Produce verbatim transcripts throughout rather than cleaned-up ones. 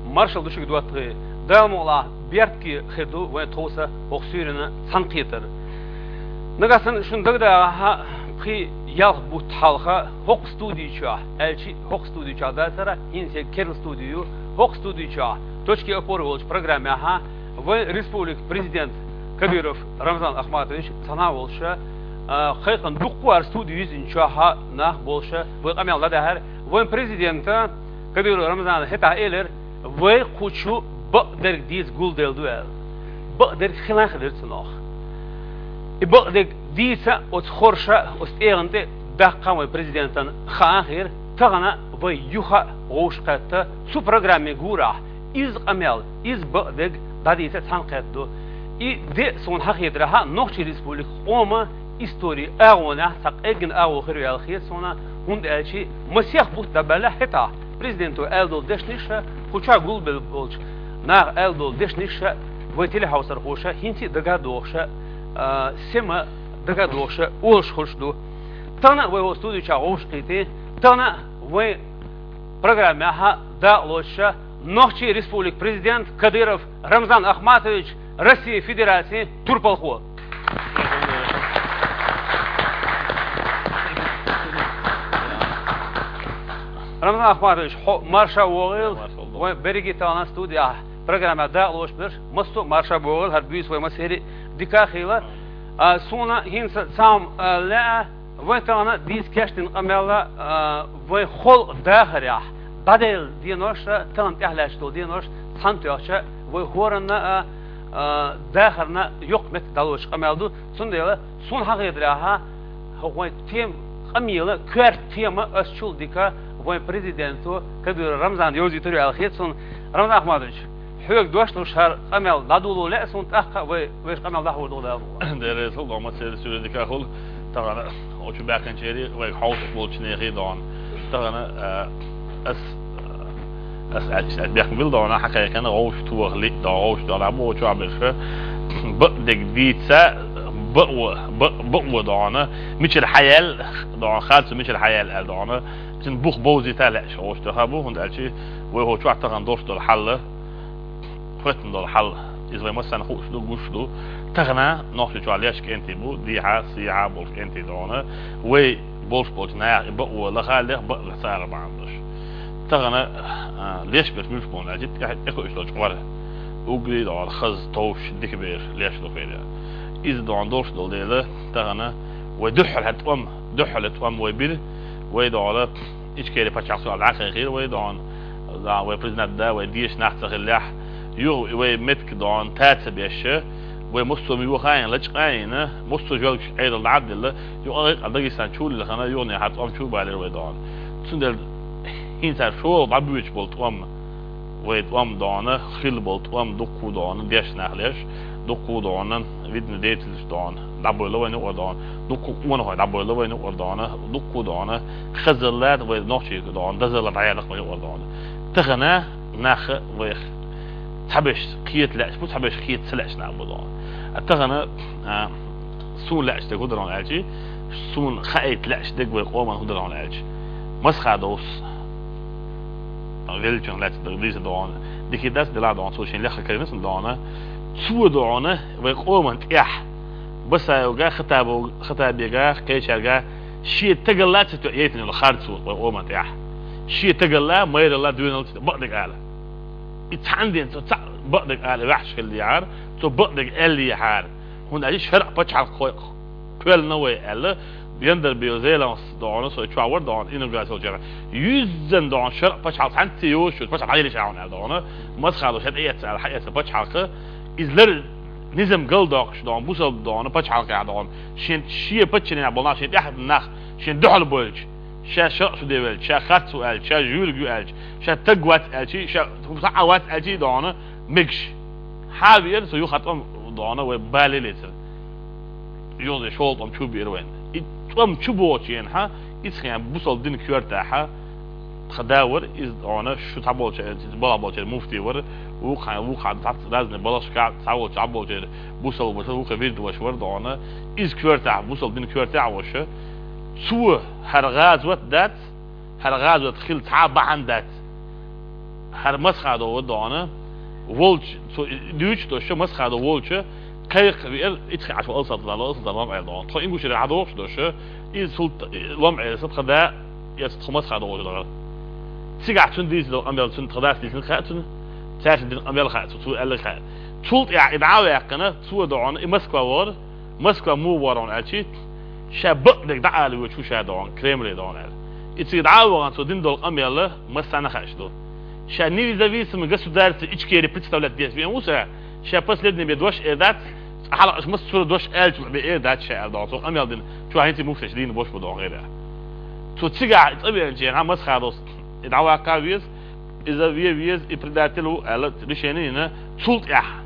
Маршал ду шуьга, доттагӀий. Дала мукъалахь, бертке хир ду вайн тховса хӀокху суьйранна цхьаьнакхетар. Нагахь санна шуна дагадогӀахь, пхи-ялх бутт хьалха хӀокху студи чохь, аьлчи хӀокху студи чохь дацара, хӀинца ерг керла студи ю, хӀокху студи чохь «Точки опоры» волчу программехь вайн республикан президент Кадыров Рамзан Ахматович цхьаьна а волуша, а, кхайкхина дуккха а студи юьззина чохь нах болуша вай къамел дӀадаьхьира. Вайн президента Кадыров Рамзана хӀетахь элира: «Вай кху чу бакъдерг дийца гулделла ду», — аьлла. Бакъдерг хилла а хилира цунах. И бакъдерг дийца оцу хорша, оцу тӀегӀан тӀе даккха вайн президентана хаа а хир, тахана вай юха а вовшахкхетта цу программе гурахь, иза къамел, иза бакъдерг дӀадийца цхьаьнакхетта ду. И де суна хьахетарехь, Нохчийн Республикан къоман историн агӀонехь цхьа къегина агӀо хир ву аьлла хета суна, хӀунда аьлча масех бутт дӀабаьлла хӀетахь президенто аьлла долу дешнаш а, кху чохь гулбелла болчу наха аьлла долу дешнаш а вай телехьовсархоша хӀинца а дагадогӀуша, а, сема дагадогӀуша олуш хуьлуш ду. Тахана а вай хӀокху студи чохь вовшахкхетий, тахана а вайн программехь дакъалоцуша Нохчийн Республикан президент Кадыров Рамзан Ахматович, Российн Федерацин турпалхо. Рамзан Ахматович, хьо марша вогӀийла. Марша вогӀийла. Вайн берриге а тахана студехь программехь дакъалоцуш берш массо а марша богӀийла, хӀара буьйса вай массеран а дика а хуьлийла. А, суна хӀинца цхьа хӀума, а, лаьа, вай тахана дийца кечдина къамел, а, вайн халкъан дахарехь дӀаделла денош а, тахана тӀаьхьа лаьтташ долу денош а цхьаьна тоьхча, вай хӀоранна а, а, дахарна йоккха меттиг дӀалоцуш къамел ду. Цундела суна хьахетарехь, хӀокху вайн тема, къамелан коьрта тема ас чул дика вайн президенто Кадыров Рамзана йовзийтур ю аьлла хета суна. Рамзан Ахматович, хьоьга дош луш, хӀара къамел дӀадоло лаьа суна, тӀаккха а вай, вайша къамел дӀахьур ду, Дала мукъалахь. Дера реза хуьлда, ма церан суьйре дика хуьлу. Тахана оцу баьхкинчерий, вайга хьовсуш болчу нехий дона. Тахана, а, ас, а, ас аьлча, ас бехк била дона, хьан кхайкхина, гӀовш тоха лиъ дона, гӀовш дона, боху чохь берш. Бакъдерг дийца, бакъо, бакъ-, бакъо дона, мичара хьаяьлла дона, харцо мичара хьаяьлла аьлла дона. Цуьнан бух бовзийта лаьаш гӀовш тоха бу, хӀунда аьлча вай хӀокху чохь тахана долуш долу хьал, хоьттина долу хьал, иза вай массарна хууш ду, гуш ду. Тахана Нохчийчохь леш кӀентий бу, дехьа, сехьа болуш кӀентий дона. Вай болуш болчу наха и бакъо лаха а леха, бакъ лаха цара бахьана долуш. Тахана, а, леш берш муьлш бу аьлча, тӀе-, тӀекхуьуш долчу къора. Уггаре а дона хаза, товш, дика берш леш ду хир. Иза дона долуш долу дела, тахана вай дуьххьара тӀом, дуьххьара тӀом вай бира, вай дона Ичкери пачхьалкх суал дӀакхайкхийра вай дона, за, вай президент да, вай деша нах ца хиллехь, юха вай меттиг дона та ца беш, вай массо а йоха а йина, лачкъа а йина, массо а жоьлгаш Ӏедал дӀа а делла, юха гӀайкъа Дагестан чу лилхина, юханехьа тӀом чу балира вай дона. Цундела хӀинца шолгӀа дӀабоьдуш болу тӀом, вай тӀом дона, хилла болу тӀом дуккха а дона, дешна нах леш, дуккха а дона, видно, децалш дона, дӀабойла вайна юкъара дона, дуккха а къонахой дӀабойла вайна юкъара дона, дуккха а дона, хазалла вай нохчий дона, дазалла дӀаялах вайна юкъара дона. Тахана нах вайх цхьаберш кхета лаьаш бу, цхьаберш кхета ца лаьаш нах бу дона. А тахана, а, суна лаьаш дерг хӀун дара аьлчи, суна хаийта лаьаш дерг вай къоман хӀун дара аьлчи. Масхадовс веллачун лаьцна дийца дона, дика дац, дела дона, цо шен лехха карина сан дона. Цо дона вай къоман тӀехь Басаевга, Хатабов-, Хатабега, кхечаьрга шен тагалла ца тоьа яйтина йолу харцо вай къоман тӀехь. Шен тагалла, майралла, доьналла ца тоьа, бакъдерг ала. И цхьана ден цо цхьаъ бакъдерг ала ваьхьаш хилла дехьара, цо бакъдерг аьлла ехьара. ХӀунда аьлча шаръа пачхьалкх кхоьллина вай аьлла, Яндарбиев Зелимхас дона, со чохь вара дона, инугас йолчара. Юьззан дона шаръа пачхьалкх цхьаьнца йоцуш, пачхьалкх хьайриш ахьуна аьлла дона, Масхадов хьетӀаэцна аьлла, хьаэцна пачхьалкх, иза лар низам галдоккхуш дона, бусалба дона, пачхьалкхехь дона, шен, шен паччаненехь болу нах, шен тӀаьхьа нах, шен дуьхьал бойлча, ша шаръ шу де велча, ша харц ву аьлча, ша жуьйриг ю аьлча, ша таг вац аьлча, ша схьа а вац аьлча дона, мегаш. Хьан веара, со юха тӀом дона, вай бале лецира. Юха шолгӀа тӀом чу биира вайна. И тӀом чу бохучу енахьа, иза хен бусалба дин коьртахьа, тхан да вара, иза дона, шу цхьаболча, балха болчеран муфти вара, вукху хьайн, вукху хьайн цхьацца разный балхашка цхьаволчу цхьаболчеран бусалба ваша, вукху вирд ваша вара дона, иза коьртахь, бусалба дин коьртахь ваша. Цо хӀара гӀазот дац, хӀара гӀазот хила цхьа а бахьана дац. ХӀара Масхадов ва дона, волча, цо дуьйцуш долча, Масхадов волча, кхайкха веар, итхи Ӏаш ву алсат дала, алсат дала лом Ӏел дона. Тхо Ингушера хьадохуш долча, иза султ лом Ӏелса тха да, я тхо Масхадов волча дагара. Цигахь цунна дийца долу къамел, цунна тха дас дийцина хаьа цунна, цаьршинна дина къамел хаьа цо, цо аьлларг хаьа. Цул тӀаьхьа и дӀа а ваьккхина, цо дона, и Москва вара, Москва муха вара аьлчи, ша бакъдерг дӀаала воьдуш ву ша дона, Кремле дона аьлла. И цига дӀа а вахана, цо дина долу къамел массарна хаьаш ду. Ша независимый государство Ичкери представлять деза веана ву ша, ша последний бен дош эр дац, хьалха аша массо а дош аьллачул бен эр дац ша аьлла дона. Цо къамел дина, чохь хӀинца муфтеш дийна бош бу дона гӀера. Цо цигахь цӀа веанчу хьан Масхадовс и дӀаваккха веза, иза ве веза, и предатель ву аьлла решение йина, цул тӀаьхьа.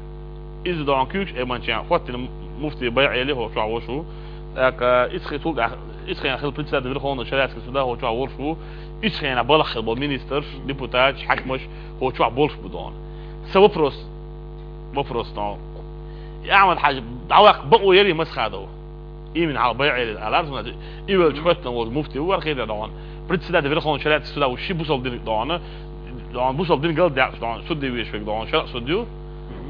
Иза дона куьйгаш Ӏеманчехь, хӀоттина муфти БайгӀели хӀокху чохь вош ву. ТӀаккха исхе цул тӀаьхьа, исхенахь хила председатель Верховного шариатского суда хӀокху чохь вош ву. Исхенахь балхахь хила болу министрш, депутаташ, хьаькамаш хӀокху чохь болуш бу дона. Сан вопрос, вопрос дона. И Ахьмад-Хьаьжа дӀаваккха бакъо яри Масхадов? Именно хьалха БайгӀели алар, и велча хӀоьттина волчу муфти ву вара хетар дона. Председатель Верховного шариатского суда ву ши бусалба диниг дона. Дона бусалба дин гал даьккхаш дона, судья веш вега дона, шаръ судья ву.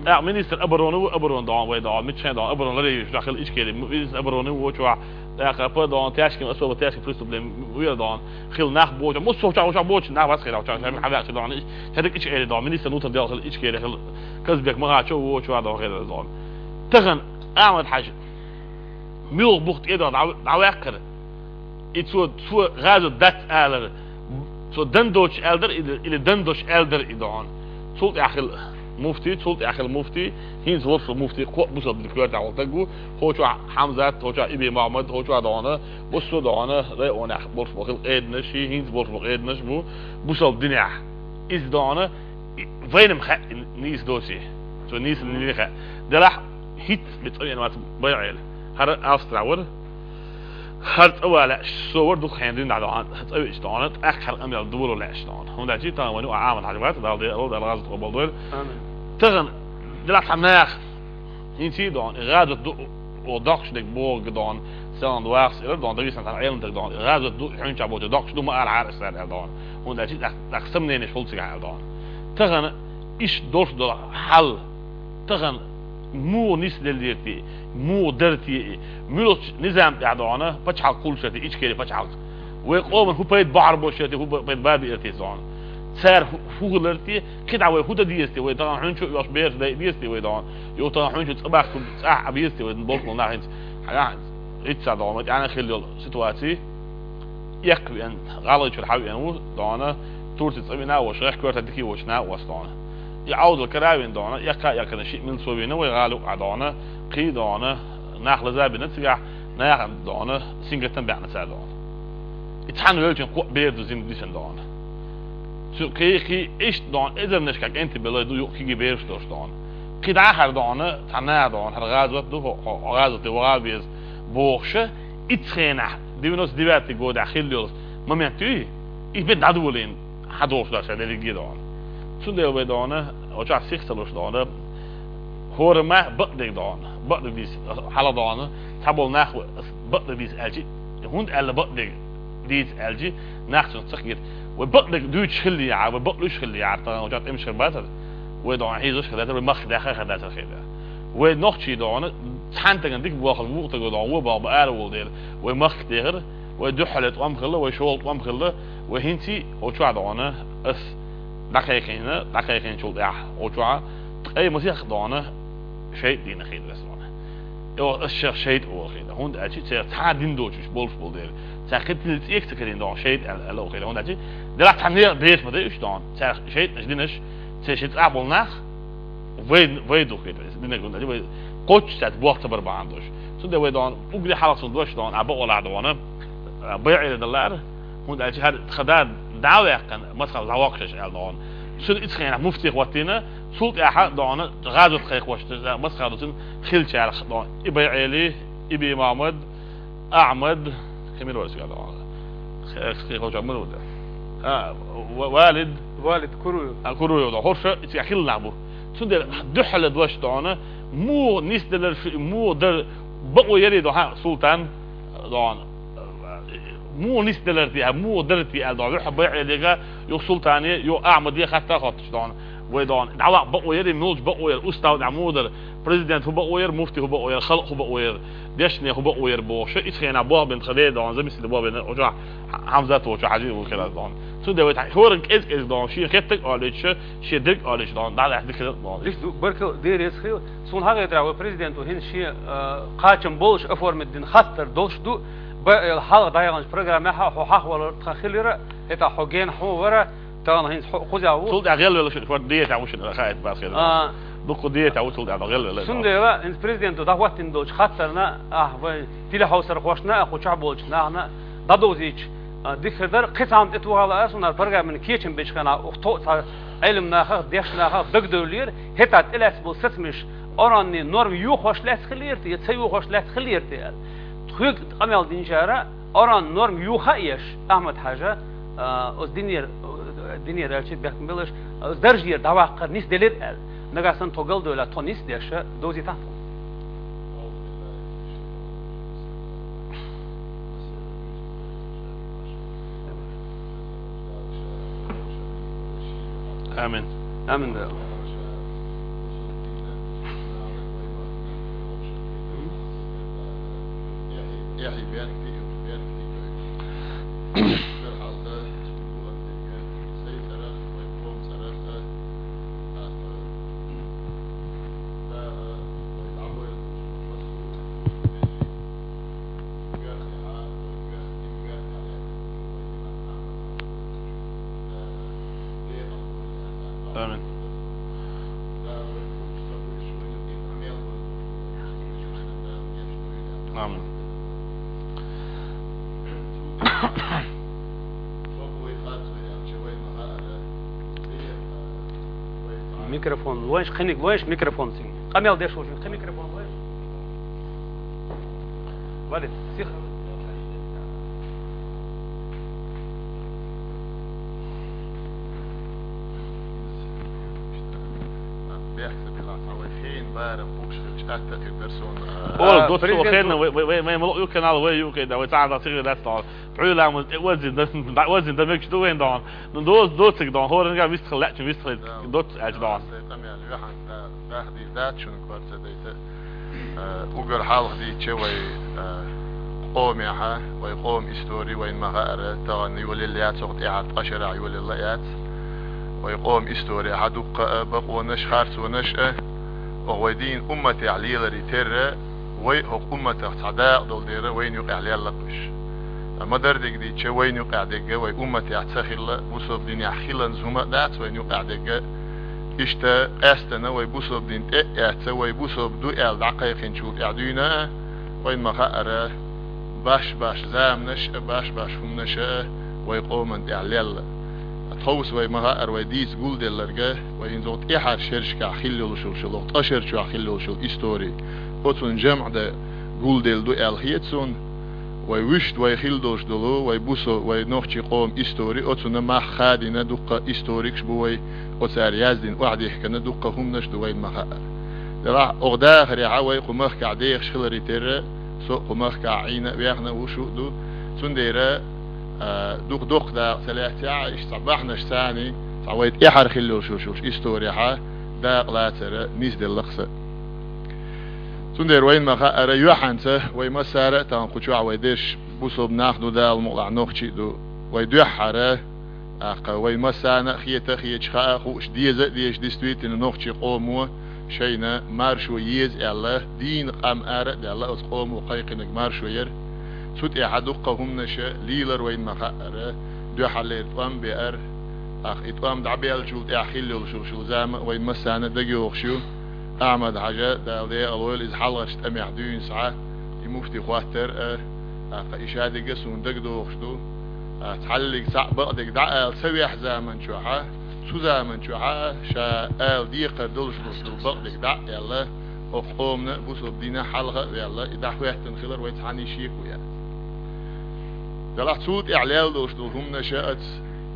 ТӀаккха министр обороны ву, оборона дона вай дона, мичхен дона, оборона ларевеш дона хила Ичкери, министр обороны ву чохь. ТӀаккха по дона, тяжким, особо тяжким преступлениям вера дона. Хила нах боча, муссо чохь, чохь боча, нах вас хила чохь, ша хьан ваьхча дона, ша дика Ичкери дона, министр внутренних дел хила Ичкери, хила Казбек Махачев ву чохь дона хила дона. Тахана Ахьмад-Хьаьжа муьлха бух тӀе дона дӀа-, дӀаваьккхира. И цо, цо гӀазот дац алар, цо дан доцуш аьлла дара или, или дан доцуш аьлла дара и дона. Цул тӀаьхьа хила муфти, цул тӀаьхьа хила муфти, хӀинца волуш ву муфти, кхо бусалба динан коьртехь волу стаг ву, хӀокху чохь Хьамзат, хӀокху чохь Иби Мохьмад, хӀокху чохь дона, массо а дона, районехь болуш бу хила къеданаш, хӀинца болуш бу къеданаш бу, бусалба динехь. Иза дона, и вайна-м хаьа нийса доций. Цо нийса дина хаьа. Делахь хӀинца бен цӀа веана вац БайгӀели. ХӀара Австрехь вара. ХӀара цӀа ван лаьаш со вара дукха хьенан дина дӀа дона, цӀа веача дона, тӀаккха хӀара къамел доло лаьаш дона. ХӀунда аьлча тахана вайн юкъахь Ахьмад-Хьаьжа вац, Далла де-, Далла гӀазот къобалдойла. Амин. Тахана, делахь цхьа наха, хӀинца а дона, и гӀазот ду, о, доккхуш дерг боху дона, селан вахас ира дона, Дагестан цхьана Ӏеламстаг дона, и гӀазот ду, хьуьнчахь болчу доккхуш ду, ма ала хьара аьлла дона. ХӀунда аьлча тӀаккха, тӀаккха сомненеш хуьлу цигахь аьлла дона. Тахана иштта долуш долу хьал, тахана муха нисделира те, муха дара те и, муьлхачу низам тӀехь дона, пачхьалкх кхуллуш яра те, Ичкери пачхьалкх. Вай къоман хӀун пайда бахьар болуш яра те, хӀун пайда бан беара те дона. Цара хӀу-, хӀун хилар те, кхидӀа вай хӀун дан деза те, вай тахана хьуьнчу а йолуш бераш дайа деза те вай дона. Йо тахана хьуьнчу цӀа бахка цӀахь а беза те вай болхло нах хӀинца. Хьан, хӀинца дона, вай тӀаьхьа хилла йолу ситуаций. Эккха веана, гӀалгӀайчуьра хьан веана ву, дона, Турци цӀа вина а волуш, гӀехь коьрта дика а волуш, нах а вац дона. И Ӏовдал кара а вина дона, эккха а эккхина, шиъ милла цо вина, вай гӀала юкъахь дона, кхин дона, нах лаза а бина цигахь, нахана дона, сингаттам баьхна цара дона. И цхьана велчун кхоъ бер ду зимма дисина дона. Цу кхин, кхин, иштта дона, эзарнашка кӀентий белла ду юкъа кегий бераш долуш дона. Кхин дӀа а хӀара дона, цхьа наха дона, хӀара гӀазот ду, хӀо, хӀо, хӀо гӀазоте ваха а веза, бохуша, иццу хенахь, девяносто девятый годехь хилла йолу момент юй, и бен дӀадолийна, хьан долуш дар ша дерриге а дона. Цундела вай дона, очахь сих ца луш дона, хӀора ма бакъдерг дона, бакъдерг дийца, хьала дона, цхьаболу нах ва, ас бакъдерг дийца аьлчи, хӀунда аьлла бакъдерг дийца аьлчи, нах цунах ца хета. Вай бакъдерг дуьйцуш хилла яхьа, вай бакълуьйш хилла яхьа, тахана очахь тӀемаш хир бацара, вай дона хьийзаш хир дацара, вай махка даьхна хир дацара хета. Вай нохчий дона, цхьана тагана дика бохал, вукху тага дона, вон бохал, ара волу дела, вай махка дехар, вай дуьххьале тӀом хилла, вай шолгӀа тӀом хилла, вай хӀинций, очахь дона, ас дӀакхайкхийна, дӀакхайкхийначул тӀаьхьа, очахь, ткъе масех дона, шайтӀа дийна хета вес дона. Йо, ас шех шайтӀа олу хета, хӀунда аьлча церан цхьа дин доцуш болуш болу дела, цхьа кхин тилла цӀе ца карийна дона, шайтӀа аьлла, аьлла олу хета, хӀунда аьлча, делахь цхьа не-, бераш ма дай уьш дона, церан шайтӀанаш динаш, церан ши цӀахь болу нах, вай, вай ду хета, динарг хӀунда аьлча, вай кхоччуш цаьрца бохк ца бар бахьана долуш. Цундела вай дона, угри хьалха цунна дош дона, а бакъо лахь дона, а, байӀера дан лаьара, хӀунда аьлча хӀара тхан да дӀа а ваьккхина, масала дӀавоккхуш аша аьлла дона. Цуьнан ицу хенахь муфтих хӀоттийна, цул тӀаьхьа дона, гӀазот кхайкхош, масала доцун хилчарах дона. И байӀели, и би Мохьмад, Ахьмад, кхин мила вара цигахь дона. Кхин, кхин кхочур мила ву де. А, ва-, Валид. Валид Куруев. А, Куруев дона. ХӀорша, и цигахь хилла нах бу. Цундела дуьххьала дош дона, муха нисделар шу, муха дар, бакъо яри дона, хьан, Султан, дона. Муха нисделар те, муха дара те аьлла, дон, юха байӀа дега, юха Султане, юха Ахьмаде хаттар хоттуш, дон. Вай, дон, дӀаваккха бакъо яр, мулча бакъо яр, устав дӀа муха дар, президент хӀу бакъо яр, муфти хӀу бакъо яр, халкъ хӀу бакъо яр, дешне хӀу бакъо яр бохуш, ицхена бохбен тха де, дон, замисили бохбен, оча Хьамзат оча хьажи ву хила, дон. Цундела вай хӀоранна кӀез-кӀез, дон, шен хеттаг олуьйтуш, шен дерг олуьйтуш, дон, дӀа лаьцна дика хила, дон. Дика ду, баркал, дерригаш хила. Суна хьахетарехь, вай президенто хӀинца шен, а, кхачам болуш оформить дина хаттар долуш ду, б-, э, хьалха дӀаяханчу программехь хьо хьахвалар тхан хилира, хӀетахь хьо гена хьо вара, тахана хӀинца хьо кхузехь ву. Цул тӀаьхьа гӀелвелла шуна, хӀорш дӀаэтта ву шуна, хаийта бац хилла. А. Дуккха дӀаэтта ву, цул тӀаьхьа гӀелвелла. Цундела, хӀинца президенто дӀахӀоттийна долчу хаттарна, ахь вай телехьовсархошна, а, кху чохь болчу нахана дӀадовзийча, а, дика хир дара, кхин цхьаъ тӀетухур ала аса, хӀунда программина кечам бечу хенахь, ух, тхо а цхьа Ӏелам нахах, дешна нахах дагадевллера, хӀетахь тӀелаьцна болу сацамаш, оранний норма йохош лаьцна хиллера те, я ца йохош лаьцна хиллера те аьлла. Тхоьга къамел динчара, оранна норма йоха а еш, Ахьмад-Хьажа, а, оцу динера, динера аьлча бехкам белаш, оцу даржера дӀаваккхар нисделира аьлла. Нагахь санна тхо галдевлла, тхо нисдеш, довзийтахь тхо. Амин. Амин, да. Амин. Амин. Микрофон лойш, кхиниг лойш, микрофон цинг. Къамел деш ву, кхин микрофон лойш. Валид, сих. Бехса била, ца вай хин барам букш хилча атта хир дар сон. Ола, а, доцу президент хенна, вай, вай, вай, вай, вай, ю канал, вай, ю кайда, вай, цаӀ дан сигри дац тал. Пуьлам, э, вазин, да, вазин, да, мегаш ду вайн дан. Ну, доц, доцик дан, хоран га вистхил, лачин вистхил, да, доц, ач дан. Сай къамел, юхан, да, дахди, да, чун кварца дайта. Э, угар хьалха дийча вай, э, къомехьа, вай къом истори, вайн ма хаара, тагӀан юлил яц, оху тӀехьа ткъа шарахь юлил яц. Вай къом истори хьа дуккха а, бакъонаш, харцонаш а, оху вай дийна умматехь лелари терра, вай хӀокху умматах цхьа дакъа долу дера вайна юкъехь лелла кхуьш. Ма-дарра дерг дийча, вайна юкъехь дерг вай умматехь ца хилла, бусалба динехь хиланза хӀума а дац вайна юкъехь дерг. Иштта къаьстина вай бусалба дин тӀе а эцна, вай бусалба ду аьлла дӀакхайкхинчул тӀаьхьа дуьйна а, вайна ма хаара, баш-баш заманаш а, баш-баш хӀуманаш а вай къоман тӀехь лелла. Тховса вай ма хаара, вай дийца гулделларга, вай хӀинца тӀаьхьара шерашкахь хилла йолуш йолу, ткъа шер чохь хилла йолуш йолу истори. Оцунна жамӀ дан гулделла ду аьлла хета суна. Вай вуьшта вай хилла долуш долу, вай бусо-, вай нохчий къоман истори, оцунна мах хадийна дуккха историкаш бу вай, оцара яздина охьадихкина дуккха хӀуманаш ду вайна ма хаара. Делахь, оха дахарехьа вай кху махкахь дехаш хилари терра, со а кху махкахь Ӏийна а, вехна а ву, шу а ду. Цундела, а, дукха доккха дакъа ца лаьццехь а, иштта цхьа бахьанаш царний, цхьа вай тӀаьхьара хилла йолуш йолуш историхьа дакъа лацара нисделла-кх сан. Цундела вайна ма хаара, юьхьанца вай массара а тахана кху чохь вай дерш бусалба нах ду, Дала мукъалахь нохчий а ду. Вай дуьххьара, тӀаккха вай массарна а хета а хеташ, хаа а хууш, деза а дезаш, действительно, нохчий къомо шайна маршо еза аьлла, дийна къам ара а даьлла, оцу къомо кхайкхинарг маршо яра. Цу тӀехьа дуккха хӀуманаш лелар вайна ма хаара, дуьххьарлера тӀом беара, тӀаккха и тӀом дӀабеллачул тӀаьхьа хилла йолуш йолу зама а вайна массарна а дагайогӀуш ю. Ахьмад-Хьажа, Дала декъала войла, иза хьалхарчу тӀамехь дуьйна схьа, и муфти хӀоттар а, тӀаккха и шадерг а суна дагадогӀуш ду. А, цхьаллиг цхьаъ бакъдерг дӀа а ала ца вехь заман чохьа, цу заман чохьа а ша ала декхар долуш долуш долу бакъдерг дӀа а аьлла, оха къомана а, бусалба дина а хьалха а ваьлла, и дӀахӀоьттина хилар вай цхьанна а шеко яц. Делахь цул тӀаьхьа лелла долуш долу хӀуманаш а аца,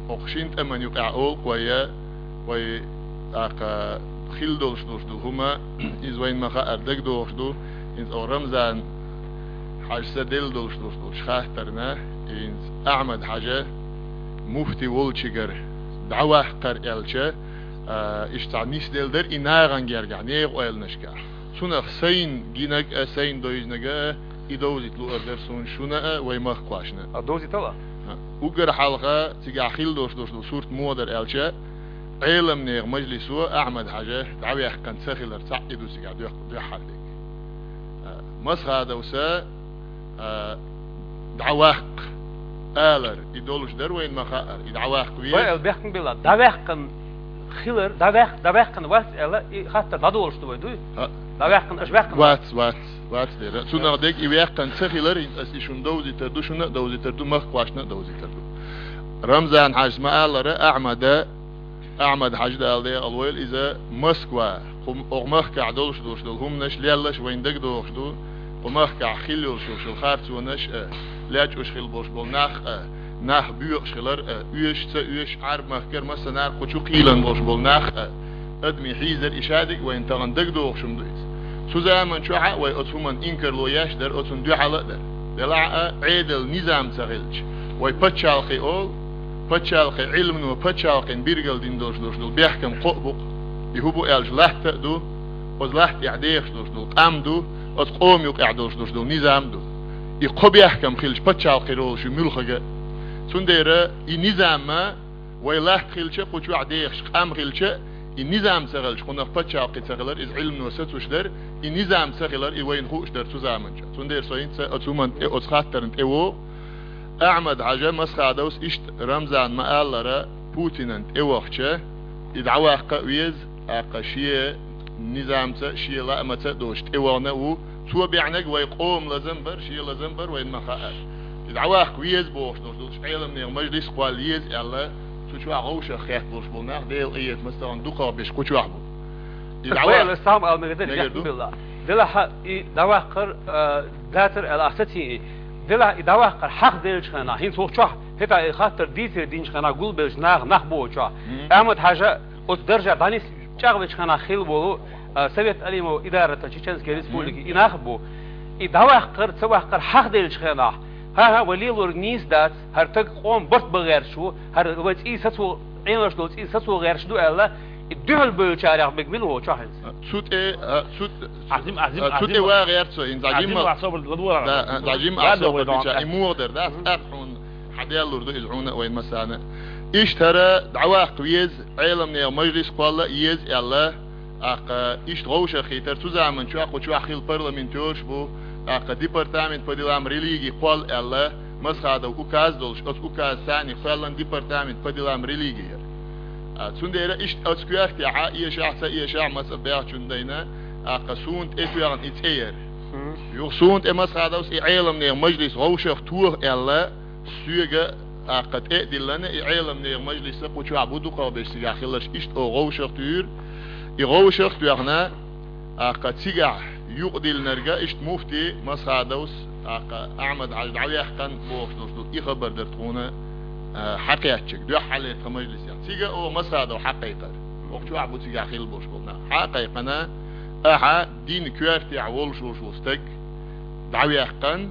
оха шина тӀаман юкъахь олу-кх вай, вай, тӀаккха хилла долуш долуш долу хӀума, иза вайна ма хаара дагадогӀуш ду, хӀинца оха Рамзан-Хьажас делла долуш долуш долчу хаттарна, ХӀинца Ахьмад-Хьажа муфти волчуьнгара дӀаваккхар аьлча, а, иштта цхьа нисделла дара и нахана гергахь, нехан ойланашкахь. Цунах сайна гинарг а, сайна довзанарг а, и довзийта луур дара суна шуна а, вай махкахошна а. А довзийтал а? А, уггар хьалха цигахь хилла долуш долу сурт муха дара аьлча, Ӏеламнехан мажлисо Ахьмад-Хьажа дӀаваьккхина ца хилар цхьаъ и ду цигахь дуьх-, дуьххьара дерг. А, Масхадовс а, дӀаваккха алар, и долуш дара вайна ма хаъара, и дӀаваккха веза. Вай аьлла бехкам белла, дӀаваьккхина хилар, дӀаваьккх-, дӀаваьккхина вац аьлла, и хаттар дӀадолуш ду вай, дуй? ХӀаъ. ДӀаваьккхина, аша ваьккхина вац? Вац, вац дера. Цунах дерг и ваьккхина ца хилар, хӀинца ас и шуна довзийтар ду, шуна а довзийтар ду, махкахошна а довзийтар ду. Рамзан-Хьажас ма-аллара, Ахьмада, Ахьмад-Хьажа, Дала декъала войла, иза Москва, кху, окху махкахь долуш долуш долу хӀуманаш леллаш вайна дагадогӀуш ду, кху махкахь хилла йолуш йолу харцонаш а, лечкъаш хилла болуш болу нах а, нах боькъуш хилар а, оьшуш, ца оьшуш, Ӏарб-махкара массанхьара кху чу кхийлина болуш болу нах а, адамийн хьийзар, и шадерг вайна тахана дагадогӀуш хӀума ду иза. Цу заман чохь а вай оцу хӀуманна инкарло еш дара, оцунна дуьхьал а дара. Делахь а Ӏедал, низам ца хилча, вай пачхьалкхе олу, пачхьалкхе Ӏилмано пачхьалкхана билгал дина долуш долуш долу бехкам кхоъ бу-кх. И хӀун бу аьлча, латта а ду, оцу латта тӀехь дехаш долуш долу къам ду, оцу къоман юкъехь долуш долуш долу низам а ду. И кхо бехкам хилча, пачхьалкхе ролуш ю муьлхха а. Цундела и низам а, вай латта хилча, кху чохь дехаш къам хилча, и низам ца хилча, кхунах пачхьалкхе ца хилар, иза Ӏилмано сацош дара, и низам ца хилар, и вайна хууш дара цу заман чохь. Цундела со хӀинца оцу хӀуманна тӀе, оцу хаттарна тӀе вогӀу. Ахьмад-Хьажа, Масхадовс иштта Рамзана ма-аллара, Путинан тӀе вахча, и дӀаваккха а веза, тӀаккха шен низамца а, шен лаамца а доцуш тӀе вахана а ву, цо бехнарг вай къоман лазам бара, шен лазам бара, вайна ма хаъара. И дӀаваккха веза бохуш долуш долчу Ӏеламнехан мажлис кхолла еза аьлла, цу чохь вовшах хетта болуш болу нах, Делан къинхетамца, тахана дукхах берш кху чохь бу. И дӀаваккха... Вай, сан ал мегар дерг мегар ду? Бехкам белла. Делахь и дӀаваккхар, а, дацар аьлла ахь сацийна и. Делахь и дӀаваккхар хьахделлачу хенахь, хӀинца вукху чохь, хӀета и хаттар дийцаре динчу хенахь гулбеллачу нах, нах бу вай чохь. Мгм. Ахьмад-Хьажа оцу даржехь дӀанис чӀагӀвечу хенахь хилла волу, а, Совет Алимов идарата Чеченской Республики, мгм, и нах а бу. И дӀаваккхар, ца ваккхар хьахделлачу хенахь, хӀан-хӀа, вай лелорг нийса дац, хӀара стаг къоман барт бан гӀерташ ву, хӀара вай цӀий сацо, Ӏенош долу цӀий сацо гӀерташ ду аьлла, и дуьхьал бевллачарех мега мила ву чохь хӀинца? Цу тӀе, а, цу, Азим, Азим, а, цу тӀе Азим. ВагӀерца хӀинца, Азим. Азим ва собар ладвора. Да, а, Азим, а, собар бича, и муха дара, да, тӀаккха хьуна хьаделлур ду иза хьуна а, вайна массарна а. Иштта хӀара дӀаваккха веза Ӏеламнехан мажлис кхолла а еза аьлла, тӀаккха иштта вовшах хийтар цу заман чохь, кху чохь хилла парламентерш бу, тӀаккха департамент по делам религий кхолла аьлла, Масхадов указ долуш, оцу указца царна кхоьллина департамент по делам религий яра. А, цундела иштта оцу коьртехь, эшахь а, ца эшахь а, маца бехачунна дайна, тӀаккха суна тӀе тоьхна и цӀе яра. Мгм. Юха суна тӀе Масхадовс и Ӏеламнехан мажлис вовшах тоха аьлла, соьга, тӀаккха тӀе а диллина, и Ӏеламнехан мажлис а кху чохь бу, дукхах берш цигахь хилларш, иштта оха вовшах туьйра. И вовшах а тоьхна, тӀаккха цигахь юкъадиллинарг а иштта муфти Масхадовс, тӀаккха Ахьмад-Хьажа дӀаваьккхина бохуш долуш долу и хабар дара тхуна, а, хьакхеттачерг, дуьххьарлера тхан мажлисехь. Цига оха Масхадов хьакхайкхара. Оха чохь бу цигахь хилла болуш болу нах. Хьакхайкхина, ахьа динан коьртехь волуш волуш волу стаг дӀаваьккхина,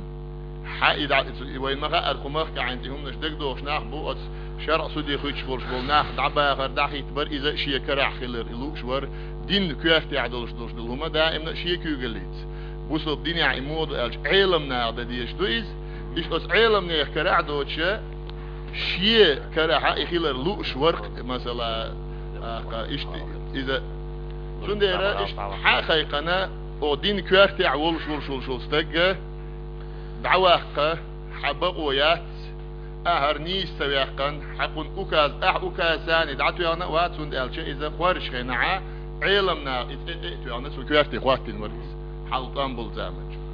хьан и дӀа-, и вайн ма-хаъара, кху махкахь хӀинца и хӀуманаш дагадогӀуш нах бу, оцу шарӀан суде хуьттуш болуш болу нах дӀабахар, дӀахӀиттабар, иза а шен карахь хилар и лууш вара, динан коьртехь долуш долуш долу хӀума даимна а шен куьйгаллица. Бусалба динехь и муха ду аьлча, Ӏеламнаха дан дезаш ду иза. Иштта оцу Ӏеламнехан карахь а доцуша, шен карахь а и хилар лууш вара, масала, а, иштта иза. Цундела иштта хьакхайкхина, оха динан коьртехь волуш волуш волуш волу стаг а, дӀаваккха, хьан бакъо яц, ахьа хӀара нийса ца ваьккхина, хьан кхунна указ, ахьа указца царна дӀатоьхна а вац, хӀунда аьлча иза кхоьручу хенахь Ӏеламнаха и цӀе тӀе а тоьхна, цу коьрте хӀоттийна вара иза, хьал тӀом болу заманчохь.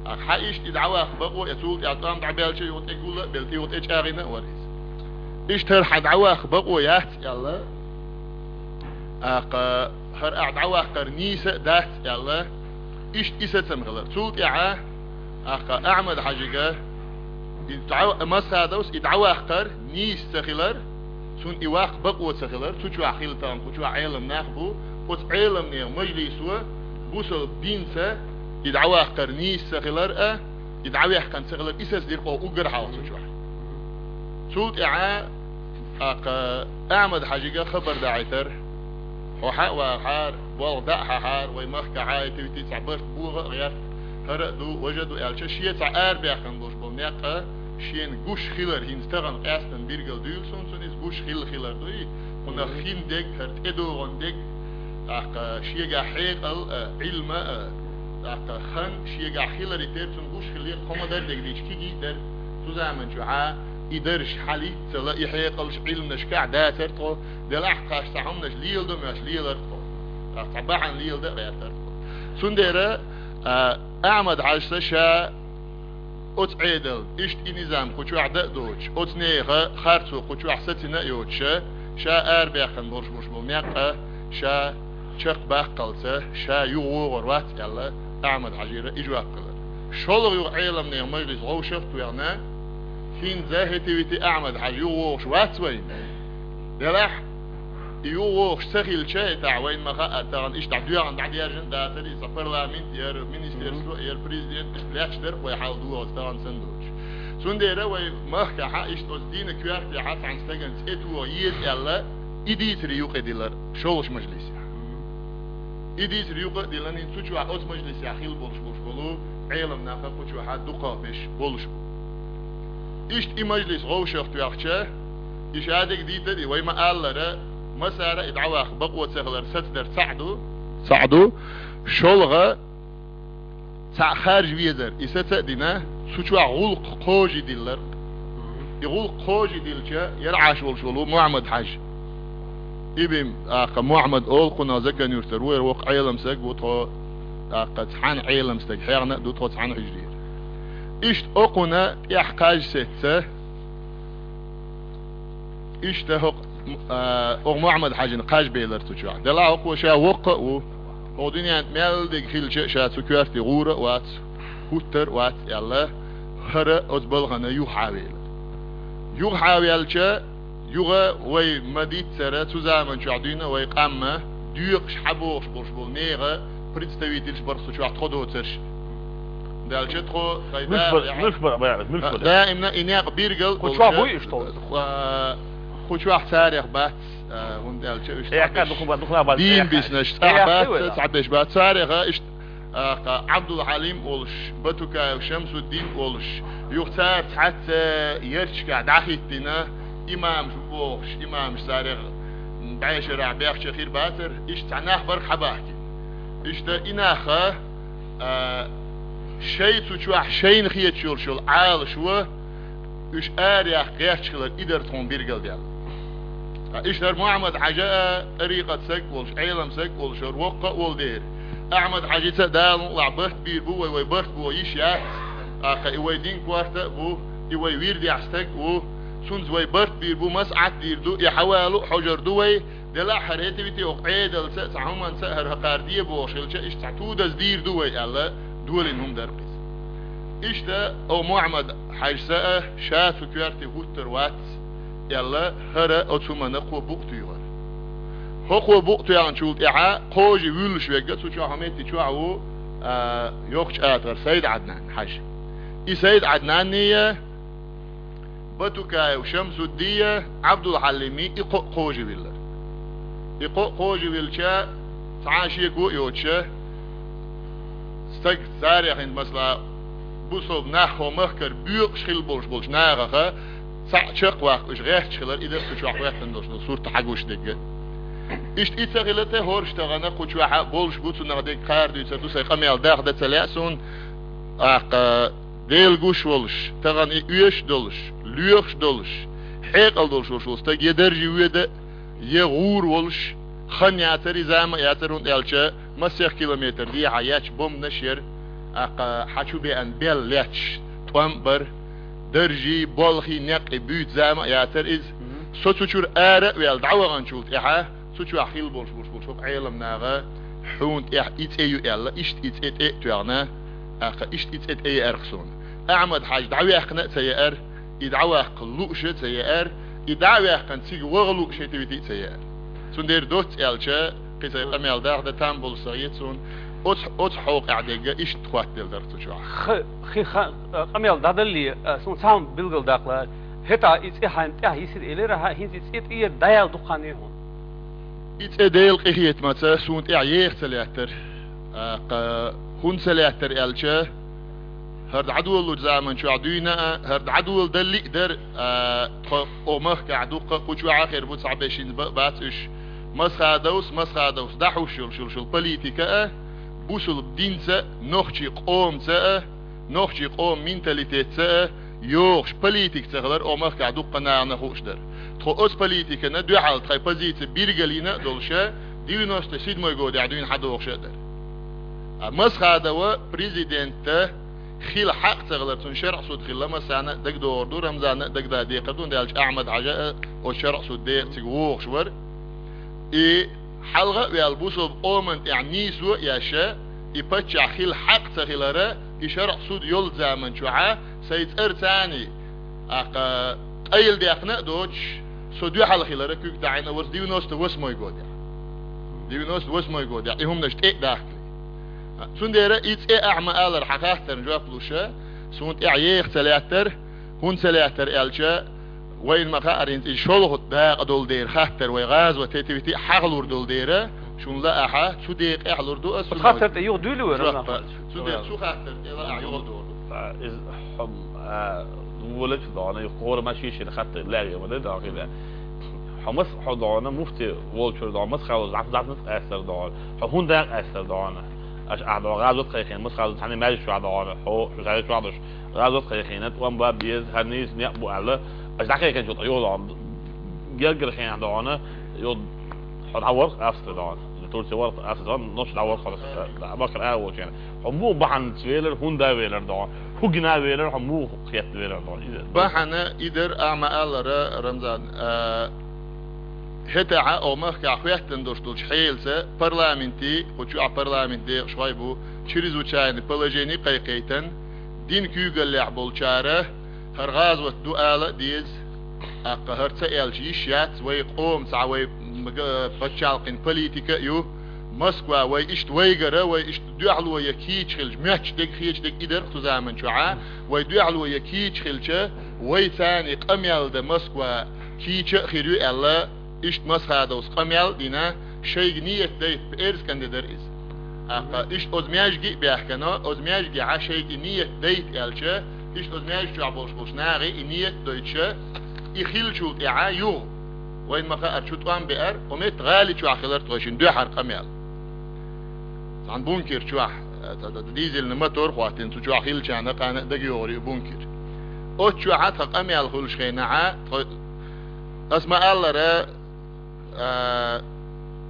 Ахьа хьан иштта и дӀаваккха бакъо, я цул тӀаьхьа тӀом дӀабаьлча, юха тӀе гул а белла, юха тӀе чӀагӀйина а вара иза. Иштта хӀара хьан дӀаваккха бакъо яц аьлла, тӀаккха хӀара ахьа дӀаваккхар нийса а дац аьлла, иштта и сацам хилар. Цул тӀаьхьа, тӀаккха Ахьмад-Хьажига и дӀа-, Масхадовс и дӀаваккхар нийса ца хилар, цунна и ваккха бакъо ца хилар, цу чохь хилла тахана кху чохь Ӏеламнах бу, оцу Ӏеламнехан мажлисо бусалба динца и дӀаваккхар нийса ца хилар а, И дӀаваьккхина ца хилар, и сацадир-кх оха уггар хьалха цу чохь. Цул тӀаьхьа, тӀаккха Ахьмад-Хьаьжига хабар даийтар: «Хьо хьа а вахахьара, болх дӀа а хьахьара, вай махкахьа а, хӀета-вита цхьа барт богӀа а гӀерта, хӀара а ду, важа а ду», — аьлча, шен цхьа арабаьккхина болуш болу некъ, шена гуш хилар хӀинца тахана къаьстина билгал дуьйла суна, цунна иза гуш хилла хилар ду и, кхунах хин дерг, хӀара тӀедогӀун дерг, тӀаккха шегахь хьекъал а, Ӏилма а, тӀаккха хан шегахь хиларе терра, цунна гуш хилла, кхо ма-дарра дерг дийча, кегий а дара. Цу заман чохьа и дарж хьалаьццала, и хьекъалш Ӏилманашкахь дацара тхо, делахь тхаьш цхьа хӀуманаш леладо моьттуш лелара тхо. ТӀаккха цхьа бахьана леладан а гӀертара тхо. Цундела, а, Ахьмад-Хьаьжас ша оцу Ӏедал, иштта и низам кху чохь дан а доцуш, оцу нехан харцо кху чохь сацийна а йоцуш, ша арабаьккхина болуш болуш болу некъ ша чекхбаккхалца, ша юха вогӀур вац аьлла, Ахьмад-Хьаьжира и жоп хилар. ШолгӀа юха Ӏеламнехан мажлис вовшах а тоьхна, хӀинца хӀета-вита Ахьмад-Хьаьжа юха вогӀуш вац вайна. Делахь, и юха вогӀуш ца хилча, и тӀехь вайна ма хаьа, тахана иштта дӀадоьгӀна, дӀадержана дацара, иза парламент яра, министерство яра, президент, иштта лаьтташ дара вай хьал догӀуш тахана санна доцуш. Цундела вай махкахьа иштта оцу дийнан коьртехьа цхьана стагана цӀе тоха еза аьлла, и дийцаре юкъа дилар шолгӀачу мажлисехь. И дийцаре юкъа а диллина, хӀинца цу чохь оцу мажлисехь хилла болуш болуш болу Ӏеламнах кху чохьа дукхагӀберш болуш бу. Иштта и мажлис вовшах тоьхча, и шадерг дийцар, и вай ма-аллара, массара а и дӀаваккха бакъо ца хилар сацадар цхьаъ ду, цхьаъ ду, шолгӀа цхьаъ харжа везар, и саца а дина, цу чохь гӀуллакх кхожий диллар. И гӀуллакх кхожий диллича, яра Ӏаш волуш волу Мухьаммад-Хьаьжа. Ибн, тӀаккха, Мухьаммад олу кхунах, Закан-Юьртара ву, яра воккха Ӏеламстаг ву тхо, тӀаккха цхьана Ӏеламстаг хьехна а ду тхо цхьана хьуьжарера. Иштта окхунна тӀехь кхаж сецна, иштта хӀокху, а, окху Мухьаммад-Хьаьжина кхаж белара цу чохь. Делахь хӀокхо ша воккха а ву, хӀокху дуьненна мел дерг хилча а ша цу коьрте гӀур а вац, хӀуттур а вац аьлла, хӀара оцу балхана юхахьа велира. Юхахьа ваьлча, юха вай ма-дийццара, цу заман чохь дуьйна вай къам ма доькъуш хьабогӀуш болуш болу нехан представительш бара цу чохь тхо доцурш. Делахь тхо хай Муьлш бар, да-, муьлш бар, баьгӀа, муьлш бар. Даимна и некъ биргал Кху чохь болча, буй иштта? а, кху чохь царех бац, а, хӀунда аьлча уьш Эхь, цхьаберш дукха, дукха нах бац, дийна эхь. Биснарш цхьа Эхь, бац, вай да. Цхьаберш бац. Царех иштта, а, кха, Ӏабдул-Хьалим а волуш, Батукаев Шамсуддин а волуш, юха цара цхьацца ярташкахь дӀахӀиттина, имамаш бу бохуш, имамаш царех бӀешарахь бехча хир бацара, иштта цхьа нах бара хьабахкина. Иштта и нах, а, шайн цу чохь шайна хеташ йолуш йолу Ӏалашо, уьш араяха гӀерташ хилар, и дара тхуна биргал даьлла. Ткъа иштта хӀара Мухьаммад-Хьаьжа а тӀарикъат стаг а волуш, Ӏелам стаг а волуш, хӀара воккха а волу дера, Ахьмад-Хьаьжица а Дала мукъалахь барт бийр бу вай, вай барт бохо йиш яц, тӀаккха и вай дин корта а бу, и вай вирдехь стаг а ву, цуьнца вай барт бийр бу, масхьат дийр ду, и хьавалу а хьожур ду вай, делахь хӀара хӀета-вита окху Ӏедалца а, цхьа хӀуманца а хӀара хӀокхара де бохуш хилча, иштта цхьа тудаз дийр ду вай аьлла, долийна хӀума дара-кх иза. Иштта окху Мухьаммад-Хьаьжас а ша цу коьрте хӀуттур вац аьлла, хӀара оцу хӀуманна кхо букъ туьйхира. ХӀокхо букъ тоьхначул тӀаьхьа кхожий вуьллуш верг а цу чохь, хӀокху метте чохь ву, а, йоккхачу атагӀара Сайд-Ӏаднан-Хьаьжа. И Сайд-Ӏаднанний а, Батукаев Шамсуддий а, Ӏабдул-Хьалимий и кхоъ кхожий виллира. И кхоъ кхожий виллича, цхьа а шеко а йоцуша, стаг царех хӀинца, масала, бусалба нах хӀокху махкара боькъуш хилла болуш болчу нахаха цхьаъ чекхваккха уьш гӀерташ хилар, и дара цу чохь хӀоьттина долуш долу сурт хьагуш дерг а. Иштта и ца хилла тӀе хӀорш тахана кху чохь а болуш бу, цунах дерг кхара дуьйцур ду, сайн къамел дахдан ца лаьа суна, тӀаккха Дела гуш волуш, тахана и оьшуш долуш, лоьхуш долуш, хьекъал долуш волуш волу стаг я даржий воьду, я гӀур волуш, хан яцара, и зама а яцара, хӀунда аьлча масех километр дехьа етташ бомбанаш яра, тӀаккха хьан чу беана бел летташ тӀом а бара, даржий, болхий, некъий буьйцу зама а яцара иза. Со цу чуьра ара а ваьлла дӀаваханчул тӀаьхьа, цу чохь хилла болуш, болуш, болуш хӀокху Ӏелам наха хьуна тӀехь и цӀе ю аьлла, иштта и цӀе тӀе а тоьхна, тӀаккха иштта и цӀе тӀе еара-кх суна. Ахьмад-Хьаьжа дӀаваьккхина а ца еара, и дӀаваккха лууш а ца еара, и дӀа а ваьккхина цига ваха лууш хӀета-вита а ца еара. Цундела доцца аьлча, кхин сайн къамел дахдан там болуш ца хета суна. Оцу, оцу хьокъехь дерг иштта хоттаделла дара цу чохь. Х-, хи ха-, а, къамел дӀадалле, а, суна цхьа хӀума билгалдаккха лаьара. ХӀетахь и цӀе хьайна тӀехь йисира элира, хьан хӀинца и цӀе тӀера дӀаяла дукха хан ю хьуна. И цӀе Делан къинхетамца суна тӀехь еха ца лаьттара. А, кха, хӀунда ца лаьттара аьлча, хӀара дӀадолалучу заман чохь дуьйна а, хӀара дӀадоладалли а дара, а, тхо оха махкахь дуккха а, кху чохь а хир бу, цхьаберш хӀинца бан а бац уьш. Масхадовс, Масхадовс дӀахьуш йолуш йолуш йолу политика а, бусулба динца а, нохчийн къомаца а, нохчийн къоман менталитетца а йогӀуш политика ца хилар оха махкахь дуккха нахана хууш дара. Тхо оцу политикана дуьхьал тхайн позици биргалийна а долуша, девяносто седьмой годехь дуьйна хьадогӀуша а дара. А Масхадова президента хила хьакъ ца хилар, цунна шарӀ суд хилла массарна а дагадогӀур ду, Рамзанна а дагадаа декхар ду, хӀунда аьлча Ахьмад-Хьажа а оцу шарӀ суд декъа цига вогӀуш вара. И хьалха а ваьлла бусулба къоман тӀехь нийсо а еш, и паччахь хила хьакъ ца хилара, и шарӀ суд йолу заман чохьа сайн цӀарцаний, аккха, къайладаьккхина а доцуш, со дуьхьал хилара куьг таӀийна вара девяносто восьмой годехь. Девяносто восьмой годехь и хӀуманаш тӀе а дахкале. Цундела и цӀе ахьа ма-аллара хьан хаттарна жоп луша, суна тӀехь еха ца лаьттара, хӀунда ца лаьттара аьлча, вайна ма-хаъара хӀинца и шолгӀа дакъа долу дера хаттар вай гӀазот тетавити а хьахалур долу дера, шуна лаахьа, цу декъехь лур ду ас цу хаттар тӀе юха дуьйлу вара жоп нах. Цундела цу хаттар тӀе лаахь юха дуьйлу. А, иза хьо, а, волачу дона, юха кхора ма шишина хаттар лаьгӀе ма де дона хила. Хьо мас хьо дона, муфти волчуьра дона, мас хало зӀаф-, зӀафнат къаьстар дона. Хьо хӀунда къаьстар дона? Аша ахь дона гӀазот кхайхина, мас хало цхьана маьждиг чохь дона, хьо, шу шаьлта чохь дона. ГӀазот кхайхина, тӀом бан беза, хӀара нийса некъ бу аьлла, аша дӀакхайкхинчул тӀе юха дона, гергара хенахь дона, юха хьо дӀаварх Австри дона, Турция варх Австри дона, нуша дӀаварх хьо, Бакар а волчу хенахь. Хьо муха бахьанца велар, хӀунда велар дона, хӀун гина велар, хьо муха кхетта велар дона. Иза бахьана и дара, ахьа ма-аллара, Рамзан, а, хӀетахьа оха махкахь хӀоьттина долуш долчу хьелаца парламенте, кху чохь парламент декъашхой бу, чрезвычайное положение кхайкхийтина, дин куьйгаллехь болчара, хӀара гӀазот ду ала а деза, аккха хӀара ца аьлча йиш яц, вай къома цхьа вай м-, га-, пачхьалкхин политика а ю, Москва вай иштта вайгара, вай иштта дуьхьало я кийча хилча, моьттуш дерг, хеташ дерг и дара-кх цу заман чохьа, вай дуьхьало я кийча хилча, вай царний къамел дан Москва кийча а хир ю аьлла, иштта Масхадовс къамел а дина, шайга ниет дайта пӀерзкан де дара иза. Аккха, иштта оцу маьжге а баьхкина, оцу маьжгехьа шайга и ниет дайта аьлча, иштта оцу маьжга чохь болуш болчу нахе и ниет а дойтуша, и хиллачул тӀаьхьа юха, вайна ма-хаъара, чу тӀом беара, кху метта гӀали чохь хилар тхойшинна дуьхьара къамел. Цхьана бункер чохь, э, ца, ца, дизельный мотор хӀоттийна, цу чохь хиллачарна къана а дагайогӀур ю и бункер. Оцу чохьа тхан къамел хуьлуш хенахьа, тхо, ас ма-аллара, а,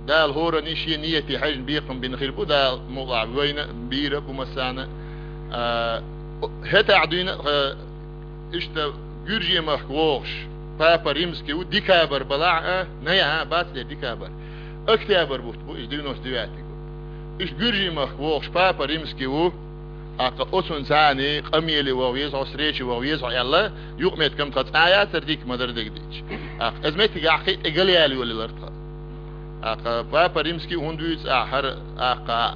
Дала хӀоранна шен нийете хьаьжна бекхам бина хир бу, Дала мукъалахь вайна а бийр а бу массарна а. А, хӀетахь дуьйна а, иштта Гуьржийн махка вогӀуш, Папа Римский ву, декабрь балахь а, най а, бац де декабрь. Октябрь бутт бу иза, девяносто девятый год. Иштта Гуьржийн махка вогӀуш Папа Римский ву, аккха, оцунна царний къамеле ваха веза хьо, встрече ваха веза хьо аьлла, юкъаметтиган тхан цкъа а яцара дика ма дара дерг дийцча. Аккха, иза меттигахь кхин а тӀе галъяла йолаелира тхан. Аккха, Папа Римский хӀунда вуьйцу ахь хӀара, аккха,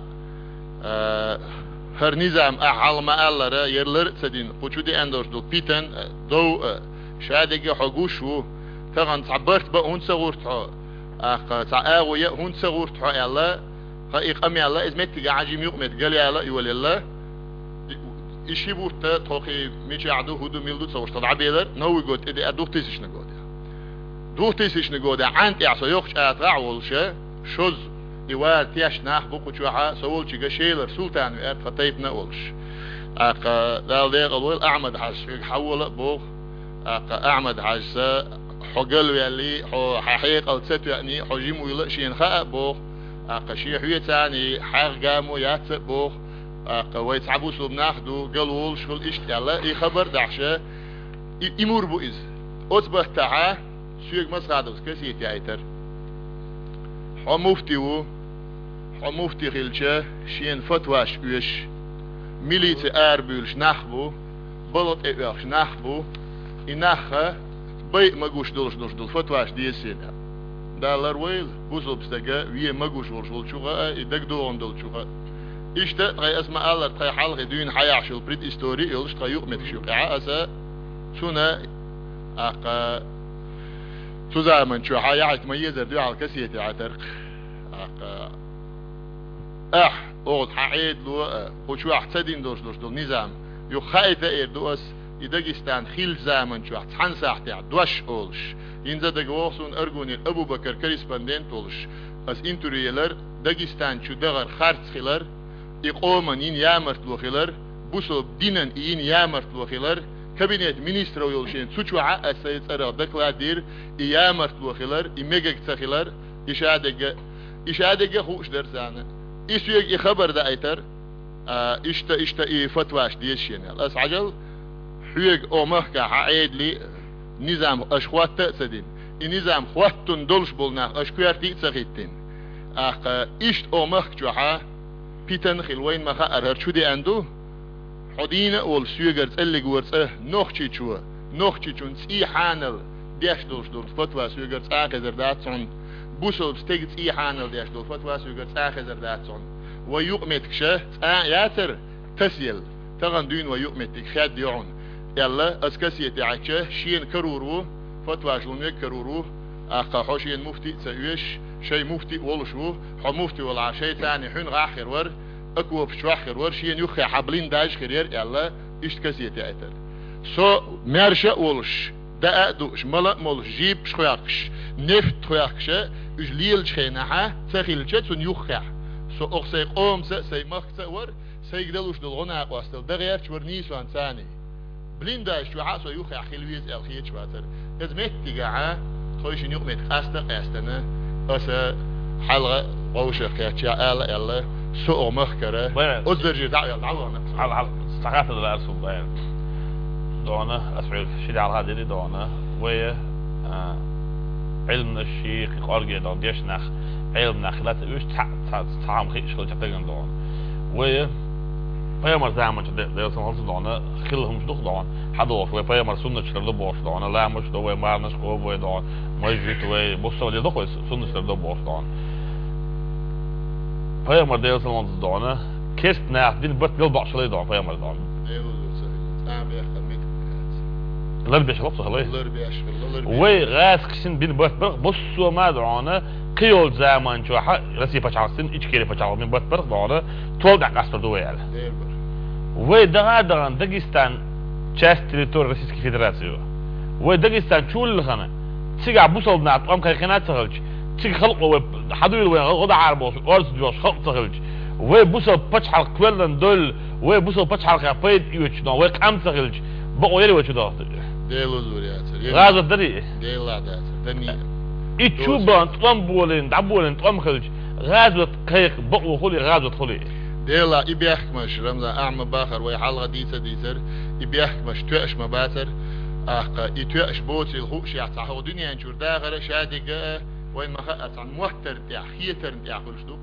а, хӀара низам ахь хьалха ма-аллара, яра лар а ца дина, кху чу деана долуш долу питан а, дов а, ша дерриге хьо гуш ву, тахана цхьа барт бан а хӀунда ца гӀурта хьо, аккха, цхьа агӀо ян а хӀунда ца гӀурта хьо аьлла, хӀа, и къамел а иза меттигахь жима юкъаметтиг галъяла а йолаелла. И, и ши бутт тхо кхин мичахь ду, хӀун ду, мила ду ца хууш тхо дӀабелара, Новый год тӀедеа, двухтысячный годехь. Двухтысячный годехь Ӏан тӀехь со йоккхачу АтагӀахь а волуша, шозза и вара тешна нах бу кху чохьа, со волчуьнга Шелара Султан веара тхан тайпана а волуш. Аккха, Дала декъала войла, Ахьмад-Хьаьжа хьоьга хьавола а боху. Аккха, Ахьмад-Хьаьжас хьо галваьллий, хьо хьан хьекъал ца тоьъний, хьо жима вуйла а шена хаьа а боху. Аккха, шен хьоьца царний хьагӀ гамо яц а боху. Аккха, вай цхьа бусулба нах ду, галволуш хуьлу иштта аьлла, и хабар а дахьаша, и, и мур бу иза. Оцу баттахьа соьга Масхадовс кассета яйтара. Хьо муфти ву, хьо муфти хилча, шена фатваш оьшу, милици арабуьйлуш нах бу, балха тӀе оьхуш нах бу, и нахха байа магуш долуш долуш долу фатваш деза шена. Дала ларвойла, бусулба стага вен магуш волуш волчуха а, и дагадогӀун долчуха а. Иштта тхай ас ма-аллара, тхай хьалхе дуьйна хьаяхьаш йолу предыстория а йолуш, тхай юкъаметтигаш юкъехь аса цуьнан, аккха, цу заман чохь яхьийта ма-езара дуьхьал кассете Ӏайтарх, аккха, ахь, оха хьан Ӏедало а, кху чохь ца дина долуш долуш долу низам, юха хаийта а эр ду ас, и Дагестан хиллачу заман чохь цхьана сахьтехь дош олуш. ХӀинца а дага вогӀу суна Аргунин Абу-Бакар корреспондент волуш, ас интервью елар, Дагестан чу дахар харц хилар, и къоман йина ямартло хилар, бусалба динан и йина ямартло хилар, кабинет министров йолу шен цу чохь а ас сайн цӀарах доклад дира, и ямартло хилар, и мегаг ца хилар, и шадерг а, и шадерг а хууш дара царна. И соьга и хабар даийтар, а, иштта, иштта и фатваш деза шена аьлла. Ас хьажал, хьоьга оха махкахь хьан Ӏедале низам аша хӀотта а ца дина, и низам хӀоттун долуш болу нах аша коьртий а ца хӀиттина. Аккха, иштта оха махка чохьа питана хила вайна ма хаьара, хӀара чу деана ду. Хьо дийна а волуш, соьгара цӀеллиг вара цӀа Нохчийчо, Нохчийчун цӀий хьанал деш долуш долу фатва соьгара цкъа а хезар дац хьуна. Бусалба стеган цӀий хьанал деш долу фатва соьгара цкъа а хезар дац хьуна. Вай юкъаметтигаш цкъа а яцара тасаелла. Тахана дуьйна вай юкъаметтиг хедда ю хьуна, аьлла, ас кассете Ӏайтича, шена карор ву, фатваш лун мега карор ву, аккха, хьо шена муфти а ца оьшуш, шайн муфти а волуш ву, хьо муфти валахь, шайца а хьуьнгахь а хир вара, окопаш чохь а хир вара, шена юххе хьан блиндаж а хир яра, аьлла, иштта кассете Ӏайтар. Со маьрша а волуш, даа а дууш, мала а молуш, джипаш хоьхкуш, нефт хоьхкуш а, уьш лелачу хенахь а ца хилча цунна юххехь, со оха сайн къомаца а, сайн махкаца а вара, сайга далуш долу гӀо-накъосталла дан гӀерташ вара нийсонца а. Блиндаж чохь а со юххехь хила веза аьлла хеташ вацара. Иза меттигехь а, тхойшинна юкъаметтиг къаста а къаьстина, аса хьалха вовшах кхетча ала аьлла, со оха махкара, Бай. Оцу даржера дӀа а ваьлла, дӀавахана. Хьал, хьал, сахьата дара аса бай. Дона, ас хьоьга ши дӀа хьалха дери дона. Вай, а, Ӏилманаш ши, кхин къорге дона, дешнах, Ӏилманах хила ца уьш, цхьа, цхьа, цхьа хӀума хиъаш хилча тагана дона. Вай, пайхамар заманчу де-, Делан салам хилла дона, хилла хӀумаш ду-кх дона. ХьадогӀуш вай пайхамар суннаташ лардо бохуш дона, ламазаш до вай, марханаш кхобу вай дона, мажжит вай, буссал де ду-кх вай суннаташ лардо бохуш дона. Пайхамар Делан салам хилла дона, керста нах дина барт галбакъ шалай дона пайхамар дона. Делан салам хилла, цӀа ма яххана меттиг ма яц. Ларбеш хилла цо хилла. Ларбеш хилла, ларбеш. Вай гӀазкхашна бина барт бара-кх, буссо ма дона, кхин йолчу заман чохь а Россия пачхьалкхашна, Ичкери пачхьалкхашна бина барт бара-кх дона, тол тӀехь къастор ду вай аьлла. Дера бара. Вай даха а дахана Дагестан часть территории Российской Федерации ю. Вай Дагестан чу лилхина, цигахь бусалба нах тӀом кхайкхина а ца хилча, цига халкъо вай хьадуьйла вайн гӀо дахьара бохуш, орца доьхуш халкъ ца хилча, вай бусалба пачхьалкх кхоьллина дойлла, вай бусалба пачхьалкхех пайда оьцуш дона, вай къам ца хилча, бакъо яри вай чу даха? Делан зур яцара. ГӀазот дарий? Делан дацара. Дани. И чу бан тӀом болийна, дӀаболийна тӀом хилча, гӀазот кхайкха бакъо хуьлий, гӀазот хуьлий? Делан и бехкамаш, Рамзан, ахьа ма бахара, вай хьалха дийца а дийцара, и бехкамаш тоьаш ма бацара, аккха, и тоьаш боцийла хууш яц, цхьа хӀокху дуьнен чуьра дахар а, шадерг а, вайна ма хаьа, цхьана моттарна тӀехь, хетарна тӀехь хуьлуш ду.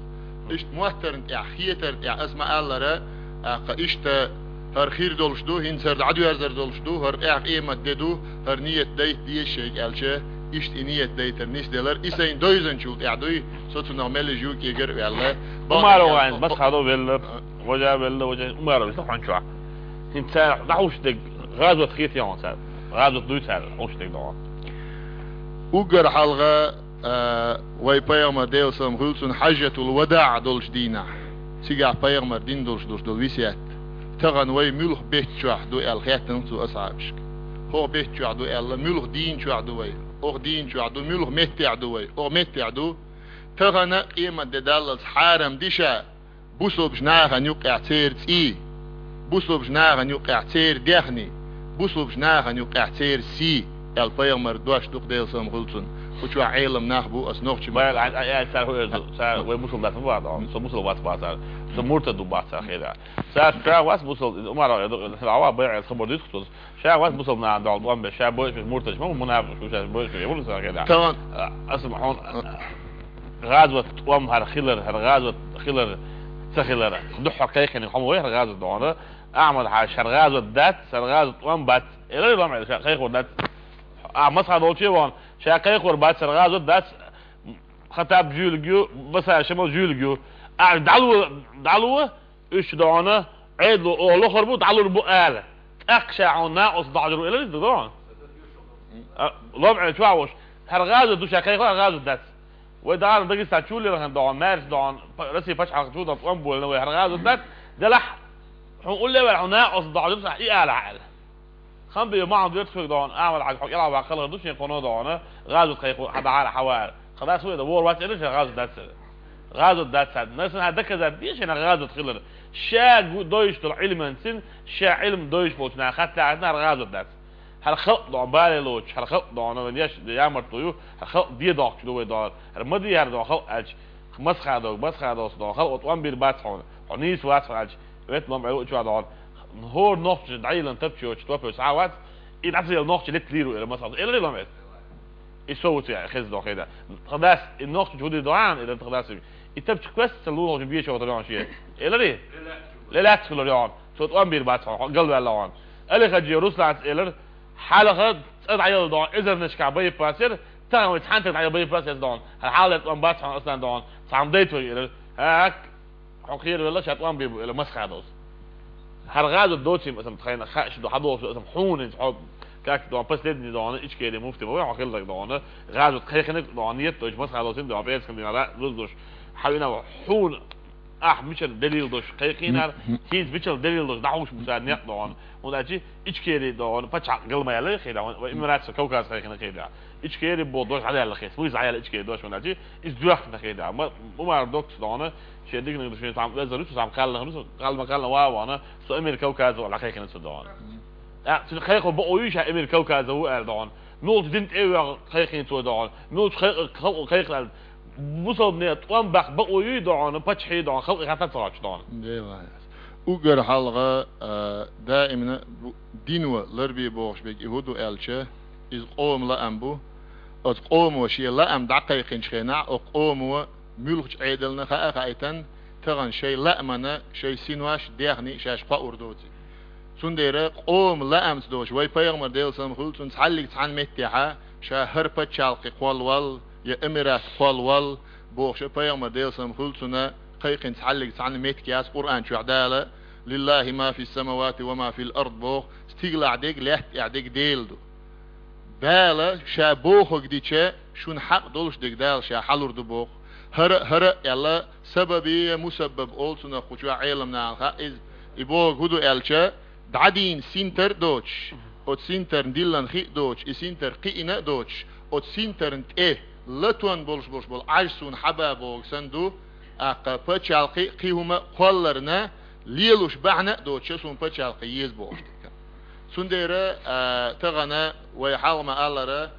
Иштта моттарна тӀехь, хетарна тӀехь, ас ма-аллара, аккха, иштта хӀара хир долуш ду, хӀинца хӀара дӀадоьрзур долуш ду, хӀара тӀехь къемат де ду, хӀара ниет дайта деза шайга аьлча, иштта и ниет дайтар нисделар, и сайн девзанчул тӀехь дуй, со цунах меллиз ю кегар а ваьлла. Умаров вайн, Масхадов веллар, а, Вожа велла, Вожа, Умаров велла хьуна чохь. ХӀинца цара дӀахьуш дерг гӀазот хетий хьуна цара? ГӀазот дуй цара хьуш дерг догӀу? Уггар хьалха, а, вай пайхамар, Делан салам хуьлу цунна, хьажжатул вадаӀ долчу дийнахь, цигахь пайхамар дина долуш долуш долу весет, тахана вай муьлха бетта чохь ду аьлла хаьттина цо асхьабашка. ХӀокху бетта чохь ду аьлла, муьлха дийна чохь ду вай? ХӀокху дийна чохь ду, муьлха меттехь ду вай? ХӀокху меттехь ду. Тахана къемат де даллалц хьарам ди ша бусалбачу нахана юккъехь церан цӀий, бусалбачу нахана юккъехь церан дехний, бусалбачу нахана юккъехь церан сий, аьлла пайхамар дош ду-кх, Делан салам хуьлу цунна. Кху чохь Ӏелам нах бу, ас нохчи ма бу. Бай, ай, ай, ай, цара хӀун эр ду? Цара вай бусалба дац ма бац, со бусалба вац бац цара, со муртад ву бац цара хеда. Цара ша вац бусалба, Умар эр ду, хьала вац, бай, ай, хабар дуьйцу цо. Ша вац бусалба нахана дуьхьал тӀом беш, ша бойуш муьлха муртадаш ма бу, мунафикъаш бу, ша бойуш муьлха, я вуьлу сан хеда. Таман. А, аса ма хьуна, а, гӀазот тӀом хӀара хилар, хӀара гӀазот хилар, ца хилар. Дуьххьал кхайкхинарг хьо ма вай хӀара гӀазот догӀана. Ахьмад-Хьаьжа, хӀара гӀазот дац, хӀара гӀазот тӀом бац. Элира лом Ӏела, ша кхайкхор дац. А, Масхадов волчу а вон, ша кхайкхор бац, хӀара гӀазот дац. Хаттаб жуьлиг ю, Басар Шамал жуьлиг ю. А, дӀало, дӀало, Уьш дона, Ӏедало оха лохар бу, дӀалур бу ала. ТӀаккха ша хьуна накъост дӀахьожур ву элира иза дона. А, лом Ӏе чу а волуш. ХӀара гӀазот ду ша кхайкхо, хӀара гӀазот дац. Вай дагӀана Дагестан чу лелхина дона, маьрша дона, па-, Россия пачхьалкх чу дона тӀом болийна вай, хӀара гӀазот дац. Делахь, хьуна улле вара, хьуна накъост дӀахьожур сан и ала хьаьла. Хам бе ма хьуна дуьртах хьуьга дона, Ахьмад-Хьаьжа хьо кӀелхьа ваккха хилар ду шен кхуно дона, гӀазот кхайкхо хьан дӀахьара хьан вара. Тхан дас ву эда вор вац элира, ша гӀазот дац элира. ГӀазот дац царна. Нарсан хьан даказать бе шена гӀазот хилар. Ша гу-, дойуш долу Ӏилманцин, ша Ӏилма дойуш болчу наха хатта лаьхьатна хьан гӀазот дац. ХӀара халкъ дона бале лоцуш, хӀара халкъ дона, вайн еш ямартло ю, хӀара халкъ де доккхуш ду вай дона. ХӀара ма де хӀара дона халкъ аьлча, масхадо, масхадос дона, халкъо тӀом бийр бац хьуна. Хьо нийса вац хьуна аьлча, ветта лом Ӏе луучу а дона. ХӀора нохча дӀайиллина тапчочу топе схьа вац, и дӀа ца елла нохча летта лийр ву, элира масала. Элира лом эс. И со ву ца яа, хеза дохийда. Тхан дас, и нохча чу хӀу дийр дохьан, элира тхан дас. И тапча кхоьссича лулахочун бечо тара шен. Элира? Лелаьцча хилар йогӀун. Цо тӀом бийр бац хьуна, галваьлла хьуна. Али-Хаджи Русланца элира, хьалха цӀа дӀаелла дона, эзарнашка боеприпас яра, тахана вай цхьаьнатега дӀаелла боеприпас яц дона. ХӀара хьалха тӀом бац хьуна, Аслан дона. Цхьамма дайта вай элира. ХӀак, хьо кхеравелла, ша тӀом бийр бу, элира масхадос. ХӀара гӀазот доцийла аса тхайна хаьаш ду, хьадолуш ду аса хьуна, хьо, как дона, последний дона, Ичкери муфти бу вай, хьо хилла дона, гӀазот кхайкхинарг дона, нет, дойчу масхадос дона, пӀераскан дийнахь рузуш, хьан вина хьуна, ахь мичара далил долуш кхайкхийнара, хӀинца мичара далил долуш дӀахьуш бу цара некъ дона, хӀунда аьлча Ичкери дона, пачхьалкх гал ма яьлла хи дона, вай Эмират Кавказ кхайкхина хи дона. Ичкери бо дош хьадаьлла хи, вуй зӀаьлла Ичкери дош, хӀунда аьлча иза доьхкина хи дона. Ма-, Умар доккхачу дона, шен диканиг ду, шен цхьамма везар ю, цхьамма кхаьллина хӀума, кхаьлла ма кхаьллина ван а вана, со Эмир Кавказо хьакхайкхина ца дона. ТӀаккха цуьнан кхайкхо бакъо юй ша Эмир Кавказо ву аьлла дона. Муьлхачу дин тӀе а ваьгӀна кхайкхина цо дона. Муьлхачу халкъ-, халкъо кхайкхина аьлла. Бусалба нехан тӀом баккха бакъо юй дона, паччахье дона, халкъе хаттар ца хоттуш дона. Делахь. Уггар хьалха, а, даимна бу-, дино ларбе бохуш берг и хӀу ду аьлча, иза къоман лаам бу. Оцу къомо шен лаам дӀакхайкхинчу хенахь, оцу къомо муьлхачу Ӏедална хаа а хаийтина, тахана шайн лаамана, шайн синош, даьхний шаьш кхоур доций. Цундела къоман лаамца доцуш, вай Пайхамар, Делан салам хуьлда цунна, цхьаллиг цхьана меттехьа, ша хӀара пачхьалкхе кхоллавал, я Эмират кхоллавал, бохуш а Пайхамар, Делан салам хуьлда цунна, кхайкхина цхьаллиг цхьана меттиг яц Къуръан чохь Дала, «Лиллахи ма фис самавати ва ма фил ард», боху, стигалахь дерг, лаьтта тӀехь дерг Делан ду. Дала ша бохург дича, шуна хьакъ долуш дерг Дала ша хьалур ду боху. ХӀара а, хӀара а аьлла, сабаби я мусаббаб олу цунах кху чохь Ӏеламнахана хаьа иза. И бохург хӀу ду аьлча, дӀадийна синтар а доцуш, оцу синтарна диллина хи а доцуш, и синтар кхиъна а доцуш, оцу синтарна тӀе латон болуш болуш болу Ӏаж суна хьаба бохург санна ду, тӀаккха пачхьалкхе а, кхин хӀума а кхолларна, лелош бахьана а доцуша суна пачхьалкхе еза бохуш дерг. Цундела, а, тахана вай хьалха ма-аллара,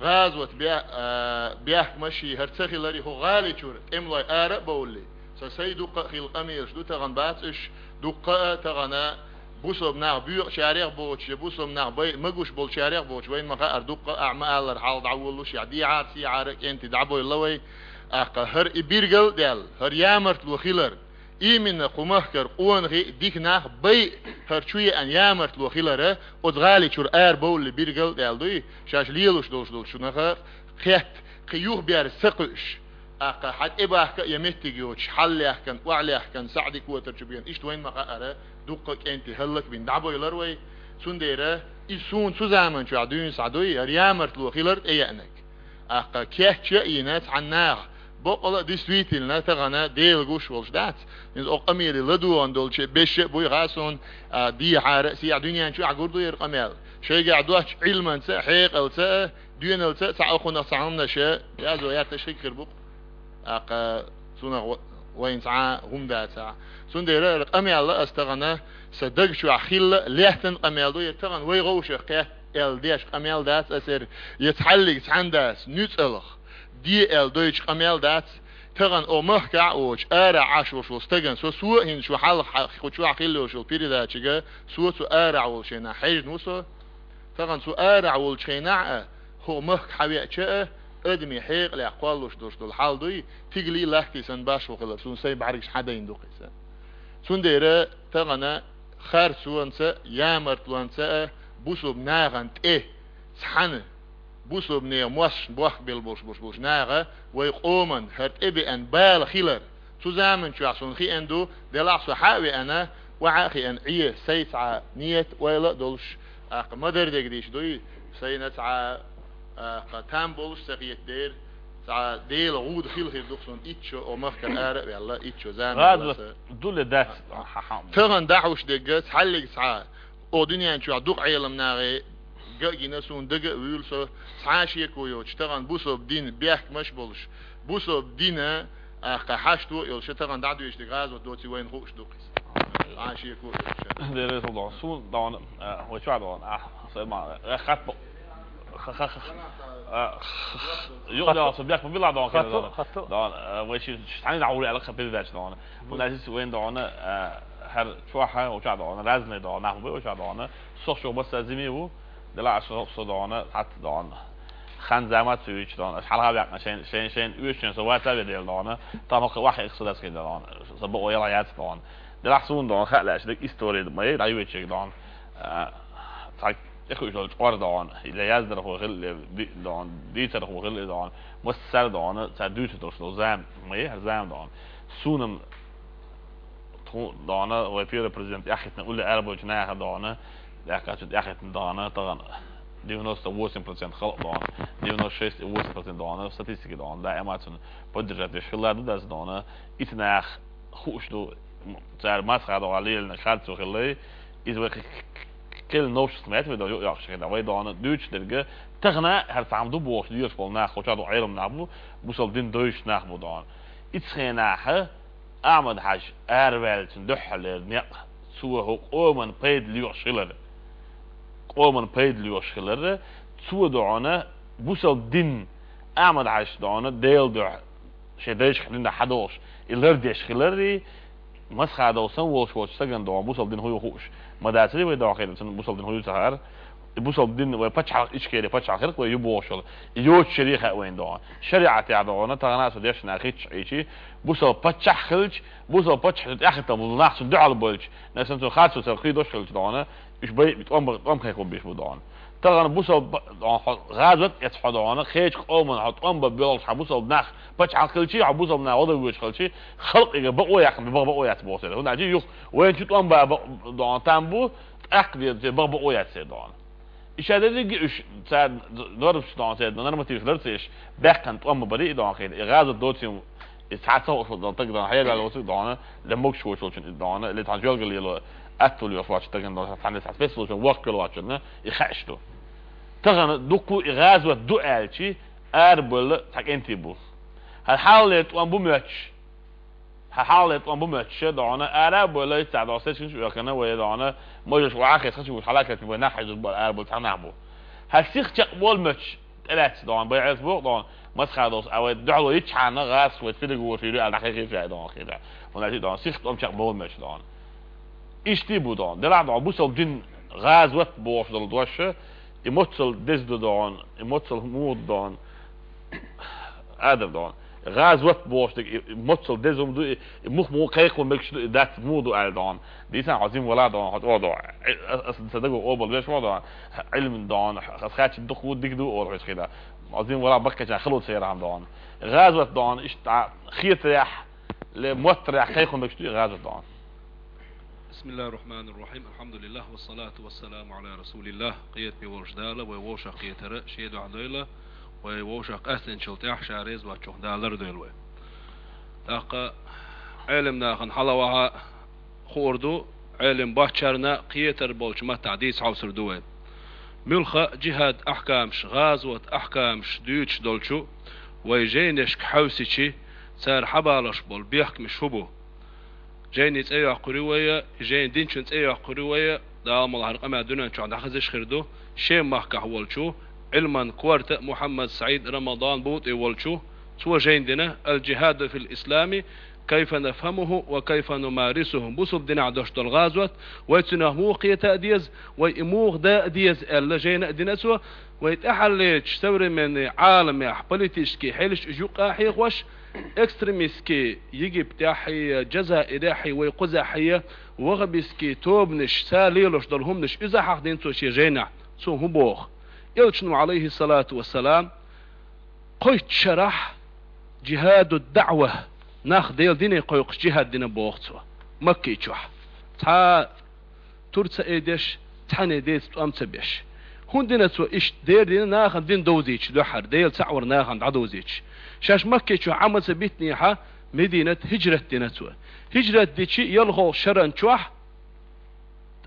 гӀазот бе-, а, бехкамаш хӀара ца хиларе, хӀу гӀали чуьра тӀемалой ара а бовллий, сан сай дуккха а хилла къамелаш ду, тахана бац уьш, дуккха а тахана бусалба нах боькъучарех а боцуш, я бусалба нах бай-, магош болчарех а боцуш, вайна ма-хаара, дуккха а ахь ма-аллара хьалха дӀаволлуш, я дехьара, сехьара кӀентий дӀабойла вай, тӀаккха хӀара и биргал а даьлла, хӀара ямартло хилар, именно кху махкара къонахий а, дика нах а, бай а хӀара чу еана ямартло хилара, оцу гӀали чуьра ара бовллий биргал а даьлла дуй, шаьш лелош долуш долчу наха кхетта, кхин юхаберза ца кхуьуш. ТӀаккха хьан тӀебахка а я меттиг йоцуш, хьалалаьхкина, охьалаьхкина, саӀди котар чу бена, иштта вайна ма-хаара, дуккха а кӀентий хӀаллакбина дӀабойлар вай. Цундела, иза суна цу заман чохь дуьйна схьа дуй, хӀара ямартло хилар тӀееанарг. ТӀаккха кечъян а йина цхьана наха, баккъала а действительно тахана Дела гуш волуш дац. Иза оха къамеле ладогӀан долчу беша а буй хаа суна, а, дехьара а, сехьа дуьнен чохь гур ду яра къамел. Шайгахь доцчу Ӏилманца а, хьекъалца а, доьналца а цхьа а кхунах цхьа хӀуманаш язо яьрташ хиг хир бу-кх. ТӀаккха цунах ва-, вайна цхьа а хӀума дацахь. Цундела къамел ас тахана сан даг чохь хилла лаьттан къамел ду, я тахана вай гӀовшах кхетта аьлла деш къамел дац асер, я цхьаллиг цхьаьна дац, нуьцкъалах де аьлла дойтуш къамел дац. Тахана о махкахь а воцуш, арахь Ӏаш волуш волу стагана со, со а хӀинца шу хьалха хьа-, кху чохь хилла йолуш йолу передачага, со цу арахь волу шайнахь хьежна ву со. Тахана цу арахь волчу хенахь а, хӀокху махка хьан веача а, адамийн хьекъалех кхоллуш долуш долу хьал дуй, тигалий латтий санна башхо хилар, суна сайн бӀаьргаш хьан дайна ду-кх иза. Цундела тахана харцонца а, ямартлонца а, бусалба нахана тӀе цхьаьна, бусалба нехан мостагӀашна бохкабелла болуш, болуш, болуш наха вай къоман хӀара тӀебеана бала хилар, Цу заман чохь суна хиъна ду, делахь со хьа а веана, охьа а хиъна, Ӏе, сай цхьа нийят, ойла а долуш, тӀаккха ма-дарра дерг дийш дуй, сайна цхьа, тӀаккха там болуш ца хета дера, цхьа Делан гӀуда хила хир ду-кх суна итт шо, о махкара ара а ваьлла, итт шо заман. ГӀазот ду ле дац? Тахана дӀахьуш дерг, цхьаллиг цхьа, о дуьнен чохь дукха Ӏелам нахе гина, суна дага а вуьйлу со, цхьа а шеко йоцуш, тахана бусалба дин бехкамаш а болуш, бусалба дина, тӀаккха хьашто а йолуш, тахана дӀадоьдуш дерг гӀазот доций вайна хууш ду-кх иза. Цхьа а шеко а йоцуш. Дера реза догӀу. Суна догӀу, а, вай чохь догӀу, а, хатта, ха-, ха-, ха-, а, ха-, юкъа догӀу, со бехк ма билла догӀу, хатта, хатта. ДогӀу, а, вай ши, ши, цхьаьна дӀа гӀур аьлла, ха, передача догӀу. ХӀунда аьлча вайна догӀу, а, хӀара чохь а, вай чохь догӀу, разный догӀу, нах ма бу вай чохь догӀу. Со шух масса зиме ву, делахь со, со догӀу, хьатта догӀу. Хан-зама ца юьйцуш догӀу, аш хьалха ваьккхина шайн, шайн, шайн оьшучун со ваца а ведела догӀу, тахана хӀокху охьа а хьекха ца дацахь догӀу, сан бакъо яла яц догӀу. Делахь суна догӀу, хаа лаьа дерг, истори ма яй, дӀайоьдуш ерг догӀу. А, цхьа тӀекхуьуш долу чкъор догӀу, или яздархо хила, или ди-, догӀу, дийцархо хила, или догӀу, массара догӀу, цара дуьйцур долуш долу зама ма яй хӀара зама догӀу. Суна-м тхо догӀу, вай первый президент аьххитна улле арабоьлчу наха догӀу, аьхкхачу аьххитна догӀу, тахана девяносто восемь процент халкъ догӀу, девяносто шесть и восемь процент догӀу, статистика догӀу, даима цунна поддержать деш хилла ду дас догӀу, итт нах хууш ду, цара масха догӀу лелийнарг харцо хилла, иза вай кхел новшество ма яц вай догӀу, юкъа йоккхуш хилла, вай догӀу дуьйцуш дерг, тахана хӀара цхьа хӀума ду бохуш лелаш болу нах, кху чохь ду Ӏелам нах бу, бусалба дин доьшуш нах бу догӀу. Ицу хенахь Ахьмад-Хьаьжа араваьллачун дуьххьарлера некъ, цо хӀокху къоман пайда лоьхуш хилар. Къоман пайда лоьхуш хилар, цо догӀу, бусалба дин Ахьмад-Хьаьжас догӀу, Делан дуьхьа шен дайшкахь динехь хьадогӀуш, и лардеш хилар, масха долу санна волуш волчу стагана догӀу, бусалба дин хӀун ю хууш. Ма дацарий вай догӀу хетар, цунна бусалба дин хӀун ю ца хаьара. И бусалба дин вай пачхьалкх, Ичкери пачхьалкх хир-кх вай ю бохуш йолу. И йоцуш шариӀат хаьа вайна догӀу. ШариӀатехь догӀу, тахана а со дешна хиттачу Ӏийчи, бусалба паччахь хилча, бусалба паччахьна тӀехӀиттал болу нах цунна дуьхьал боьлча, нах цунна харцо ца кхийдош хилча догӀу, уьш бай тӀом ба-, тӀом кхайкхо беш бу догӀу. Тахана бусалба, догӀу, хьо гӀазот эца хьо догӀу, кхечу къоман хьо тӀом бан боьлхуш хьан бусалба нах пачхьалкх хилчи, хьо бусалба нах гӀо дан воьдуш хилчи, халкъига бакъо яьккхина, бакъо яц боху церан. ХӀунда аьлча юха вайна чу тӀом бан бакъ-, догӀу, там бу, тӀаккха деза, бакъо яц церан догӀу. И ша дерриге уьш цара нормативаш догӀу, церан нормативаш ларца еш, баьккхина тӀом ма барий и догӀу хета. И гӀазот доцийла, и цхьа ца хууш волу стаг догӀу, хьерваьлла волу стаг догӀу, ле могуш воцуш волчун и догӀу, ле цхьана жоьлгала лело, атталла йолуш волчу стагана догӀу, цхьана, цхьана спецлучун воккхавелла волчунна и хаьаш ду. Тахана дуккха и гӀазот ду аьлчи, арабевлла цхьа кӀентий бу. ХӀара хьалхалера тӀом бу моьттуш. Хьан хьалхале тӀом бу моьттуш догӀу, ара а бой, лайццахь догӀу, сецигаш а оьхкина вай догӀу, можаш охьа а хеташ, хачи вуш хьалакхетча вай нах хьийзуш бара, ара бу цхьа нах бу. Хьан сих чекх болу моьттуш тӀелаьцна догӀу, бай Ӏелас боху догӀу, масха долуш, а вай дуьхьало йичхьана, гӀазкхаш вай филига вохуш йуьйр аьлла, дӀахайхийша догӀу хир. ХӀунда аьлча догӀу, сих тӀом чекх болу моьттуш догӀу. Иштта бу догӀу. Делахь догӀу, бусалба дин гӀазот бохуш долу дош, и моццал деза ду догӀу, и моццал муха ду догӀу. Адам догӀу. ГӀазот бохуш дерг, и, и моццал деза хӀума ду, и, и мух муха кхайкхо мегаш ду, и дац муха ду аьлла догӀу. Дийцан хьо зим вала догӀу, хьо чӀогӀа догӀу. Ас сан дагах обал беш ма догӀу. Ӏилма догӀу, ас кхача дукха дика ду олу хьуьйсу хила. Хьо зим вала баккхача хало ца яра хьан догӀу. ГӀазот догӀу, иштта хетарехь, ле моттарехь кхайкхо мегаш ду и гӀазот догӀу. بسم الله الرحمن الرحيم. الحمد لله والصلاة والسلام على رسول الله. Кхетаме волуш Дала вай вовшах кхетар шен дуьхьа дойла, вай вовшах къаьстинчул тӀаьхьа ша реза воцчух Дала лардойла вай. ТӀаккха Ӏелам нахана хьалавахьа хуур ду, Ӏелам боцчарна кхетар болчу маттахь дийца хьовсур ду вай. Муьлхха а джихад ахькамаш, гӀазот ахькамаш дуьйцуш долчу вай жайнашка хьаьвсичи, цара хьабалош болу бехкамаш хӀун бу? Жайни цӀе йоккхур ю вай, жайни динчун цӀе йоккхур ю вай, Дала мукъ лахь, хӀара къамел дуьнен чохь дӀахезаш хир ду, Шем махкахь волчу, Ӏилман корта Мухьаммад Саид Рамадан бу тӀе волчу, цо жайна дина: «الجهاد في الإسلام، كيف نفهمه وكيف نمارسه». Бусалба динехь долуш долу гӀазот, вай цунах муха кхета а деза, вай и муха да а деза аьлла, жайна а дина цо, вай тӀаьххьарлерчу современный Ӏаламехь политический хьелаш уьш юккъа а хьехош, экстремистский Египтехьий, Джазаирехьий, вай кхузахьий, ваххабистский тобанаш ца лелош долу хӀуманаш иза хьахдина цо шен жайнахь. Цо хӀун боху? Элчано, алейхиссалату вассалам, кхойтта шарахь джихаду даъва, Нах Делан дине кхойкхуш джихад дина боху цо Макки чохь. Цхьа тур ца айдеш, цхьанне деца тӀом ца беш. ХӀунда дина цо иштта? Дера дина, нахана дин довзийча дуьххьара, Дела цхьаъ вар нахана дӀадовзийча. Шаьш Макки чохь Ӏама ца битинехьа, Мединат хӀиджрат дина цо. ХӀиджрат дичи ялхолгӀа шаран чохь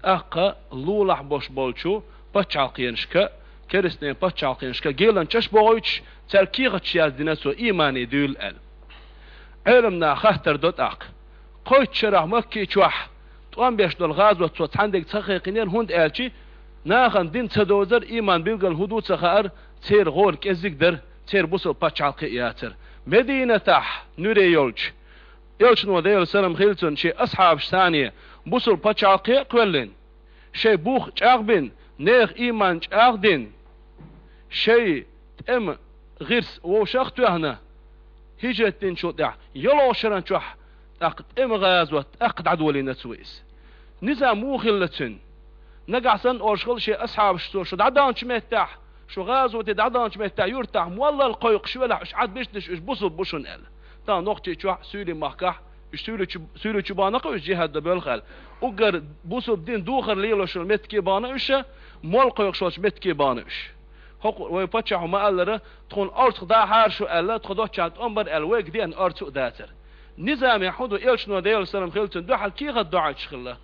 тӀаккха лулахь бош болчу пачхьалкхенашка, керстанийн пачхьалкхенашка гелан чаш бохуьйтуш, цаьрга кехаташ яздина цо, иймане дуьйла аьлла. Ӏеламнаха хаттар до тӀаккха. Кхойтта шарахь Макки чохь тӀом беш долу гӀазот цо цхьаьнгге ца кхайкхинера, хӀунда аьлча нахана дин ца довзар, ийман билггал хӀун ду ца хаьара, церан гӀора кӀеззиг дара, церан бусалба пачхьалкхе а яцара. Мединатахь нуьре йолчу Элчано, Делан салам хила цунна, шен асхьабаш санна бусалба пачхьалкхе а кхоьллина, шайн бух чӀагӀбина, нехан ийман чӀагӀдина, шайн тӀеман гӀирс вовшах а тоьхна, хӀиджрат динчул тӀаьхьа ялхолгӀа шаран чохь тӀаккха тӀеман гӀазот тӀаккха дӀадолийна цо иза. Низам вуха хилла цуьнан? Нагахь санна олуш хилла шен асхьабашца: шу дӀадаханчу меттехь, шу гӀазоте дӀадаханчу меттехь юьртахь моллал кхойкхуш велахь, уьш Ӏад бишнаш, уьш бусалба бу шуна аьлла. Тахана нохчий чохь, суьйлийн махкахь, уьш суьйлучу, суьйлучу бахана-кх уьш джихад дан боьлху аьлла. Уггар бусалба дин духар лелош йолу меттиге бахана уьш, молла кхойкхуш йолчу меттиге бахана уьш. ХӀокху вайн паччахьо ма-аллара, тхуна орцах дахьара шу аьлла, тхо доцчарна тӀом бара аьлла, вайга деана орцу а дацара. Низамехь хӀун ду, Элчано, Делан салам хила цунна, дуьхьал кехат доуьйтуш хилла.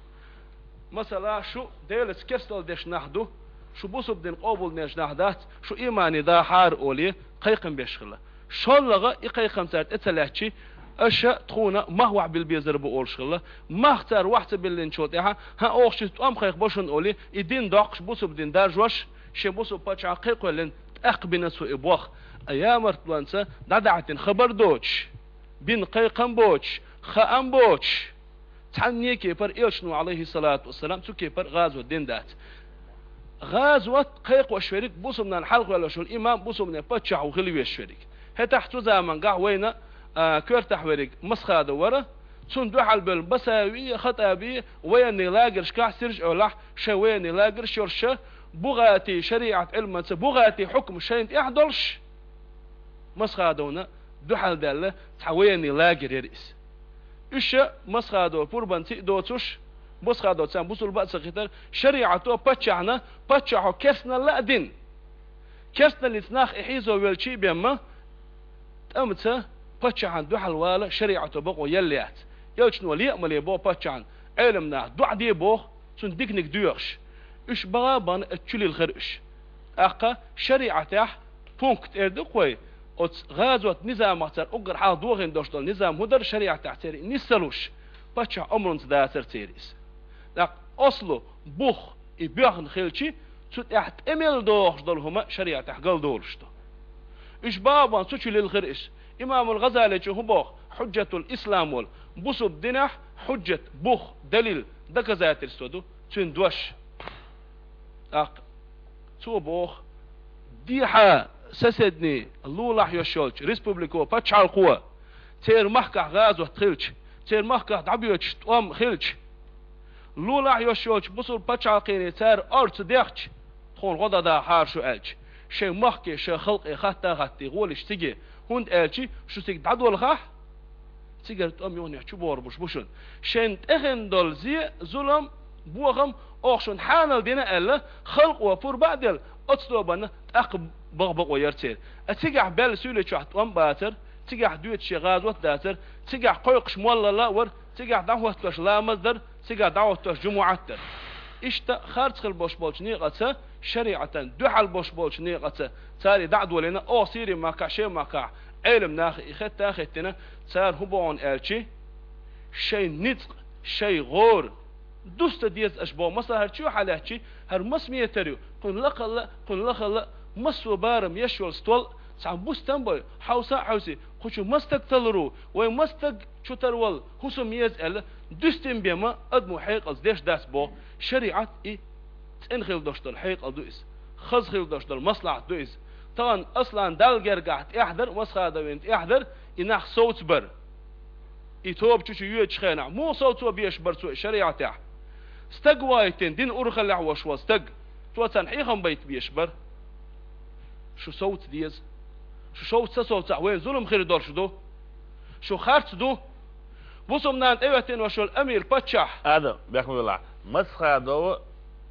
Масала, шу Делаца керсталла деш нах ду, шу бусалба дин къобалдинарш нах дац, шу иймане дахьара олий, кхайкхам беш хилла. ШоллагӀа и кхайкхам цара тӀе ца лаьттича, аша тхуна мах охьабилла безар бу олуш хилла. Мах цара охьа ца биллинчул тӀаьхьа, хӀан, оха шуьца тӀом кхайкхабо шуна олий, и дин доккхуш, бусалба дин даржош, шен бусалба пачхьалкхе а кхоьллина, тӀаккха бина цо и бох. Ткъа ямартлонца дӀадаьхьийтина хабар доцуш, бина кхайкхам боцуш, хаам боцуш, цхьанне а кепара Элчано, Ӏалайхиссалату вассалам, цу кепара гӀазот дина дац. ГӀазот кхайкхош верг, бусалба нах хьалха ваьллачул имам, бусалбанийн паччахь ву хила везаш верг. ХӀетахь цу замангахь вайна, а, коьртахь верг Масхадов вара, цунна дуьхьал бевлла Басави а, Хатаби а военный лагершкахь, Сиржа-Эвлахь шайн военный лагерш йолуш, БугӀатий шариӀат Ӏилманца, БугӀатий хьукмаш шайна тӀехь долуш, Масхадовна дуьхьал даьлла цхьа военный лагерь яра иза. Уьш Масхадов пурбанца а доцуш, Масхадов царна бусалба а ца кхийтира, шариӀато паччахьна, паччахьо керстаналла а дина, керстаналлица нах и хьийзо велча а бен ма, тӀамца паччахьна дуьхьал вала шариӀато бакъо елла яц. Элчано ле а ма ле боху паччахьна, Ӏеламнаха доӀа де боху, цунна диканиг доьхуш. Уьш баха а бахана, оцу чу лилхира уьш. ТӀаккха шариӀатехь пункт эр ду-кх вай, оцу гӀазот низамах цара уггар хьалха дохийна долуш долу низам хӀун дара шариӀатехь церан и нисса луш, паччахьан омранца дацара церан иза. ТӀаккха аслу бух и боьхна хилчи, цу тӀехь тӀе мел дохуш долу хӀума шариӀатехь галдолуш ду. Уьш баха а бахана, цу чу лилхира уьш. Имамул ГӀазаличо хӀун боху, Хьуджатул Ислам волу, бусалба динехь хьуджат, бух, далил, доказательство ду цуьнан дош. ТӀаккха цо боху, дехьа соседний лулахь йолуш йолчу республико пачхьалкхо, церан махкахь гӀазот хилча, церан махкахь дӀабоьдуш тӀом хилча, лулахь йолуш йолчу бусалба пачхьалкхене цара орца дехча, тхуна гӀо дан дахьара шу аьлча, шайн махке, шайн халкъе хатта а хаттий гӀолаш циге, хӀунда аьлча шу цига дӀадолхахь, цигара тӀом юханехь чу бохурбуш бу шуна. Шайна тӀехь долу зе, зулам, бохам оха шуна хьанал дина аьлла, халкъо пурба а делла, оцу тобанна тӀаккха баха бакъо яра церан. А цигахь баьлла суьйле чохь тӀом а бацара, цигахь доьдуш шен гӀазот а дацара, цигахь кхойкхуш моллалла а вара, цигахь дӀахӀоттош ламаз дара, цигахь дӀахӀоттош жумуӀат дара. Иштта харц хила бош болчу некъаца, шариӀатан дуьхьал бош болчу некъаца, цара и дӀа а долийна, оха Сирин махкахь, шен махкахь, Ӏелам наха и хетта а хеттина, цара хӀун боху аьлчи, шайн ницкъ, шайн гӀора, дуста деза аша боху, масала хӀара чоьхьа лаьттачи, хӀара маса метр ю, кхуьнан лакхалла, кхуьнан лахалла, массо а барам еш йолу стол, цхьа бустам бой, хьовса а хьовсий, кху чу маса стаг талур ву, вай маса стаг чу тарвала хӀусам еза аьлла, дуьстина бен ма адамо хьекъалца деш дац боху, шариӀат и цӀена хила дош долу хьекъал ду иза, хаза хила дош долу маслахьат ду иза. Тахана Аслан Далла гергахь тӀехь дара, Масхадовна тӀехь дара, и нах совцабар. И тоба чу чу йоьдучу хенахь, муха совцо беш бара цо и шариӀатехь? Стаг вайтина, дин урхаллехь вош волу стаг, цо царна хьехам байта беш бара. Шу совца деза. Шу шовца ца совцахь, вайна зулам хир долуш ду. Шу харц ду. Бусалба нана тӀеветтина ваша амир паччахь. Ада, бехмула. Масхадов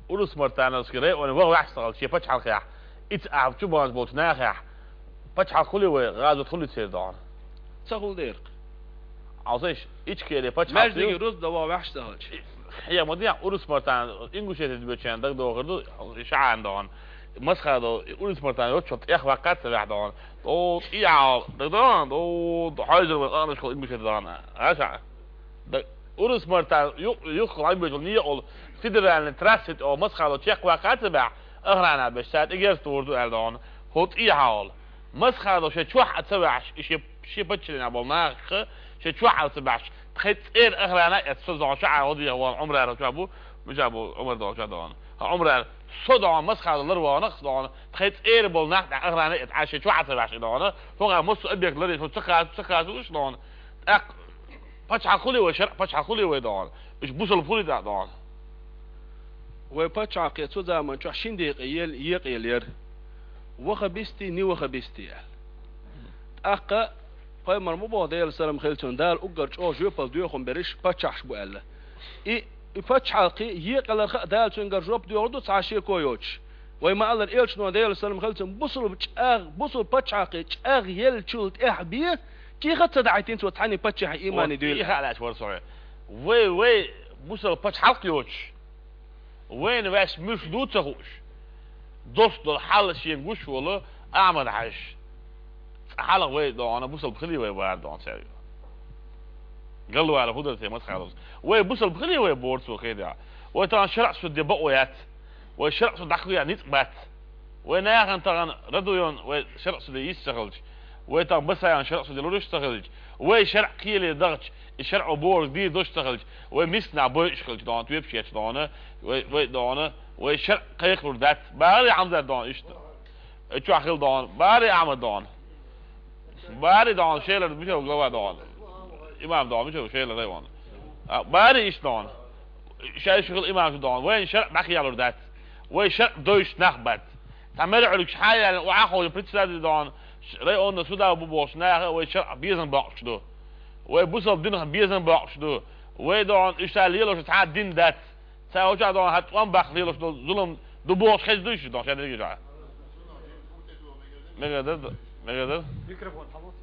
Урус-Мартановский районе ваха ваьхьа стагал шен пачхьалкхехь. Ица ахьа чу баханчу болчу нахехь. Пачхьалкх хуьлий вай, гӀазот хуьлий церан догӀана? Ца хуьлу дерг. Алсайш, Ичкери пачхьалкх. Маьждиге рузба дан ваха ваьхьа стагалча. Хье, ма дехьа, Урус-Мартан, Ингушетия дибечарна дагадогӀур ду, шаьхьана догӀана. Масхадов, Урус-Мартан йоццул тӀех ваккха ца ваьхьа догӀана. О, и хьал, да, да, да, да, хьайзар ван къанаш хол Ингушетия догӀана. Аша. Да, Урус-Мартан, ю-, юххал Ӏамбечул некъал федеральный трасса тӀе Масхадов чекх ваккха ца баьхьа, охрана беш, цара тӀе герз тухур ду аьлла догӀана. ХӀо тӀе хьал. Масхадов шен чохь а ца ваьхьаш, и шен, шен паччаллина болу нахах шен чохь а ца баьхьаш, тхайн цӀера охрана эцна со догӀана, ша а гӀо дехьа вон Ӏумрара чохь бу, муьжа бу Ӏумар догӀана чохь догӀана. Хьо Ӏумрара, со догӀана, Масхадов лар вогӀана, со догӀана, тхайн цӀера болу нах тӀе охрана эцна, Ӏа шен чохь а ца ваьхьаш и догӀана, хьо хьан массо а объект лар, со ца хаза, ца хаза уьш догӀана. ТӀаккха пачхьалкх хуьлий вай, шарӀ пачхьалкх хуьлий вай догӀана. Уьш бусалба хуьлий дӀа догӀана. Вай пачхьалкхе цу заман чохь шина декъе ел-, екъаелира. Ваха бисти, ни ваха бисти аьлла. ТӀаккха пайхамар ма боху, Делан салам хилла цунна, Дала уггар чӀогӀа жоьпалла доьхна берриш паччахьаш бу аьлла. И, и пачхьалкхе екъаеларх а Дала цуьнгара жоп доьхур ду цхьа шеко йоцуш. Вай ма-аллара, элчано, Делан салам хилла цунна, бусалба чӀагӀ-, бусалба пачхьалкхе чӀагӀъеллачул тӀаьхьа бен, кехат ца дахьийтина цо цхьанна паччахье иймане дуьйла. И хаа лаьцна вара со хье. Вай, вай, бусалба пачхьалкх йоцуш. Вайна ваьш муьлш ду ца хууш, дош долу хьал шен гуш волу Ахьмад-Хьаьжа. Цкъа хьалха вай догӀана бусалба хилий вай бара догӀана цаьрга. Галвала хӀун дара те Масхадовс? Вай бусалба хилий вай бора цо хедехь. Вай тахана шарӀ суд де бакъо яц. Вай шарӀ суд дӀакхоьхьа ницкъ бац. Вай нахана тахана Радуевн вай шарӀ суде йиш ца хилча, вай тахана Басаевн шарӀ суде луруш ца хилча, вай шарӀ кхеле дахча, и шарӀо бохург дийр долуш ца хилча, вай мисканахь бойуш хилча догӀана, тоьпаш ечу догӀана, вай, вай догӀана, вай шарӀ кхайкхалур дац. Бахьара Хьамзат догӀана иштта. И чохь хила догӀана. Бахьара Ахьмад догӀана. Бахьара догӀана, Шелара мича ву глава догӀана. Имам догӀана, мича ву Шелара вон. А, бахьара иштта догӀана. Шайша хила имам шу догӀана. Вайна шарӀ дӀакхиялур дац. Вай шарӀ дойуш нах бац. Цхьа мера Ӏуьллугаш хьан яьлла, охьа а ховшина председатель догӀана, ш-, районна суда бу бохуш наха, вай шарӀ безам боккхуш ду. Вай бусалба динах безам боккхуш ду. Вай догӀана, иштта лелош цхьа а дин дац. Ца хӀокху чохь догӀана хьан тӀом баккха лелош долу зулам ду бохуш хеза дуй шу догӀана, шайн дерриге чохь? Мегар дара, мегар дара. Микрофон хьалоций.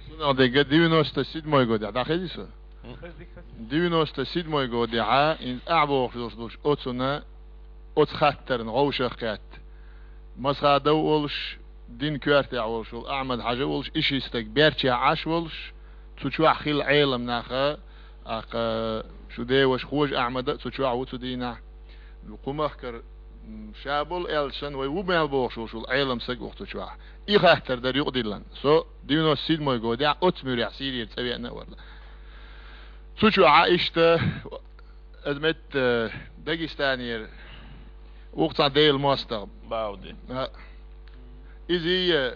Сунах дегга девяносто седьмой годехь, дӀахези со? М. Девяносто седьмой годехьа, инза ахь бохуш долуш оцунна, оцу хаттарна гӀовшах кхетта. Масхадов волуш, дин коьртехь волуш волу Ахьмад-Хьаьжа волуш, и ши стаг берчехь Ӏаш волуш, цу чохь хилла Ӏелам наха, аккха, шу деваша Хожа Ахьмада а цу чохь ву цу дийнахь. Кху махкара, м, ша болу аьлла санна, вай ву мел бохуш волуш волу Ӏелам саг ву цу чохь. И хаттар дара юкъадиллина. Со девяносто седьмой годехь оцу муьрехь Сирера цӀа веана а вара. Цу чохь а иштта, аса метта, э, Дагестанера вукху цхьа Делан мостагӀа. Бауди. А. Иза и, э,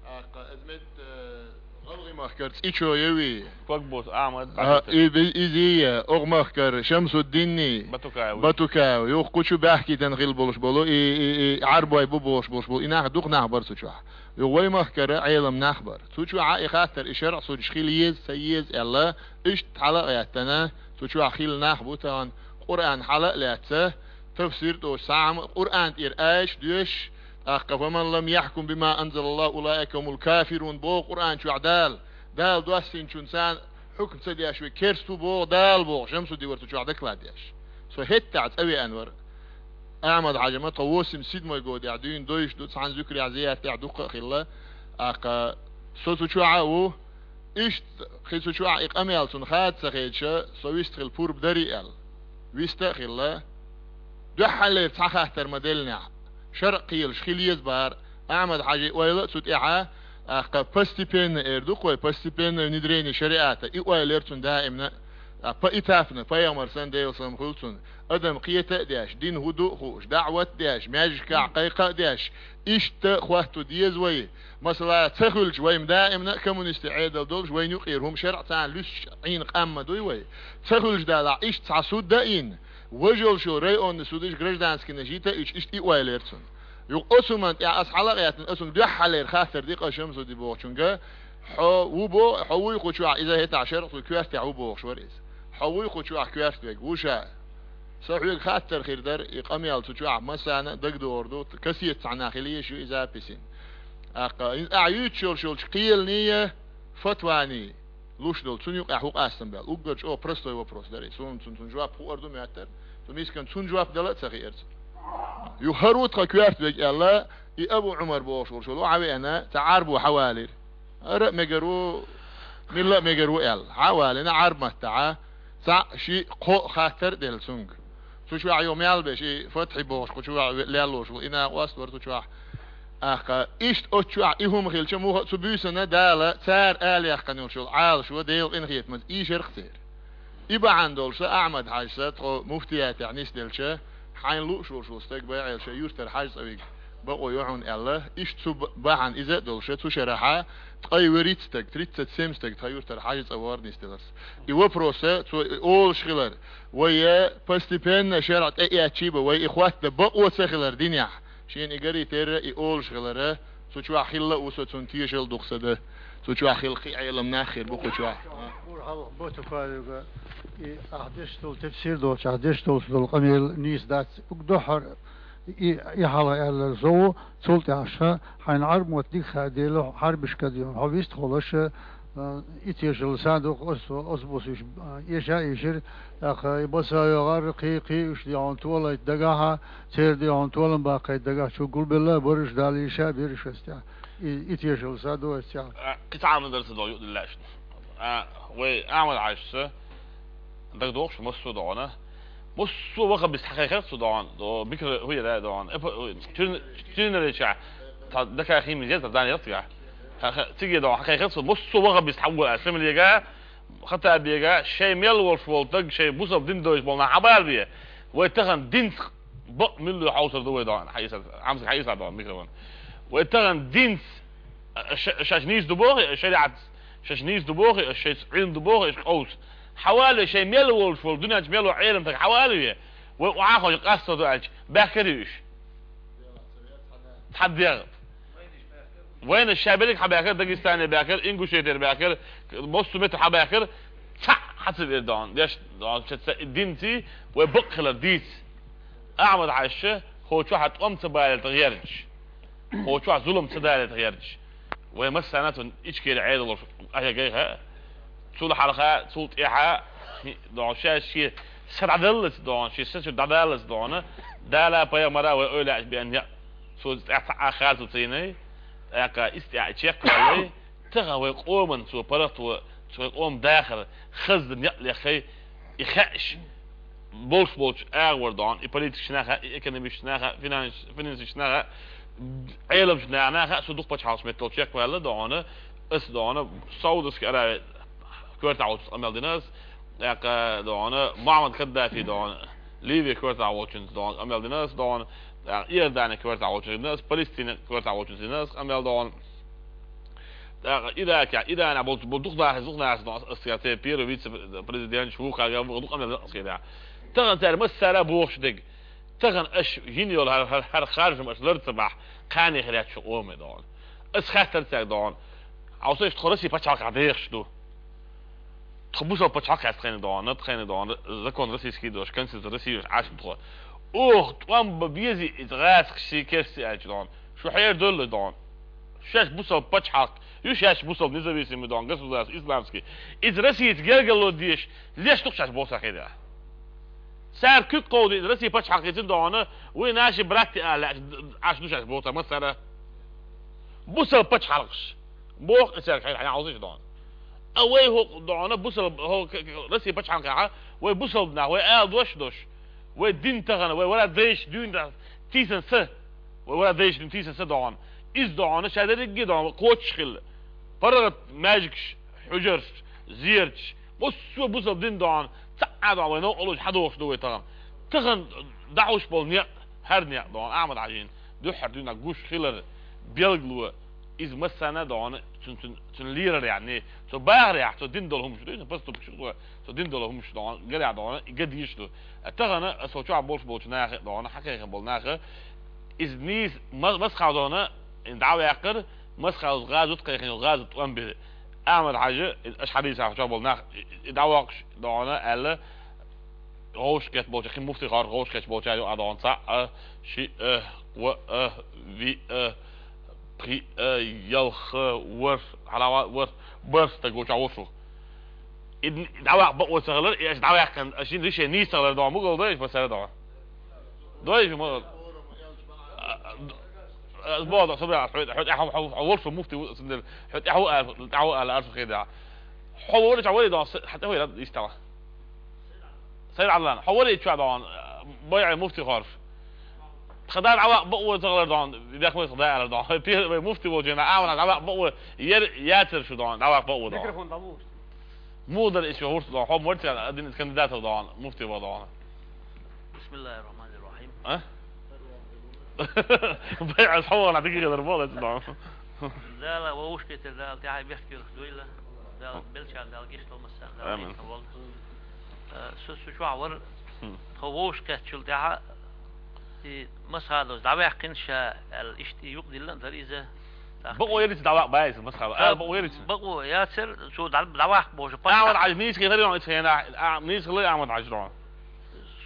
аккха, аса метта, э, ГӀалгӀай махкара ЦӀичо яви. Когбус Ахьмад. А, Батукаев. И, и, иза и, э, оха махкара Шамсуддинни. Батукаев. Батукаев. Юха кху чу баьхкийтина хила болуш болу, и, и, и, Ӏарбой бу бохуш болуш болу. И нах дукха нах бара цу чохь. Юха вай махкара Ӏелам нах бара. Цу чохь а и хаттар, и шарӀ судаш хила еза, ца еза аьлла, иштта хьала а гӀеттана, цу чохь хилла нах бу тахана, Къуръан хьала а лаьцна, тафсир а доцуш, цхьа а хӀума, Къуръан тӀера аьш доьшуш, тӀаккха: «Фаман лам яхькум бима анзалаллаху, улаика хумул кафирун», боху Къуръан чохь Дала. Дала доссийначунна царна хьукм ца деш вай керста ву боху Дала боху, Шамсудди вара цу чохь доклад деш. Со хӀетахь цӀа веана вара. Ахьмад-Хьаьжа ма тхо восемьдесят седьмой годехь дуьйна дойуш ду, цхьана зуькарехь, зияртехь дуккха а хилла. ТӀаккха со цу чохь а ву, иштта кхин цу чохь и къамел цунна хада ца хедаш, со вист хила пурба дарий аьлла. Вист а хилла. Дуьххьаллера цхьа хаттар ма деллинехь, шарӀ кхелаш хила еза бара, Ахьмад-Хьаьжин ойла а цу тӀехьа, тӀаккха постепенно эр ду-кх вай, постепенное внедрение шариата, и ойла яра цунна даимна, а, поэтапно, пайхамар санна, Делан салам хуьлу цунна, адам кхета а деш, дин хӀун ду а хууш, даӀват а деш, маьждигехь кхайкха а деш, иштта хӀотто деза вай. Масала, ца хуьлуш вай даимна а коммунистийн Ӏедал долуш, вайна юкъера хӀума шарӀ царна луьстуш Ӏийна къам ма дуй вай. Ца хуьлуш далахь, иштта цхьа суд а йина, важа йолуш йолу районный судаш, гражданскийнаш йита а йича, иштта и ойла яра цунна. Юха оцу хӀуманна тӀехь аса хьала а гӀеттина, аса дуьххьаллера хаттар ди-кх Шамсудди бохучуьнга, Хьо ву бо, хьо вуй кху чохь иза хӀетахь шарахь цу коьртехь ву бохуш вара иза. Хьо вуй кху чохь коьрта вега, ву ша. Сан хьоьга хаттар хир дара, и къамел цу чохь массарна а дагадогӀур ду, кассета цхьанна хила езаш ю и записина. ТӀаккха, ахьа юьйцуш йолуш йолчу кхеланий, фатваний луш долу, цунна юкъахь хӀун къастам баьлла? Уггар чӀогӀа простой вопрос дара и. Суна цунна, цунна жоп хуур ду моьттара. Цу мискан цунна жоп дала а ца хиира цунна. Юха хӀара ву тхан коьрта вега аьлла, и Абу Ӏумар бохуш волуш волу хьан веана, цхьа Ӏарбо хьан валийра. ХӀара а мегар ву, милла а мегар ву аьлла. Хьан а валийна Ӏарба маттахь, цхьаъ, шиъ, кхоъ хаттар а делла цуьнга. Цу чохь йо мел беш, и Фатхьи бохуш, кху чохь ве-, леллош ву, и накъост вара цу чохь. ТӀаккха, иштта оцу чохь и хӀума хилча, муха а цу буьйсанна Дала цара ала яьккхина йолуш йолу Ӏалашо Делан къинхетамца ийшира-кх церан. И бахьана долуш сан Ахьмад-Хьаьжас тхо муфтиятехь нисделча, хьайна лууш волуш волу стаг бен Ӏела шайн юьртара Хьаьжа цӀа вига бакъо ю хьуна аьлла, иштта цу ба-, бахьана иза а долуш, цу шарахь ткъе вуьрхӀитта стаг, тридцать семь стаг тхан юьртара Хьаьжа цӀа вахара нисделарца. И вопрос а цо и олуш хилар, вай постепенно шарӀ тӀеэцчий бен, вай и хӀотта бакъо ца хилар динехь, шена и гарий терра и олуш хилара, цу чохь хилла а ву со, цунна тешалла ду-кх сан да. Цу чохь хилла кхин а Ӏелам нах хир бу кху чохь. Ур хьалха Батукаевга, и ахь деш долу, тепсир доцуш, ахь деш долуш долу къамел нийса дац. Уг дуьххьара и, и хьалха аьлларг со ву, цул тӀаьхьа ша, хьайна Ӏарбойн мотт дика хаьа дела, хьарбиш кадийна, хьо вистхуьлуш, а, и тешалла сан ду-кх, ас, ас бусуш, а, эша а ийшира, тӀаккха и Басаев гӀар, кхин, кхин уьш дегӀан толайта дагахь, церан дегӀан толам баккхайта дагахь чу гулбелла а бараш, Дала йиша а бираш ас тӀехь. И, и тешалла сан ду ас тӀехь. А, кхин цхьа хӀума дара сан догӀу юкъа диллачун. А, вай Ахьмад-Хьаьжас дагадогӀуш, массо а догӀана. Массо а ваха бист хьан кхайкхира цу догӀана, до микро хӀу яра догӀана. Эпа, хӀу, тюрн-, тюрнареча, та дакахь химизет, та дан яцга. Ха-, ха-, циге догӀана, хьан кхайкхира цу, массо а ваха бист хьан гула, Шамилега, Хаттабега, шайн мел волуш волу даг, шайн бусалба дин дойш болу нах хьан бала бе. Вай тахана динца бакъ милла хьовсур ду вай догӀана, хьан Ӏийса, Ӏамсаг хьан Ӏийса догӀана микрофон. Вай тахана динца, а, ша-, шаьш нийса ду боху, шариӀатца шаьш нийса ду боху, шайца Ӏилма ду боху, аш къовса. Хьан вале шайн мел волуш волу, дуьнен чу мел волу Ӏелам таг хьан вале ве? Вай охьа а хьожа къасто ду аьлча, баьхкарий уьш? Цхьа дегӀ. Вайна ша берриг хьан баьхкар, Дагестане баьхкар, Ингушетера баьхкар, массо а метта хьан баьхкар, цхьаъ хьан ца вер догӀана. Деш догӀана, ша ца динций, вай бакъ хилар дийца. Ахьмад-Хьаьжас хӀокху чохь тӀом ца балийта гӀерташ, хӀокху чохь зулам ца далийта гӀерташ, вай массарна а цунна Ичкери Ӏедалош къахьегай хаьа. Цул хьалха, цул тӀаьхьа, догӀана, ша шен са дӀадаллалц догӀана, шен са чу дӀадаллалц догӀана, Дала, пайхамара вай ойла аьлча бен яа. Цо тӀаьхьа цхьа а хаза ца йинай, тӀаккха иза тӀаьхьа чекхваллай, тахана вай къоман цо паргӀато, цо вай къоман дахар хаза некъ леххай, и хаьаш болуш болчу агӀор догӀана, и политикаш наха, и экономисташ наха, финанс-, финансисташ наха, Ӏеламчу наха, наха, цу дукха пачхьалкхаш меттал чекхваьлла догӀана, ас догӀана, Саудовский Аравия коьртахь волчу къамел дина ас, тӀаккха догӀана, Мухаммад Каддафи догӀана, Ливия коьртахь волчуьнца догӀана къамел дина ас догӀана, тӀаккха Иордания коьртахь волчуьнца дина ас, Палестина коьртахь волчуьнца дина ас къамел догӀана. ТӀаккха Иракехь, Иране болчу, бу дукха даха, дукха нахаца догӀана ас, ас церан первый вице-президент, вукхарга, вукху дукха къамел дина ас церан. Тахана цара массара а бохуш дерг. Тахана аша йина йолу хӀара, хӀара, хӀара харжам аша лар ца бахь, кхане хир яц шу къоме догӀана. Ас хаттар цаьрга догӀана. Хьовсийша, тхо Россия пачхьалкхехь дехаш ду. Тхо бусалба пачхьалкх яц тхайна догӀана, тхайна догӀана, закон российский дош, конституция России дош Ӏаш ду тхо. Оха тӀом бан безий иза гӀазкхашций, керстций аьлча догӀана. Шу хьерадовла догӀана. Шаьш бусалба пачхьалкх ю, шаьш бусалба независимый догӀана, государство исламский. Иза Россица гергарло дезаш, леш ду-кх шаьш боху сан хир яц. Цара куьг кховдийна Россия пачхьалкхецин догӀана, вай наши братья ала лаьа, Ӏаш ду шаьш боху цара массара. Бусалба пачхьалкхаш. Боху и цаьрга хьайна, хьайна хьовсийша догӀана. А вай хӀокху догӀана, бусалба, хӀо-, к-, к-, Россия пачхьалкхехь, вай бусалба нах, вай ала дош а дош. Вай дин тахана, вай вара дайша дуьйна тийсан са. Вай вара дайша дуьйна тийсан са догӀана. Иза догӀана, ша дерриге догӀана, кхочуш хилла. ПаргӀат маьждигаш, хьужарш, зераташ, массо а бусалба дин догӀана, цхьа а догӀана, вай новкъарло хьадохуш ду вай тахана. Тахана дӀахьуш болу некъ, хӀара некъ догӀана, Ахьмад-Хьаьжин дуьххьара дуьйна гуш хилар, билгало, иза массарна а догӀана, цуьнан, цуьнан, цуьнан лерарехь, цо бахарехь, цо дина долу хӀумаш ду, цуьнан поступкаш ду, цо дина долу хӀумаш догӀана, гарехь догӀана, и ган дезаш ду. Тахана аса чохь болуш болчу наха а догӀана, хьан кхайкхина болу наха, иза нийса ма-, масхьа догӀана, и дӀа а ваьккхира, Масхадовс гӀазот кхайкхина, гӀазот тӀом бира. Ахьмад-Хьажа, аша хьадийца чохь болу нах, и дӀавоккхуш догӀана аьлла, гӀовшкет болчу, кхин муфти хор гӀовшкет болчу аьлла, а догӀана цхьаъ, шиъ, кхоъ, виъ, пхиъ, ялх, ворхӀ, хьалава, ворхӀ, бархӀ стаг волчу вуьсу. И дӀаваккха бакъо ца хилар, и аша дӀаваьккхина, аша йина ришен нийса ца хилар догӀана, мугал дойша, масала догӀана. Дойша, ма-, а, а, боху, со бехьа, хьо, хьо тӀаьхьа, хьо, хьо, хьо волчу муфти ву, цундела, хьо тӀаьхьа ву аьлла, тӀаьхьа ву аьлла, арса хеда. Хьо вара чохь вара догӀана, хьан тӀе вара, иштта. Сайд Ӏадлан, хьо вара чохь догӀана, байӀа муфти хорш. Тхан да дӀаваккха бакъо ца хилар догӀана, дехмой тхан да аьлла догӀана. Хьо пе-, вай муфти волчу хенахь, а вана дӀаваккха бакъо, яр, яцара шу догӀана, дӀаваккха бакъо догӀана. Микрофон дӀабохуш. Муха дара иза хӀорш догӀана, хьо ма вара царна один из кандидатов догӀана, муфти вара догӀана. Бисмиллахир-рахманир-рахим. А? Бай, ас хьо вахана дика хилар боху, аса догӀана. Дала вовшахкхетар Дала тӀаьхьа бехке йолуш дуйла. Дала белчарна Дала гечдойла массарна, Дала Амин. Гечдойла волу. Э, со, со чохь вара, Хм. Тхо вовшахкхеттачул тӀаьхьа, и Масхадовс дӀаваьккхина ша аьлла, иштта и юкъадиллина а дара иза. Бакъо яра иза дӀаваккха баьзза, Масхадов. Ала бакъо яра иза? Бакъо яцара, цо дӀа-, дӀаваккха бохуш, паччахь. Ахьмад Хьажа нийса хилар йоӀ, ица хенахь, а, нийса хилар Ахьмад Хьажа догӀана.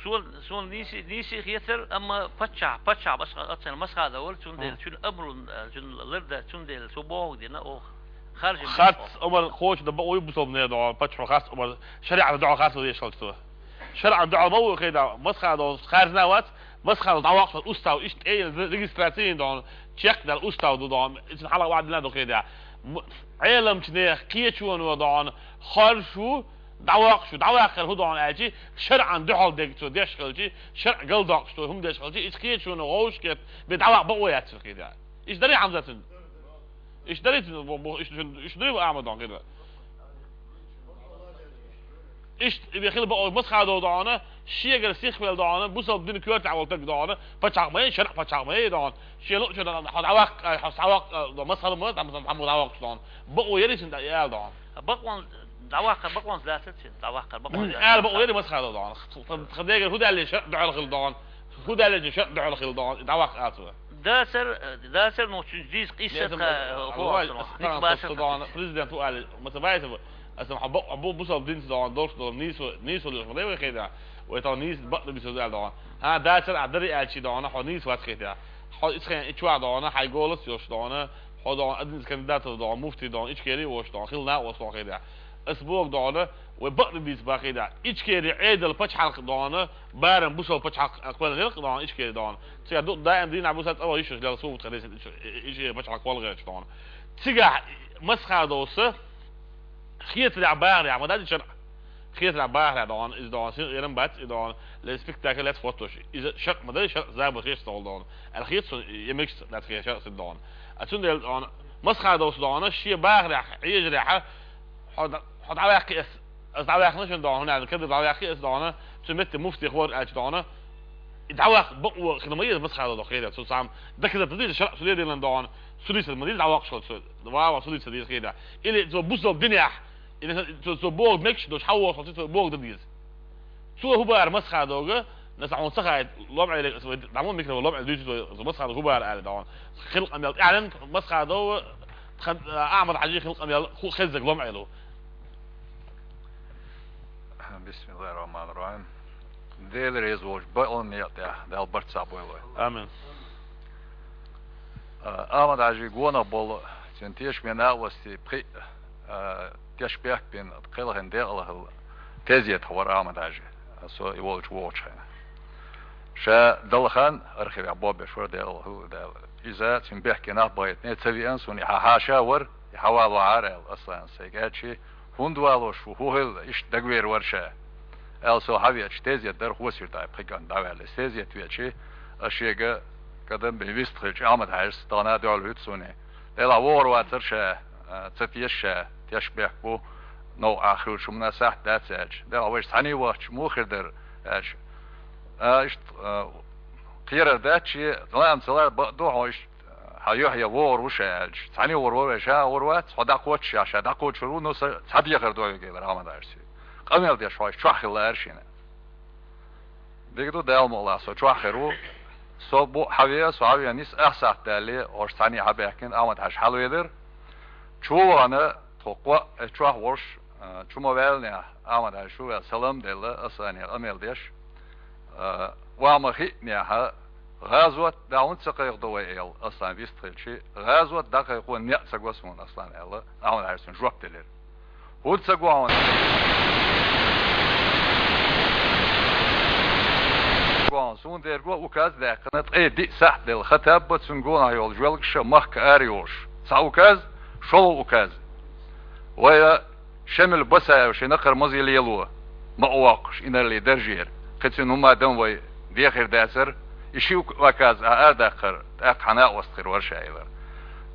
Суна, суна нийса, нийса хетара, амма паччахь, паччахь Масха-, аццана Масхадов вара, цундела, Мгм. Цуьнан амрун, а, цуьнан лар дан, цундела, цо бохург дина оха. Харжа Харц Ӏумар кхочу дан бакъо ю бусалба нехан догӀана, паччахьо Харц Ӏумар, шариӀатна дуьхьал харцо деш хилча цо. ШарӀан дуьхьал ма ву хеда, Масхадовс харжина а вац, Масхадов дӀаваккхалур устав, иштта тӀе а регистраци йина догӀана, чекх а даьлла устав ду догӀана, иза хьалха ваьдина ду хеда. М-, Ӏеламчу нехан кхечоно догӀана, хоржуш ву, дӀавоккхуш ву, дӀаваккхар хӀун догӀана аьлчи, шарӀан дуьхьал дерг цо деш хилчи, шарӀ галдоккхуш цо хӀума деш хилчи, иза кхечоно вовшахкхетта бен дӀаваккха бакъо яц цуьнан хеда. Иштта дарий, Хьамзат, цуьнан? Иштта дарий, цуьнан, бо-, бо-, иштта, иштта дуй Ахьмад догӀана хеда? Иштта, и бен хила бакъо Масхадов догӀана, шегара сихвелла догӀана, бусалба динан коьртехь волу стаг догӀана, пачхьалкх ма ю, шарӀ пачхьалкх ма ю догӀана. Шен луъучунна хьо дӀаваккха, хьо схьаваккха, Масхадов ма, Ахьмад дӀавоккхуш догӀана. Бакъо яра иза цуьнан аьлла догӀана. Бакъонца дӀаваккха, бакъонца лаьцара цуьнан, дӀаваккха, бакъонца лаьцара. Ала бакъо яра Масхадов догӀана. Тхан дегара хӀун даьлла шарӀ дуьхьал хила догӀана. ХӀун даьллачун шарӀ дуьхьал хила догӀана, и дӀаваккха ала цо. Дацар, дацар, ну, цуьнца дийца къийса Леза, тха, э, хӀо, вай, хӀо, ас, ник ас, бацар ас, догӀана, президент ву аьлла, Мацабаев ву, ас хьо бакъ-, бу-, бусалба динца догӀана, долуш долу нийсо, нийсо луш ма дай вай хеда. Вай тхо нийса бакъ бисур аьлла догӀана. ХӀан, дацар а дари аьлчи догӀана, хьо нийса вац хеда. Хьо ицхен ичвар догӀана, хьайн голос йолуш догӀана, хьо догӀана, один из кандидатов догӀана, муфти догӀана, Ичкери волуш догӀана, хила накъостал хеда. Ас боху догӀана, вай бакъ дийца бан хеда. Ичкери Ӏедал пачхьалкх догӀана, барам бусалба пачхьалкх кхоьллина хилла догӀана, Ичкери догӀана. Цигахь ду-, даим дийнахь буса цӀа ван йиш йолу сугӀат хилла, Ичкери пачхьалкх кхоьллина гӀерташ догӀана. Цигахь Масхадовс хетарехь, бахарехь, ма дац и шарӀ. Хетарехь, бахарехь догӀана, иза догӀана, син гӀерам бац, и догӀана, ле спектакль лаьцна хӀоттош. Иза шарӀ ма дай, шарӀ забар хеш ца волу догӀана. Аьлла хета суна, я мегаш лаьцна хета шарӀ ца догӀана. А цундела догӀана, Масхадовс догӀана, шен бахарехь, Ӏежарехь, хьо д-, хьо дӀаваьккхи ас, ас дӀаваьккхина шуна догӀана, хӀунда аьлча, кадр дӀаваьккхи ас догӀана, цу метте муфти хӀора аьлча догӀана, и дӀаваккха бакъо хила ма еза Масхадов доху хеда, цу цхьа дакхаза ма деза, шарӀ цу ледилан догӀана, цу нийса ма деза дӀавоккхуш хила цо, ва, ва, цу нийса деза хеда. Или цо бусалба динехь, или цо, цо боху мегаш долуш хьан вохуш хила цо боху дан деза. Цо хӀун бара Масхадовга, наса хьуна ца хаийта, лом Ӏеле, ас вай дӀа ма микро лом Ӏеле дуьйцу цо, цо Масхадов хӀун бара аьлла догӀана. Хила къамел тӀаьхьа Масхадов, тхан, а, Ахьмад-Хьаьжин хила къамел ху-, хеззаг лом Ӏело. Бисмиллахир-рахманир-рахим. Дела реза волчу бакъонан некъа тӀехь Дала барт схьабойла вай. Амин. А, Ахьмад-Хьаьжин гонах болу, цуьнан тешаме накъостий пхиъ, а, тешнабехк бина, кхелхина декъала хилла тезетахь вара Ахьмад-Хьаьжи, со и волчу вогӀучу хенахь. Ша Далла хан архивехь бобеш вара, декъала хилла Дала. Иза цуьнан бехке нах бахийтина, ца веана суна, и хьан хьаша вара, и хьан валахьара аьлла, Асланас сайга аьлчи, хӀунда валош ву, хӀун хилла, иштта дагавер вара ша, аьлла, со хьан веача, тезет дара, хосийра дай пхи кӀант дӀаваьлла. Тезет веачи, ас шега кадам бен вист хилча, Ахьмад-Хьаьжас тахана дуьхьал хӀуьтту суна. Делахь вогӀур вацара ша, а, ца теша ша, тешнабехк бу, новкъа хилла шу мана сахьт дац аьлча. Делахь вайша цхьаьний вахча, муха хир дара аьлча. А, иштта, а, кхерар дац шен, лаам ца лара, бакъ ду хьо иштта, хьан юьхь я вогӀур ву ша аьлча. Цхьаьний вогӀур ву вай, ша вогӀур вац, хьо дӀакхочуш ша, ша дӀакхочур ву, но сан цхьа дехар дойла гелар Ахьмад-Хьаьжас. Къамел деш хьо иштта чохь хилла ара шена. Дика ду, Дала мукъалахь, со чохь хир ву. Со бу хьаве, со хьаве нис ах сахьт дале, ош цхьанне хьабаьхкина Ахмад-Хьажа хьалвелира. Чу вахана, тхо кхоъ, э, чохь волуш, э, чу ма ваьллинехь, Ахмад-Хьажа чу ваьлла салам а делла, Аслане къамел деш, э, охьа ма хиънехьа, гӀазот дӀа хӀунда ца кхайкхадо вай аьлла, Аслан вистхилчи, гӀазот дӀакхайкхо некъ ца го суна, Аслан, аьлла, Ахмад-Хьажа цунна жоп делира. ХӀунда ца го хьуна? Суна дерго указ даьккхина, ткъе диъ сахьт делла Хаттаб а, цуьнан гонах йолу жоьлгаш а махка ара йолуш. Цхьа указ, шолгӀа указ. Вай Шамил Басаев шен накхара мозий лело, ма а воккхуш, инарлийн даржера. Кхин цуьнан хӀумма дан вай дехир дацара, и ши указ а арадаккхара, тӀаккха хьан накъост хир вара ша, элира.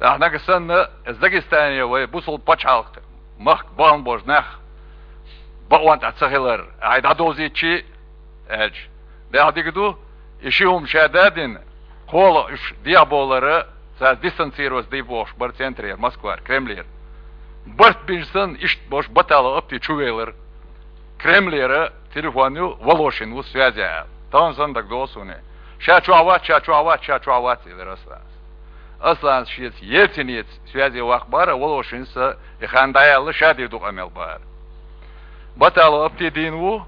Ахьа нагахь санна, эс Дагестане вай бусалба пачхьалкх махка бахана болчу нах бакъонтӀа ца хилар, ахьа дӀадовзийчи, аьлча, дехьа дика ду, и ши хӀума ша дадина, кхола уьш дехьабовлара, цара дистанцироваться дийр бохуш бара центрера, Москвара, Кремлера. Барт бина санна, иштта болуш Баталов Апти чу велара. Кремлера телефон ю, Волошин ву связе аьлла. Тахана санна дагадогӀу суна. Ша чохь вац, ша чохь вац, ша чохь вац, элира Аслана. Аслан шеца Ельцинца связе ваккха бара, Волошинца и хан дӀаяьлла, ша дийр ду къамел бара. Баталов Апти дийна ву,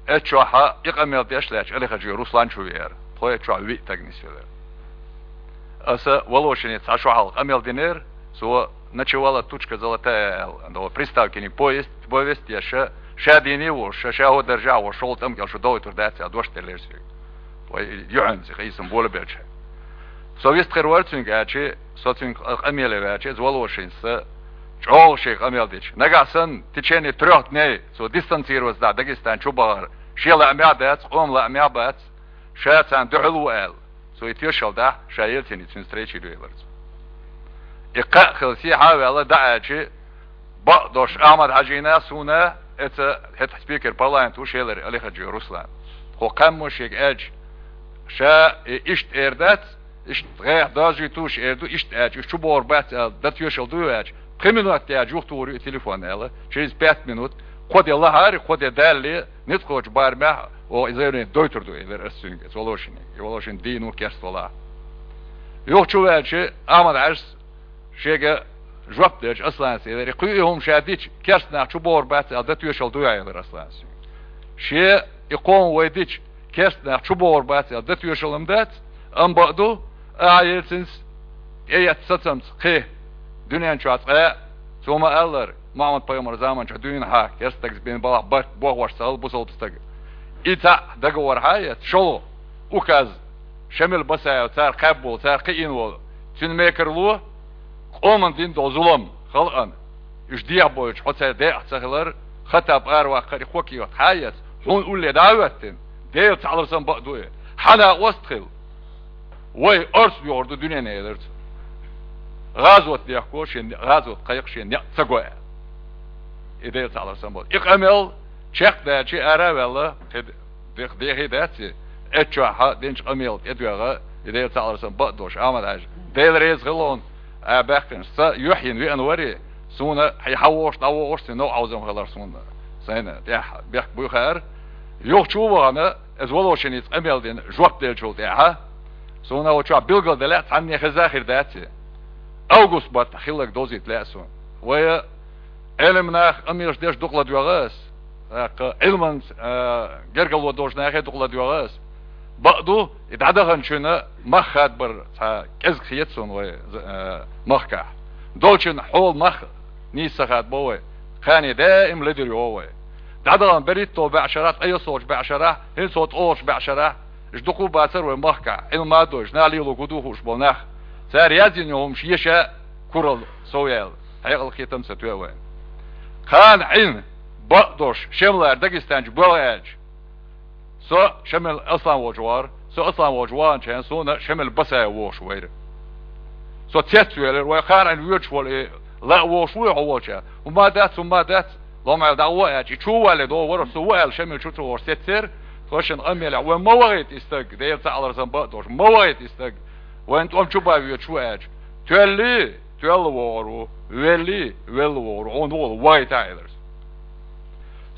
эццахь и къамел деш лаьтташ Алихаджиев Руслан чу веара. Тхо эццахь виъ таг нисвелира. Аса Волошинца цхьа шо хьалха къамел динера, цо «Ночевала тучка золотая» аьлла, до приставкиний поезд, повесть еш, ша дийне а волуш, ша, ша хӀо даржехь а волуш, шолгӀа тӀамкӀел шу догӀуьйтур дац аьлла, дош деллера соьга. Вай юьхьанца къийсам болабелча. Со вистхир вара цуьнга аьлчи, со цуьнга къамеле ваьлчи, иза Волошинца чӀогӀа шега къамел дича. Нагахь санна, в течение трёх дней цо дистанцироваться дӀа Дагестан чу бахара. Шен лаамехь а дац, къоман лаамехь а бац, ша царна дуьхьал ву аьлла. Цо и тешал дахь, ша Ельцинца цуьнан встрече дуьйларца. И кхаъ хила сехьа а ваьлла, дӀа аьлчи, бакъдолуш Ахьмад-Хьаьжина, суна, эца хӀетахь спикер парламент ву шелара Алихаджиев Руслан. Тхо кхаьммо шега аьлча, ша и иштта эр дац, иштта гӀех дозуьйтуш эр ду, иштта аьлча, уьш чу бохур бац аьлла, дан тоьшалла дуй аьлча, пхи минот яьлча юхатухур ю и телефон аьлла, через пять минут, кхо де лахьара, кхо де далале, ницкъ кхочу барамехь, оха и заявление дойтур ду, элира ас цуьнга, эца Волошине. И Волошин дийна ву керста валахь. Юха чу ваьлча, Ахьмад-Хьаьжас шега жоп делча, Асланас элира, кху и хӀума ша дича, керста нах чу бохур бац аьлла, дан тоьшалла дуй хьан, элира Асланас. Шен и кхо хӀума вай дича, керста нах чу бохур бац аьлла, дан тоьшалла-м дац, амма бакъ ду, ахьа Ельцинца тӀеэцна сацамца кхин дуьнен чохь цкъа а, цо ма-аллара, Мухьаммад-пайхамар заманчохь дуьйна хьан, керста стагца бина балахь барт бохош ца хилла бусалба стаг. И цхьаъ договор хьан а эцна, шолгӀа указ, Шамил Басаев цара кхаьбна волу, цара кхиийна волу, цуьнан мекарло, къоманна дина долу зулам халкъана, уьш дехьабойтуш хьо цара декъахь ца хилар, Хаттаб араваккхар, и кхо кехат хьан а эцна, хьуна улле дӀа а хӀоьттина, Делаца хьалхара санна бакъ ду и. Хьан накъост хила? Вай орца доьхур ду дуьненна, элира цо. ГӀазот дехко шен, гӀазот кхайкха шен некъ ца го аьлла. И Делаца хьалхара санна бакъ ду. И къамел чекхдаьлчи ара а ваьлла, кхин дехий дац и, эццахь динчу къамел тӀедоьгӀна, и Делаца хьалхара санна бакъ долуш, Ахьмад-Хьаьжа, Дела реза хила хьуна, а баьккхинчу, сан юьхь йина веана вари, суна хьайн хьан вохуш, дӀа вохуш, сан новкъа хьовзам хилар суна, сайна тӀехь бехк буй хаьара. Юха чу а вахана, эца Волошинца къамел дина жоп деллачул тӀаьхьа, суна оцу чохь билгалдаьлла цхьанне хеза а хир дац и. Август баттахь хилларг довзийта лаьа суна. Вай Ӏилманах къамелаш деш дукха ладоьгӀна ас, тӀаккха Ӏилманца, а, гергарло долчу нахе дукха ладоьгӀна ас. Бакъ ду, и дӀадаханчуьнан мах хадабар цхьа кӀезиг хета суна вай, а, махкахь. Долчун хьолан мах нийса ца хадабо вай. Кхане даим ледара йогӀу вай. ДӀадахана берхӀитталгӀа бӀешарахь, ткъе йоьссалгӀачу бӀешарахь, хӀинца хӀокху ткъолгӀачу бӀешарахь, уьш дукха а бацара вай махкахь, Ӏилма а дойуш, наха лело гу духуш болу нах. Цара яздина йолу хӀумнаш еша куралла сов яьлла, хьекъал, кхетам ца тоьа вайна. Кхана Ӏийна бакъдолуш, Шемлара Дагестан чу боьлху аьлча, со Шамил Аслан волчу вахара, со Аслан волчу ваханчу хенахь, суна Шамил Басаев вохуш вайра. Со цецвелира, вай кхана Ӏийна воьдуш волу и ла а вохуш вуй хьо волча? ХӀумма а дац, хӀумма а дац, ломхьал дӀагӀо аьлча, и чу а валле догӀу вара, со ву аьлла, Шамил чу ца вохуш сеццера, тхо шен къамелехь, вай ма вахийта и стаг, Делаца хьалхара санна бакъдолуш, ма вахийта и стаг. Вайна тӀом чу бан воьдуш ву аьлча, тоьллий, тоьлла вогӀур ву, веллий, велла вогӀур ву, хьуна ву вахийта, элира.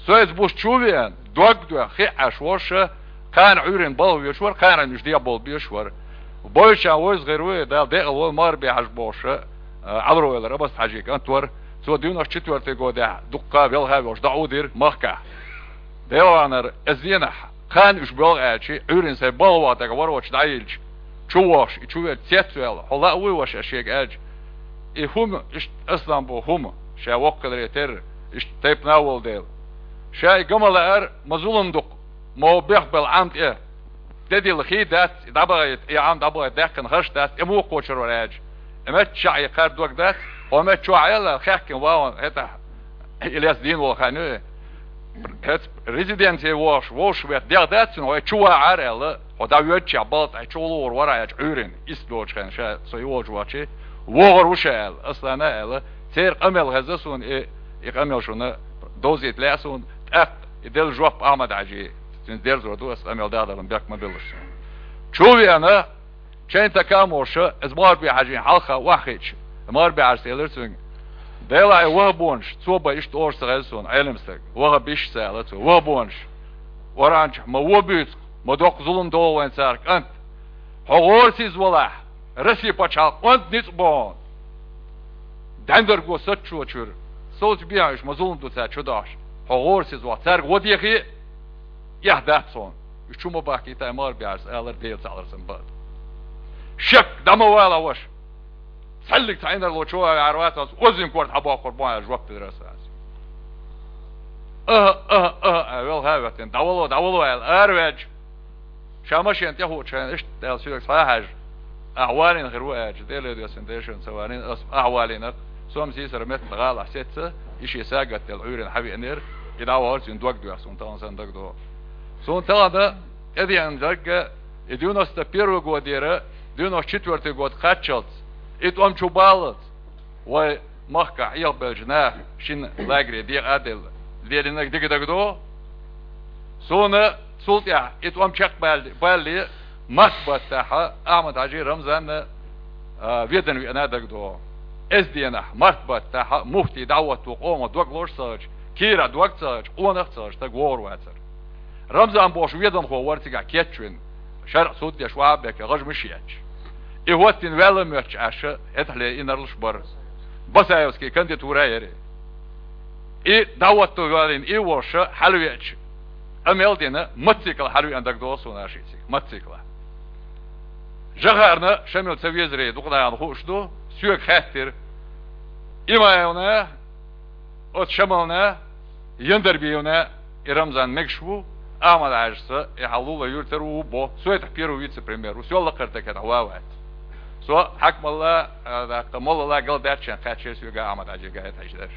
Со иза бус чу а веана, дог а доьхна, хи а Ӏаш волуш, Кхана Ӏуьйрана балха везаш вара, кхана уьш дегӀ болх беш вара. Бойча вайза гӀир ву, Дала декъала войла, Марби-Хьажа бохуш, а, Ӏалро-Эвлара Абас-Хьаьжин кӀант вара. Цо девяносто четвёртый годехь дуккха велха а волуш дӀа а дира махкахь. Делахьара, эс денахь, кхана уьш боьлху аьлча, Ӏуьйрана сайн балха ваха дагахь вара, вачу дӀайилча, чу вохуш, и чу верг цецваьлла, хьо лаа вуй, ваша, аш шега аьлча, и хӀума, иштта Аслан боху хӀума, ша воккхалле терра, иштта тайпана а волу дела. Ша и гама лаьара, ма зулам ду-кх, ма хӀо бехбелла Ӏам тӀе, де дилла хи дац, и дӀабахийта, и Ӏам дӀабахийта даьккхина хаш дац, и муха кхочур вара аьлча. И меттачохь и кхар дог дац, хьо метта чохь аьлла, хаьхкина вахана, хӀетахь, и лес дийна волу хан ю, хӀетахь резиденце вохуш, вовшах ветта дегӀ дац цуьнан, хьо чу вахьара аьлла, хьо дӀавоьдучехь балла тӀе чу лугӀур вара аьлча Ӏуьйрана, ист доцучу хенахь ша со и волчу вахчи, вогӀур ву ша аьлла, Аслана а аьлла, церан къамел хезна суна и, и къамел шуна довзийта лаьа суна, тӀаккха и делла жоп Ахьмад-Хьаьжи, цуьнца дерзор ду, ас къамел дахдаран бехк ма биллалаш суна. Чу а веана, Чайн така а моша, иза Марби-Хьаьжин хьалха охьахиъча, Марби-Хьаьжас элира цуьнга: «Делахь и вахабонаш, цо бан иштта ора ца хезна суна, Ӏелам стаг, вахабиш ца аьлла цо, вахабонаш. Оранчахь ма вон буьйцу, ма доккха зулам догӀу вайн царах, кӀант. Хьо гӀорасиз валахь, Россия пачхьалкх онда ницкъ бохьун. ДӀаьндарго сацчочуьра, совца бехьа уьш ма зулам ду цара чу дахьаш. Хьо гӀорасиз вахь, цаьрга гӀо дехий, эхь дац хьуна. Уьш чу ма бахкийта, Марби-Хьаьжас алар, Дела цхьаьна ларсан бан а ду. Шек, дӀа ма вала, ваша. Цхьаьллиг цхьа инарло чу а ваьхьар вац, ас озин корта хьабоккхур бу хьуна», — аьлла жоп делира Аслана. «Аха, аха, аха», — аьлла, велха а веттина, «дӀавало, дӀавало», — аьлла, араваьлча, ша машен тӀе хуучу хенахь, иштта аьлла соьга: «Схьа а хьаьжна, ахь валийна хир ву», — аьлча, Деле доьссина дешан ца валийна, ас ахь валийна, сом сийсара метта гӀалахь сецна, и шен сагатделла Ӏуьйрана хьавеанера, и дӀавахара, цуьнан дог доьху, суна тахана санна дагадогӀу. Суна тахана тӀедеана дагга, и девяносто первый годера, девяносто четвёртый год кхаччалц, и тӀом чу баллалц, вай махкахь Ӏехабеллачу наха шина лагере декъа а делла, лелийнарг дика дагадогӀу. Суна цул тӀаьхьа и тӀом чекхбалле, балле, март баттахь Ахьмад-Хьаьжи, Рамзанна, а, Ведана веана дагадогӀу. Эс денахь, март баттахь, муфти дӀахӀотто къоман дог лоруш ца хилча, кийрахь дог ца хилча, къонах ца хилча, стаг вогӀур вацара. Рамзан бохуш веданхо вара цигахь кечвина, шарӀ суд деш вахьабекка гӀажмаш етташ. И хӀоттийна ваьлла моьттуш Ӏаш, хӀетахьле инарлаш бара. Басаевский кандидатура а яра. И дӀахӀотто ваьллина, и волуш хьалавеача, къамел а дина, мотоцикла хьалавеана дагадогӀу суна шицига, мотоцикла. Жахарна Шамил ца везаре дукха нахана хууш ду, соьга хаьттира: «Имаевна, оцу Шамална, Яндарбиевна, и Рамзан мегаш ву, Ахьмад-Хьаьжас и хьалула юьртара ву бо, со хӀетахь первый вице-премьер ву, со лакхара стаг хӀетахь ван вац». Со хьаькамалла, а, даккха, моллала гал даьчча кхаьчча соьга, Ахьмад-Хьаьжига хӀетахь хьажа дерш.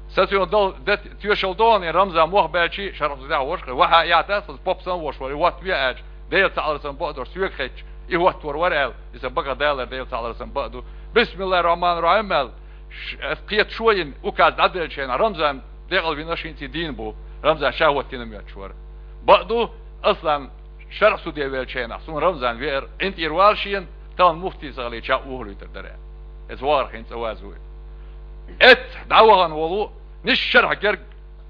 Сан цуьнан дал де тоьшалла догӀу, и Рамзан мох баьлчи, шарахь зудехь вошкхи, ваха яхьа дац, аса попсан вош вара, и хӀоттаве аьлча, Дела цхьаьна ларсан бан а долуш, соьга хетча, и хӀоттор вара аьлла, иза бакъ далар, Дела цхьаьна ларсан бан а ду. Бисмиллахир-рахманир-рахим аьлла, ш-, ас кхета шо йина, указ дӀаделлачу хенахь, Рамзан декъал вина, шин цӀе дийна бу, Рамзан ша хӀоттийна моьттуш вара. Бан а ду, Аслан шарахь суде веллачу хенахь, суна Рамзан веара, къинтӀера вала шена, тахана муфти ца хилийча, ча ухалуьйтур дара. Иза вахар хин цӀа ваза вуй. Эццахь дӀавахана волу, ниш шарахь герга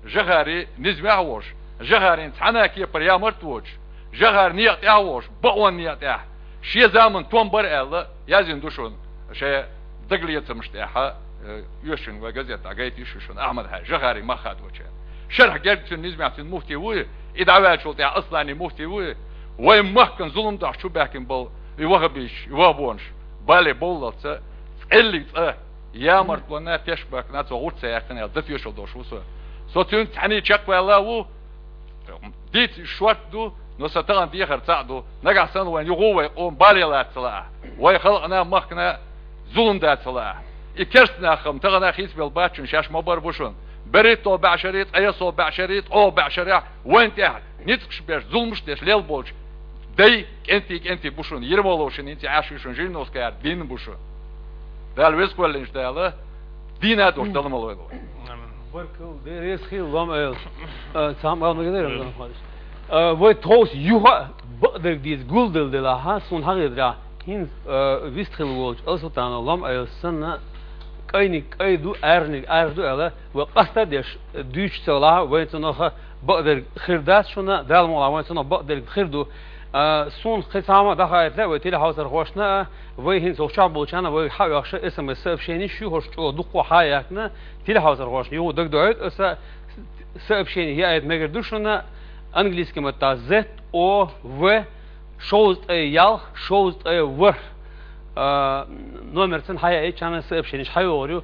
Жахари низамехь а волуш, Жахарин цхьана а кепара ямарт а воцуш, Жахар некъа тӀехь а волуш, бакъонан некъа тӀехь, шен заман том бара аьлла, яздина ду шуна, шайн дагалецамаш тӀехь, э, оьшучун вай газетехь гайта йиш ю шуна, Ахьмад-Хьаьжа, Жахарин мах хадочеран. Шарахь герга цуьнан низамехь цуьнан муфти вуй, и дӀаваьллачул тӀаьхьа Асланин муфти вуй, вайн махкана зулам дахьаш чу баьхкина болу и вахабиш, и вахабонаш, бале бовллалца, цӀеллиг цӀа, ямартлонна, тешнабахкана цо гӀурт ца яьккхина аьлла, дан тоьшалла долуш ву со. Со цуьнца цхьаьний чекхваьлла а ву, дийца уьш шорта ду, но сан тахана дехар цхьаъ ду. Нагахь санна вайн юха а вай къоман бале лаца ца лаахь, вай халкъана, махкана зулам дан ца лаахь. И керста нах-м тахана хийцабелла бац шуна, шаьш ма-барра бу шуна. БерхӀитталгӀа бӀешаре, ткъаяссалгӀа бӀешаре, ткъолгӀа бӀешарехь вайна тӀехь ницкъаш беш, зуламаш деш лелла болчу дай, кӀентий, кӀентий бу шуна, Ермолов шина хӀинца Ӏаш ю шуна, Жириновскаяра дийна бу шуна. Дала веза кхоьллинчу Дала дийна а долуш, дала ма лойла вай. Амин. Баркалла, Дела реза хила, лом айла. Э, цхьа ма-, ма-, ма-, ма-, ма-, э, вай тховса юха а бакъдерг дийца гулделла делахь, суна хьан хетарехь, хӀинца, э, вистхила волчу Алсултанов лом айла санна, айниг ай ду, аьрниг аьр ду аьлла, вай къаста а деш, дуьйцуш ца хилахь, вайн цунах бакъдерг хир дац шуна, Дала мукъалахь, вайн цунах бакъдерг хир ду. А, суна кхин цхьа хӀума дӀахаийта лаьа вай телехьовсархошна а, вай хӀинца хӀокху чохь болчарна а вайга хьа а оьхуш, СМС сообщенеш ю хӀорш чӀогӀа дуккха хьа а яьккхина, телехьовсархошна юха дагадоуьйту аса, сообщени яийта мегар ду шуна, английский маттахь Z O V шовзткъе ялх, шовзткъе ворхӀ, а, номерца хьаяийта, чана сообщенеш хьайогӀур ю.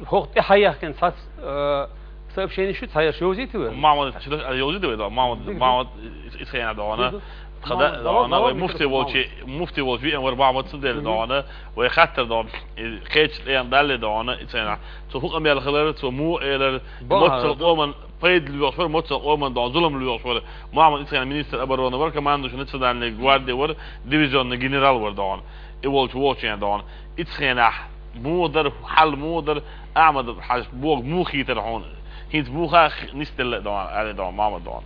ХӀокху тӀе хьаяьхкина цхьацца, а, сообщенеш ю, цхьаерш йовзийта вай? Мамад, чуьра йовзийта вай, да, Мамад, Дика, дика. Мамад, ис-, исхьена догӀана. Дика. Тхан да, Мамад, догӀана, Мамад, вай Мамад, муфти Мамад. Волчи, муфти волчи виъна вара Мамад, цундела Мгм. догӀана, вай хаттар догӀана, и кхечу тӀе далле догӀана, исхьена. Цо хӀун къамел хилар, цо муха элар, Бахьа, моццал да. Къоман пайда лоьхуш вара, моццал къоман догӀана зулам лоьхуш вара. Мухаммад Ицхена министр обороны вара, командующий национальной гвардии вара, дивизионный генерал вара догӀана. И волчу вочу догӀана. Ицхенахь муха дара, хьал муха дара, Ахьмад-Хьажа боху муха хийтара хьуна? ХӀинца муха нисделла догӀана, аьлла догӀана, Мухаммад догӀана.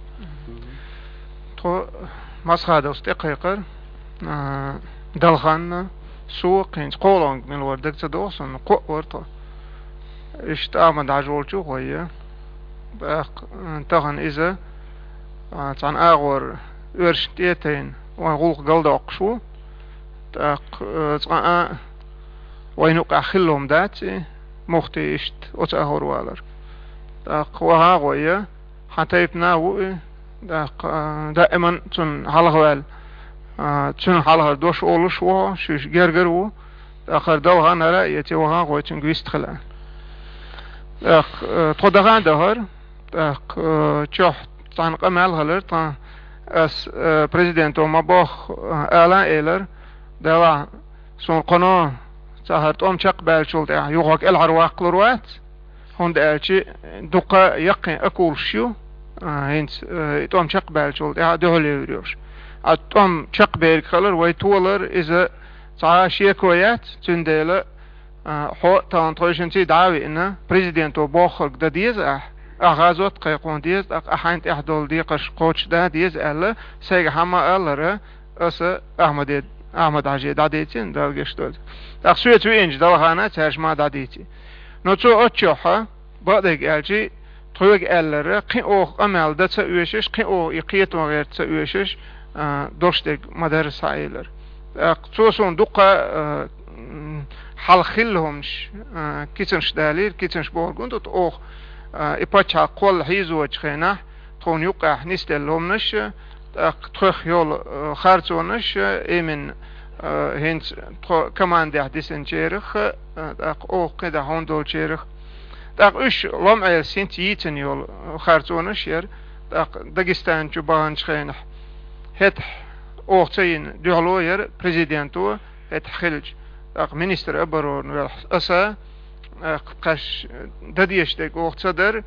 Тхо Масхадовс тӀекхайкхар, а, Далханна, со, кхинца кхолонга мила вара дага ца догӀу суна, кхоъ вара тхо. Иштта Ахьмад-Хьажа волчу а гӀой. ТӀаккха, м, тахана иза, а, цхьана агӀор оьрсашна тӀе а тайна, вайн гӀуллакх галдоккхуш ву. ТӀаккха, а, цкъа а вайна юкъахь хилла хӀума дац и, муфти иштта оцу агӀор валар. ТӀаккха ваха а гӀой, хьан тайпана а ву и, тӀаккха, а, даиман цунна хьалхаваьлла, а, цуьнан хьалхара дош олуш ву, шуьша гергара ву. ТӀаккха хӀара Далхан а, я цӀе ваха а гӀой цуьнга вист хила. ТӀаккха, э, тхо даха а дахара, тӀаккха, э, чохь цхьана къамел хилар, тхан ас, э, президенто ма бохху, э, ала а элар, делахь суна кхано цхьа хӀара тӀом чекхбаьллачул тӀаьхьа юха кӀелхьарваккхалур вац, хӀунда аьлча дукха яккхий акулаш ю, э, хӀинца, э, и тӀом чекхбаьллачул тӀаьхьа дуьхьал евр йолуш. А тӀом чекхберг хилар, вай толар, иза цхьа а шеко яц, цундела, а, хьо тахана тхойшинций дӀа а веана, президенто бохург дан деза ахь, ахь гӀазот кхайкхун деза, тӀаккха ахьайна тӀехь долу декхарш кхочушдан деза аьлла, сайга хьан ма-аллара, аса Ахьмаде, Ахьмад-Хьаже дӀадийцина, Дала гечдойла. ТӀаккха соьца веанчу Далхана цаьрша ма дӀадийци. Но цо оццохьа, бакъдерг аьлчи, тхоьга аьллара, кхин оха къамел дан ца оьшуш, кхин оха и кхетам гӀерта ца оьшуш, а, долуш дерг ма-дарра схьаэлира. ТӀаккха цо суна дуккха, а, м, хьалха хилла хӀуманаш, а, кицанаш далийра, кицанаш бохург хӀун ду, оха, а, и пачхьалкх кхолла хьийзочу хенахь, тхуна юккъехь нисделла хӀуманаш, тӀаккха тхох йолу, а, харцонаш, а, именно, а, хӀинца тхо командехь дисинчерах, а, тӀаккха оха кхидӀа хьуна долчерах. ТӀаккха уьш Лом-Ӏелас хӀинца йийцина йолу харцонаш яра, тӀаккха Дагестан чу баханчу хенахь. ХӀетахь оха ца йина дуьхьало яра президенто, хӀетахь хилча. ТӀаккха министр обороны велахь аса, тӀаккха кхаш дан дезаш дерг оха ца дара,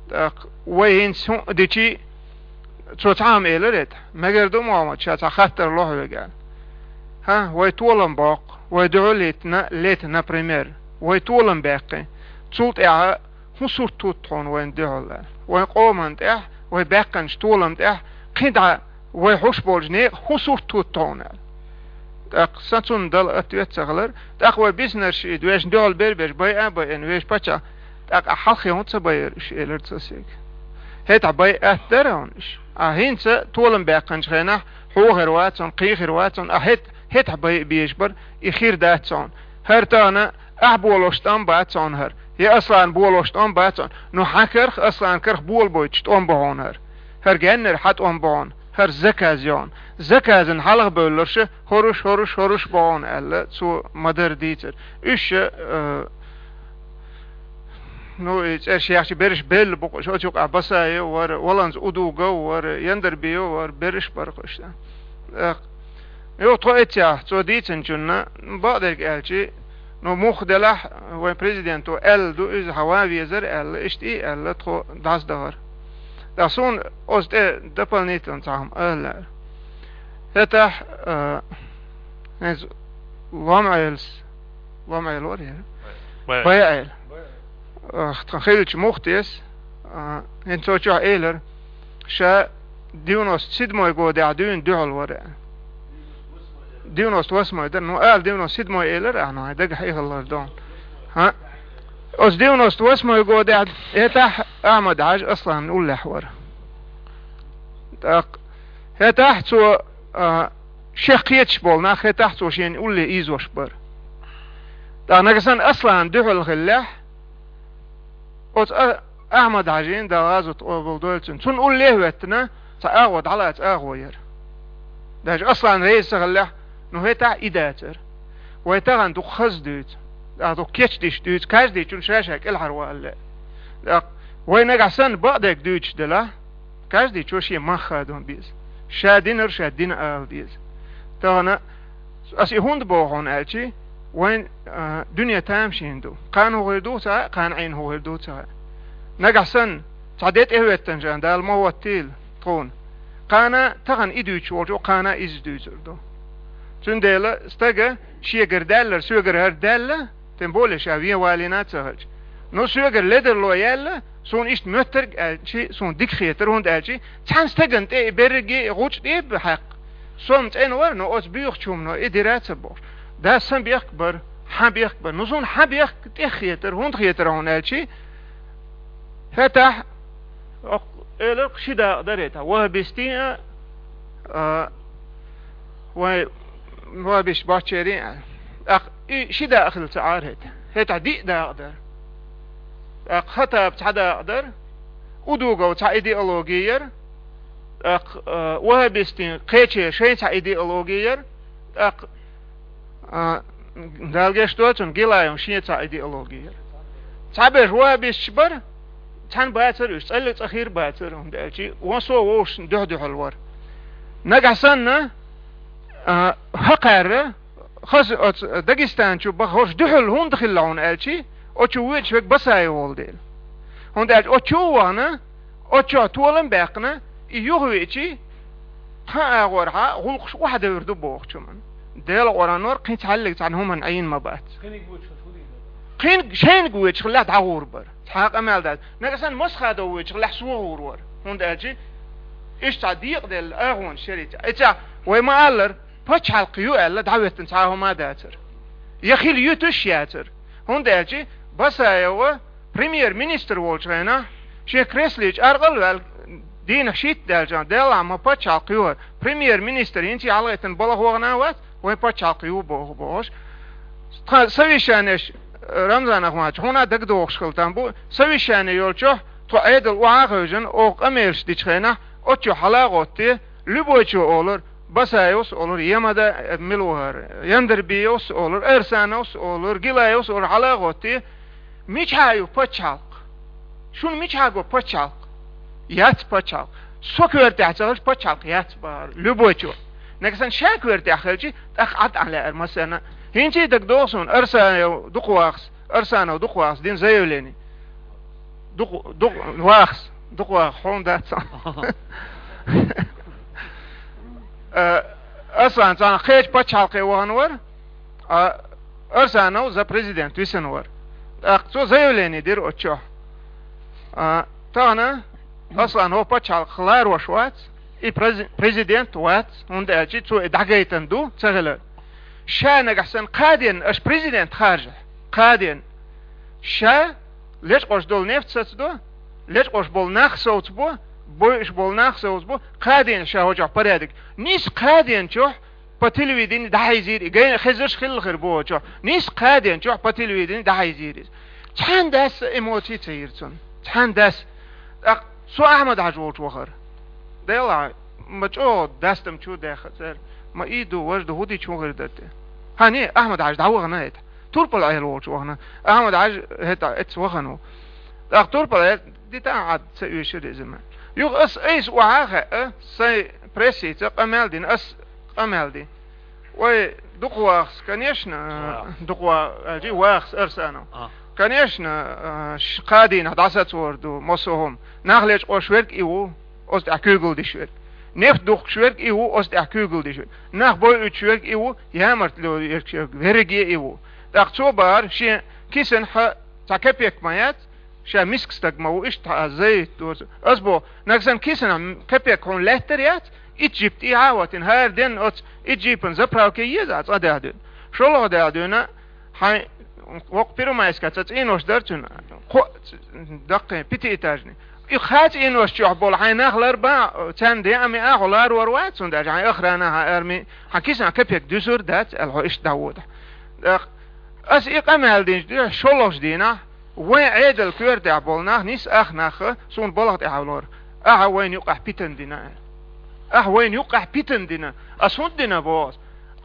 тӀаккха вай хӀинца хӀун а дичи, цо цхьа а ма элира хӀетахь. Мегар ду, Мухаммад, ша цхьа хаттар ло хьоьга аьлла. ХӀа, вай толам боккху, вай дуьхьал а йитина, лета, например, вай толам баьккхина. Цул тӀаьхьа хӀун сурт хӀутту хьуна вайна дуьхьал аьлла? Вайн къоман тӀехь, вайн баьккхинчу толам тӀехь, кхин дӀа вай хьуш болчу некъа хӀун сурт хӀутту хьуна аьлла? ТӀаккха сан цунна дала ответ ца хилар. ТӀаккха вай биснарш и вешан дуьхьал бер-берш байа а байина, вешан паччахь, тӀаккха ахь хьалхе хӀунда ца байира уьш, элира цо соьга. ХӀетахь байа атта дара хьуна уьш. Ахь хӀинца толам баьккхинчу хенахь, хьо хир вац хьуна, кхин хир вац хьуна, ахь хӀет-, хӀетахь байа безаш бара, и хир дац хьуна. ХӀара тахана ахь болош тӀом бац хьуна хӀара, я Аслан болош тӀом бац хьуна. Ну, хьан карах, Аслан карах болабойтуш тӀом бу хьуна хӀара. ХӀара геннара хьан тӀом бу хьуна, хӀара заказ ю хьуна. Заказана хьалха бевлларш, хӀоруш, хӀоруш, хӀоруш бу хьуна аьлла, цо ма-дарра дийцира. Уьш, э, ну, и цӀерш яхча берриш белла бу-кх уьш, оцу юкъахь Басаев вара, Валанца Удугов вара, Яндарбиев вара, берриш бара-кх уьш. Э, юха тхо эццехь, цо дийцинчунна, бакъдерг аьлчи, ну, муха делахь, вайн президенто аьлла ду иза, хьан ван везара аьлла, иштта и аьлла, тхо дӀасадахара. Ткъа суна оцу тӀе дополнительно цхьа хӀума ала лаьара. ХӀетахь, а, хӀинца Лом-Ӏелас, Лом-Ӏела вара яра? Бай. Бай-Ӏела. Ах, тхан хиллачу муфтес, а, хӀинца цо чохь элира, ша девяносто седьмой годехь дуьйна дуьхьал вара. Девяносто восьмой дара, ну, ала девяносто седьмой элира ахьа, ну, хьайн дагахь эхаллар дон. ХӀа? Оцу девяносто восьмой годехь хӀетахь Ахьмад-Хьаьжа Асланан уллехь вара. ТӀаккха хӀетахь цо, а, шех кхеташ болу нах, хӀетахь цо шена улле ийзош бара. ТӀаккха нагахь санна Асланна дуьхьал хиллехь, оцу а-, Ахьмад-Хьаьжина, Дала гӀазот къобал дойла цуьнан, цунна улле а хӀоьттина, цхьа агӀо дӀалаца агӀо яра. Даже Аслан реза ца хиллехь, ну хӀетахь и дацара. Вай тахана дукха хаза дуьйцу, а, дукха кечдеш дуьйцу, каждыйчунна ша-ша кӀелхьарвала лаьа. ТӀаккха вай нагахь санна бакъдерг дуьйцуш делахь, каждыйчо шен мах хадо беза. Ша динарг ша дина ала деза. Тахана ас и хӀунда боху хьуна аьлчи, вайн, а, дуьне тамашийна ду. Кхана хӀун хир ду ца хаьа, кхана Ӏийна хӀун хир ду ца хаьа. Нагахь санна, цхьа де тӀехӀоьттина жан Дала ма хӀоттийла тхуна. Кхана тахана и дуьйцуш волчо кхана иза дуьйцур ду. Цундела стага шегара даьллара, соьгара хӀара даьлла, тем более ша вен валийна а ца хилча. Ну, соьгара ледарло яьлла, суна иштта моьттарг аьлчи, суна дика хетара, хӀунда аьлчи, цхьана стагана тӀе и берриге а гӀучу тӀе а бу хьаькхна. Со-м цӀена вара, но оцу буьйхачу хӀумано и дира а ца бохуш. Дас сан бехк бара, хьан бехк бара. Ну, суна хьан бехк тӀех хетара, хӀунда хетара хьуна аьлчи, хӀетахь, окху элира ши дакъа дара хӀетахь, ваххабистийн а, а, вай ваххабисташ баччерийн а. ТӀаккха и ши дакъа хилла ца Ӏара хӀета. ХӀетахь диъ дакъа дара. ТӀаккха Хаттаба цхьа дакъа дара, Удугов цхьа идеологи яра, тӀаккха, а, ваххабистийн кхечеран шайн цхьа идеологи яра, тӀаккха, а, Дала гечдойла цунна, Гилаевн шен цхьа идеологи яра. Цхьаберш ваххабисташ бара, цхьаьна бацара уьш, цӀаллиг цӀа хир бацара, хӀунда аьлчи, вон со вовшашна дуьхь-дуьхьал вара. Нагахь санна, а, хӀокхаьрра, хаза оцу Дагестан чу баха хӀорш дуьхьал хӀунда хилла хьуна аьлчи, оцу чу воьдуш верг Басаев волу дела. ХӀунда аьлча оцу чу а вахана, оцу чохь толам а баьккхина, и юха веачи, тхан агӀорхьа гӀуллакхаш охьадевр ду бохучу хӀуманна. Делан къуранор кхин цхьаьллиг цхьана хӀуманна Ӏийна ма бац. Кхин шайниг воьдуш хиллехь дӀагӀур бара. Цхьа а къамел дац. Нагахь санна Масхадов воьдуш хиллехь со гӀур вара. ХӀунда аьлча иштта цхьа декъаделла агӀонаш яра и цхьа. И цхьа вай ма-аллара, пачхьалкх ю аьлла, дӀахӀоьттина цхьа а хӀума а дацара. Я хила юьтуш а яцара. ХӀунда аьлча Басаева премьер-министр волчу хенахь, шен кресличу аркъал а ваьлла, дийнахь шийтта даьлча, делахь ма пачхьалкх ю хӀара, премьер-министр хӀинца а хьалагӀиттина балха вахана а вац, вайн пачхьалкх ю боху бохуш. Тхан совещанеш, Рамзан Ахматович, хьуна а дагадогӀуш хила там бу, совещане йолчохь тхо Ӏедал охьа а хевшина, оха къамелаш дечу хенахь, оцу чохь хьала а гӀоттий, Любойчо олура, Басаевс олура, Ямада, э, мила ву хӀара, Яндарбиевс олура, Арсановс олура, Гилаевс олура, хьала а гӀоттий, мичахь ю пачхьалкх? Шуна мичахь го пачхьалкх? Яц пачхьалкх. Со коьртехь ца хилча, пачхьалкх яц бахара, Любойчо. Нагахь санна ша коьртехь хилчи, тӀаккха Ӏад Ӏан лаьара массарна. ХӀинца а дагадогӀу суна, Арсанов дукха вахас, Арсанов дукха вахас дина заявление. Дукха, дукха вахас, дукха ваха, хьуна дац. Э, Арсанов цхьана кхечу пачхьалкхе вахана вара, а Арсанов за президент висина вара. ТӀаккха цо заявление дира оцу чохь. А, тахана Аслан хӀо пачхьалкх ларош вац, и прези-, президент вац, хӀунда аьлча цо и дӀагайтина ду, ца хилар. Ша нагахь санна кхаденна аша президент харжахь, кхаденна. Ша лечкъош долу нефть сацадо, лечкъош болу нах совцабо, бойуш болу нах совцабо, кхаденна ша хӀокху чохь порядок. Нийса кхаденначохь по телевидению дӀахьийзийра и, гайна хезарш хилла хир бу хӀокху чохь. Нийса кхаденначохь по телевидению дӀахьийзийра иза. Цхьаьна дас эмоций ца йира цунна. Цхьаьна дас. ТӀаккха со Ахьмад-Хьаьжа волчу вахара. Делахь, ма чӀогӀа дастам чу даьхна цара. Ма и ду, важа ду, хӀун дича хӀун хир дара те? Хьан, не, Ахьмад-Хьаьжа дӀавахана хӀета. Турпал-Ӏела волчу вахана. Ахьмад-Хьаьжа хӀета эцца вахана ву. ТӀаккха Турпал-Ӏела дитан Ӏад ца оьшура иза ма. Юха ас айса охьа а хаьа, сайн прессица къамел дина, ас къамел ди. Вай дукха вахас, конечно, дукха ва-, аьлчи вахас Арсанов. А. Конечно, а, ш-, кхадийнахь дӀасацор ду, массо а хӀума. Нах лечкъош верг и ву, оцу тӀехь куьйгалла диш верг. Нефть духкуш верг и ву, оцу тӀехь куьйгалла диш верг. Нах бойуьйтуш верг и ву, ямартло верг, верриге и ву. ТӀаккха цо бахара, шен кисана хьа цхьа капек ма яц, ша миска стаг ма ву, иштта хьан заявить дора. Ас боху, нагахь санна кисана капек хьуна лаьттар яц, итт джип тӀехьа а хӀоттийна, хӀара денна оцу итт джипан заправке еза цкъа даьхьа дуьйна. ШолгӀа даьхьа дуьйна, хьайн вокху Первомайска цӀа цӀенош дара цуьнан, кхо даккхий, пятиэтажный. И кхаа цӀенош чохь болу хьайн нах лар бан, царна деа а, меа а хьо ларор вац, цунна даже хьайн охрана, хьан арми, хьан кисана капек дуьсур дац аьлла, хьо иштта дӀаводахь. ТӀаккха ас и къамел динчу де, шолгӀачу дийнахь, вайн Ӏедал коьртехь болу нах, нис ах нах, суна балха тӀехь лора. Ахьа вайна юккъехь питана дина аьлла. Ахьа вайна юккъехь питана дина. Ас хӀунда дина боху ас?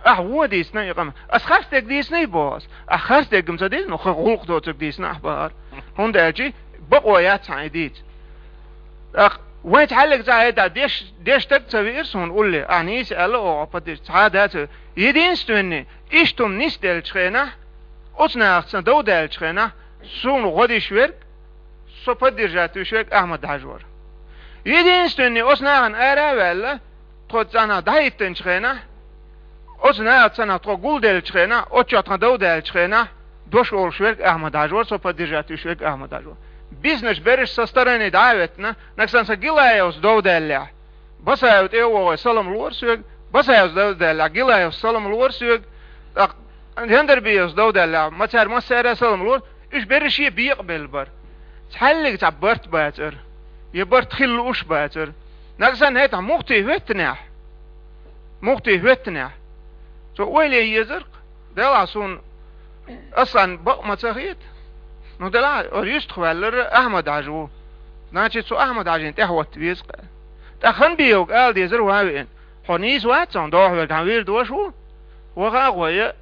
Ахьа вон дийцина и къамел. Ас харцдерг дийциний боху ас? Ахьа харцдерг-м ца дийцина, хӀун гӀуллакх доцург дийцина ахьа бахара. ХӀунда аьлча бакъо яц хьан и дийца. ТӀаккха вайн цхьаьллиг цӀа хӀетахь деш, деш стаг ца веара суна улле. Ахьа нийса аьлла оха, поддержать цхьа а дац. Единственный, иштта хӀума нисделлачу хенахь, оцу нахаца дов даьллачу хенахь, суна гӀо диш верг, со поддержать вуьш верг Ахьмад-Хьаьжа вара. Единственный, оцу нахана ара а ваьлла, тхо цӀанах дӀахӀиттинчу хенахь, оцу нахаца цӀанах тхо гулделлачу хенахь, оцу чохь тхан дов даьллачу хенахь, дош олуш верг Ахьмад-Хьаьжа вара, со поддержать вуьш верг Ахьмад-Хьаьжа вара. Бизнес берриш со стороне дӀа а веттина, нагахь санна сан Гилаевс дов даьллехь, Басаев тӀе а вогӀий салам лора соьга, Басаевс дов даьллехь, Гилаевс салам лора соьга, тӀаккха Яндарбиевс дов даьллехь, ма цара массара а салам лора, уьш берриш а бекъабелла бара. Цхьаьллиг цхьа барт бацара, я барт хила лууш бацара. Нагахь санна хӀетахь муфти хӀоьттинехь, муфти хӀоьттинехь, цо ойла ян езара-кх, делахь суна, ас санна бакъ ма ца хета. Ну, делахь, ора юьстах ваьллара Ахьмад-Хьаьжа ву. Значит, цу Ахьмад-Хьаьжина тӀаьхьахӀотта веза-кх. ТӀаккха Ханбиевга ала дезара ван веана. Хьо нийса вац цунна дохьа верг, хьан вирд ваша ву? Ваха а гӀой,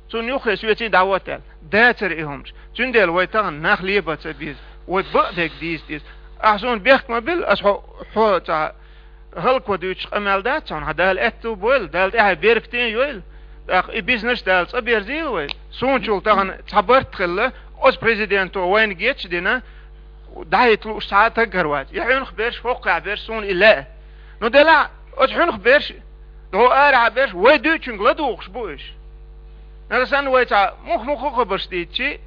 цунна юххе соьций дӀавоттаьлла. Дацара и хӀумаш. Цундела вай тахана нах леба ца беза. Вай бакъдерг дийца деза. Ахьа суна бехк ма билла, ас хьо, хьо цхьа хӀаллакво дуьйцуш къамел дац хьуна, хьан Дала аьтту бойла, Дала тӀаьхье беркате йойла. ТӀаккха и бизнес Дала цӀа берзийла вай. Суначул тахана цхьа барт хилла, оцу президенто вайна гечдина, дӀахӀитта лууш цхьа а таг хӀара вац. И хьуьнах берш, хӀокхехь берш суна и лаьа. Ну, делахь, оцу хьуьнах берш, дӀо арахьа берш, вай дуьйцучуьнга ладугӀуш бу уьш. Нагахь санна вай цхьа мух-муха хабарш дийцчи,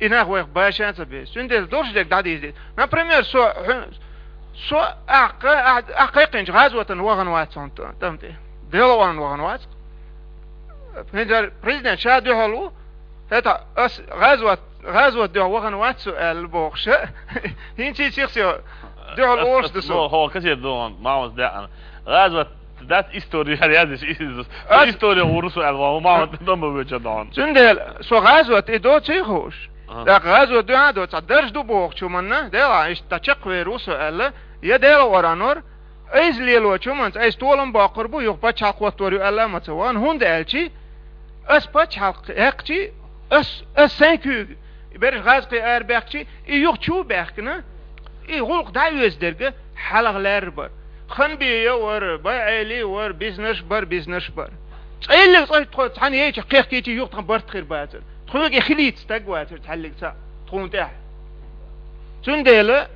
и нах вайх баша а ца беза. Цундела долуш дерг дӀадийза деза. Например, со хьуьн-, со ахь кха-, ахь, ахь кхайкхинчу гӀазотана вахана вац хьуна т-, тӀам тӀе. Делан вахана вац. ХӀинца президент ша дуьхьал ву, хӀета ас гӀазот, гӀазот дуьхьа вахана вац со аьлла бохуша. ХӀинций сих-сиха дуьхьал Ас, олуш ас ду со. Мо, хьо кассета ду хьуна, Махьмуд даьӀна. ГӀазот дац истори, хьара яздеш иза. Ас Истори гӀур со аьлла, ва, Махьмуд дама веча ду хьуна. Цундела со гӀазот и доций хууш. Ага. ТӀаккха гӀазот дуьхьа а доцу, цхьа дарж ду бохучу манна, делахь, иштта чекхвер ву со аьлла, я Делан оранор, айса лелочу манца айса толам боккхур бу, юха пачхьалкх хӀоттор ю аьлла а ма ца вахана, хӀунда аьлчи, ас пачхьалкх хьаькхчи, ас, ас сайн куьйга бераш гӀазкхий арабаьхкчи, и юха чу а баьхкина, и гӀуллакх дӀа а оьза дерга хьалха лаьрра бара. Ханбия вара, БайӀели вара, бизнес бара, бизнес бара. Цхьаьллиг цӀа тхо цхьаьна яйча кхехкийчи юха тхан барт хир бацара. Тхоьга и хилийта стаг вацара цхьаьллиг цхьаъ тхуна тӀехь. Цундела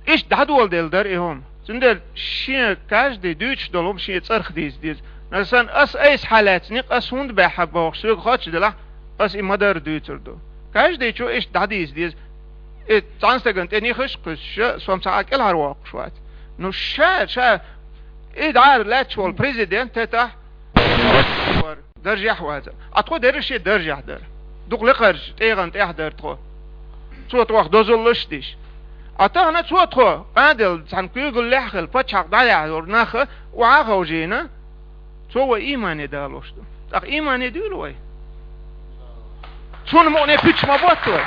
иштта дӀадоладелла дара и хӀума. Цундела шен каждый дуьйцуш долу хӀума шен цӀарах дийца деза. Нагахь санна ас айса хьалаьцна, ас хӀунда баьхьа бохуш соьга хоттуш делахь, ас и ма-дарра дуьйцур ду. Каждый чу иштта дӀадийца деза. И цхьана стагана тӀе нихаш а кхуьссуш, со-м цхьа а кӀелхьарвоккхуш вац. Ну, ша, ша, и дӀара лаьтташ волу президент хӀетахь даржехь вацара. А тхо дерриш а даржехь дара. Дукха лекхарчу тӀегӀан тӀехь дара тхо. Цо тхох дозаллаш а диш. А тахана цо тхо, къаделла цхьана куьйгаллехь а хилла, пачхьалкх дӀаяхьа йолу нах а охьа а ховшийна, цо вай иймане далош ду. ТӀаккха иймане дуьйла вай? Цунна мукъане пуьчча ма ботта вай?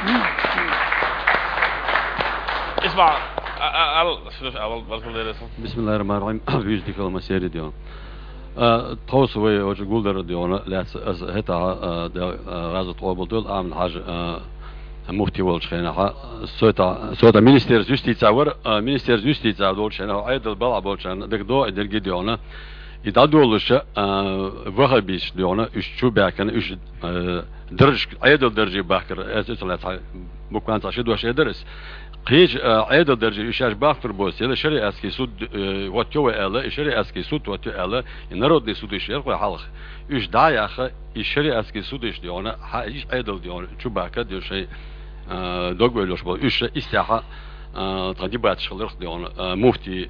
Исма, а, а, ал, слушай, а, вал-, вал-, вал-, вал-, Бисмиллахир-рахманир-рахим. Вуьйцу дика хила ма сере дела. А, тховса вай оцу гулдар а дела, лаьцна аса хӀетахь, а, де-, а, гӀазот къобалдойла Ахьмад-Хьаьжа, а, муфти волчу хенахь, а, со тӀа, со тӀа министерство юстиция вара, а, министерство юстиция долчу хенахь, Ӏедал балхьа болчарна дагадогӀу и дерг а дела. И дӀадолуша, а, ваххабисташ дела, уьш чу баьхкина, уьш, а, даржашка, Ӏедал дарже бахкара, аса ца лаьцна, буквально цхьа ши дош эр дара аса. Кхечу, а, Ӏедал дарже уьш шаьш бахкар боцу, я шариатский суд, э, хӀоттайо вай аьлла, и шариатский суд хӀоттайо аьлла, и народный судаш яра вай хьалха. Уьш дӀа а яьхна, и шариатский судаш дела, хьа, и Ӏедал дела, чу бахка дела шайн, а, дог ойла йолуш болу. Уьш ша истехьа, а, тхан дебаташ хиларх дела, а, муфти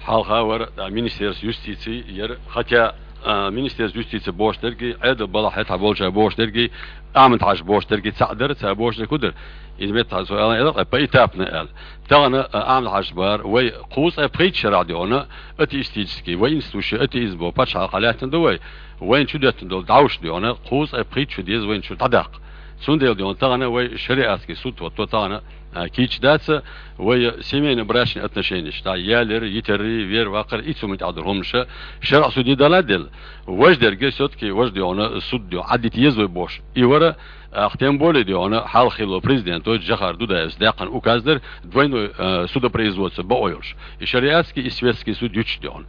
хьалха вара, а, министерство юстиции яра, хотя А, Министерство юстиции бохуш дерг, Ӏедал балахь хӀетахь болчара бохуш дерг, Ахьмад-Хьажа бохуш дерг цхьаъ дара, цара бохуш дерг хӀун дара? Иза меттахь со аьлла, аьлла, поэтапно аьлла. Тахана, а, Ахьмад-Хьажа бара, вай кхузткъе пхийтта шарахь, дий хьона, атеистический, вай институт ю атеизм боху пачхьалкх лаьттина ду вай. Вайна чу деттина долу дӀовш, дий хьона, кхузткъе пхийтта шу деза вайна чу дӀадаккха. Цундела, дий хьона, тахана вай шариатский суд хӀотто тахана, а, кийча дац, вай семейно-брачный отношенеш, да, ялар, йитар, вер, вакхар, и цу муьтӀахь долу хӀуманаш, шарӀа суде дала а делла. Важа дерг, всё-таки важа, дий хьона, суд, дий хьона, Ӏадита еза вай бохуш. И вара, а, тем более, дий хьона, хьалха хиллачу президенто Джохар Дудаевс даьккхина указ дара, двойной, а, судопроизводство бакъо йолуш. И шариатский, и светский суд юьтуш, дий хьона.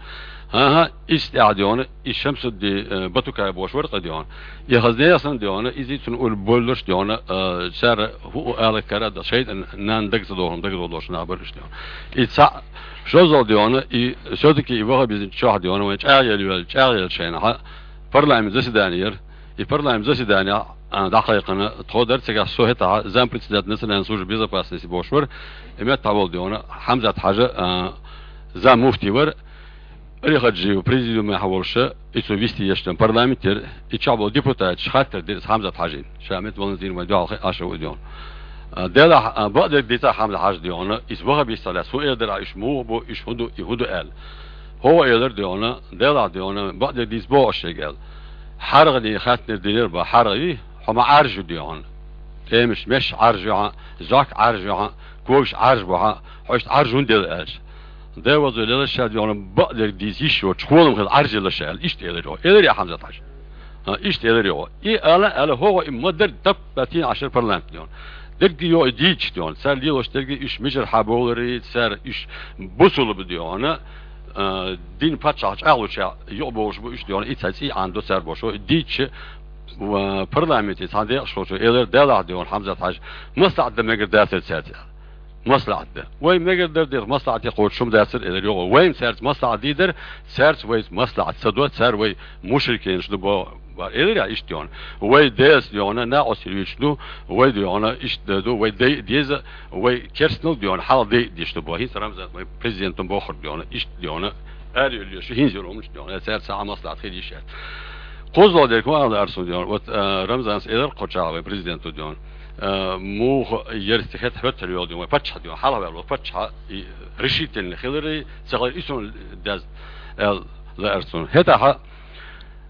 ХӀан-хӀа, иштта тӀехь, дий хьона, и Шамсудди, э, Батукай бохуш вара-кх, дий хьона. И хаза нехан, дий хьона, иза цунна уллу боллуш, дий хьона, э, цара хӀу ала кара да шайтӀан нана дага ца доху, дага долуш нах бара уьш, дий хьона. И цхьаъ, шозал, дий хьона, и всё-таки и ваххабизм чохь, дий хьона, вайн чӀагӀъелла йоьлла, чӀагӀъелла шайнахьа парламент заседание яра. И парламент заседание, а, дӀакхайкхина, тхо дара цигахь со хӀетахь зампредседатель национальной службы безопасности бохуш вара, и меттахь волу, дий хьона, Хьамзат-Хьажа, а, заммуфти вара, Али-Хаджиев президиумехь волуш, и цо висте еш дерг парламент яра, и чохь болу депутаташ хаттар дира Хьамзат-Хьажина. Ша мет валан зийна вайн дуьхьал хи аша ву, дий хьона. А, делахь, а, бакъдерг дийцахь Хьамзат-Хьажа, дий хьона, иза ваххабистех лаьцна хӀун эр дара, уьш муха бу, уьш хӀун ду, и хӀун ду аьлла. ХӀо элира, дий хьона, делахь, дий хьона, бакъдерг дийца боху аш шайга аьлла. ХьаргӀане хаттар динера бан, хьаргӀа вий, хьо ма Ӏаржа ю, дий хьона. ТӀемаш меш Ӏаржа ю хьан, зӀок Ӏаржа ю хьан, когаш Ӏаржа бу хьан, хьо иштта Ӏаржа хӀунда елла аьлча. Ден вазо лелаш ша, дий хьона, бакъдерг дийца йиш йоцуш, холам хила Ӏаржа елла ша аьлла, иштта элира хьо. Элира я Хьамзат-Хьажа? А, иштта элира хьо. И ала, ала хӀо гӀо и ма-дарра тап а тийна Ӏашар парламент, дий хьона. Дерг йо и дийцаш, дий хьона. Цара лелош дерг уьш мижар хьан бовлари, цара уьш бусулба, дий хьона. А, дин паччахь чӀагӀлуча юкъа бовлуш бу уьш, дий хьона. И цхьа цӀий Ӏан до цара бошо. И дийцаш, ва, парламенте цхьана декъашхочо элира, делахь, дий хьона, Хьамзат-Хьажа, маслаӀат дан мегар дацара цаьрца аьлла. МаслаӀат дан. Вай мегар дар деза, маслаӀате кхочуш хӀума дацара, элира йогӀу. Вайна цаьрца маслаӀат дийр дара, цаьрца вайца маслаӀат ца до, цара вай мушрикенаш ду бо-, бо-, элира я иштта, дий хьона. Вай Делаца, дий хьона, накъостий вуьйцуш ду, вай, дий хьона, иштта ду, вай дайа деза, вай керстанал, дий хьона, хьалха дайа деш ду бо. ХӀинца Рамзан вай президентан бохург, дий хьона, иштта, дий хьона, ара юьллуш, хӀинца йолу хӀуманаш, дий хьона, цаьрца цхьа а маслаӀат хила йиш яц. КхозлагӀа дерг ма ала арсун, дий хьона. Вот, а, Рамзанс элира кху чохь вай президенту, дий хьона. А, муха яра хета хӀоьттина йолу, дий хьона, вай паччахь, дий хьона, хьалха ваьлла вай паччахь, и решительный хилари, ца хилари, и суна деза, аьлла лаьара цунна. ХӀетахьа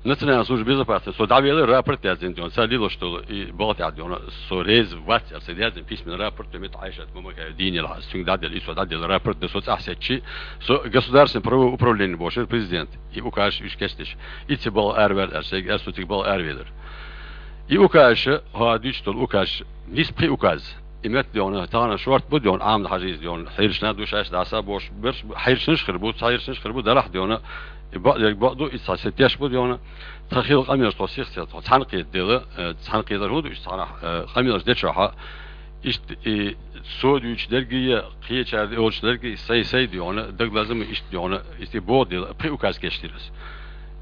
Национальная служба безопасности, со дӀавелира, рапорт яздина, дий хьона, ца лелош долу и бала тӀехь, дий хьона, со реза вац аьлла, сан яздина письменный рапорт, мет Айшат Мамакаева дийна елахь, цуьнга дӀаделла, и со дӀаделла рапорт, да со цӀахь сецчи, со государственное правовое управление бохуш яра президент, и указ уьш кечдеш, и ца бала араваьлла аьлла, шайга аьлла, со цига бала аравелира. И указ, хьо дуьйцуш долу указ, нийса пхи указ. И метта, дий хьона, тахана шорта бу, дий хьона, Ахьмад-Хьажийс, дий хьона, хьерчна ду шаьш дӀаса бохуш, берш бу, хьерчнаш хир бу, ца хьерчнаш хир бу, делахь, дий хьона, и бакъдерг бакъ ду, и ца сетеш бу, дий хьона, тхан хила къамелаш тхо сих ца, тхо цхьаьна кхета дела, э, цхьаьна кхетар хӀун ду, уьш цхьанахь, э, къамелаш дечохьа, иштта и со дуьйцуш дерг а, кхечара йолуш дерг а, сай-сай, дий хьона, дагалазам а иштта, дий хьона, иштта и боху дела, пхи указ кечдира ас.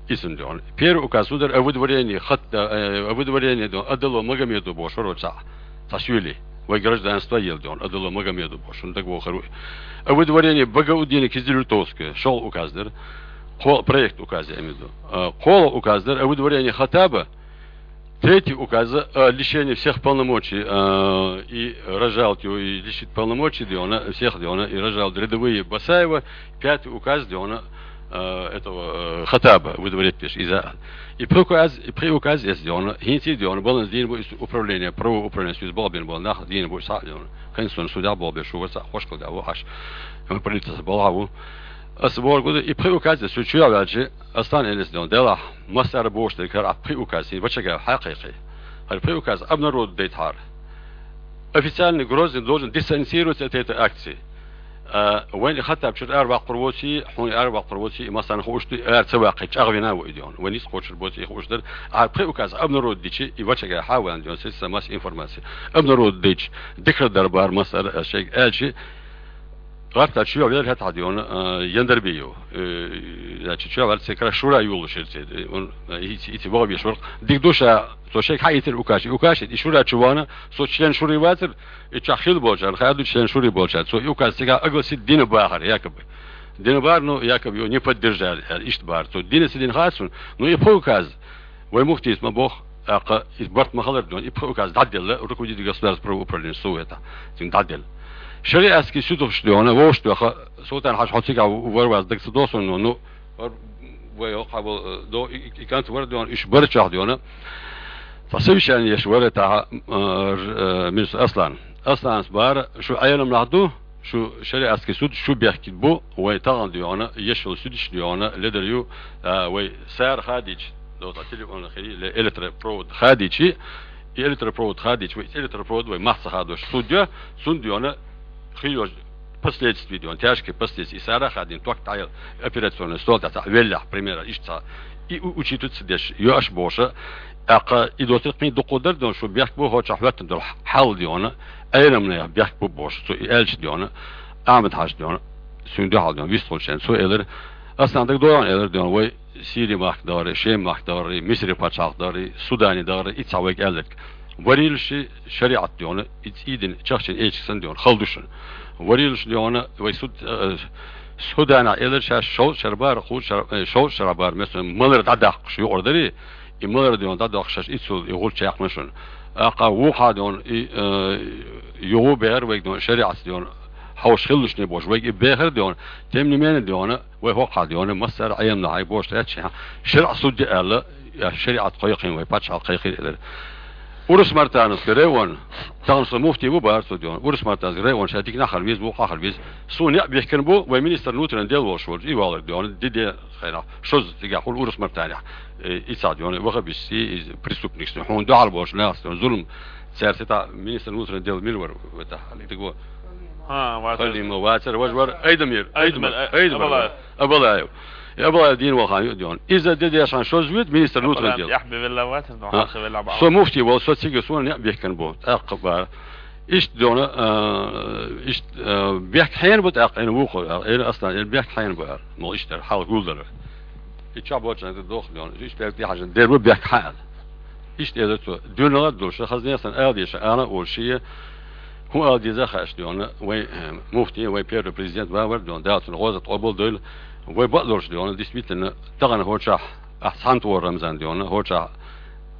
Иза, дий хьона. Первый указ хӀун дара, о выдворении хат-, э, о выдворении, дий хьона, Адалов Магомеду бохуш вара цхьа, цхьа суьйли. Вай гражданство елла, дий хьона, Адалов Магомеду бохуш, хӀунда дагавохур ву. О выдворении Багаудина Кизилюртовского, шолгӀа указ дара. Кхо-, проект указа я, я имею в виду. Э, кхоалгӀа указ дара, о выдворении Хаттаба. Третий указ, о лишении всех полномочий, э, и Ражалт его, и лишить полномочий, дий хьона, всех, дий хьона, и Ражалт рядовые Басаева. Пятый указ, дий хьона, э, этого, э, Хаттаба выдворять деш иза. И пхи указ, и пхи указ эс, дий хьона, хӀинца, дий хьона, баланс дийна бу из управление, правовое управление, соьца бакъбина болу нах дийна бу цхьаъ, дий хьона. Конституционный судья боху беш ву вара цхьаъ, хьошкал да ву Ӏаш. Правительство балхьа ву. Ас бохург ду, и пхи указ эс, цу чу а ваьлча, Аслан Элис, дий хьона, делахь, массара бохуш дерг хӀара пхи указ, хӀинца вачага хьакхайкхий. ХӀара пхи указ обнародовать дайтахьара. Официальный Грозный должен дистанцироваться от этой акции. А, вайн и Хаттаб чуьра ара ваккхар воций, хьуна ара ваккхар воций, и массарна хууш ду, ара ца ваккхий, чӀагӀвина ву и, дий хьона. Вайн ницкъ кхочур боций, и хууш дара. А пхи указ обнародовать дичи, и вачага хьаван, дий хьона, средства массовой информации. Обнародовать дичи, дикар дар бара массара, а, шайга аьлчи, гӀатта чу вер хӀетахь, дий хьона, а, Яндарбиев. Э, значит, чу вер цекара шура юлуш ир цед. Он, а, ици, ици богӀа беш вар. Дик душа, со шайга хьаийцира указ, указ, и шура чу вана, со член шури вацар, и чохь хила болчарна, хадур член шури болчар. Со и указ цигахь огласить дина бахар, якобы. Дина бар, ну, якобы его не поддержали, аьлла, иштта бар. Цо дина ца дина хац шуна, ну, и пхи указ, вай муфтийс ма боху, тӀаккха и барт ма хилар дона, и пхи указ дӀаделла руководитель государственного правоуправления Сувета, цуьнга дӀаделла. Шариатский судаш дона, вовшах доьху, Султан-Хьаьжа, хьо цигахь вар вац, дага ца догӀу суна, ну, вар, вай хьо кхабал, э, до, и, и, и кӀант вар дона, уьш бар чохь дона. Цхьа совещание еш вара тӀаьхьа, э, ж-, э, министр Аслан. Асланас бара, шу Ӏеламнах ду, шу шариатский суд, шу бехке бу, вай тахана доьхна, еш йолу судаш доьхна, ледар ю, а, вай сара хадийча, доцу телефон хири, ле электропровод хадийчи, и электропровод хадийчи, вай электропровод вай мах ца хадош суд ю, цунна доьхна, хи йош последствия доьхна, тяжкие последствия, и сара хадийна, ток тӀаелла, операционный стол тӀе цхьаъ веллехь, примерно, иштта цхьаъ, и у-, учитывать ца деш, йош боша, тӀаккха и доцург кхин дукха дар доьхна, шу бехк бу, хӀокху чохь хӀоьттина долу хьал доьхна, Ӏеламнех бехк бу бохуш, цо и аьлча доьхна, Ахьмад-Хьаьжа доьхна, суна дуьхьал доьхна, вистхуьлучу хенахь, цо элира, аса дага доьхна элира доьхна, вай Сири-махка дагӀарий, Шем-махка дагӀарий, Мисри пачхьалкх дагӀарий, Судане дагӀарий, и цхьа вайга аьлларг. Варийла ши шариӀат доьхна, и цӀийдина чахчина эчиг санна доьхна, хала ду шуна. Варийла ши доьхна, вай Суд-, э, Суданехь элира шаьш шовзткъа шара бара, кхузткъа шара, э, шовзткъа шара бара, месан малар дӀадаккхуш юкъара дарий, и малар доьхна дӀадоккхуш шаьш иццул и гӀулч яьккхина шуна. ТӀаккха вукхахь доьхна и, э, юха бехар вайга доьхна шариӀатца доьхна хьовш хилалушний бохуш, вайга и бехар доьхна. Тем не менее доьхна, вай хӀокхахь доьхна, массара а Ӏеламнах хьайн бохуш лаьттачехь, шариӀат суд де аьлла, я шариӀат кхойкхийна вай пачхьалкх кхайкхийра элира. Урус Мартановский район, тахана со муфтий ву бара цо доьхна. Урус Мартановский район ша дика нах хила веза, вукхахь хила веза. Суна некъ бехкина бу, вай министр внутренних дел волуш волчу, и валар доьхна, ди де хайнах. Шозза цигахь хуьлу Урус Мартанехь, э, и цхьа доьхна, вахабистий, и преступникс, хьуна дуьхьал болуш нахаца доьхна, зулам. Цаьрца тӀа министр внутренних дел мила вара, вай тӀа, дика ву. ХӀа, вацар. Халима вацар, важа вара, Айдамир, Айдамир, Айдамир, Айдамир, Абалаев. Абалаев. И Абалаев дийна ваха ю доьхна. Иза де дешан шозза вуьту министр внутренних дел. Яхь бе велла вацар, но хьан велла баха. Со муфтий вол, со цига суна некъ бехкина бу. ТӀаккха бара. Иштта доьхна, а, иштта, а, бехк хьенан бу тӀаккха, ина вукхо, ина Аслан, ина бехк хьенан бу аьлла. Мо иштта хьал гулдара. И чохь болчу доху доьхна. Иштта бехк тӀехьажна дер бу бехк хьан аьлла. Иштта элира цо. Дуьйна гӀад долуш, хаза нехан ала деза, ана а олуш шен, хӀун ала деза а хаьаш доьхна, вай, э, муфтий, вай первый президент ван вара доьхна, Дала цунна гӀозат къобал дойла. Вай бакъдолуш доьхна, действительно, тахана хӀокху чохь, ахь цхьана тӀора Рамзан доьхна, хӀокху чохь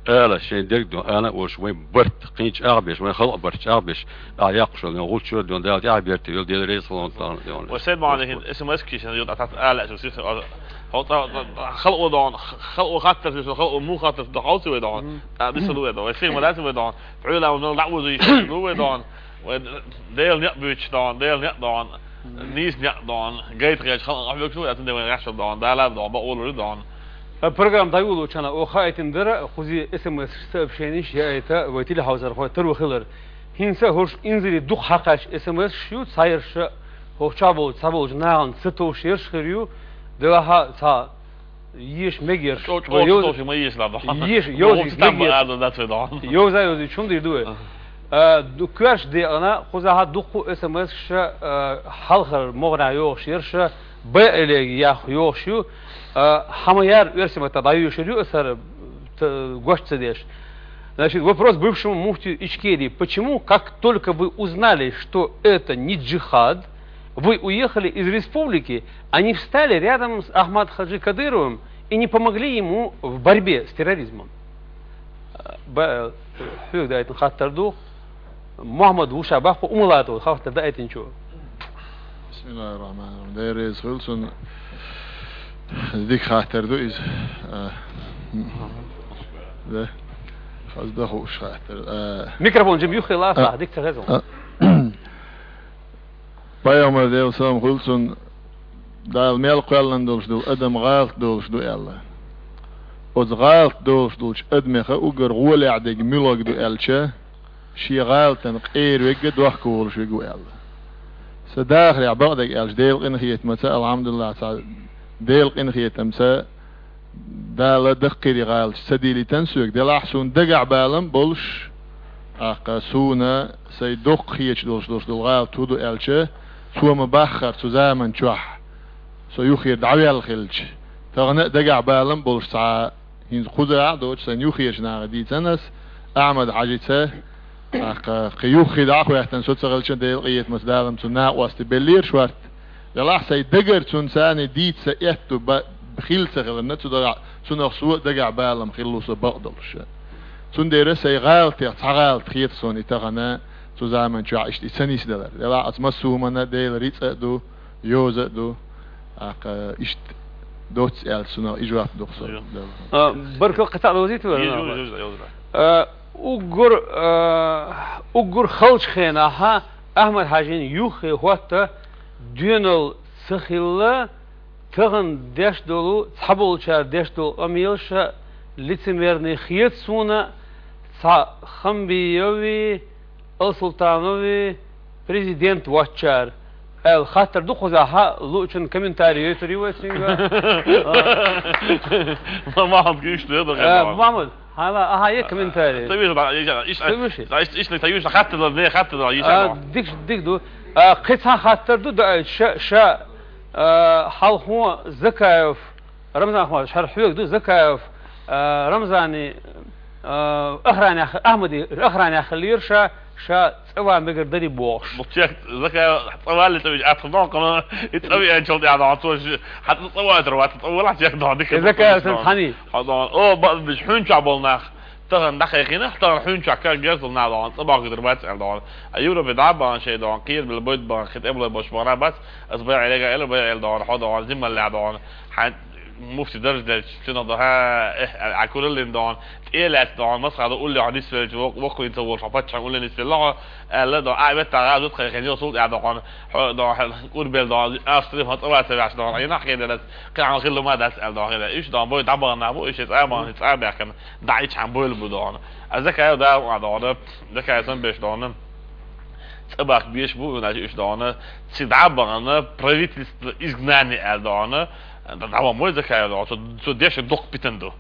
ала шайн дерг доьхна, ана а олуш, вай барт кхин чӀагӀбеш, вай халкъ барт чӀагӀбеш, ахь яккхуш йолу гӀулчаш доьхна, Дала тӀаьхьа берте йолу, Дела реза хуьлда царна доьхна. Вай Сайд-Махьмад хӀинца эс эм эс кийчина, юкъа тӀе тӀатта ала аьлла, халкъо доьхна, халкъо хаттар, халкъо муха хаттар, дохалций вай доьхна, тӀа диса ду вай доьхна, вай сиха ма дац вай доьхна, Ӏуьйла ма мел дӀа а вузуш ду вай доьхна. Вай Делан некъ буьйцуш доьхна, Делан некъ доьхна, нийса некъ доьхна, гайта хилча халкъан хьоьгуш ду, я цундела вайн гӀаьшшал доьхна, Дала а доьхна, бакъо лур ду доьхна. Программа дӀайолочу хьана оха хаийтина дара, кхузий эс эм эс сообщенеш яйта, вай телехьовсархой таро хилар. ХӀинца хӀорш инзаре дукха хьакхаьчча эс эм эсаш ю, цхьаерш хӀокху чохь болчу, цхьаболчу нахана ца товш ерш хир ю, делахьа цхьа еша мегаш. ЧӀо-, чӀо-, вай йовза-, чӀо-, ма еша ла бахьа. Еша, йовза, вовши там мегаш. Ма ала дац вай доьхна. Йовза, йовза, чун дийр ду вай? Аха. А, ду-, коьртачу декъана, кхузахьа дуккха эс эм эсаш, а, хьалхара могӀарехь йогӀуш ерш, Б Л Г яха йогӀуш ю, а, хьан ма яра оьрсийн маттахь дӀайоьшур ю аса хӀара, т-, гочда ца деш. Значит, вопрос бывшему муфтию Ичкерии. Почему, как только вы узнали, что это не джихад, вы уехали из республики, а не встали рядом с Ахмад-Хаджи Кадыровым и не помогли ему в борьбе с терроризмом? Ба-, хьоьга даийтина хаттар ду. Мухьаммад ву ша баккха Умалатов хаттар даийтинчо. Бисмиллахир-рахманир-рахим. Дела реза хуьлда цунна. Дика хаттар ду иза. А, да. Хаза дан хууш хаттар. А, микрофон жима юххе лаца, а, дика ца хезна. А, Пайхамар, Делан салам хуьлда цунна, Дала мел кхоьллина долуш долу адам гӀалат долуш ду аьлла. Оцу гӀалат долуш долчу адамеха уггар гӀолехь дерг муьлхарг ду аьлча, шен гӀалатан къера верг а, дохко волуш верг ву аьлла. Сан дахарехь бакъдерг аьлча, Делан къинхетамца, алхьамдулиллахь, цхьа Делан къинхетамца, Дала даккхийра гӀалаташ ца дийлийтина соьга, делахь суна дагахь балам а болуш, тӀаккха суна сайн доккха хеташ долуш долуш долу гӀалат хӀун ду аьлча, цо ма баххара цу заман чохь, со юххера дӀаваьлла хилча, тахана а дагахь балам а болуш цхьа, хӀинца кхузахь а доцуш, сайн юххерчу наха дийцина ас, Ахьмад-Хьаьжица, тӀаккха кхин юххе дӀа а хӀоьттина, со ца хилча, Делан къинхетамца Дала-м цу накъостий беллера шорта, Делахь сай дагара цунца цхьана дийца этта ба-, хилла ца хиларна, цу дагахь, цунах со а дагахь балам хилла ву со бакъдолуш. Цундела сай гӀалатех цхьа гӀалат хета суна и тахана, цу заман чохь иштта и ца нисдалар. Делахь оцу массо а хӀуманна Дела рицкъа а ду, йоза а ду. ТӀаккха иштта доцца аьлла, цунах и жоп ду-кх со. Йо. А, баркалла, кхин цхьаъ довзийта вара? Йо, йо, йо, йо, йо. А, уггар, а, уггар халчу хенахь Ахьмад-Хьаьжин юххе хӀотта доьналла ца хилла, тахана деш долу, цхьаболчара деш долу къамелаш лицемерный хета суна, цхьа Хамбиевы, Алсултановы президент воцчара аьлла хаттар ду кхузахь, луучун комментарий йойтур ю вай цуьнга. Ма-, Махьмад, гуш ду, я, Э, да, Махьмад, хьала, аха, е комментарий. Ца вижу, да, иш-, иш-, Ца вижу? иш-, иш-, ца вижу, хаттар ду, не, хаттар ду, А, дик, дик ду. А, кхин цхьа хаттар ду, да, ша, ша, а, хьалхо Закаев Рамзан Ахмадович, хӀара хьоьга ду, Закаев, а, Рамзани, а, охранех, Ахмади охранех хиллера ша, ша цӀа ван мегар дарий бохуш. Бу чех Закаев цӀа валли цӀа вижа атта дон, кхана и цӀа веанчул тӀехь дон, цо ши-, хьан цӀа ватар вац, цӀа валахь чех дон, дика Закаев сан хьани. Хьо дон, о, ба-, биш хьуьнчохь болу нах. Тахана дӀакхайкхина, тахана хьуьнчохь кан герзал нах дон, цӀа бохкуьйтур бац аьлла дон. А Европе дӀа а бахана шайн дон, кхера билла бойд бахана, хи тӀе а болу бош бахана бац, ас бай Ӏелега эла, бай Ӏела дон, хьо дон, зималлехь дон, хьан муфти дарж делча, цуьнах дон, хьа, э, а, а кураллин дон, тӀе а лаьцна дон, масхьа дон, уллехь нисвелча, вок-, воккхаллин ца волуш, хьо паччахьан улле нисвелла хьо, аьлла дон, а, ветта гӀазот кхайкхина, йо, сул тӀе дон, хьо дон, хьан курбел дон, Австри, хьо цӀа ваца ваьхьаш дон, айна хьеда дац, кхин хьан хилла ма дац аьлла дон, хила. Уьш дон, бой дӀабахана нах бу, уьш цӀа а бахана, цӀа а баьхкина, дӀа ичхьана бойла бу дон. А Закаев да а дон, Закаев сан беш дон. ЦӀа бахка беш бу, значит, уьш дон. Ци дӀа а бахана, правительство изгнания аьлла дон. ДӀа-, дӀаван мой Закаев дон. Цо, цо деш доккха питана ду.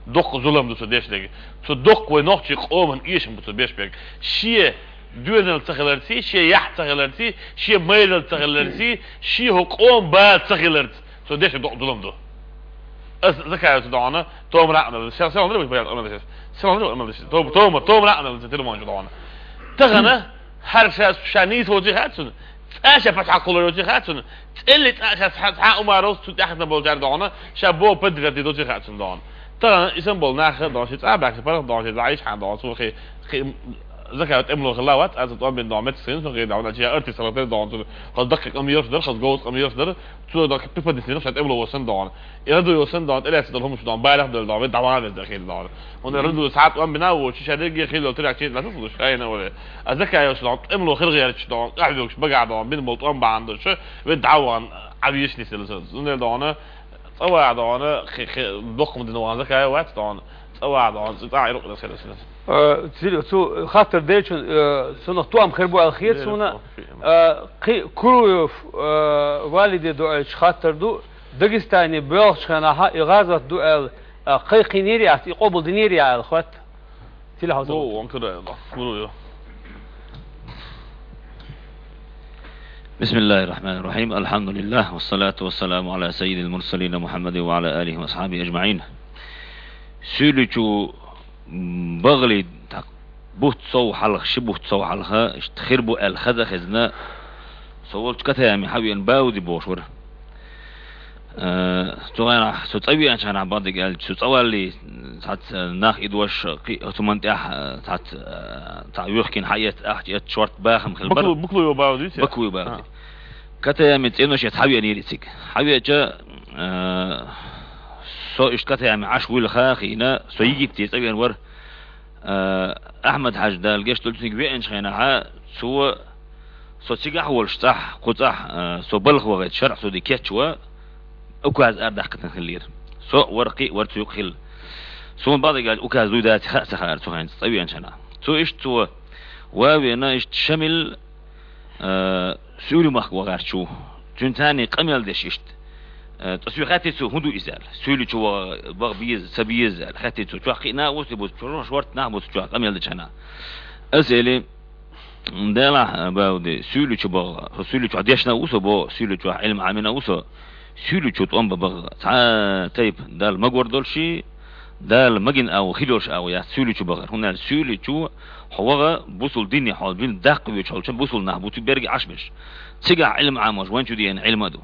Доккха зулам ду цо деш дерг. Цо доккха вай нохчий къоман эшам бу цо беш берг. Шен доьналла ца хиларций, шен яхь ца хиларций, шен майралла ца хиларций, шен хӀу къоман бала ца хиларций. Цо деш доккха зулам ду. Ас Закаевца дона, томара а анализ. Сел-, селхана дара вай баян анализ. Селхана дара анализ. Том-, тома-, томара а анализ, тилман чу дона. Тахана, хӀара ша, ша нийса воций хаьа цунна. ЦӀа ша пачхьалкх кхуллур йоций хаьа цунна. ЦӀелли цӀа ша цхьа, цхьа Умаровс цу тӀаьхьа болчара дона, ша бо поддержать доций хаьа цунна дона. Тахана, исан болу нах дона, ши цӀа баьхка паргӀат дона, ши дӀа иш хьан дона, цу хи, хи, Закаев тӀемло хилла вац, аз тӀом бина дона, меттиг схийна, цу хи дона, чи артист хилла дона, цу хаз даккхи къам йош дар, хаз говс къам йош дар, Цо дан пипа дисина ша тӀемло восан дон. Ира ду йосан дон, тӀелаьцна долу хӀумаш дон, байлах долу дон, вай дӀаван веза хир дон. ХӀунда ира ду схьа тӀом бина вочу, ша дерриге хир долу тирак чийна ласа луш, айна вале. А Закаевс дон, тӀемло хир гӀерташ дон, къахьоьгуш багахь дон, бин болу тӀом бахьана долуш, вай дӀаван, Ӏавеш нисила сан. Зундел дон, цӀа ван дон, хи-, хи-, доккхам дина ван Закаев вац дон, цӀа ван дон, цӀа Ӏирукъ хир. А, цил-, цу хаттар дечун, а, цунах тоам хир бу аьлла хета суна. А, кхи-, Куруев, а, Валиде дуьйцуш хаттар ду, Дагестане боьлхучу хенахь и гӀазот ду аьлла, а, кхайкхийнера яц, и къобалдинера яц аьлла хатта. Цил хьо Бу, ца вон кара, да, Куруев. بسم الله الرحمن الرحيم. الحمد لله، والصلاة والسلام على سيد المرسلين محمد وعلى آله وأصحابه أجمعين. Суьйличу, м, багӀале, так, бутт сов хьалха, ши бутт сов хьалха, иштта хир бу аьлла хаза а хезна, со волчу Катаяме хьавеана Бауди бохуш вара. Э, цу хенахь, со цӀа веанчу хенахь, бакъдерг аьлча, со цӀа валлий, цхьацца нах идош, кхи-, цу ман тӀехь, э, цхьацца, э, цхьа юьхкина хьаэцна, ахча эцна, шорта бахам хила бара. Баку-, Баклуев Бауди, те? Баклуев Бауди. А. Катаяме цӀенош эцна хьавеанера цига. Хьавеача, э, со иштта Катаяме Ӏаш вуьлха хиъна, со Египте цӀа веана вара. Э, Ахьмад-Хьаьжа Дала гечдойла цуьнга, веанчу хенахь, цо со цигахь а волуш цӀахь, кху цӀахь, э, со балха вахийта шарӀ судьи кечван, указ арадаьккхина хиллера. Со а вара, кхин а вара цу юкъа хилла. Суна бакъдерг аьлча, указ дуй даций хаа ца хаьара цу хенахь, цӀа веанчу хенахь. Цо иштта цо ван а веана, иштта Шамил, э, Суьйли махка вахарчу. Цуьнан царний къамел деш иштта. Э, ткъа соьга хаьттира цо, хӀун ду иза аьлла. Суьйличу ваха, ваха беза, ца беза аьлла. Хаьттира цо, чохь кхин а нах ву, те бу, чохь шорта нах бу, чохь къамел дечу хенахь. Аса элира, делахь, э, Бауди, Суьйличу баха, со Суьйличохь дешна а ву со боху, Суьйличохь Ӏилма Ӏамина а ву со. Суьйличу тӀом бан баха цхьа а тайпа Далла магор долуш, Дала магийна агӀо, хила йолуш агӀо яц суьйличу бахар. ХӀунда аьлча суьйличу хьо ваха бусул дине хьо бина даккха воьдуш хьолча бусул нах бу цу берриге Ӏаш берш. Цигахь Ӏилма Ӏамош вайн чу деана Ӏилма а ду.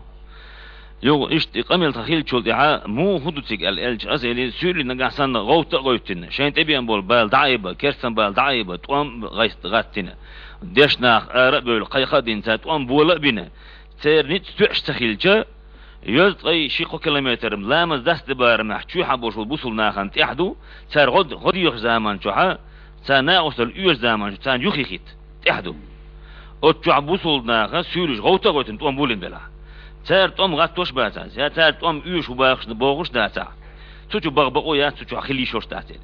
Юха иштта и къамел тхан хиллачул тӀаьхьа муха хӀун ду цига аьлла аьлча, аса элира, суьйли нагахь санна гӀовтта а гӀевттина, шайн тӀебеана болу бала дӀа а айба, керстан бала дӀа а айба, тӀом а гӀайс-, гӀаттина, дешнах ара а бевлла, кхайкха а дина, цара тӀом бола а бина, церан ницкъ тоьаш ца хилча, йоьзткъе ши-кхо километр ламаз дастабарамехь чоьхьа болуш болу бусул нахана тӀехь ду, цара гӀо-, гӀо дехачу заман чохьа, царна накъосталла оьшучу заман чохь царна юххе хӀитта тӀехь ду. Оцу чохь бусул наха суьйлуш гӀовтта а гӀевттина тӀом булина белахь. Цара тӀом гӀаттош а бацахь, я цара тӀом оьшуш ву бахаш бохуш а дацахь, цу чу баха бакъо яц, цу чохь хила йиш йолуш дац элира.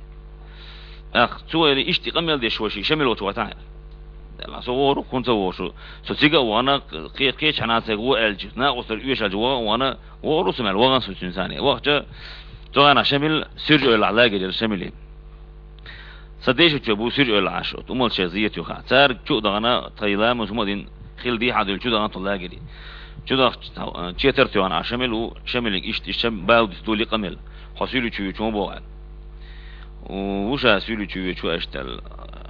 Ах, цо элира, иштта и къамел деш вай ши Шамил волчу ватахь. Делахь со вогӀур ву, хӀунда ца вогӀур шу? Со цига а вахана, кхе-, кхечахьана цига ву аьлча, накъосталла оьшуш аьлча, ваха а вахана, вогӀур ву со мел, вахана со цуьнан царна. Вахча, цу хенахь Шамил Суьржа-Эвлахь лагерь яра Шамилан. Сан дешначу бу Суьржа-Эвлахь Ӏаш, оцу Умал-Шех Зият юха. Цара чу а дахана, тхан ламаз хӀума а дина, хилла дехьа а девлла, чу дахана тхан лагере. Чу дахча, четар тоьхна Ӏаш Шамил ву, Шамилга иштта, иштта Шам-, Баудис дуьйли къамел. Хьо суьйличу воьдуш ву боху аьлла. Ву ша суьйличу воьдуш ву аьшта аьлла.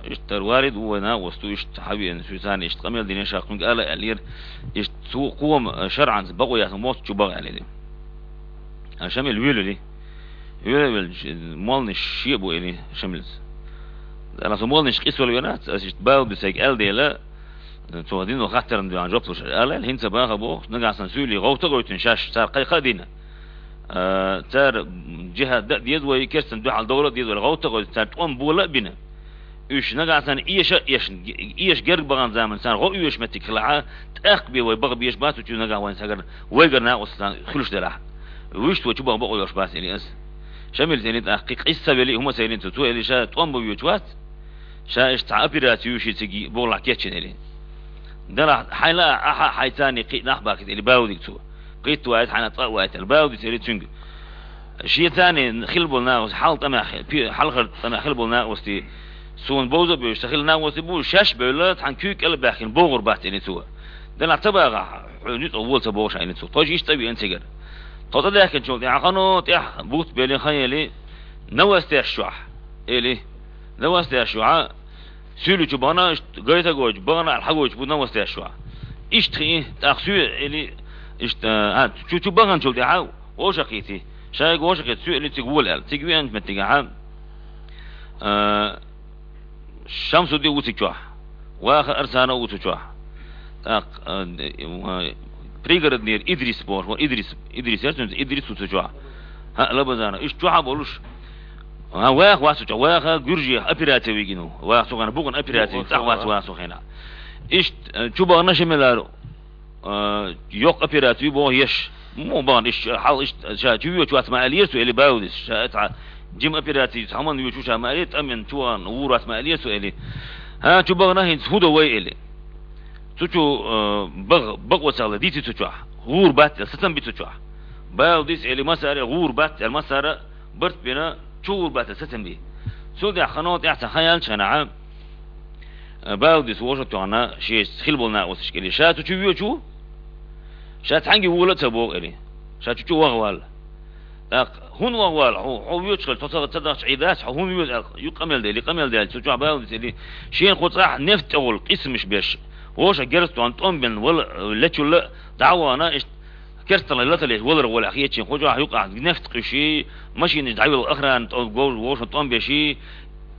Иштта варида ву вай накъост ву, иштта хьан веана, суьйцарна иштта къамел дина, ша кхуьнга ала аьллера, иштта цу кхома шарӀанца бакъо яц, мотт чу баха аьлла. А Шамил вуьйлуьли. Вуьйлу а вуьйлуш, молланаш шен а бу элира Шамилца. Ала со молланаш къийсавала венац, аса иштта Баудис сайга аьлла дела, цо дино хаттарна дуьхьал жоп луш, ала аьлла, хӀинца баха боху, нагахь санна суьйли гӀовтта а гӀевттина шаьш, цара кхайкха а дина. А, цара жихӀад дан а деза вай, керстанна дуьхьал довла а деза вай, гӀовтта а гӀевттина, цара тӀом бола а бина. Уьш нагахь санна эша а эшна, эша герга бахана заман царна гӀо оьшуш меттиг хилахь, тӀаккха бен вай баха безаш бац, цу чу нагахь вайн сагара, вайгара накъост царна хуьлуш делахь. Вуьшта вай чу баха бакъо йолуш бац, элира аса. Шамилца элира тӀаккха кхин къийса ца велли, хӀума ца элира цо, цо элира ша тӀом бан воьдуш вац. Ша иштта цхьа операци ю шен цига бохург кечйина элира. Делахь, хьайла а, ахьа а, хьайца а кхин а нах бахкийта элира Баудига цо. Кхийтта ваийта, хьайна цкъа а ваийта аьлла. Баудис элира цуьнга. Шен царна хилла болу накъостий, хьалха тӀамехь, пе-, хьалхара тӀамехь хилла болу накъостий, суна бовза а бевзаш, сан хилла накъостий бу, шаьш а бевлла, цхьана куьйга кӀел а баьхкина богӀур бац, элира цо. Делахь ца баха, хьоьга нуьцкъала вола ца боху ша, элира цо. Тхо иштта а веана цигара. Тхо цӀа даьхкинчул тӀаьхьа, хано тӀехь бутт белла, хан елли, новостеш чохь, элира. Новостеш чохь, суьйличу бахана, иштта гайта а гойтуш, бахана аьлла хьагойтуш бу новостеш чохь. Иштта хиъна, тӀаккха суьйли, иштта, а, чу, чу баханчул тӀаьхьа вовшахкхийтира. Шайга вовшахкхийтта суьйли цига вола аьлла. Цига веанчу меттигехь, а, Шамсудди ву цига чохь. Ваха Арсана ву цу чохь. ТӀаккха, а, д-, а, Пригороднера Идрис бохуш вара, Идрис, Идрис яра цуьнца, Идрис ву цу чохь. ХӀаъ, Лабазана. Иштта чохь а болуш, а, ваха вац цу чохь, ваха Гуьржехь операци вигина ву. Ваха цу хенахь бухана операци, цӀахь вац ваха цу хенахь. Иштта, а, чу бахана Шамилара, а, йоккха операци ю боху еш. Муха бахана, иштта хьал, иштта ша чу воьдуш вац ма аьллера цо, элира Баудис. Ша цхьа жима операци, цхьа хӀуманна воьдуш ву ша ма аьллера, тӀамена чу вахана гӀур вац ма аьллера цо, элира. ХӀан, чу бахана хӀинца хӀун до вай, элира. Цу чу, а, бах-, бакъо ца хилла дийци цу чохь. ГӀур бац аьлла, сацам би цу чохь. Баудис, элира, массара а гӀур бац аьлла, массара а барт бина, чу гӀур бац аьлла, сацам би. Цул тӀаьхьа хано тӀаьхьа цхьа хан яьлча хенахь, Баудис вовшах а тоьхна, шеца хилла болу накъосташка элира: «Ша цу чу воьдуш ву? Ша цхьаьнгге вола а ца боху», — элира. «Ша цу чу ваха валла». «ТӀаккха хӀунда ваха валла? Хьо, хьо воьдуш хилча, тхо ца, ца дахча Ӏийр дац, хьо хӀунда воьду?» — аьлла, юха къамел делира, къамел даьлча, цу чохь Баудис элира: «Шена кху цӀахь нефть тӀехула къийсамаш беш, вовшах герз тоьхна тӀом бина вала, лечул а дӀа а вахана, иштта керстаналла латалеш валар волахь хетачийн, кху чохь юкъахь нефть къуьйсуш, машинаш дӀайолла, охрана тӀом, вовшах тӀом беш, и,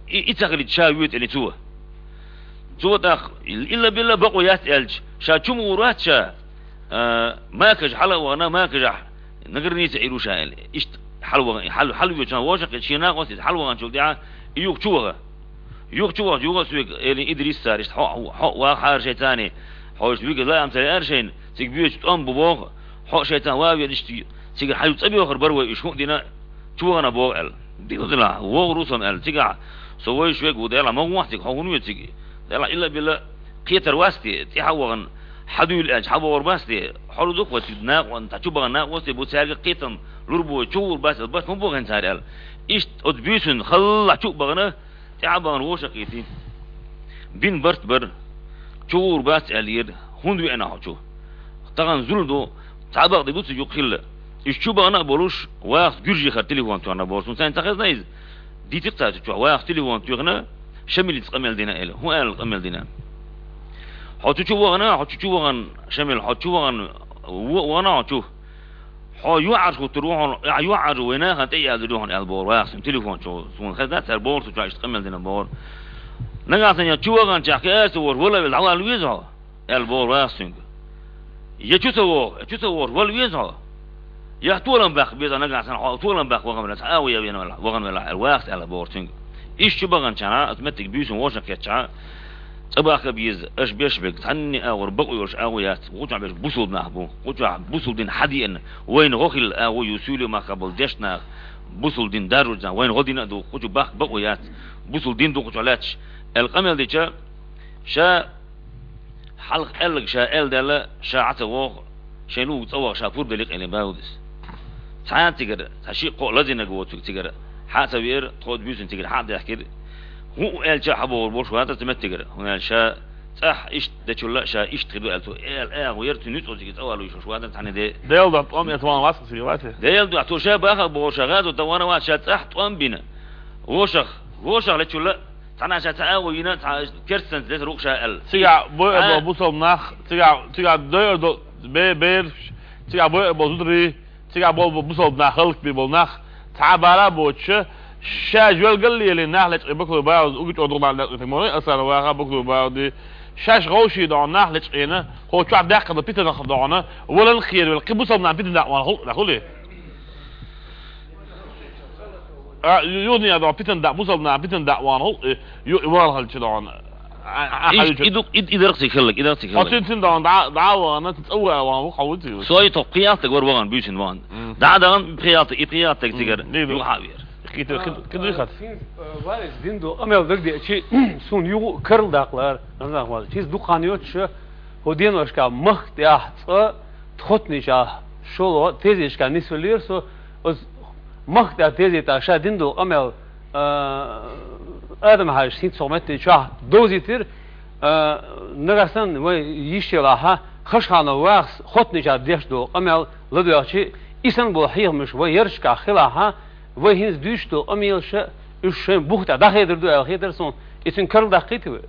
и ца хилийта ша воьду», — элира цо. Цо тӀаккха, илла-билла бакъо яц аьлча, ша чу ма гӀур вац ша, а, Макаш хьала а вахана, Макашахь на границе Ӏийр ву ша, элира. Иштта хьала ваха-, хьала, хьала воьдуш вовшах а, шен накъостий хьала ваханчул тӀаьхьа, и юха чу ваха. Юха чу вахча, юха а соьга, элира, Идрис цара, иштта хьо, хьо а вахахьара шайца, хьо иштта вига лаам ца лаьара шайна, цига боьдуш тӀом бу боху, хьо а шайца ван веана, иштта цига хьан ю цӀа боьхур бара вай, уьш хӀун а дина, чу вахана боху аьлла. Дила делахь, вогӀур ву со аьлла. Цигахь со вайша вега ву, делахь, ма гӀохь цига, хьо хӀунда ве цига? Делахь, илла-билла кхетар вац те, тӀаьхьа а вахана, хьан дуьйла аьлча, хьан вогӀур бац те? Хьо ду дукха вай цига накъо-, цхьа чу бахана накъостий бу, цаьрга кхетам лур бу вай, чу гӀур бац аьлла, барт ма бу хьуна цара аьлла. Иштта оцу буьйсанна халла чу а бахана, тӀаьхьа а бахана вовшахкхийтина. Бина барт бара. Чу гӀур бац аьллера, хӀунда веана хьо чу? Тахана зул ду, цхьа бакъдерг ду цига юкъа хилла. Уж чу бахана а болуш, вахас гуьржехара телефон тоьхна бохуш, цунна сайна ца хезна иза. Дийцира цара цу чохь, вахас телефон тоьхна, Шамилица къамел дина аьлла. ХӀун аьлла къамел дина? Хьо цу чу вахана, хьо цу чу вахана, Шамил, хьо цу чу вахана, во-, вахана хьо цу. Хьо юьхьӀаьржа хӀуттур ву хьуна, ахь юьхьӀаьржа вай нахана тӀеяздир ю хьуна аьлла бохура вахас телефон чу. Суна хезна, цара бохура цу чохь иштта къамел дина бохура. Нагахь санна я чу ваханчохь кхин а ца вохуш, вала а велла, дӀавала веза хьо? Аьлла бохура вахас цуьнга. Я чу ца воху, я чу ца вохуш, вала веза хьо? Я толам баккха беза нагахь санна хьо, толам баккха вахана велахь, цхьа агӀо ян вена велахь, вахана велахь, аьлла вахас аьлла бохура цуьнга. Иштта чу баханчохь, аса меттиг буьйсанна вовшах кхетчахь, цӀа бахка беза, аша беш берг цхьанне а агӀор бакъо йолуш агӀо яц, кху чохь берш бусалба нах бу, кху чохь бусалба дин хьадеана, вайна гӀо хилла агӀо ю, суьйлийн махкахь болу дешна нах, бусалба дин даржочу нах, вайна гӀо дина а ду, кху чу бахка бакъо яц, бусалба дин ду кху чохь лаьтташ, аьлла къамел дича, ша Хьалха аьлларг ша аьлла даьлла, ша Ӏа ца воху, шайн лугу цӀа ваха ша пурба дали къайле баудис. Цхьа а цигара, цхьа шиъ-кхоъ лазийнарг воцург цигара, хьа а ца веара, тхо а буьйсанна цигара хьа а даьхкира. ХӀун аьлча а хьабохур болуш вацара цу меттигара, хӀунда аьлча ша цӀахь иштта дечулла, ша иштта хир ду аьлла цо ала агӀо яра, цуьнан нуьцкъала цигара цӀа вала вуьйш вац, цхьаьна де. Делан дуьхьа тӀом эца ван вац цига вац. Делан дуьхьа цо ша бахар бохур ша гӀазот дан ван вац, ша цӀахь тӀом бина. Вошах, вошах лечулла, цхьана ша цхьа агӀо йина, цхьа керстанца деза рукъ ша аьлла. Цигахь бойур А? болу бусалба нах, цигахь, цигахь дойур долу бе-, бераш, цигахь бойур болу зударий, цигахь болу бусалба нах, хӀаллакбе болу нах, цхьа а бала а боцуша, ша жоьлгал а лелийна нах лечкъе Бакалой Баудис, угу чӀогӀа дукха нах лечкъе тхо ма вай, Асанов Ваха, Бакалой Бауди, шаьш гӀовший догӀна нах лечкъийна, хӀо чохь даьккхина питанах догӀна, валан херавелла, кхин бусалба нах питана дакъа ван хӀуллакх, хӀуллакх. А, ю-, юханехьа догӀу питана дакъа, бусалба нах питана дакъа ван хӀуллакх, э, ю-, и ван хилча догӀу. А, а, а, Иш, хьалучу. И ду-, и, и дарх цига хилларг, и дарх цига Хьо хилларг. Цуьнан, цуьнан догӀу, дӀа, дӀа а вахана, цӀа вахана ван ву, хьо ву цига. Со и тхо пхи ялтаг вара вахана, буьйсина вахана. М. ДӀа а дахана, и пхи ялтаг, и пхи ялтаг М, цигара дийр ду. Юха хьа а веара. Хи-, хи-, хи-, хи-, хи-, хат. Э, ваьллачу дин ду къамел дагадеачи, суна юха а карладаккхалара, Рамзан Ахматович. Иза дукха хан йоцуша, хӀо деношкахь махка тӀехь цкъа тхоттанича шолгӀа тезеташкахь нисвеллера со, оцу махка тӀехь тезетахь ша дина долу къамел, а, Адам-Хьаьжас хӀинца хӀокху метте чохь довзийтира, а, нагахь санна вай йиш елахь, Хашханов Вахас хоттанича деш долу къамел ладоьгӀчи, и санна болу хьехамаш вай ярташкахь хилахь, вай хӀинца дуьйцуш долу къамелаш а, уьш шайн бух тӀехь дӀахедар ду аьлла хетара суна, и цуьнан карладаккхийта вай.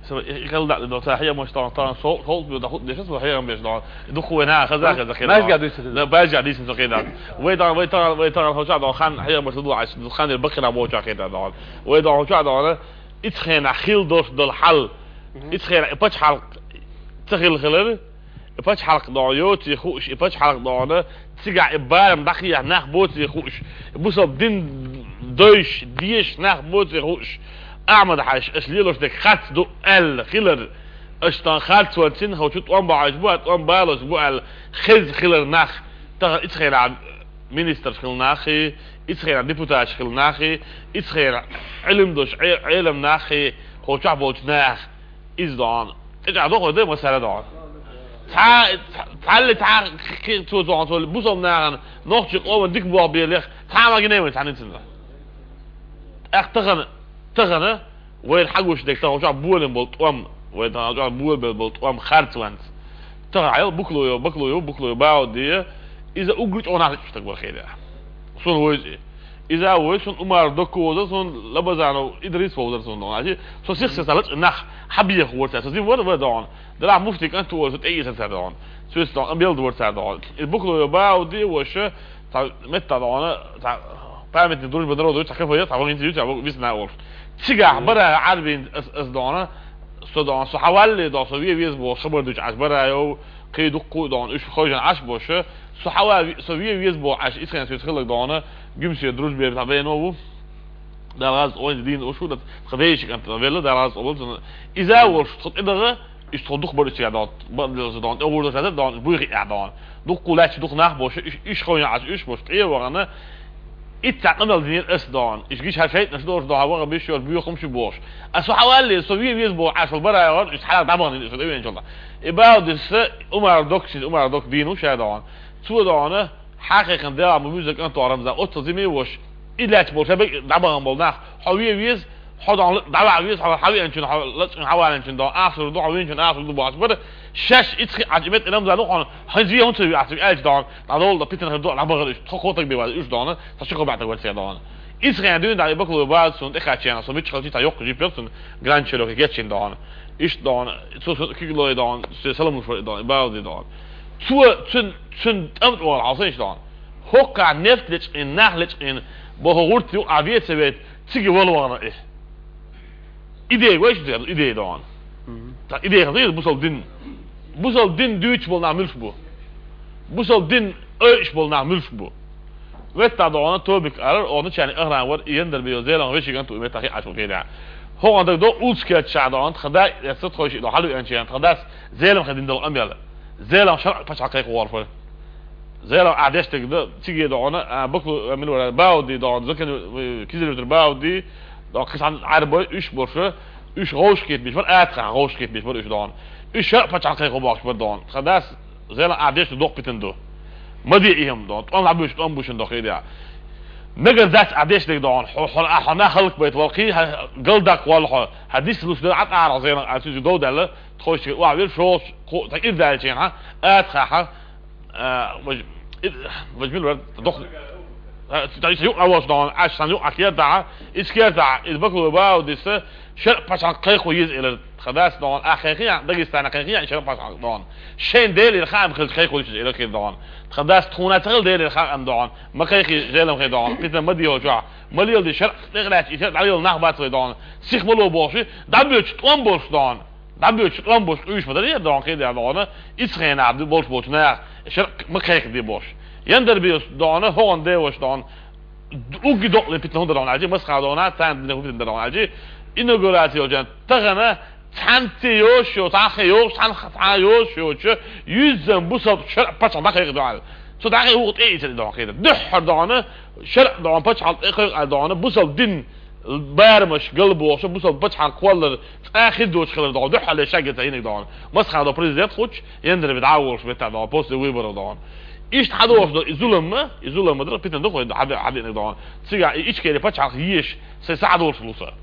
Со и, и хала даьлла до, цхьа хьемаш тахана, тахана со, хӀаллакбе дан хӀутту дешна, со хьехам беш дан. Дукха вай наха хаза хеза хила. Баьжга дуьйцу. Да, баьжга дуьйцу со хила. Вай дан, вай тан, вай тан хо ча дан, хан хьемаш ду, аш хан дер бакхина боча хила дан. Вай дан хо ча дан, ицхена хил дош дол хьал. Мгм. Ицхена и пачхьалкх ца хил хилар. И пачхьалкх догӀу йоций хууш, и пачхьалкх догӀу, цигахь и барам дӀакхехьа нах боций хууш, и бусалба дин дойш, деш нах боций хууш, Ахьмад-Хьаьжас аша лелош дерг харц ду аьлла хилар, аша тхан харц ван цин, хӀо чу тӀом бахьаш бу, а тӀом балош бу аьлла хеза хилар нах, тахана ицхенахь министраш хила нахий, ицхенахь депутаташ хила нахий, ицхенахь Ӏилмдош, Ӏе-, Ӏелам нахий, хӀо чохь болчу нах. Иза догӀу. ТӀечӀагӀдо хӀо де масала догӀу. Цхьа, цхьа, цхьалли цхьа кхин цо догӀу, цо бусалба нахана, нохчийн къоман дика болх беллех, цхьа а ма гинай вайн цхьаьннан цунна. ТӀаккха тахана, тахана, вайна хьагуш дерг тахана чохь болийна болу тӀом, вайн тахана чохь болабелла болу тӀом харц ванца. Тахана хьайла Бакалой, Бакалой, Бакалой Бауди, иза уггар чӀогӀа нах лечкъа стаг вара хеда. Суна вайза и. Иза а вой, сон Умар Докко вовзар, сон Лабазанов Идрис вовзар сон догӀун. Аци, со сих-сиса лачкъа нах хьабехаш вара цара, со зин вара, вара догӀун. Делахь муфтий кӀант вара, со тӀеэцар цара догӀун. Соьца догӀун, къамел ду вара цара догӀун. И Бакалой Бауди ваша, цхьа метта догӀун, цхьа памятник Дружбы народов, цхьа кафе, цхьа вахинца ю, цхьа висна волуш. Цигахь бара Ӏарбин ас, ас догӀун, со догӀун, со хьавалле догӀун, со ве веза боху, хабар дуьйцу Ӏаш бара йов, кхин дуккха а догӀун, уьш хойжан Ӏаш боша, со хьава-, со ве веза боху Ӏаш, ицхенахь соьца хилларг догӀун, Гуьмсе Дружбе цхьа вено ву. Дала гӀаза ойна дийна ушу, тха веши кӀант велла, Дала гӀаза къобал цунна. Иза волуш, тхо тӀедагӀа, уьш тхо дукха бара чигахь догӀун, бара деза догӀун, тӀе гӀур дара догӀун, буьйхи а догӀун. Дуккха лаьтташ дукха нах боша, уьш, уьш хойна Ӏаш, уьш боша, тӀе а вахана, Итт цхьа къамел динера ас догӀун. Иш гиш хьан шайтӀанаш долуш догӀун, ваха биш йолуш, боьха хӀумаш бохуш. Ас хьавалле, со ве веза боху Ӏаш вала бара йогӀун, иш хьалха дӀабахана, со тӀевеанчул тӀе. И бала дисса, Умар Доксин, Умар Док дийна ву ша догӀун. Цо догӀун, хьан кхайкхина дела ма вуьза кӀант догӀун Рамзан, оццул зиме вош. И лаьтташ болу шабек дӀабахана болу нах. Хьо ве веза, хьо догӀун, дӀаваха веза, хьо хьавеанчун, хьо лачкъина хьаваланчун догӀун, ахсур ду, хьо веанчун ахсур ду бохуш бара. Шаьш ицхи Ӏачу мет инам зал ухьан, хьан зий хьун ца ви ахцу аьлча дон, дӀадолла да питан хир ду, дӀабагӀар уьш, тхо котак бе ваз уьш дон, са чу хабаьта вар цӀе дон. Ицхи дюнь дӀа и бакалу баз сун тӀехачена, со мичхал чи та йоккха жип йоцун, гранд челёк гетчин дон. Иш дон, цу су киглой дон, се салам уш дон, бавди дон. Цу цун, цун тӀам тӀор хьалсанш дон. Хокка нефт лечкъин, нах лечкъин, бо гӀурт ю а веца вет, циги валвана и. Идея гойш дер, идея дон. Та идея хазир бусал дин. Бусал дин дүүч бол на милш бу. Бусал дин ойш бол на милш бу. Ветта дона тобик арар, оны чани агран вар, иен дер био зелан вешиган ту мета хи ачу кеда. Хоган да до улскет ша дон, хада я сат хойш до халу эн чен, хадас зелан хадин дол амял. Зелан шар пача кай хор фа. Зело а дештег да, циге да она, а, баклу, а, мин вара, бауди да она, закен, э, кизилюртер бауди, да кисан арбой, уьш борша, уьш гошкет биш бар, атха гошкет биш бар, уьш да она. Уьш шар пача кай хо бахш бар да она. Хадас, зело а дешт док питен до. Мади ихем да она, тон лабуш, тон бушен да хида. Нагар дас а дештег да она, хо, хо, а, хо, на халк байт валхи, ха, галдак вал хо, хадис лус да, ат ара зело, а, сюзи да дала, тхойш, ва, вир, шо, ко, та ирдалчен, ха, атха, ха, А, вож-, и-, вожмил вар, дох-, а, та ис юк авош дон, аш сан юк акер да, искер да, из баклу бау диса, шар пачан кайху из илер, хадас дон, а кайхи, Дагестана кайхи, шар пачан дон. Шен дели хам хил кайху из илер кир дон. Хадас тхуна тагыл дели хам дон. Ма кайхи желем хи дон. Пита мади хо ча. Малил ди шар, деграч, ишар, далил нах бацлы дон. Сих малу боши, дабюч, тон бош дон. Дабюч, тон бош, уйш мадар, я дон, кеда дон. Ицхена, ди бош бош, на, шар, ма кайх ди бош. Яндер биос дон, хоган де вош дон. Уги доклы питна хунда дон, аджи, масха дон, цан дин хунда дон, аджи. Инаугурация олжан, тагана, цан ти йош, йо, цан хе йош, цан ха, цан йош, йо, чо, юззан бусал шар, пача, да кайх дон. Со да кайх угт эй, ицен дон, кеда. Духар дон, шар дон, пача, эй, кайх дон, бусал дин, бармаш, галбош, бусал пача, кваллар, цӀа хир доч хилар дон, духале шагета инек дон. Масха до президент хуч, яндер бит аволш бета дон, после выборов дон. Ишт хадош до, и зулам, и зулам др, питан до хой, хабе, хабе инек дон. Цига, и ичкери пача, еш, се садош луса.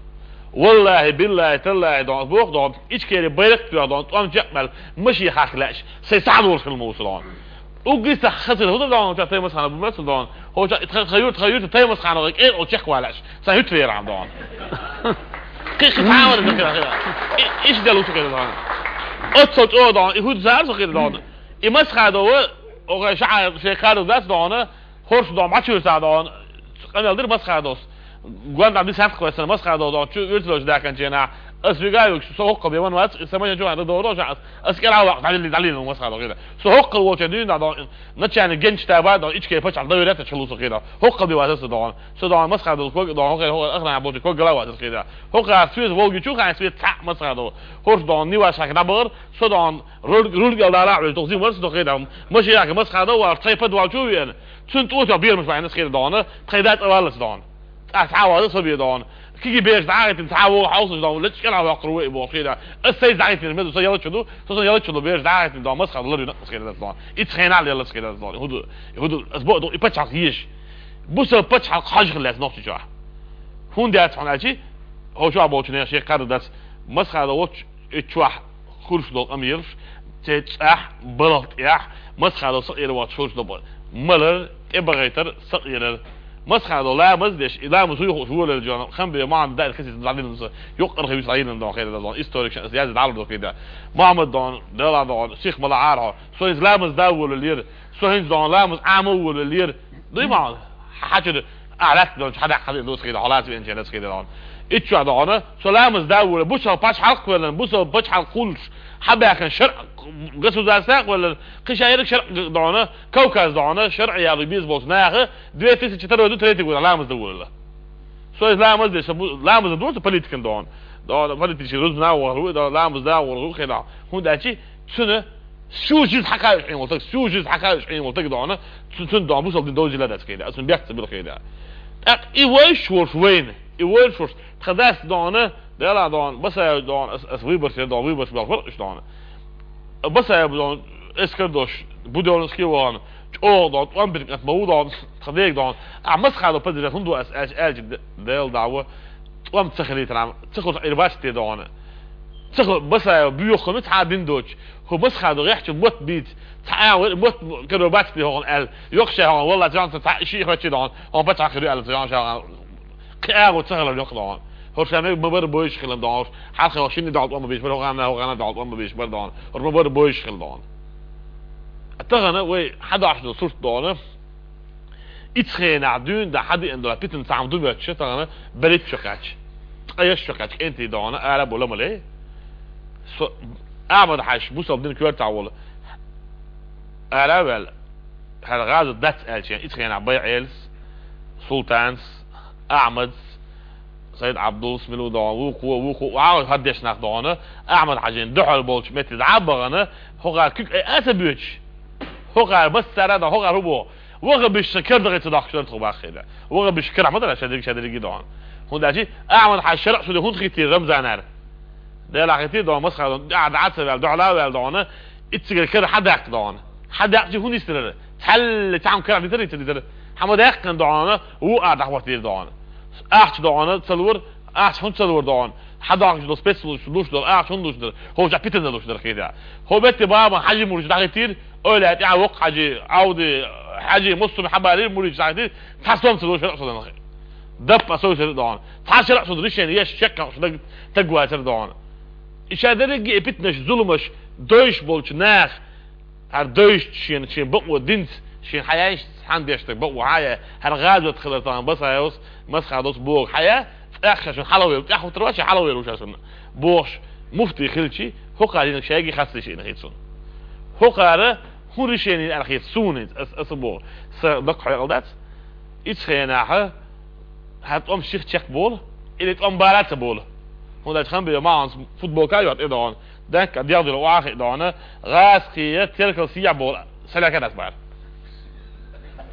Валлахи, биллахи, таллахи дон, бох дон, ичкери байрак тюа дон, тон чекмел, маши хахлеш, се садош хил муса дон. Угиста хатир худа дон, ча таймас хана бумас дон. Хо ча итха хаюр, хаюр, таймас хана, э, о чек валаш. Са хют верам дон. Киш хавар да кира кира. Иш да лусу кира дон. От сот о дон, и худ зар со кира дон. И мас хадо, о га ша, ше кар дас дон. Хорш дон, мачур са дон. Канал дир мас хадос. Гуан да дисат квесан мас хадо дон. Чу виртуал да канчена. Ас вигаю, со хокко бе ван вац, сама чу ан дорожа. Ас кера ва, дали, дали, мас хадо кира. Со хокко воча дин да дон. Начани генч та ба дон, ичке пача да вирета чулуса кира. Хокко бе вац са дон. Со дон мас хадо ко дон, хокко, хокко, ахна боча ко гала вац кира. Хокко свет волги чу хан свет ца мас хадо. Хорш дон, ни ваш хак да бар, со дон, рул, рул гал да ла, то зим вац то кира. Маши як мас хадо, ва, тайпа два чу вен. Цун тӀо ча бер муш вайнас кира дон, тхайдат авалас дон. Ца, ца валас со бе дон. Киги беш дагатин, ца во хаус дон, леч кара вакру и бо кира. Ас сай дагатин, мед со яла чуду, со со яла чуду беш дагатин дон, мас хадо ларина кира дон. Ицхена лела кира дон. Худу, худу, ас бо до, и пача еш. Бусал пача хаж хлес нохчи ча. Хун дят фан ачи, хо ча бо чуне ши кар дас. Мас хадо воч, и чуах. Хурш дол амирш, те цӀах, балагъ тӀех, масхадо сакъир вац хурш дол ба. Малар, тӀе багъайтар, сакъирар. Масхадо ламаз деш, и ламаз хуй хуш вулер жон, хам бе ман дар хиси задин са, юк архивис айнан дон хейда дон, историк шан, яз дал до кида. Мухаммад дон, дала дон, сих мала архо, со из ламаз да вулер, со хинз дон ламаз амо вулер. Дуй ма, хачуд, алат дон, хада хада дос кида, халас бен ченас кида дон. Ичча дона, со ламаз да вулер, бусал пач халк вулер, бусал пач халк хулш, хабахан шар, государство вулер, кишайрик шар дона, Кавказ дона, шар яли биз болс нахы, две тысячи второй, третий год ламаз да вулер. Со из ламаз да, со бу-, ламаз да, со политикан дон. Дона, политический рузна вулер, дона, ламаз да вулер, хена. Хун дачи, цуна, сюжет хакай шин волтак, сюжет хакай шин волтак дона, цун, цун дона, бусал дин дозила дас кида, асун бяхца бил кида. Так, и вой шуш войн, и вой шуш, тхадас дона, дела дона, басая дона, ас, ас выбор се дона, выбор се дона, фарк дона. Басая дона, эскер дош, Будённовский вон, чо дона, он бир кат бау дона, тхадег дона. А масхадо подряд, хунду ас, ас, ас, дел дава, он цахли трам, цахур ирбас те дона. Ца хо Басаев буьйху хӀума цхьа а дин доцуш, хӀу Масхадов гӀехча мотт бийца, цхьа а вар мотт каро бац бе хӀокхуна аьлла, йоккха ша хӀокхуна, валлахӀи, цхьаьна цхьа шиъ хӀоьттина хӀокхуна, хӀокхуна пачхьалкх хир ю аьлла, цхьаьна шаьхьа кхин агӀо ца хилар йоккха дохьуна. ХӀорш ма бара бовзаш хилла дохьуна, хӀорш хьалха хӀокху шинна догӀу тӀом ма бийш бара, хӀокху ханна, хӀокху ханна догӀу тӀом ма бийш бара дохьуна, хӀорш ма бара бовзаш хилла дохьуна. Тахана вай хьадош долу сурт дохьуна, ицу хенахь дуьйна дан хьадиъна долу питана цхьа хӀума ду моьттуш, тахана берхӀитта шо кхаьчча, ткъе исс шо кхаьчча кӀентий дохьуна, ара бу ламале. Со Ахьмад-Хьаьжа бусалба динан коьртахь волу ара а ваьлла, хӀара гӀазот дац аьлча, ицу хенахь БайгӀелас, Султанас, Ахьмадас, Сайд-Ӏабдулас, мила ву дохьуна, вукхо, вукхо, вукхо, хӀара дешна нах дохьуна, Ахьмад-Хьаьжина дуьхьал болчу метте дӀа а бахана, хӀокхара куьг айа а ца боьдуш, хӀокхара массара а дохьуна, хӀокхара хӀун боху? Ваххабисташна кара дахийта ца дохкуш дара тхо боху хилла. Ваххабисташ карахь ма дара, шадерг, шадерриге а дохьуна. ХӀунда аьлча Ахьмад-Хьаьжа шарӀ шу де хӀунда хийтира Рамзанара? Делахь хийтира дохьуна, Масхадов дӀа, дӀа а ца ваьлла, дуьхьал а ваьлла дохьуна, иццигара кара хьадаьккха дохьуна. Хьадаьккхича хӀунда йистира? Цхьаьлла цхьа хӀума карахь дитара, йица дитара? Хьан ма даьккхина дохьуна, ву а дӀахӀоттийра дохьуна. Ахча дохьуна ца лора, ахча хӀунда ца лора дохьуна? Хьадохкуш долу спецслужбаш луш долу ахча хӀунда луш дара? ХӀокху чохь питана луш дара хета. ХӀо метте бабан Хьаьжин мурдаш дӀахиттийра, ойла тӀехь воккха Хьаьжи, Ӏавди, Хьаьжи, массо а хьабалийра, мурдаш дӀахиттийра, цхьа стом ца луш дара со. Даппа сов сара дохьуна. Цхьа шарахь цунна решение еш, шек хьокхуш даг таг вацара дохьуна. И ша дерриге и питанаш, зуламаш дойш болчу наха, хӀара дойш шена, шен бакъо динца, шен хьаяйш цхьаьна деш даг бакъо хьая, хӀара гӀазот хилар тахана Басаевс, Масхадовс боху хьая, цӀеххьа шуна хьалавелла, тӀаьхьа хӀуттур вац, шен хьалавелла ву ша шуна. Бохуш, муфтий хилчи, хӀокхара динах шайги хастийша ина хи цунна. ХӀокхара хӀун решение аьлла хета суна иза, ас, аса боху, сан даккха хьекъал дац. Ицу хенахьа, хӀара тӀом ших чекхболу, или тӀом бара а ца болу. ХӀунда аьлча Хамбиев Махьмадс футболка а йоьтту и дохьуна, даьнкка дегӀ дила охьа а хиъна дохьуна, гӀазкхий теркал сехьа болу, сан лаьрка дац бара.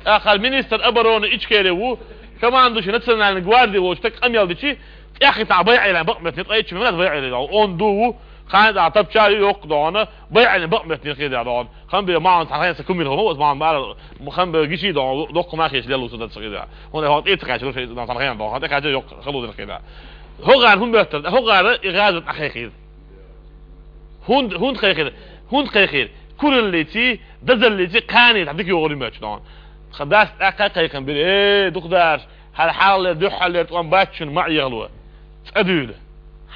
ТӀаккха хӀара министр обороны Ичкери ву, командующий национальной гвардии волчу стаг къамел дичи, тӀаьхьа хӀиттахь БайгӀелан бакъ меттане, ткъе итт шо мила дац БайгӀеле дохьуна, он ду ву, кхана а тапча а ю йоккха дохьуна, БайгӀелан бакъ меттане хир даьхьа дохьуна. Хамбиев Махьмад цхьа хенца кумир хӀума, аса Махьмад бара, Хамбиев гичий дохьуна, доккха ма хеташ лелла ву со дан ца хир даьхьа. ХӀунда хӀокху тӀе ца кхаьчча, шайн цхьа хенца дохьуна, тӀе кхаьчча йоккха хала ву дан хир даьхьа. ХӀокхара хӀун беттара, хӀокхара и гӀазот дӀакхайкхийра. ХӀунда, хӀунда кхайкхийра? ХӀунда кхайкхийра? Кураллиций, дазаллиций кхане дӀа дика йогӀур ю моьттуш дохьуна. Тхан дас тӀаккха кхайкхам бира: «Э, дукхадарш, хӀара хьалхалера, дуьххьалера тӀом бац шуна, ма Ӏехало. ЦӀа дуьйла.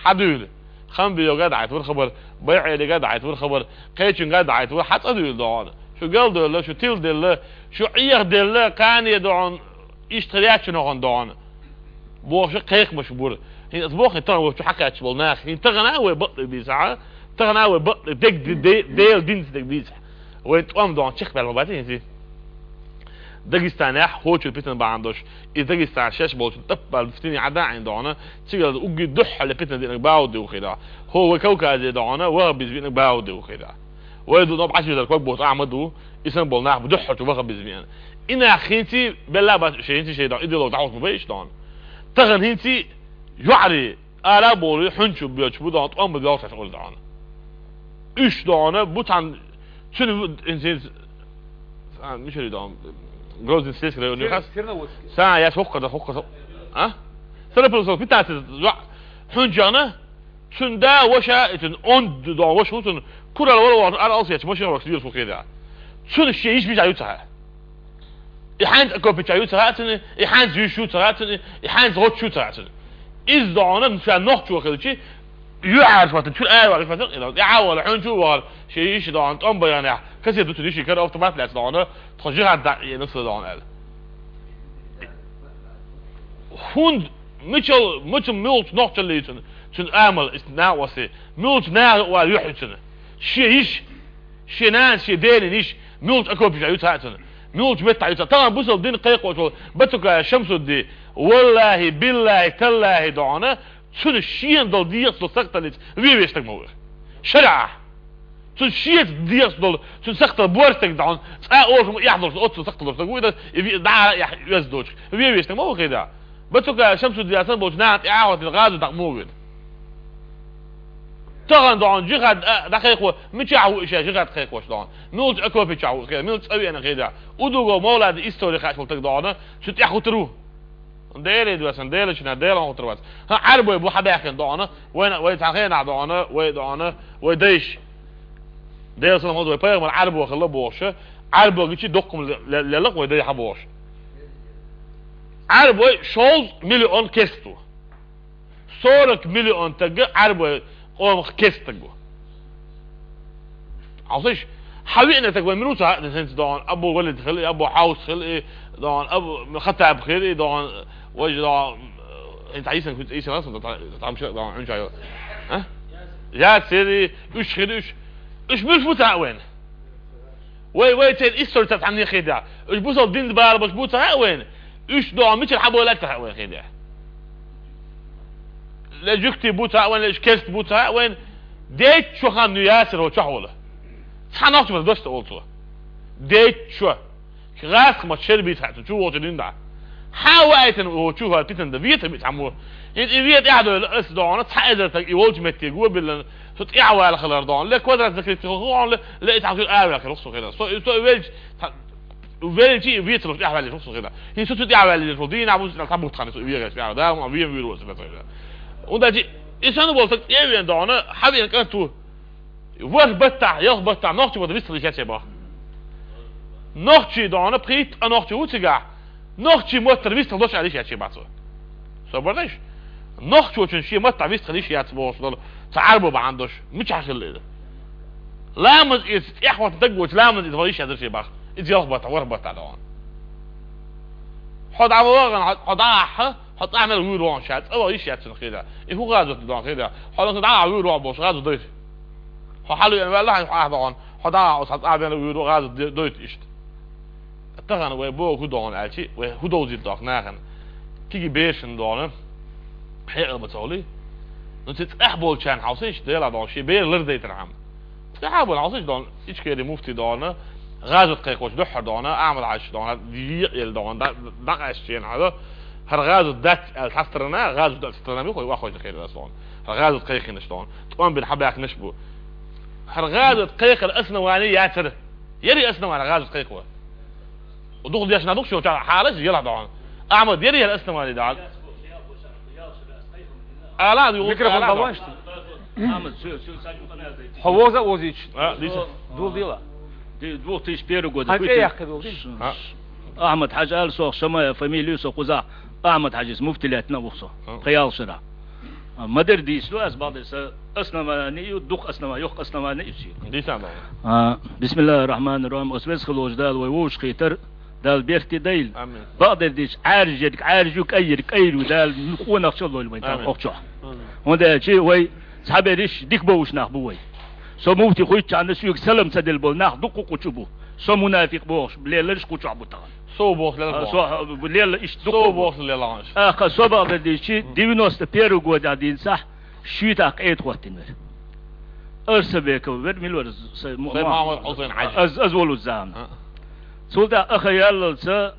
Хьан дуьйла? Хамбиевга а дахьийтавира хабар, БайгӀелега а дахьийтавира хабар, кхечуьнга а дахьийтавира, хьан цӀа дуьйла дохьуна? Шу галделла, шу тиладелла, шу Ӏехаделла, кхане дохьуна, иштта хир яц шуна хӀокхуна дохьуна». Бохуш кхайкхамаш бора. ХӀинца аса боху, хӀинца тахана вай чу хьакхаьчча болу нах, хӀинца тахана а вай бакъдерг дийцахь, тахана а вай бакъдерг, дерг де-, де-, Делан динца дерг дийцахь, вайн тӀом дохьуна чекхбаьлла ма бац хӀинца. Дагестанехь хӀокху чуьра питана бахьана долуш, и Дагестан шаьш болчу тӀаппал фитине Ӏадаийна дохьуна, цигара угги дуьххьал питана диънарг бахьуди ву хир даьхьа. ХӀо вай Кавказе дохьуна ваххабизм биънарг бахьуди ву хир даьхьа. Вай ду ноб Ӏаш везар ког боху Ахьмад ву, и санна болу нах бу дуьххьал чу ваххабизм биъна. И нах хӀинций белла а бац, шайн хӀинций шайн дохьуна идеологи дӀахьуш ма бай иштта дохьуна. Тахана хӀинций йоӀарий, ара а бовлий, хьуьнчу боьлчу бу дохьуна, тӀом бу дохьуш дохьуна. Уьш дохьуна, бу цхьана цуьнан ву-, ин-, ин-, а, мичара дохьуна, Грозный сельский район ю хас? Серноводский. Сан яц хӀокху дан, хӀокху дан. А? Сарапулсов, питанца йоӀ, хьуьнчу яхна, цуьнан да, ваша, и цуьнан онда дохьуна, ваша ву цуьнан, куралла вала вахана, ара алсечу машина вахаш лелаш ву хир даьхьа. Цуьнан шен йиша мичахь ю ца хаьа. И хьаьнца окопе чохь ю ца хаьа цуьнан, и хьаьнца йиша ю ца хаьа цуьнан, и хьаьнца гӀотташ ю ца хаьа цуьнан. Иза дохьуна, ша нохчо хилча, юьхьӀаьржа хӀоттина, чуьра ара ваьлла хӀоттина, и дохьуна, тӀаьхьа а вала, хьуьнчу а вахана, шен йиша дохьуна, тӀом байханехь, касета ду цуьнан йишин кара, автомат лаьцна дохьуна, тхо жихӀад дӀа а еана аса дохьуна аьлла. ХӀунда, мичал, мича муьлхачу нохчаллий цуьнан, цуьнан амал, иза накъосе, муьлхачу наха юкъа юьхь ю цуьнан? Шен йиша, шен нана, шен дена йиша, муьлхачу окопе чохь ю ца хаьа цуьнан? Муьлхачу меттахь ю ца хаьа? Тахана бусалба дин кхайкхош волу Батукаев Шамсудди, валлахӀи, биллахӀи, таллахӀи дохьуна, цуьнан шена долу дегӀаца долу сахталлица вен веш стаг ма ву. ШарӀахь. Цуьнан шеца дегӀаца долу, цуьнан сахтал бор стаг дохьуна, цкъа а олуш ма эхь долуш, оццул сахтал долуш стаг ву, и, и, дӀа а эхь оьзда доцуш. Вен веш стаг ма ву хир даьхьа. Батукаев Шамсудди санна болчу нахана тӀе а хӀоттийна гӀазот дӀа ма вуьйла. Тахана дохьуна жихӀад, а, дӀакхайкхо, мичахь ву и ша жихӀад кхайкхош дохьуна? Муьлхачу окопе чохь ву хир, муьлхачу цӀа веана хир даьхьа? Удугов Мовлади истори хууш волу стаг дохьуна, цу тӀехь хӀуттур ву. Деле доацаш, Делачунна Дела хӀун хӀуттур вац. ХӀа, Ӏарбой бу хьабаьхкина доӀана, вайна, вай цхьана хенахь доӀана, вай доӀана, вай дайша. Делан салам хилда вай, пайхамар Ӏарбо хилла бохуш, Ӏарбо гичи дуккхам ле-, ле-, лелла вай дай хьабохуш. Ӏарбой шовзткъа миллион керста ву. Сорок миллион тагга Ӏарбой къомах керста таг ву. Хьовсийша, хьан виъна таг вай мила ву ца хаьа, хӀинца доӀана Абу Валид хила и, Абу Хьавс хила и, доӀана Абу Хаттаб хила и, доӀана вай доӀана, хӀинца хьайсан хӀинца ийсан хӀинца доӀана, доӀана, хӀинца йо. А? Ясир и, уьш хила и, уьш. Уьш муьлш бу ца хаьа вайна? Вай, вай церан истори ца цхьанне хедехь. Уьш бусалба динца бала баш бу ца хаьа вайна? Уьш доӀана мичара хьабовлар ца хаьа вайна хедехь? Ле жуьгти бу ца хаьа вайна, ле уьш керста бу ца хаьа вайна? Дейтта шо хан ю Ясир хӀо чохь волу. Цхьа нохчо дош ца олу цо. Дейтта шо. ГӀазкхамат шербийца хаьа цо, чу вохучу дин дӀа. Хьан ваийтина ву чу хӀара питана дан, вета бит хьан мо? ХӀинца и вета тӀаьхьа дойла ас доӀана, цхьа эзар таг и волчу метте го биллина, со тӀаьхьа вала хилар доӀана, ле квадрат закрыть хилла хӀун ле, ле и цхьа хир ара ваьхкира хӀу со хилар. Со, со и велча, цхьа, велча и вецалуш тӀаьхьа ваьллера хӀу со хилар. ХӀинца со цу тӀаьхьа ваьллера, дийнахь бу цхьа бутт хан, со и вегаш тӀаьхьа, Дала ма вен вуьйр ву со хилар. ХӀунда аьлча, и санна болу стаг тӀе а веана доӀана, хьан веана кӀант ву? ВорхӀ баттахь, ялх баттахь нохчи мотт вистхила йиш яц бах. Нохчи доӀана, пхийтта а нохчи ву цигахь, нохчи моттара вистхила дош аьлла йиш яц бах цо. Со бардаш? Нохчочун шен маттахь вистхила йиш яц бохуш долу цхьа Ӏарбо бахьана дош. Мичахь хилла иза? Ламаз эца тӀехь хӀотту даг воцу ламаз эца вала йиш яц шен бах. Иза ялх баттахь, ворхӀ баттахь доӀана. Хьо дӀавахана, хьо, хьо дӀа а ахьа, хьо цӀа мел вуьйр вахана ша, цӀа ваха йиш яц цунах хилла. И хӀун гӀазот ду дон хилла? Хьо лан дӀа а вуьйр ваха бохуш, гӀазот дойту. Хьо хьалавеана ваьлла хьайн хьо ахь догӀун, хьо дӀа а оцу хьан цӀа бен вуьйр ваха гӀазот де-, дойту иштта. Тахана вай боху хӀун догӀун аьлчи, вай хӀун довзийта доху нахана. Киги бешан догӀун, хьекъал ма ца хуьлий. Ну, цу цӀехь болчарна хьовсийша, Делахь догӀун, шен бер лардайтархьама. ЦӀехьа бан хьовсийша догӀун, Ичкери муфти догӀун, гӀазот кхайкхочу дуьххьара догӀун, Ахьмад Хьаьжа догӀун, дийкъа елла догӀун, дӀа-, дӀакъаьстачу хенахь хьала, хӀара гӀазот дац аьлла цхьа сторона, гӀазот дац цхьа сторона, бихой ваххойта хир аса догӀун. ХӀара гӀазот кхайкхинаш догӀун, тӀом бина хьабаьхкинаш бу. ХӀара гӀазот кхайкхар основание яцара. Яри основание гӀазот кхайкхо? Дукха дешна дукха шо ча хьалаш яла догӀун. Ахьмад, яри яла основание догӀун. Ала, ю, Микрофон ала, догӀун. Хьо вовза вовзийча. А, диса. Дул дила. Ди-, двух тысяч первый год. Хьан цӀе яккхи дул дин? Ш-, А. Ш-, Ахьмад Хьаьжа ала сох, Шамаев фамилия ю со кхузахь. Ахьмад Хьаьжис муфтилетна ву со. А. Пхи-ялх шара. А, ма дерг дийцалу ас бакъдерг сан основание ю, дукха основание, йоккха основание ю цуьнан. Дийцан бакъдерг. А, бисмиллахир-рахманир-рахим. Ас веза хилла волчу Дала вай вовшахкхетар, Дала беркате дойла. Амин. Бакъдерг дийцича, Ӏаьржа ерг Ӏаьржа ю, кӀай ерг кӀай ю, Дала къонахчалла лойла вайн тӀехь Амин. Охьа чохь. Амин. ХӀунда аьлча вай цхьаберриш дика бовш нах бу вай. Со муфти хуьйцучхьана соьга салам ца делла болу нах дуккха кху чу бу. Со мунафикъ бохуш, лелларш кху чохь бу тахана. Со бохуш лелла А, бохуш. Со, а, лелла иштта Со дуккха бу. Бохуш лелла бохуш. ТӀаккха со бакъдерг дийцича, девяносто первый годехь дийна сахь, шуьйтахь кӀеда хӀоттина вер. Арсабеков вер, мила вара, с-, с-, Мо-, Сайд Мо-, Мохьмад Хьусайн Хьаьжа. Аз, аз волу замана. А. Цул тӀаьхьа аха яллалца,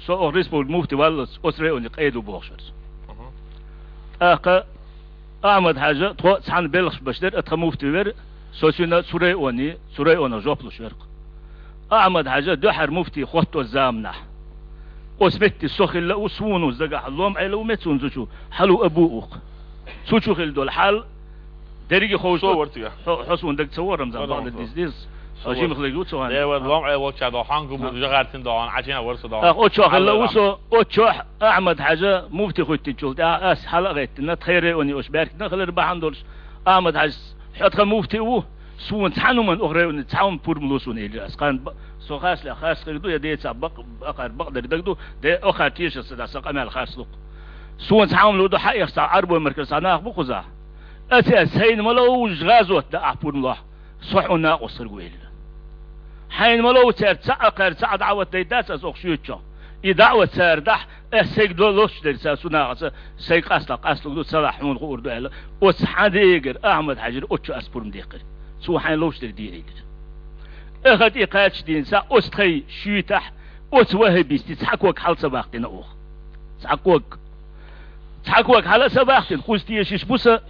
со оху республика муфти валлалц, оцу районе къайда ву бохуш вара со. Аха. ТӀаккха Ахьмад Хьаьжа, тхо цхьаьна белхаш баш дара, а тхан муфти вера, со цуьнан цу районе, цу районах жоп луш вера-кх. Ахьмад Хьаьжа дуьххьара муфти хӀотто заманахь. Оцу метте со хилла а ву, суна ву, дагахь лом Ӏела ву меца ву цу чу, хьала ву а бу ву-кх. Цу чу хилла долу хьал, дерриге ховш Со ду-, вара цигахь. хьо, хьо суна дага ца вара, Рамзан, Со бакъдерг вара. дийца деза. Со Со вара. Жимах лега ву цу хьан. Э, вара лом Ӏела волча догӀу, хьанга бу А. жагӀартин догӀу, Ӏачина вара со догӀу. А, оцу чохь хилла а ву со, оцу чохь Ахьмад Хьаьжа муфти хӀоьттинчул тӀаьхьа ас хьала а гӀеттина, тхайн районе оцу баьркина хилар бахьана долуш, Ахьмад Хьаьжас, хьо тхан муфти а ву, суна цхьаьна хӀуманна оху районе цхьа хӀума пурба ло суна элира ас. Кхана ба-, со харцлехь харц хир ду, я децахь бакъ-, бакъдерг дага ду, де охара тешаш ца дац, сан къамел харц ду-кх. Суна цхьа хӀума лур ду, хьаэха цхьа Ӏарбой-Маркара цхьа нах бу кхузахь. Аса ас сайна ма ловзуш гӀазот дан ахь пурба лохь, со хьуна накъост хир ву элира. Хьайна ма ловзу цаьрца цхьа а кхаьрца цхьа а даӀват дайта дац аса оху шоьтачохь. И даӀват цара дахь, ас сайга ло-, лоцуш дерг ца цу нахаца, сайга къасталахь къасталур ду, ца лахь хьуна хуур ду аьлла, оцу хьан дегара Ахьмад Хьаьжара оцу чу ас пурба дехира. Цо хьайна ловзуш дерг дийр элира. Аха тӀе кхачча дийна сахь, оцу тхайн шуьйтахь, оцу ваххабистийн цхьа ког хьала ца бахкийтина оха. Цхьа ког. Цхьа ког хьала а ца бахкийтина, кхуза тешаш бу сан,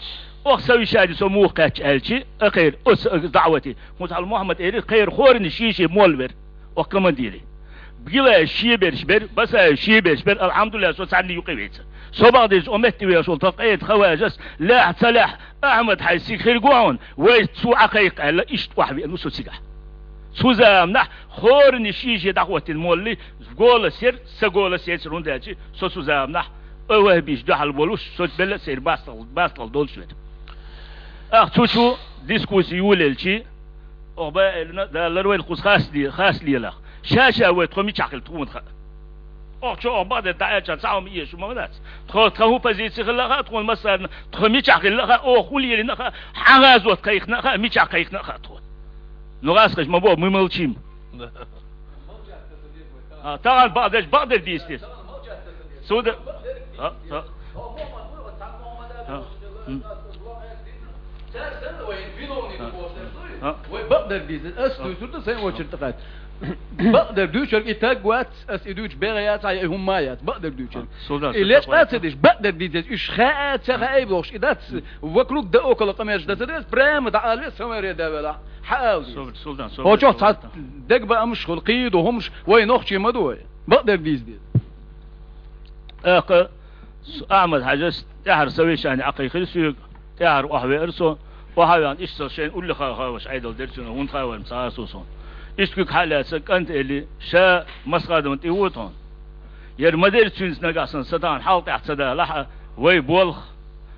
оха совещани со муха кхаьчча аьлчи, а кхайра, оцу даӀвати. ХӀунда аьлча Мухьаммад элира, кхайра хӀоранна шен-шен молла вера, оха командири. Гилаев шен бераш бер, Басаев шен бераш бер, алхьамдулиллахӀ, со царна юкъе веца. Со бакъдерча, о метте вехаш волу тхан къеда Хаважас, лаьхьа ца лаьхьа, Ахьмад-Хьаьжин цига хир гу хьуна, вай цо Ӏа кхайкха аьлла, иштта охьавеана ву со цигахь. Цу заманахь хӀоранна шен-шен дӀахӀоттийна молли, голос яр, сан голос яцара, хӀунда аьлча со цу заманахь а вахӀабиш дуьхьал волуш, со белла а сайра бастал-, бастал долуш вера. Ах, цу чу дискусси йолаелчи, оха баьллина, даллар вайна кхуза хас де-, хас лелах. Ша-ша вай тхо мичахь хила тхуна хаьа. Оха чо оха бакъдерг дӀааьлча, цхьа хӀума эша ма дац. Тхо, тхан хӀун позици хилла а хаьа, тхуна массарна, тхо мичахь хилла а хаьа, оха хӀун лелийна а хаьа, хьан гӀазот кхайкхина а хаьа, мичахь кхайкхина а хаьа тхо. Ну, гӀазкхаша ма боху, мы молчим. А, тахана бакъдерг, бакъдерг дийца деза. Цо да-, а, а. А, м. А. А. Вай бакъдерг дийца деза. Ас дуьйцур ду сайн очередь тӀекхаьчча. Бакъдерг дуьйцург и таг вац, ас и дуьйцуш бегӀа яц, хьан и хӀумма а яц. Бакъдерг дуьйцург. А, сулдан, и сулдан, лечкъа а ца деш, бакъдерг дийца деза. Уьш хаьа, ца хаьа бохуш, и дац. Вокруг да около къамелаш дан ца деза, прямо дӀаала веза, самаре да велахь. Хьаала деза. Собар, сулдан, собар, хӀокхо чохь цхьа собар. Дегабаамаш хуьлу, кхийду хӀумаш, вай нохчий ма ду вай. Бакъдерг дийца деза. ТӀаккха с-, Ахьмад-Хьаьжас тӀаьхьара совещани Ӏакхайкхира соьга, тӀаьхьара охьавеара со, охьавеана иштта шайна уллехь хаваш Ӏедал дерг цуьнан, хӀунда хавар ма ца Ӏа со суна. Иштта куьг хьалаьцна кӀанта элли, ша Масхадовна тӀе ву тхуна. Яра ма дерра цуьнца нагахь санна, сан тахана хьалха тӀехь ца далахь а, вай болх,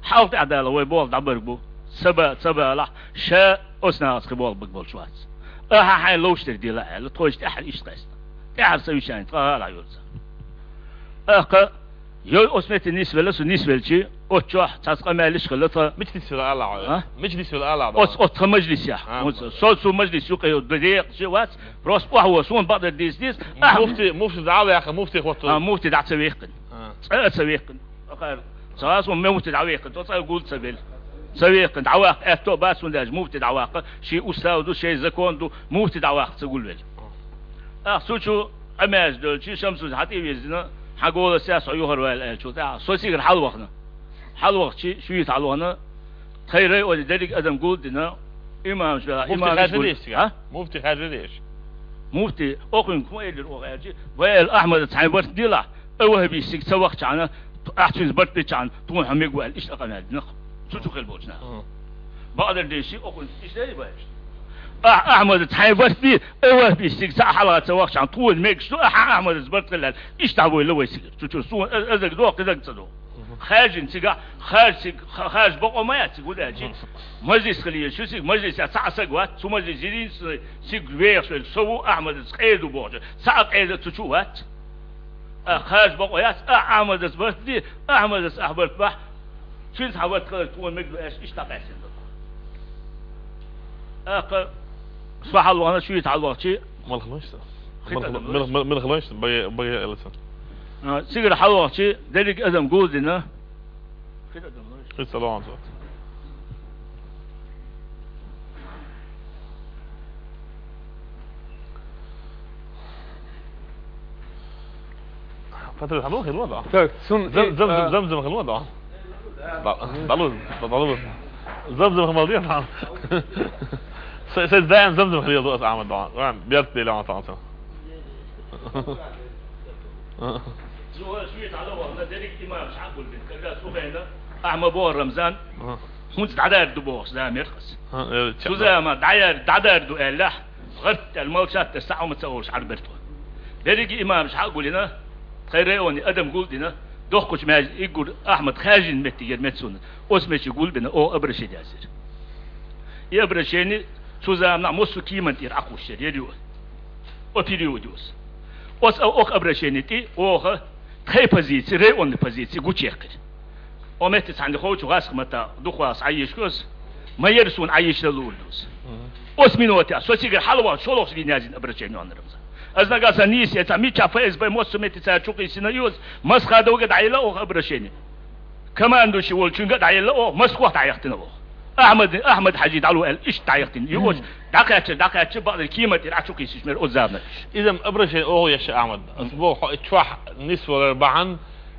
хьалха тӀехь дала вай болх дӀабарг бу. Ца ба-, ца балахь, ша оцу нахаца кхин болх бага болуш вац. Ахьа хьайн ловш дерг дела аьлла, тхойша тӀаьхьара иштта къаьстина. ТӀаьхьара совещани ткъа гӀала йолу цара. ТӀаккха, йо, оцу метте нисвелла, со нисвелчи, оцу чохь цхьацца къамелаш хилла тхан. Мича нисвелла ала хьо? А? Мича нисвелла ала хьо? Оцу, оцу тхан мажлисехь. А, хӀунца, ма- со цу мажлис юкъе йо, декъа ши вац, просто охьа во, суна бакъдерг дийца деза. Ахьа, муфти, муфти дӀа а ваьккхина, муфти хӀотто. А, муфти дӀа ца ваьккхина. А. ЦӀа а ца ваьккхина. Ца а суна муфти дӀаваьккхина, тӀо цӀа гул ца велла. Ца ваьккхина, дӀаваккха аьтто а бац, хӀунда аьлча муфти дӀаваккха, шен устав ду, шен закон ду, муфти дӀаваккха ца гулвелла. Ах, цу чу къамелаш долчу Шамсудин хьан тӀе вирзина, хьан голос яц, хьо юхар ваьлла аьллачул тӀаьхьа, со цигара хьалавахана. Хьалавахчи, шуьйта хьалавахана, тхайн районе дерриг адам гулдина, имамаш вела, муфти имамаш хаьржина гул-, деш цигахь? А? Муфти хаьржина деш. Муфти, окхуьнга хӀун элира оха аьлчи, вай аьлла, Ахьмадаца хьайн барт делахь, а вахӀабистиг ца вахчахьана, ахь цуьнца барт бечахьана, тхуна хьо мега ву аьлла, иштта къамел дина. Цу чу хила болчу наха. Мгм. Бакъдерг дийши, окхуьнца иштта ай баьлча. Ахь Ахьмадаца хьайн барт бе, а вахӀабистиг ца хьалха ца вахчахьана, тхуна мегаш ду, ахьа Ахьмадаца барт хила аьлла, иштта хьан войла вай цигара. Цу чу суна а-, азаг доху, кхидага ца доху. Хаьржина цигахь, хаьржа циг-, ха-, хаьржа бакъо ма яц цига, хӀунда аьлчи. Мажлис хила еза шу цига, мажлисехь цхьа а саг вац, цу мажлис жирин цига вехаш верг со ву, Ахьмадаца къеда ву бохучу. Цхьа а къеда цу чу вац. А, хаьржа бакъо яц, а, Ахьмадаца барт де, Ахьмадаца ахь барт бахь. Цуьнца хьан барт хилар тхуна мега ду аьлла, иштта дӀакъаьстина ду. ТӀаккха со хьалавахана, шуьйта хьалавахчи. Мала хилла вайша? Хита адам вайша? Мала, мала, мала хилла вайша? Баге, баге элаца. А, цигара хьалавахчи, дерриг адам гулдина. Хита адам вайша? Хита салон цо. Патруш, хьан хилла да? Так, сун, зам, э, зам, зам, а, зам, зам хилла да? Ба-, балу, ба-, балу. Зам, зам хилла да? Се, се даим зам, зам хилла да ас Ахьмад да. Ван, бертделан танца. Зугар шуьйта хьалавахана, дерриг имамаш хьагулбина. Кага сухайна, Ахьмад боху Рамзан, хӀунца дӀадаьрг ду бохуш, замерхас. Цу зама дӀаяр-, дӀадаьрг ду аьллахь, гӀарт аьлла, молчат деш, цхьа хӀума ца олуш, Ӏарберто. Дерриге имамаш хьа а гулдина, тхайн районе адам гулдина, доккхачу маьждиге гур Ахьмад хаьржина меттиг яра мет суна, оцу меттиге гулбина, оха обращение яздира. И обращение цу заманахь массо а кеман тӀера Ӏакхуссуш яра, яра ю. О период ю аса. Оцу а-, оха обращение тӀе оха тхайн позици, районный позици гучуяьккхира. О метте цхьаьна ховчу гӀаскхи матта дукхах схьаешкоз, ма яра суна Ӏайишна луур дуза. Мгм. Оцу минотехь со цигара хьалавахча, шолгӀачу дийназин обращение йоннар аса. Аса нагахь сан нийса яцахь, миччахь ФСБ массо а метте цара чукхийсина йоз, Масхадовга дӀаелла оха обращение. Командующий волчуьнга а дӀаелла оха, Москох дӀаяхтина оха. Ахьмад, Ахьмад-Хьаьжи дӀало аьлла, иштта дӀаяхтина. Юхуш, дӀакхаьчча, дӀакхаьчча, бакъдерг кеман тӀера Ӏачукхийсуш мера оцу заманахь. Иза обращение оха еш Ахьмад. Аса боху, хьо и чохь нисвалар бахьана,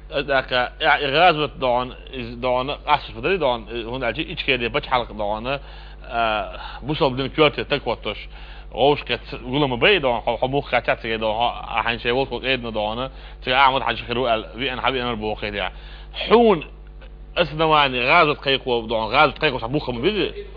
тӀаккха, э, и гӀазот догӀун, иза догӀун, къаьсташ ма дарий догӀун, э, хӀунда аьлча Ичкерия пачхьалкх догӀун, э, А, бусалба дина коьрте таг хӀоттош, вовшахкхетта гулам бай дона, хьо, хьо мух кхаьчча цига дона, хьо, а хьайн шай волчу къедина дона, цига Ахьмад-Хьаьжа хир ву аьлла, веана хьавеана боху хетехь. Хьуна основание гӀазот кхайкхо дона, гӀазот кхайкхо сан бухам визи?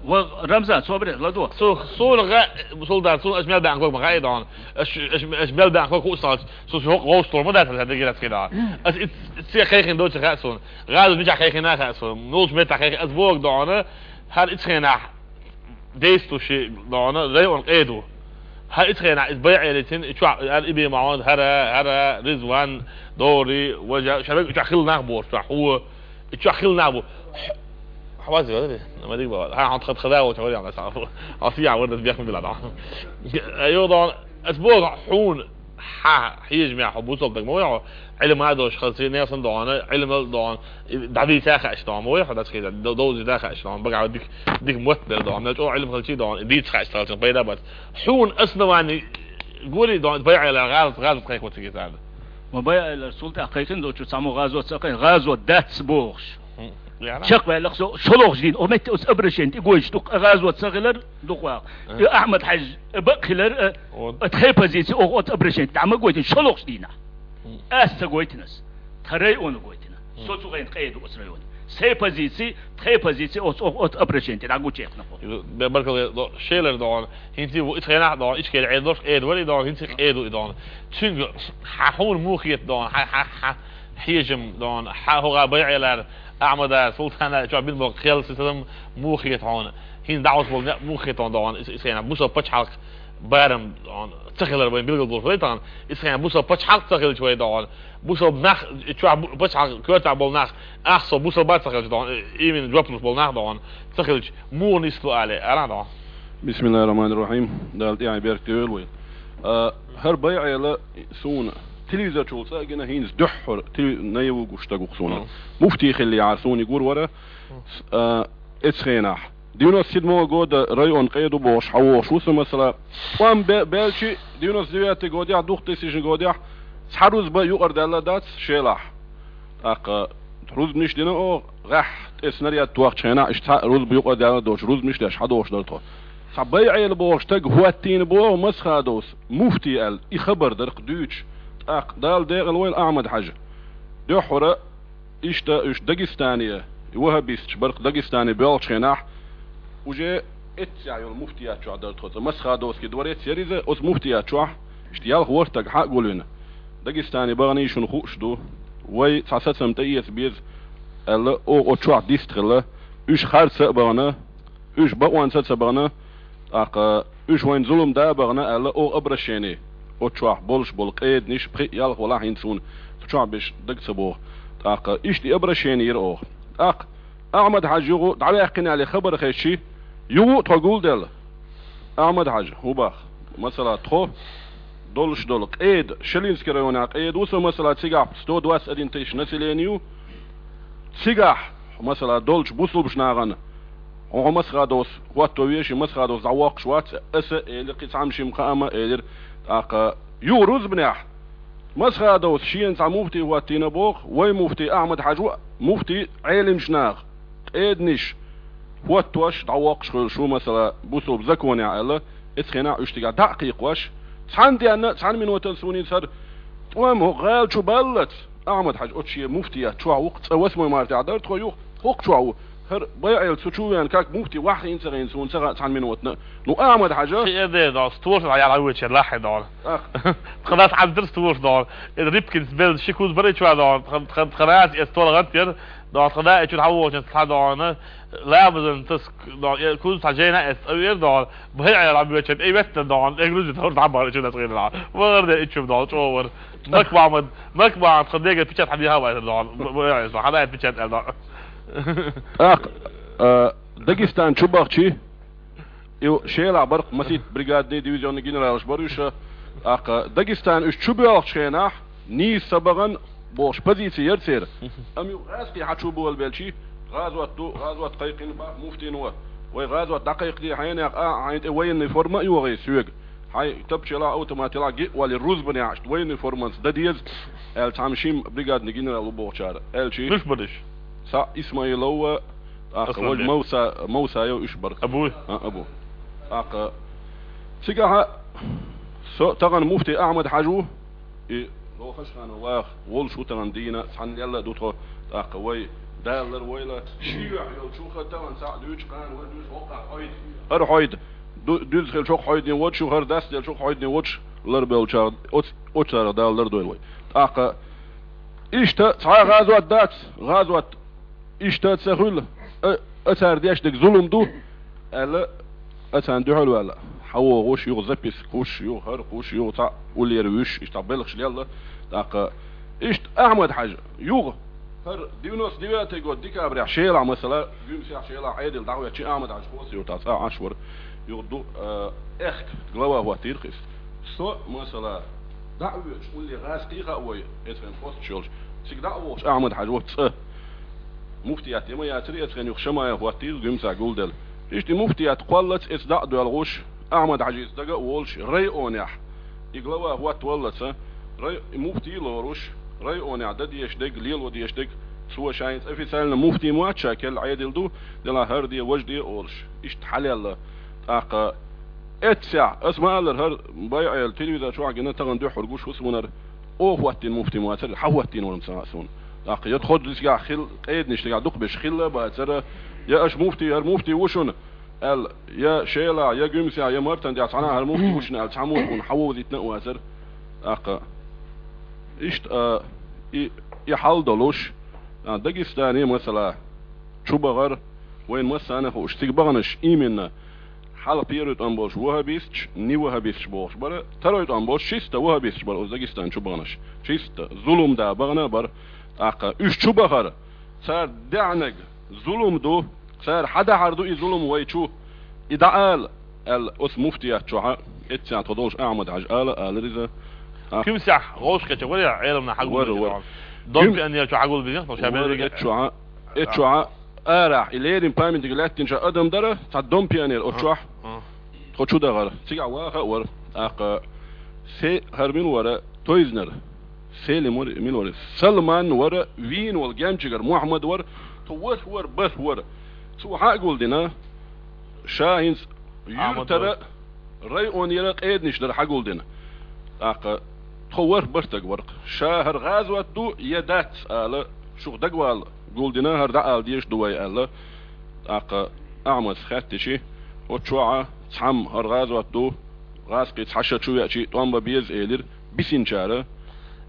Ва Рамзан, собаре, ладо. Су-, суна гӀа-, сулдан, суна аш мел баьхна ког ма хаьа дона. Аш, аш, аш мел баьхна ког хӀу сталц, су, су вовшахтор ма дац, сан дегирацкий дона. Ас и, и цига кхайкхина доцу хаьа суна. ГӀазот мичахь кхайкхина хаьа суна. Нулчу меттахь кхайкхина, ас боху дона. ХӀара ицхенахь действующий дона, район къеда ву. ХӀара ицхенахь иза байӀе лецина, и чохь, ара и бен ма хьона, хӀара, хӀара, Ризван, Дори, важа, шараг и чохь хилла нах боху, чохь хӀу, и чохь хилла нах бу. Хьавази вари? Ма диг бахьа. Хьан хьан тхат хаза волчу вари, аса. Аса я варда бехма била дона. Айо дона, ас боху хьуна, хьан хьежа мя хьо бусалба даг ма вай хьо, Ӏилма а долуш хаза сий несан дона, Ӏилмал дона, и дӀадийца а хаьаш дона, ма вай хьо дацкхийта, до-, довзийта а хаьаш дона, багахь дика, дика мотт бер дона, мел чӀогӀа Ӏилма хилчий дона, и дийца хаьаш цалчун пайда бац. Хьуна основание гори дона, байӀелар гӀазот, гӀазот кхайкхо цига царна. Ма байӀелар султӀа кхайкхина доцу цхьаммо гӀазот ца кхайкхина, гӀазот дац бохуш. Яра. Чекхваьллакх со шолгӀачу дийна, о метте оцу обращение тӀе гойтуш ду, гӀазот ца хилар дукха ваккха. Ага. И Ахьмад-Хьаьжа, и бакъ хилар, э, Вот. Э, тхайн позици оха оцу обращение тӀе дӀа ма гойтина, шолгӀачу дийнахь. Мгм. Ас ца гойтина ас. Тхан района гойтина. Мгм. Со цу гӀайна къеда оцу района. Сайн позици, тхайн позици оцу, оцу, оцу обращение тӀе дӀа гучу яьккхина кхо. Бе-, баркалла, до-, шелар дона. ХӀинца ву ицхенахь дона, ичкери Ӏедалш къеда вари дона, хӀинца къеда и дона. Цуьнга хьан хьуна муха хета дона, хьан, хьан, хьан хьежам дона, хьан хӀугӀа байӀелар, Ахьмада, Султана, чохь бина боху кхел сацам муха хета хьуна. ХӀинца дӀахьош болу некъ муха хета хьуна дона, ис-, исхьена бусалба пачхьалкх барам дона, ца хилар вайн билгал болуш вай тахана. Исхьена бусалба пачхьалкх ца хилча вай дона. Бусалба нах, чохь бу-, пачхьалкх коьртахь болу нах, ахь со бусалба ца хилча дона, именно жоп луш болу нах дона, ца хилча, муха нислу алий, ара дона. Бисмиллахир-рахманир-рахим. Дала тӀехь беркате йойла вай. А, хӀара байӀела суна телевизор чул цӀа а гина, хӀинца дуьххьара теле-, наяву гуш стаг ву-кх суна. Мгм. Муфти хиллехьара суна гур вара. Мгм. С-, а, эцу хенахь. Девяносто седьмого года район къеда бохуш, хьан вохуш ву со, масала. ТӀом бе-, баьлчи, девяносто девятый годехь, двухтысячный годехь, цхьа рузба юкъара даьлла дац шелахь. ТӀаккха рузбанаш дина оха, гӀехь тӀе снаряд тохчу хенахь, иштта цхьа рузба юкъара даьлла доцу рузбанаш деш, хьан дохуш дара тхо. Цхьа байӀела бохуш стаг хӀоттийна боху Масхадовс, муфти аьлла, и хабар дара-кх дуьйцуш. ТӀаккха Дала декъала войла Ахьмад-Хьаьжа. Дуьххьара иштта уьш Дагестане, и ваххабисташ бара-кх Дагестане боьлхучу хенахь, уже эццехь йолу муфтият чохь дара тхо. Цкъа Масхадовский дворец яра иза, оцу муфтият чохь иштта ялх-ворхӀ стаг хьа а гулвина. Дагестане бахана шуна хууш ду, вай цхьа сацам тӀеэца беза аьлла, оха оцу чохь дистхилла, уьш харца а бахана, уьш бакъонца а ца бахана, тӀаккха уьш вайн зулам да а бахана аьлла, оха обращение, оцу чохь болуш болу къеданаш, пхиъ-ялх валахь хӀинца суна цу чохь берш дага ца боху. ТӀаккха иштта и обращение йира оха. ТӀаккха Ахьмад-Хьаьжа юха дӀаваьккхина аьлла хабар хезчи, юха а тхо гулделла. Ахьмад-Хьаьжа, хӀун боху? Масала, тхо долуш долу къеда, Шелинский районехь къеда ву со, масала, цигахь сто двадцать один тысяч население ю. Цигахь, масала, долчу бусулбачу нахана, хьо, хьо Масхадовс хӀотто веший, Масхадовс дӀавоккхуш вац, аса а элира, кхин цхьамма шимма хаамма а элира. ТӀаккха юха рузбанехь Масхадовс шена цхьа муфти хӀоттийна боху, вай муфти Ахьмад-Хьаьжа ву, муфти Ӏеламчу наха, къеданаш хӀоттош, дӀавоккхуш хуьлуш ву, масала, бусулба законехь аьлла, эцу хенахь уьш цигахь дӀа а кхайкхош, цхьана денна, цхьана минотана суна хӀинца хӀара тӀом хӀокху гӀала чу баллалц, Ахьмад-Хьаьжа оцу шен муфтият чохь ву-кх, цкъа восьмой мартехь дара тхо юха, хӀокху чохь ву. ХӀара байӀел цу чу веана, как муфти вахьа хӀинца гӀина суна ца хаьа цхьана минотана. Ну, Ахьмад-Хьаьжа. Ши эде дона, столаш дӀаяла хьан вуьйчера лахье дона. Ах. Тхан дас хьаьддира столаш дона. Эд Рыбкин белла ши куз бара чохь дона. Тхан, тхан, тхан ас эс тола гӀант яра. Дона, тхан да э чуьра хьан вохучун цхьа дона. Ламазан тас, дона, э, куз цхьа жайна эс цӀа вера дона. БайӀел хьан вуьйчера, э, веттан дона. Э, грузит хӀора дӀа бара чуьра дас гӀина дона. Вара де иччум дона, чӀогӀа вара. Мак Махмад, Мак Махмад, тхан дега печать хьан бийха вайта дона. Б-, б-, хьан дай печать аьлла дона. ТӀаккха, а, Дагестан чу бахчи, и шелахь бара-кх масийтта бригадный, дивизионный генералаш бара уьш, тӀаккха Дагестан уьш чу боьлхучу хенахь, нийса ца бахана бохуш позици яра церан. Амма юха гӀазкхий хьан чу болабелчи, гӀазот ду, гӀазот кхайкхина боху муфтино. Вай гӀазот дӀакхайкхаде хьенех а, хьайна тӀе военный форма а йогӀий соьга. Хьайн тапча елахь, автомат елахь, геъ валий рузбанехь, иштта военный форманца дан деза, аьлла, цхьамма шимма бригадный генерал ву бохучара. Аьлчи. Муьш бара уьш? Цхьаъ Исмаилов, ТӀаккха вож Мавса, Мавса йо уьш бар. Абу? А, Абу. ТӀаккха цигахьа со тахана муфти Ахьмад-Хьажа ву, и Лохашхана ваха волуш ву тахана дийна, цхьанна лелла а ду тхо, тӀаккха вай даллар войла, ши юьхь йолчуха тахана цхьаъ дуьйцу, кхана вай дуьйцу, хӀокхахь хьойда. ХӀара хьойда, ду-, дуьзна хилчух хьойдина воцуш, хӀара дастделчух хьойдина воцуш, ларбеллачарах, оц-, оцарах Дала лардойла вай. ТӀаккха иштта цхьа а гӀазот дац, гӀазот иштта ца хуьлу, а, а цара деш дерг зулам ду, аьлла, а царна дуьхьал ваьлла. ХьавогӀуш, юха записка кхуш, юха хӀара кхуш, юха цхьаъ уллера вуьш, иштта белхаш лелла. ТӀаккха иштта Ахьмад-Хьажа, юха, хӀара девяносто девятый год декабрехь Шелахь, масала, Гуьмсехь, Шелахь Ӏедал дӀахӀоьттича Ахьмад-Хьажа Хосиев тӀаккха цкъа Ӏаш вара, юха ду, а, аьхка глава хӀоттийра-кх иза. Со, масала, дӀа а воьдуш, улле гӀазкхий хаьа вай, эцхен посташ йолуш, цига дӀа а вогӀуш, Ахьмад-Хьажа ву цкъа. Муфтият яма яцара, эцхен юха Шамаев хӀоттийра Гуьмсехь гулделла. Иштта и муфтият кхоллалц эца дӀа а доьлхуш, Ахьмад-Хьажа иза дага а волуш, районехь и глава хӀоттаваллалц, рай-, и муфтий а лоруш, районехь дан дезаш дерг, лело дезаш дерг, цо шайца официально муфтий ма вац ша, керла Ӏедал ду, делахь хӀара де, важа де а олуш, иштта хьалелла. ТӀаккха эццехь, аса ма-аллара, хӀара байӀел телевизор чохь гина, тахана дуьххьара гуш ву суна хӀара, оха хӀоттийна муфтий ма вацара, хьан хӀоттийна вара ма ца хаьа суна. ТӀаккха я тхо дисгахь хилла, къеданаш дагахь дукха беш хилла а бацара, я аша муфтий, хӀара муфтий ву шуна, аьлла, я Шелахь, я Гуьмсехь, я Мартан тӀехь цхьана а хӀара муфтий ву шуна аьлла, цхьаммо а тхуна хьан вовзийтина а вацара. ТӀаккха иштта, а, и, и хьал долуш, а, Дагестане, масала, чу бахара, вайна массарна а хууш, цига баханаш именно, хьалха первый тӀом болуш ваххабисташ, неваххабисташ бохуш бара, второй тӀом болуш чисто ваххабисташ бара, оцу Дагестан чу баханаш. Чисто зулам да бахана а бара. ТӀаккха уьш чу бахара, цара даьӀнарг зулам ду, цара хьан дахьар ду и зулам вай чу, и дӀаала, аьлла, оцу муфтият чохьа, эццехь тхо долуш Ахьмад-Хьажа ала а алара иза. А, Куьмсехь вовшахкхетча вара я Ӏеламна хьагулбина? Вара, вара. Дом пионер чу хьагулбина, тхо ша вара берриге эццехь, эццехь арахь, и леррина памятник лаьттинчохь адам дара, цхьа дом пионер оцу чохь. А. Тхо чу дахара. Цигахь ваха а вара. ТӀаккха се хӀара мила вара, Тойзнер. Селим вара, мила вара. Салман вара, вийна волу Гемчигара Мухьаммад вара, тхо ворхӀ вара, бархӀ вара. Цо хьан а гулдина, ша хӀинца юьртара, районера къеданаш дара хьан гулдина. ТӀаккха тхо ворхӀ-бархӀ стаг вара-кх. Ша хӀара гӀазот ду я дац ала, шух дагавала гулдина, хӀара дӀаала дезаш ду вай аьлла. ТӀаккха Ахьмадс хаьттичи, оцу чохьа цхьамма хӀара гӀазот ду, гӀазкхий цхьа ша чу веачи, тӀом бан беза элира, бисинчара.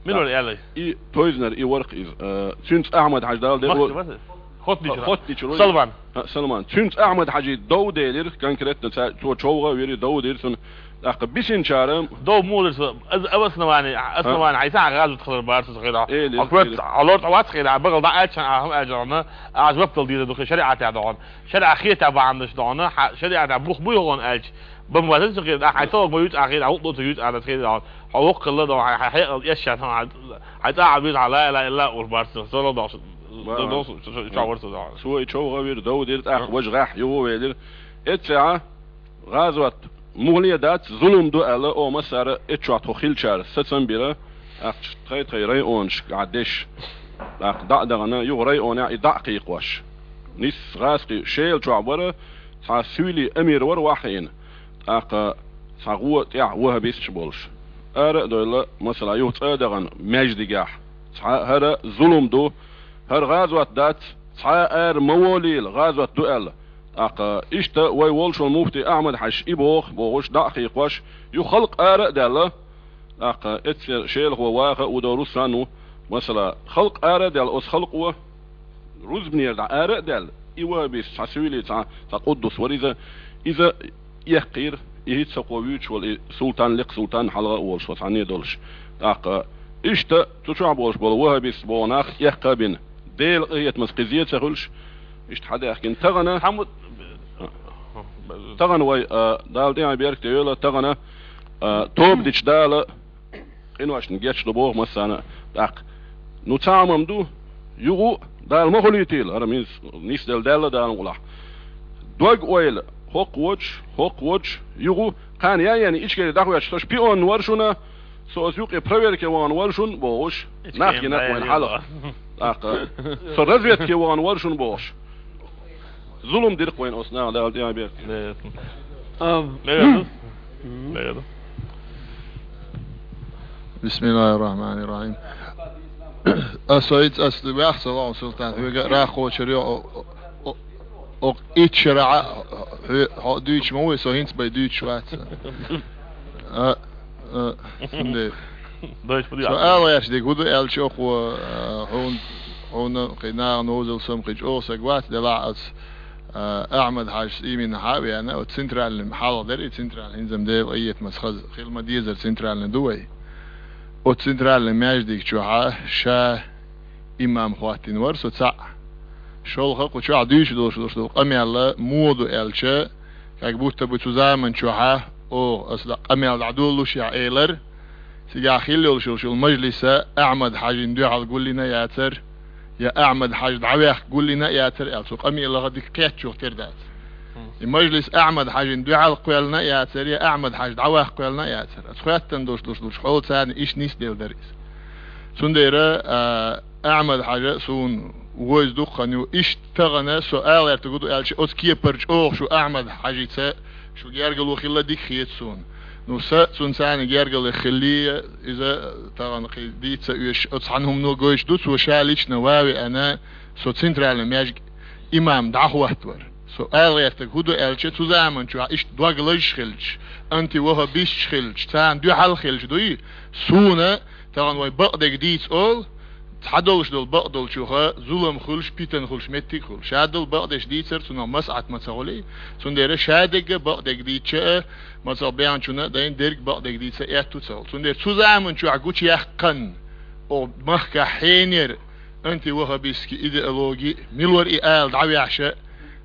Мила вара аьлла? И Тойзнер, и вара-кх иза. Э, цуьнца Ахьмад-Хьажа Дала де... Махка вара? Хоттичура. Хоттичура вара. Салман. А, Салман. Цуьнца Ахьмад-Хьажи дов делира, конкретно ца-, цо човгӀа а вира, дов дира цунна. ТӀаккха бисинчара... Дов муха дира цо? Аз-, ав основание, основание хьайса а гӀазот хилар бара цо хир. Элира, хьо коьрта, элира. Хьо лор тӀе вац хир, а бакъал дӀа аьлча, ахьа аьлча дохьуна, аз ваптал дийр ду хир шариӀатехь дохьуна. ШариӀа хетта бахьана деш дохьуна, хьа-, шариӀатехь бух буй хьуна аьлча, бан вазан цо хир, а хьайн совгӀат ма юьйцу а хир, а хӀуъа доцу юьйцу а хир, хьо воккха хилла дохьуна, хьайн, хьайн хьекъал эшшехь санна, хьайн, хьайн цӀахь а буьйцу хьан ла илаха иллаллахӀ олуш бара цо, салла дохьуш, бара. Досу, чу, чу, чу вара цо дохьуна. Цо и човгӀа вира, дов дира, тӀаккха важа гӀехь юха велира. Эццехьа, гӀазот мухӀале дац, зулам ду аьлла, о, массара а эццахь тхо хилчара сацам бира, ахча тхай-тхай районашкахь деш, тӀаккха дӀа а дахана, юха районехь и дӀа а кхийкхош. Нисса гӀазкхий Шела чохь бара, цхьа Сивили амир вара вахьийна, тӀаккха цхьа гӀо тӀехь ваххабисташ болуш. Ара а дойлла, масала, юха цӀа а дахана, маьждигехь, цхьа хӀара зулам ду, хӀара гӀазот дац, цхьа а ара ма волийла, гӀазот ду аьлла. ТӀаккха иштта вай волуш волу муфти Ахьмад-Хьаьжас и боху, бохуш, дӀа а кхийкхош, юха халкъ ара а даьлла. ТӀаккха эццера Шелахо ваха а ву, дов Руслан ву. Масала, халкъ ара а даьлла, оцу халкъо рузбанера дӀа ара а даьлла, и ваххабист цхьа Сивили цхьа, цхьа къуддус вара иза, иза эккхийра, и хӀинца хӀокхо вуьйцуш волу и султан, лекха султан хьалха а волуш, хӀо цхьанне а долуш. ТӀаккха иштта цу чохь болуш болу ваххабист боху нах эккха а бина, Делан къинхетамца кхин зен а ца хуьлуш, иштта хьадаьхкина. Тахана, тахана вай, а, Дала тӀаьхье беркате йойла, тахана, а, тоба дича Дала къиношна гечдо боху массарна а. ТӀаккха, ну, цхьа хӀума ма ду, юха а Дала ма хуьлийтийла, хӀара мин-, нисделла даьлла Дала мукъалахь. Дог-ойла хӀокху воцуш, хӀокху воцуш, юха а кхана ян-ян Ичкери дӀахӀоьттуш, со шпион вара шуна, со оцу юкъе проверке вахана вара шуна бохуш, нах гинарг вайна хьалха. ТӀаккха, со разведке вахана вара шуна бохуш. Зулам дира-кх вайна оцу наха, Дала тӀаьхьа бехк. Мегар ду? Мегар ду? بسم الله الرحمن الرحيم. Ас хӀинца ас ваьхса лоӀу султан, хьоьга раххочур йо, о, о, о, итт шарахь хьо дуьйцуш ма вуй, со хӀинца бай дуьйцуш вац. А, а, цундела. Дойч пу Со ала гӀерташ дерг хӀун ду аьлча, оха, а, хьуна, хьуна кхин нахана вовзал сом кхин чӀогӀа саг вац, делахь ас, а, Ахьмад-Хьаьжас именно хьа а веана, оцу центральный хьалха дара, и центральный хӀинца-м Дела къинхетамца хаза хила ма дезара центральный ду вай. Оцу центральный маьждиг чохьа ша имам хӀоттийна вара со цхьаъ. ШолгӀа кху чохь дуьйцуш долуш долуш долу къамел муха ду аьлча, как будто бы цу заман чохьа, оха аса дӀа къамел дӀадолалушехь элира, цигахь хилла йолуш йолуш йолу мажлиса Ахьмад-Хьаьжин дуьхьал гулйина а яцара, я Ахьмад-Хьаьжа дӀаваьхка гулйина а яцара аьлла, цу къамелаха дика кхетта чух тера дац. И мажлис Ахьмад-Хьаьжин дуьхьал кхоьллина а яцара, я Ахьмад-Хьаьжа дӀаваккха кхоьллина а яцара. Аса хӀоьттина долуш долуш долуш хьол царна иштта нисделла дара иза. Цундела, а, Ахьмад-Хьаьжа суна вовза дукха хан ю. Иштта тахана со ала гӀертарг хӀун ду аьлча, оцу кепара чӀогӀа шу Ахьмад-Хьаьжица шу гергарло хилла дика хета суна. Ну, сан цунна царна гергарло хиллий, иза тахана кхин дийца а оьшуш, оцу цхьана хӀумано гойтуш ду, цо ша лично ван а веана, со центральный маьждиг имам дӀахӀоттавар. Со ала гӀертарг хӀун ду аьлча, цу заман чохь иштта дог лазаш хилча, антиваххабисташ хилча, царна дуьхьал хилча дуй, суна тахана вай бакъдерг дийца олу, цхьадолуш долу бакъдолчуха зулам хуьлуш, питана хуьлуш меттиг а хуьлу. Ша долу бакъдерш дийцар цунах маслаӀат ма ца хуьлий, цундела ша дерг а бакъдерг дийцча а, ма ца бехначунна а дайна дерг бакъдерг дийца а аьтту ца хуьлу. Цундела цу заман чохь гучуяьккхина, оха махкахь хьенера, антиваххабистский идеологи, мила вара и ала дӀаваьхьаш а,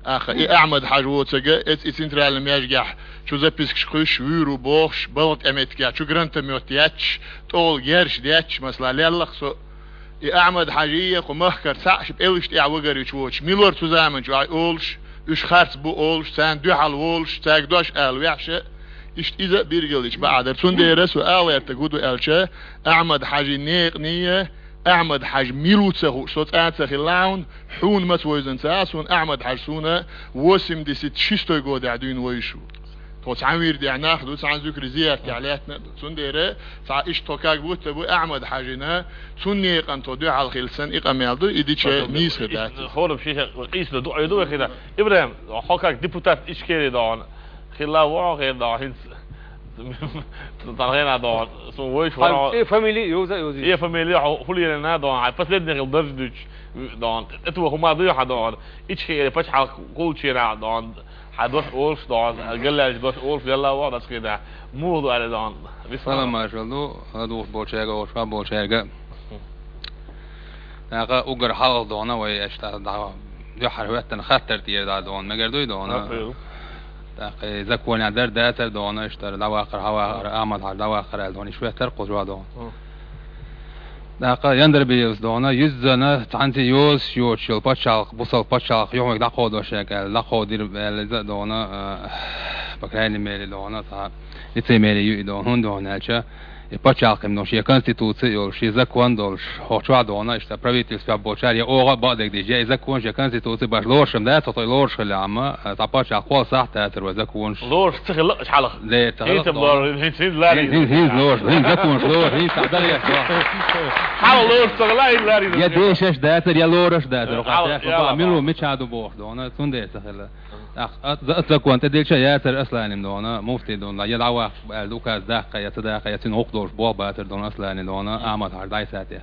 аха, и Ахьмад-Хьаьжа воцург а, эца и центральный маьждигехь чу запискаш кхуьйсуш, вуьйр ву бохуш, балха тӀе меттигехь чу гранатомёт етташ, тӀехула герзаш детташ, масала, лелла-кх со. И Ахьмад-Хьаьжий, кху махкара цхьаъ шу пӀелгаш тӀехь вагарвича воцуш, мила вара цу заман чохь олуш, уьш харц бу олуш, царна дуьхьал волуш, цаьрга дош ала ваьхьаш а, иштта иза а биргаллича бакъ дара. Цундела со ала гӀертарг хӀун ду аьлча, Ахьмад-Хьаьжин некъаний, Ахьмад-Хьаьжа мила ву ца хууш, со цкъа а ца хилла хьуна, хьуна маца вовзанца а, суна Ахьмад-Хьаьжа суна восемьдесят шестой годехь дуьйна вовзаш ву. Тхо цхьана вирдехь нах ду, цхьана зуькаре зияратехь лаьттина а ду. Цундела цхьа иштта тхо как будто бы Ахьмад-Хьаьжина, цунна некъана тхо дуьхьал хилла санна, и къамел ду, и дича нийса хир дац. ХӀора шиша къийса ду, дуӀа ду вай хина. ИбрахӀим, хьо как депутат Ичкери дохьуна. Хилла ву хьо хир дохьуна, хӀинца. Цхьана хенахь дохьуна, суна вайша вара. Э, фамилия, йовза, йовза. Э, фамилия, хьо хӀуллерина дохьуна, хьайн последний хила дарж дуьтуш дохьуна. ТӀетоха хӀума дуй хьан дохьуна. Ичкери пачхьалкх кхулчера дохьуна. Хьан дош олуш дохьуна, галлаьллачу дош олуш, лелла ву хьо дацкхийна. Муха ду аьлла дохьуна. Салам маршалла ду, ладугӀуш болчаьрга, вовшах болчаьрга. ТӀаккха уггар хьалха дохьуна, вай аша тӀа дӀа дуьххьара хӀоьттина хаттар тӀера дӀа дохьуна, мегар дуй дохьуна? ТӀаккха и законехь дар дацар дохьуна, иштта дӀаваккхар, хьаваккхар, Ахьмад-Хьаьжа дӀаваккхар аьлла дохьуна, иштта хӀоьттар кхуза дохьуна. ТӀаккха Яндарбиевс дохьуна, юьззана цхьаьнца йозуш йоцуш йолу пачхьалкх, бусалба пачхьалкх юхамиг дӀакховдош яка аьлла, дӀакховдийра аьлла иза а дохьуна, а, по крайней мере дохьуна, цхьа лицемерие ю и дохьуна, хӀунда дохьуна аьлча, и пачхьалкхехь дохьуна шен конституци а йолуш, шен закон а долуш, хӀокху чохь дохьуна, иштта правительствехь болчара, я оха а бакъдерг дийцча, я и законаш, я конституци баш лоруш-м дац, хӀокху тхуна лоруш хилла, амма, а, цхьа пачхьалкх кхолла сахьт дацар вай законаш. Лоруш ца хилла, хьалха. Лер ца хилла, хӀинца лоруш, хӀинца, хӀинца лаьрра. ХӀинца, хӀинца лоруш, хӀинца законаш лоруш, хӀинца дӀадала еш лоруш. Хьалха лоруш ца хилла, хӀинца лаьрра. Я дешаш дацар, я лоруш дацар, хьалха, хьалха, я мила ву, мичахь ду бохуш дохьуна, цундела ца хилла. Ах, ат-, ат-, закон тӀедиллича яцара Асланим дохьуна, муфти дохьуна, я дӀаваккха аьлла указ даккха, я ца даккха, я цуьнан гӀуллакх долуш болх бацар дохьуна Асланим дохьуна, Ахьмад-Хьаьжа дӀасатӀе.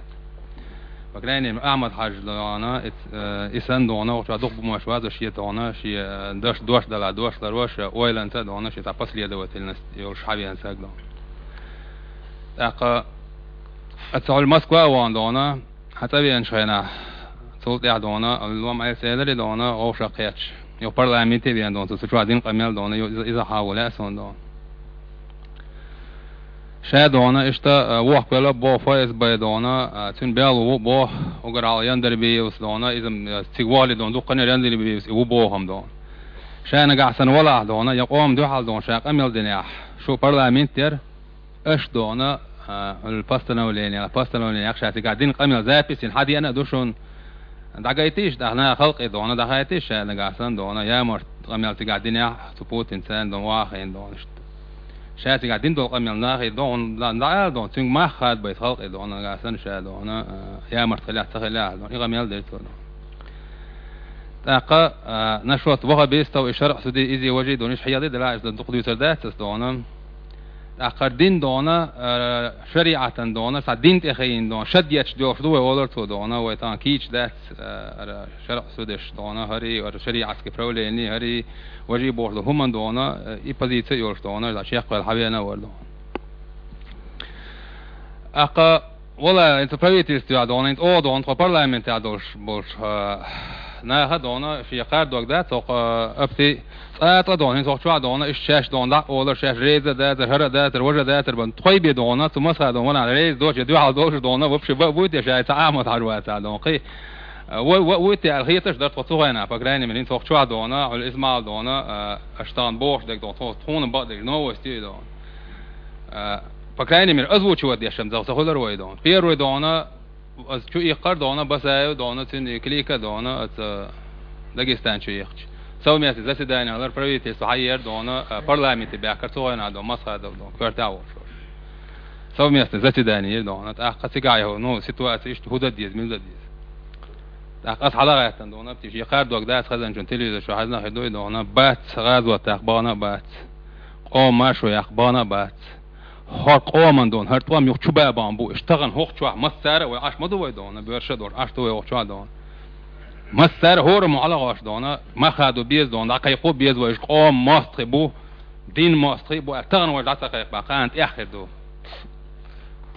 По крайней мере, Ахьмад-Хьаьжа дохьуна, и ц-, э, и санна дохьуна, оха чохь дукха бумаш вац шен дохьуна, шен, э, дош, дош дала, дош ларош, ойланца дохьуна, шен цхьа последовательность йолуш хьавеана саг дохьуна. ТӀаккха, аса хьуьлла Москва а вахана дохьуна, хьан цӀа веанчу хенахь, цул тӀаьхьа дохьуна, лом Ӏеса эларе дохьуна, вовшах кхеташ. Йо парламенте а веана дохьуна, цу чохь дина къамел дохьуна, йо иза, иза хьан ву лаьа суна дохьуна. Ша дохьуна, иштта, а, вохкавелла боху ФСБ дохьуна, а, цуьнан белла ву боху, уггар хьалха Яндарбиевс дохьуна, иза, а, цига вахале дохьуна, дуккха а Яндарбиевс и ву боху-м дохьуна. Ша нагахь санна валахь дохьуна, я къоман дуьхьал дохьуна, ша къамел динехь, шу парламент яра, аша дохьуна, а, хьуьлла постановление, постановление яхаш ша цигахь дина къамел запись йина, хьан деана а ду шуна, ДӀагайтийша, тӀаккха наха халкъе дона, дӀахайтийша ша нагахь санна дона, ямарт къамел цигахь динехь, цу Путинца дона, вахийна дона иштта. Ша цигахь дина долу къамел нахе дона, дӀаала дона, цуьнга мах хадабайта халкъе дона, нагахь санна ша дона, а, ямарт хилахь, ца хилахь дона, и къамел дира цо дона. ТӀаккха, а, нашот вахабистов и шаръ суди изи важи дона, иша хьеда делахь, иша дукха дуьйцур дац ас дона. ТӀаккха хӀара дин дона, а, шариӀатан дона, цхьа дин тӀе хиина дона, шад етташ доьлхуш ду вай олар цо дона, вай тахана кийча дац, а, хӀара шаръ судеш дона, хӀари, хӀара шариатский правление, хӀари, важи бохуш ду хӀуман дона, а, и позиция йолуш дона, шех ваьлла хьавена а вара дона. ТӀаккха вала, хӀинца правительствехь дона, хӀинца оха дона, тхо парламентехь долуш болуш, а, наха дона, шен кхар дог дац, хӀокху, а, апти цӀацкъа дона, хӀинца хӀокху чохь дона, иштта шаьш дона, дӀа а олар, шаьш реза а дацар, хӀара а дацар, важа а дацар, бан тхой бен дона, цу масха дона, ванахь реза доцуш, дуьхьал долуш дона, вообще ба а буй те ша, ца Ахьмад-Хьажа вацахь дона, кхин. А, вай, ва, вуй те аьлла хеташ дара тхо цу хенахь, по крайней мере, хӀинца хӀокху чохь дона, Ӏуьллу Исмал дона, а, аша тахана бохуш дерг дона, тхо, тхуна бакъдерг новости ю дона. А, по крайней мере, озвучивать деш-м ца хуьлура вай дона. Первый дона, аса чу иккхар дона, Басаев дона, цуьнан и клика дона, аса Дагестан чу иккхича. Совместный заседание хилар, правительство хьаера дона, а, парламенте баьхкар цу хенахь дона, Масхадов дона, коьртехь а волуш. Совместный заседание йира дона. ТӀаккха цигахь йо, ну, ситуация иштта хӀун дан деза, мила дан деза. ТӀаккха аса хьалагӀаьттина дона, птиш, я кхар дог дац хазанчун телевизор чу хьаьжна хир дуй дона, бац, гӀазот яккха бахана а бац. Къоман маршо яккха бахана а бац. ХӀора къоман дона, хӀара тӀом юха чу бабан бу, иштта тахана хӀокху чохь массара а вай Ӏаш ма ду вай дона, боьрша а долуш, Ӏаш ду вай хӀокху чохь дона. Массара а хӀора ма хьалагӀош дона, мах хадо беза дона, дӀакхайкхо беза вай, иштта къоман мостагӀий бу, дин мостагӀий бу, аьлла, тахана вай дӀа ца кхайкхабан, кхана тӀаьхьа хир ду.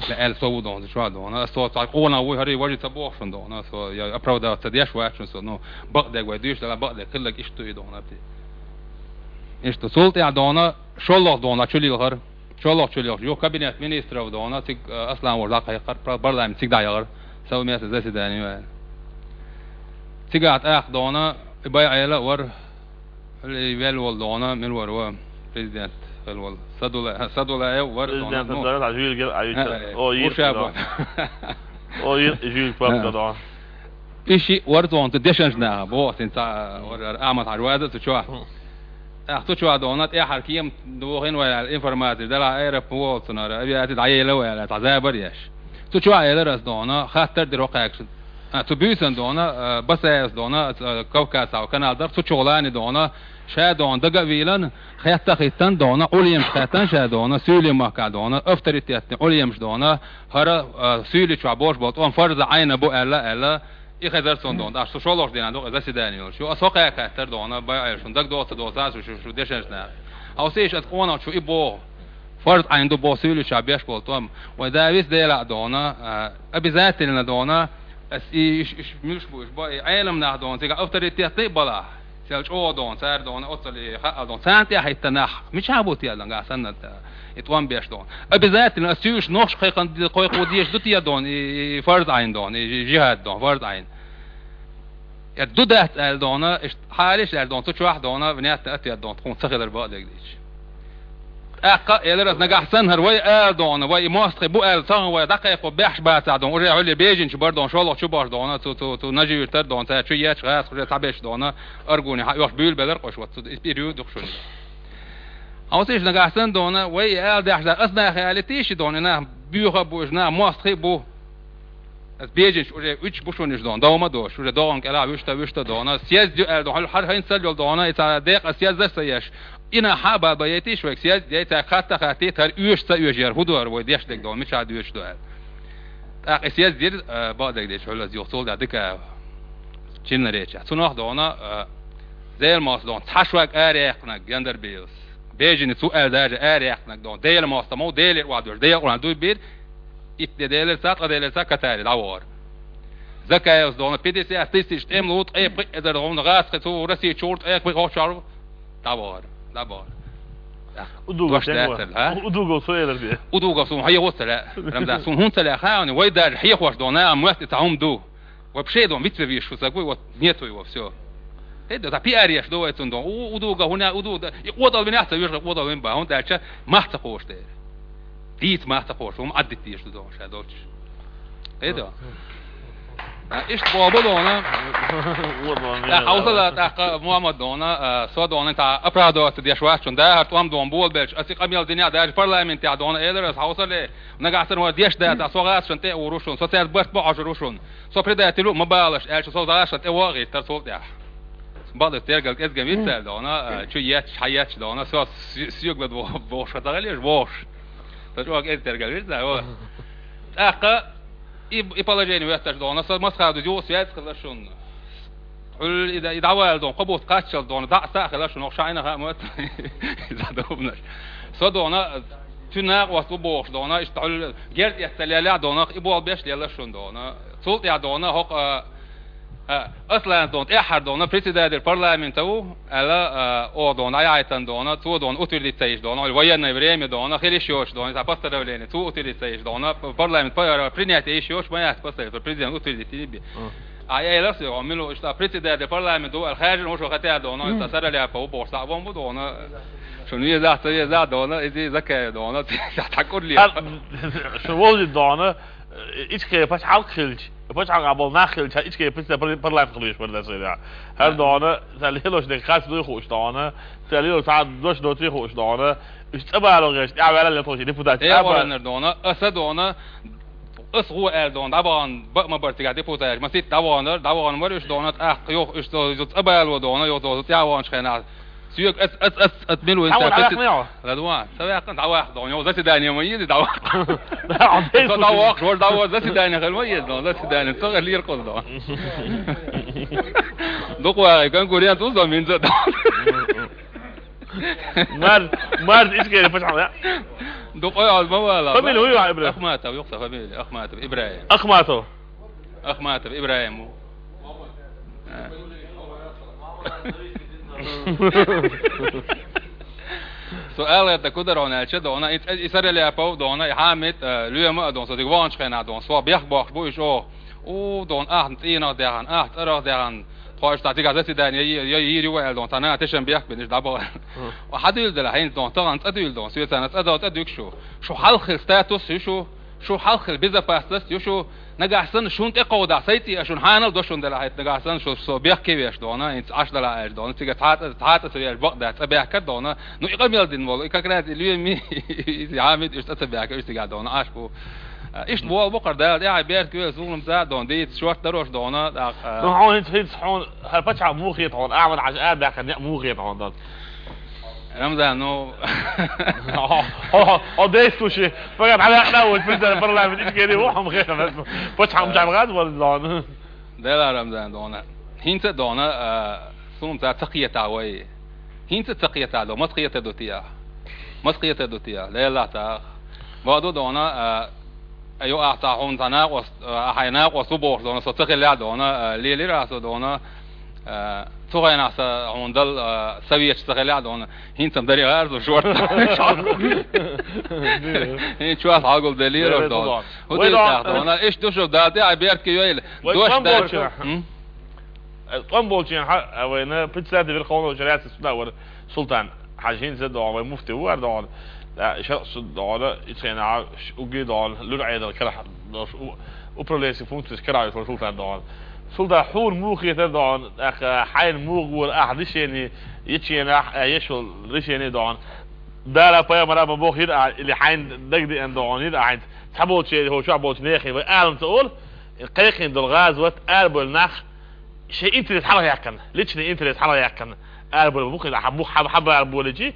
Ла аьлла со ву дона, чохь дона, со цхьа къонах вуй, хӀара важи ца боху шуна дона, со я оправдаться деш вац шуна со, ну, бакъдерг вай дуьйцуш дала, бакъдерг хилларг иштта ду и дона, те. Иштта, цул тӀаьхьа дона, шолгӀа дона чу лилхара. ШолгӀа чу лилхаш, юха кабинет министров дона, цига, а, Аслан вожа дӀакхайкхар, пар-, парламент цига дӀаяхара, совместный заседание ваьлла. Цигахь тӀаккха дона, и бай Ӏела а вара, и велла волу дона, мила вара ва, президент хилла волу. Садула-, Садулаев вара дона, президент ну, дара, а, жуьльга, а, а, а, о, йиртира. О, йир-, жуьльга папка дона. И шиъ вара цунца дешанаш наха, боху, цуьнца вара Ахьмад-Хьажа ваза цу чохь. ТӀаккха цу чохь дона, тӀаьхьара кема дохийна вай аьлла, информаци дала, аэроп волу цунара, авиаци дӀаелла вай аьлла, цхьа забар еш. Цу чохь элира ас дона, хаттар дира хӀокхаьргаш. А, цу буьйсан дона, а, Басаевс дона, а, Кавказ канал дара, цу чохь лани дона, ша дона дага а вийлан, хетта а хӀиттан дона, Ӏулемаш хеттан ша дона, суьйлийн махкахь дона, авторитетный Ӏулемаш дона, хӀара, а, суьйли чохь болуш болу тӀом фарз Ӏайн бу аьлла, аьлла, и хезар цунна дона, аш цу шолгӀачу дийнахь ду-кх и заседание йолуш. Ю, аса хӀокхаьрга хаьттара дона, бай Ӏела, шуна дага доцу, доцу, шу, шу, шу дешанаш наха. Хьовсийша, аса къонах чу и боху. Фарз Ӏайн ду боху суьйли чохь беш болу тӀом. Вай Давис Делахь дона, а, обязательно дона, ас и, иш, иш, муьлш бу, иш ба, и Ӏелам нах дона, цигахь авторитетный а балахь. Цел чӀогӀа дона, цара дона, оццал и хаъал дона. Царна тӀаьхьа хӀитта нах, мичахь бу те дона, гахь санна, и тӀом беш дона. Обязательно, ас суьйш нохча кхайкхан-, кхойкхо дезаш ду те дона, и, и, и фарз Ӏайн дона, и жи-, жихад дона, фарз Ӏайн. Я ду дац аьлла дона, иштта хьалиш аьлла дона, цу чохь дона, внятный ответ дона, тхуна ца хилар бакъдерг дийцча. ТӀаккха элира ас, нагахь санна хӀара вай ала дона, вай и мостагӀий бу аьлла, цхьаъ вай дӀакхайкхо баьхьаш бацахь дона, уже хьуьлле бежанчу бар дона, шолгӀа чу бош дона, цу, цу, цу Нажи-Юьртара дона, цара чу ечу гӀазкхуш цхьаберш дона, Аргуни хьан оьхуш буьйлабелар кхо шу, цу, и пир ю дукха шуна. Хьовсийша, нагахь санна дона, вай и ала даьхьаш дац, ас наха аьлла тийша дона, и нах боьха а бу, уьш нах мостагӀий а бу. Ас бежанчу уже уьдуш бу шуна уьш дона, дов ма дош, уже догӀан кӀелахь вуьшта, вуьшта дона. Съезд ю аьлла дона, хьал-, хьал-, хӀинца ца йолу дона, и цхьа декъа съезд а ца еш. И нах хьа а бан бан яйтийша вайга съезд, яй цхьа хатта хаттийта, хӀара оьшуш ца оьшуш яра, хӀун ду хӀара вай деш дерг дона, мичахь доьшуш ду аьлла. ТӀаккха и съезд дира, а, бакъдерг дийцча, хьуьллаз юха цул да дика чиннареча. Цунах дона, а, Зелмос дона, цхьа шуьга араяккхинарг, Яндарбийлас. Бежани цу аьлла даже араяккхинарг дона, Делан мостагӀа ма ву, Делера охьадоьжуш, Делан Къуръан дуй бийра, итт де делира цхьа, ткъа делира цхьа, катари дӀавахара. Закаевс дона, пятьдесят тысяч тӀемалу, ткъе пхи эзар гӀовна гӀазкхи цу Россия чугӀур, ткъе пхи хӀокху чохь дӀавахара. ДӀабахара. Удугов дош сенга дацар, хӀа? Удугов со элар бе. Удугов суна хьехо ца лаьа. Рамзан, суна хӀунда ца лаьа хаьа, вай даже хьехош дона, а, моьтту и цхьа хӀума ду. Вообще дона, вицве веш шу саг вуй, вот нету его, всё. ХӀета, да, пиар еш ду вай цунна дона. У, удуга хӀуна, удуга, и къодал винехь ца веш, къодал вин бан, хӀунда аьлча, мах ца кхош дера. Дийца мах ца кхош, хӀума Ӏаддита дезаш ду дона ша долчуш. ХӀета? Иштта боху бу дона. Вот он, ТӀаккха хьовсала, тӀаккха Мухаммад дона, а, со дона, тӀа оправдываться деш вац шуна, да, хӀара тӀом дона болабелча, аса и къамел динехь, даже парламентехь дона, элира аса, хьовсале, нагахь санна вара деш да, тӀа со гӀашна тӀе а вур ву шуна, со цаьрца барт бу Ӏожур ву шуна, со предатель ву, ма балаш, аьлча, со гӀашна тӀе вогӀийтар цул тӀаьхьа. Бакъдерг тергалла кӀезга виццаьл дона, а, чу етташ, хьа етташ дона, со с-, соьгла бохуш ца хилеш, вохуш. Со чӀогӀа кӀезга тергалла виццаьл, во. ТӀаккха и, и положение ветташ дона, со Масхадуз юха связь хила шуна. Хьуьлла и да-, и дӀавала дона, кхо бутт кхаччалц дона, дӀа а са а хила шуна, оху шайна хаа ма вац, и задуманаш. Со дона, цуьнан накъост ву бохуш дона, иштта хьуьлла герз эццал леллехь дона, и болх беш лелла шуна дона. Цул тӀаьхьа дона, хӀокху, а, а, Аслан дона, тӀаьххьара дона, председатель парламента ву, аьлла, а, оха дона, дӀаяйтана дона, цо дона, утвердить ца йиш дона, или военное время дона, хила йиш йоцуш дона, иза постановление, цо утвердить ца йиш дона, п-, парламент п-, принятие йиш йоцуш, ма яц постановление, президент утвердить йина бе. А, я, я, я, я, милу, иштта председатель парламента ву, аьлла, хаьржина ву шу хатя дона, иза Сараляпов ву, бохуш, схьа вон бу дона, шуна везахь, ца везахь дона, иза Закаев дона, цхьа кур ле. Шу вожи дона, Ичкери пачхьалкх хилча, пачхьалкхехь болу нах хилча, Ичкери пичча пар-, парламент хила везаш вара дацийла. ХӀара дона, сан лелош дерг харц дуй хууш дона, сан лелош цхьа дош доций хууш дона, уьш цӀа бало гӀерташ, тӀаьхьаваьлла лелхуш депутат. Э, ва-, валаннар дона, аса дона, ас гӀо аьлла дона, дӀабахана бакъ ма бара цигахь депутаташ, масийтта дӀаваханар, дӀавахана вара уьш дона, тӀаккха юха уьш цо, цо цӀа бало дона, юха цо, цо тӀаьхьаваханчу хенахь. Соьга ас, ас, ас, ас мила ву Хьан ваьхна хьо? Ладва, ца ваьккхина, дӀаваккха дона, йо, заседание ма еза, дӀаваккха. Со дӀаваккха, вож дӀаваккха, заседание хила ма еза, дона, заседание, ца хила лира кхуза дона. Дукха вагӀий, конкурент ву со, минца дона. Марз, марз, ишкери пачхьалкх, я? Дукха ой, аз ма вала. Фамилия вуй, Ибрагим? Ахматов, юкъа фамилия, Ахматов, Ибрагим. Ахматов. Ахматов Ибрагим ву. А. Со ала гӀерта кударон аьлча дона, и, и Сараляпов дона, и Хьамид, а, лоьма а дона, со дика ваханчу хенахь дона, со бехк бохуш бу уьш оха. У, дона, ахна цӀийнах дехна, ахна цӀарах дехна, тхойша цхьа цигахь заседание я, я, йийр ю аьлла дона, цхьа наха тешам бехк бина, иштта дӀабахана. Хьан дуьйла дела, хьайна дона, тахана цӀа дуьйла дона, соьцана цӀа дала цӀа дуьгу шу. Шу хьалха хила статус ю шу, шу хьалха хила безопасность ю шу, нагахь санна шун тӀе кховда, сай цӀе а шун хьанал до шун дела хьайта, нагахь санна шу со бехке веш дона, хӀинца Ӏаш дала аьлча дона, цига цхьа цӀа, цхьа цӀа ца веш бакъ дац, цӀа баьхкар дона. Ну, и къамел дина волу, и как раз и лоьми, и Хьамид уьш цӀа ца баьхкар, уьш цигахь дона, Ӏаш бу. Иштта боху бу кхара Дала тӀехь беркат ве, сулам ца дона, дийца шорта дарош дона, тӀаккха. Ну, хьуна хӀинца, хӀинца хьуна, хӀара пачхьалкх муха хета хьуна, Ахьмад Хьажа ара баьхкина некъ муха хета хьуна дала. Рамзан, ну. Хьо, хьо, хьо, действующий, паган хьан ваьккхина ву, президент парламент ишкери ву, хьо ма хета, пачхьалкх ма чам гӀаз вара дона. Дела Рамзан дона. ХӀинца а дона, а, сунца ца кхета вай. ХӀинца а ца кхета до, мас кхета ду те? Мас кхета ду те? Лелла та. Баду дона, а, ю ахьа хьуна цхьа накъост, а, хьайн накъост ву бохуш дона, со ца хилла дона, а, лелира со дона, а, цу хенахь сан хьуна дала, а, совет ца хилла дона, хӀинца-м дари гӀарзу шорта. ХӀинца чуьра хьагул делира дона. ХӀу дуьйцахь дона, иштта ду шу дала тӀе, ай беркат йойла. Вай дош тӀом даьлча болчу. М? Э, тӀом болчийн хьа, э, вайна председатель Верховного шариатского суда вара Султан Хьажа, хӀинца догӀу, вай муфти ву ара догӀу. Да, шаръ суда догӀу, и цхьана ш-, угги догӀу, луьра Ӏедал карахь долуш, у-, управленческий функцеш карахь йолуш вара Султан догӀу. Султан, хьуна муха хетара догӀу, тӀаккха хьайна муха вора ахь решение, еченахь, э, еш волу решение догӀу. Дала пайхамара ма боху йира ахь, или хьайна дагадеана догӀу йира ахь, цхьаболчеран, хӀокху чохь болчу нехан вай алам ца олу, кхайкхина долу гӀазот, арабевлла нах, шайн интерес хьалхаяьккхина, личный интерес хьалхаяьккхина, арабевлла бу хила, хьан бух хьан хьан бараболичи,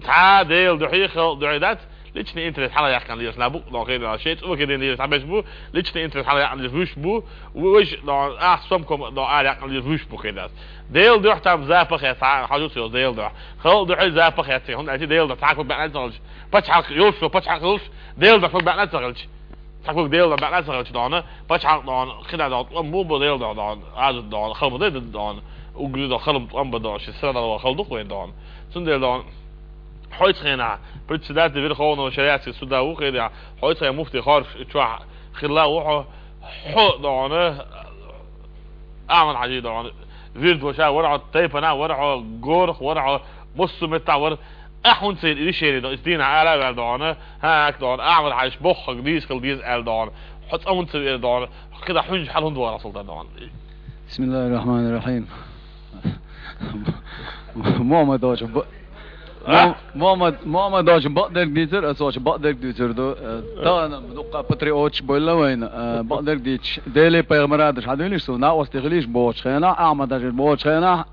цхьа Делан дуьхьа, халкъан дуьхьа дац, личный интерес хьалхаяьккхина лелаш нах бу, догӀу хир дац, шайн цӀа хир дина лелаш цхьаберш бу, личный интерес хьалхаяьккхина лелаш вуьш бу, вуьш, догӀу, ахь сомком, догӀу, араяьккхина лелаш вуьш бу хир дац. Делан дуьхьа там запах яц, хьан хьажуц йолу Делан дуьхьа. Халкъан дуьхьа запах яц, хӀунда аьлча Делан дуьхьа цхьа куьг баьӀна ца хилча, пачхьалкх йолуш со пачхьалкх йолуш, Делан дуьхьа куьг баьӀна ца хилча. Цхьа куьг Делан дуьхьа баьӀна ца хилча догӀу, пачхьалкх догӀу, хи дац догӀу, тӀом бу бу Делан дуьхьа догӀу, Ӏазот догӀу, хала ма дай догӀу, уггаре догӀу, хала тӀом бан догӀу, шен сарала ван хала ду-кх вайн догӀу. Цундела догӀу, хьоьца хенахь, председатель Верховного шариатского суда ву хенахь, хьоьца хенахь муфти хоржуш чохь хилла ву хьо, хьо догӀу, Ахьмад Хьажи догӀу, вирд ваша вара хьо, тайпана вара хьо, горах вара хьо, массо а меттахь вара, Ахьа хӀунда ца йира, и вишерий дона, из дийнахьа ала а ваьлла дона, хӀа, аьлла дона, Ахьмад-Хьажас боххарг дийца хила деза аьлла дона, хьо цӀа хӀунда ца веара дона, кхидӀа хьуьнжа хьал хӀунда вахара асал дар дона. بسم الله الرحمن الرحيم. Мухьаммад очу б-, А? Мухьаммад, Мухьаммад очу бакъдерг дийцар, ас очу бакъдерг дийцар ду. Э, тахана дукха патриоташ бойла вайна, э, бакъдерг дийцаш, Деле пайхамара даш хьадуьйлиш су, накъостий хилиш бохучу хенахь, Ахьмад-Хьажа бохучу хенахь,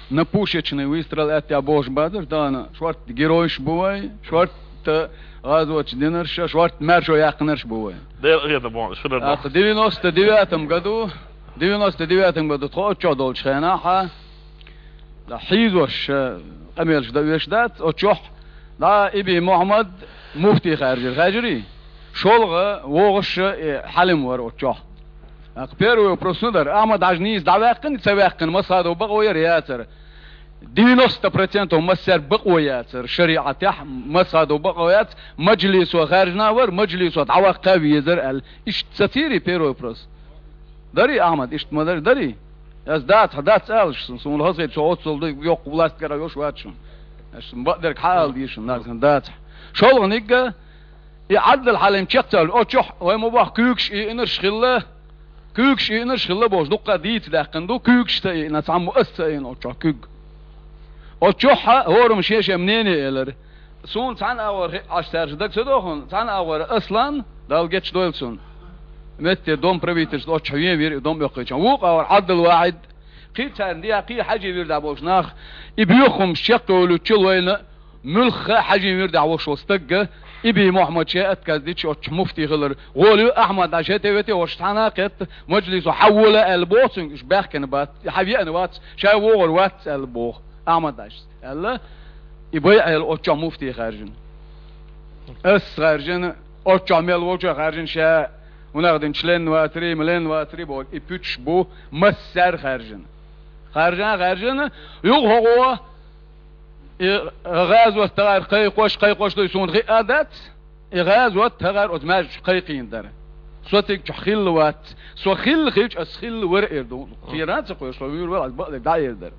на пушечный выстрел аьттехьа бохуш бацара, тахана шорта геройш бу вай, шорта гӀазоташ динарш, шорта маьршо яьккхинарш бу вай. Дела къета боху, шуна ТӀаккха девяносто девятом году, девяносто девятом году тхо оццохь долчу хенахь, да, хьийзош, э, къамелаш дан веш дац, оццохь, да, Иби Мухьаммад муфти хаьржира, хаьржирий? ШолгӀа, вогӀуш, э, хьалим вара оццохь. ТӀаккха первый вопрос хӀун дара? Ахьмад-Хьажа нийса дӀаваьккхина, ца ваьккхина, Масхадов бакъо яра, яцара? Девяносто процентов массаьрга бакъо яцара, шариӀатехь Масхадов бакъо яц, мажлисо хаьржина а вара, мажлисо дӀаваккха а везара аьлла. Иштта ца цийрий первый вопрос? Дарий, Ахьмад, иштта ма дарий, дарий? Ас дац, хьан дац алаш, суна хазахета, со оццул ду, йоккха власть кара йош вац шуна. Ас шуна бакъдерг хьан ала дийшина, нагахь сан дац. ШолгӀаниг а, и Ӏаддал хьалим чекх ца луш, оццохь вай ма бохху, куьйгаш иънарш хилла, куьйгаш иънарш хилла бохуш, дуккха дийца даьккхина ду, куьйгаш ца иъна, цхьаммо ас ца иъна оццохь куьг. Оццохь а хӀораммо шен-шен мнение элира. Суна цхьана агӀор хи-, Ӏаш цаьрша даг ца дохуна, цхьана агӀор Аслан, Дала гечдойла цунна. Метте дом правительства оццохь вен вира и дом оьккхийча. Вукху агӀор Ӏаддал-Вахьид, кхин царна дехьа, кхин Хьаьжин вирдахь болчу нах, и боьха хӀумаш чекхдовлуьйтучул вайна, муьлхха а Хьаьжин вирдахь волуш волу стагга, Иби Мухьаммад шен отказ дича оццохь муфти хилар. ГӀоле Ахьмад-Хьажа хӀета а вете, оцу цхьана а кхетта, мажлисо хьан вола аьлла боху цуьнга, уьш баьхкина бац, хьан веана вац, ша вогӀур вац аьлла боху Ахьмад-Хьажас. Аьлла, и байӀал оццохь муфти хаьржина. Ас хаьржина, оццохь мел волчо хаьржина, ша хӀунах дина член вацарий, млен вацарий боху, и пуьташ бу массаьрга хаьржина. Хаьржина, хаьржина, юха хӀокхо, и гӀазот тахар кхайкхош, кхайкхош дуй суна хиъа а дац, и гӀазот тахар оцу маьждигчу кхайкхийна дара. Со цига чохь хилла вац, со хилла хилча, ас хилла вара эр ду. Кхера а ца кхоьруш, со вуьйр вара, ас бакъдерг дӀаэр дара.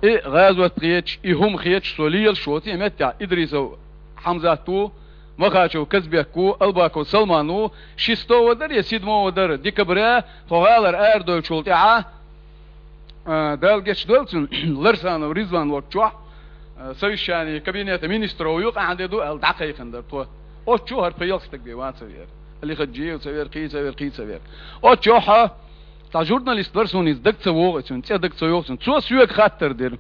И гӀазот хеташ, и хӀума хеташ со лелаш воцу, и меттехь Идрисов Хьамзат ву, Махачев Казбек ву, Албаков Салман ву, шестого дара я седьмого дара декабря, тхо гӀалара арадойлучул тӀаьхьа, а, Дала гечдойла цунна, Ларсанов Ризван волччохь, а, совещание кабинета министров ю, къахьан де ду аьлла, дӀакхайкхина дара тхо. Оццу чу хӀара пхи-ялх стаг бен ван ца веара. Али Хаджиев ца веара, кхий ца веара, кхий ца веара. Оццу чохь, а, цхьа журналист вара суна иза, даг ца вогӀу цуьнан, цӀе даг ца йогӀу цуьнан. Цо соьга хаттар дира.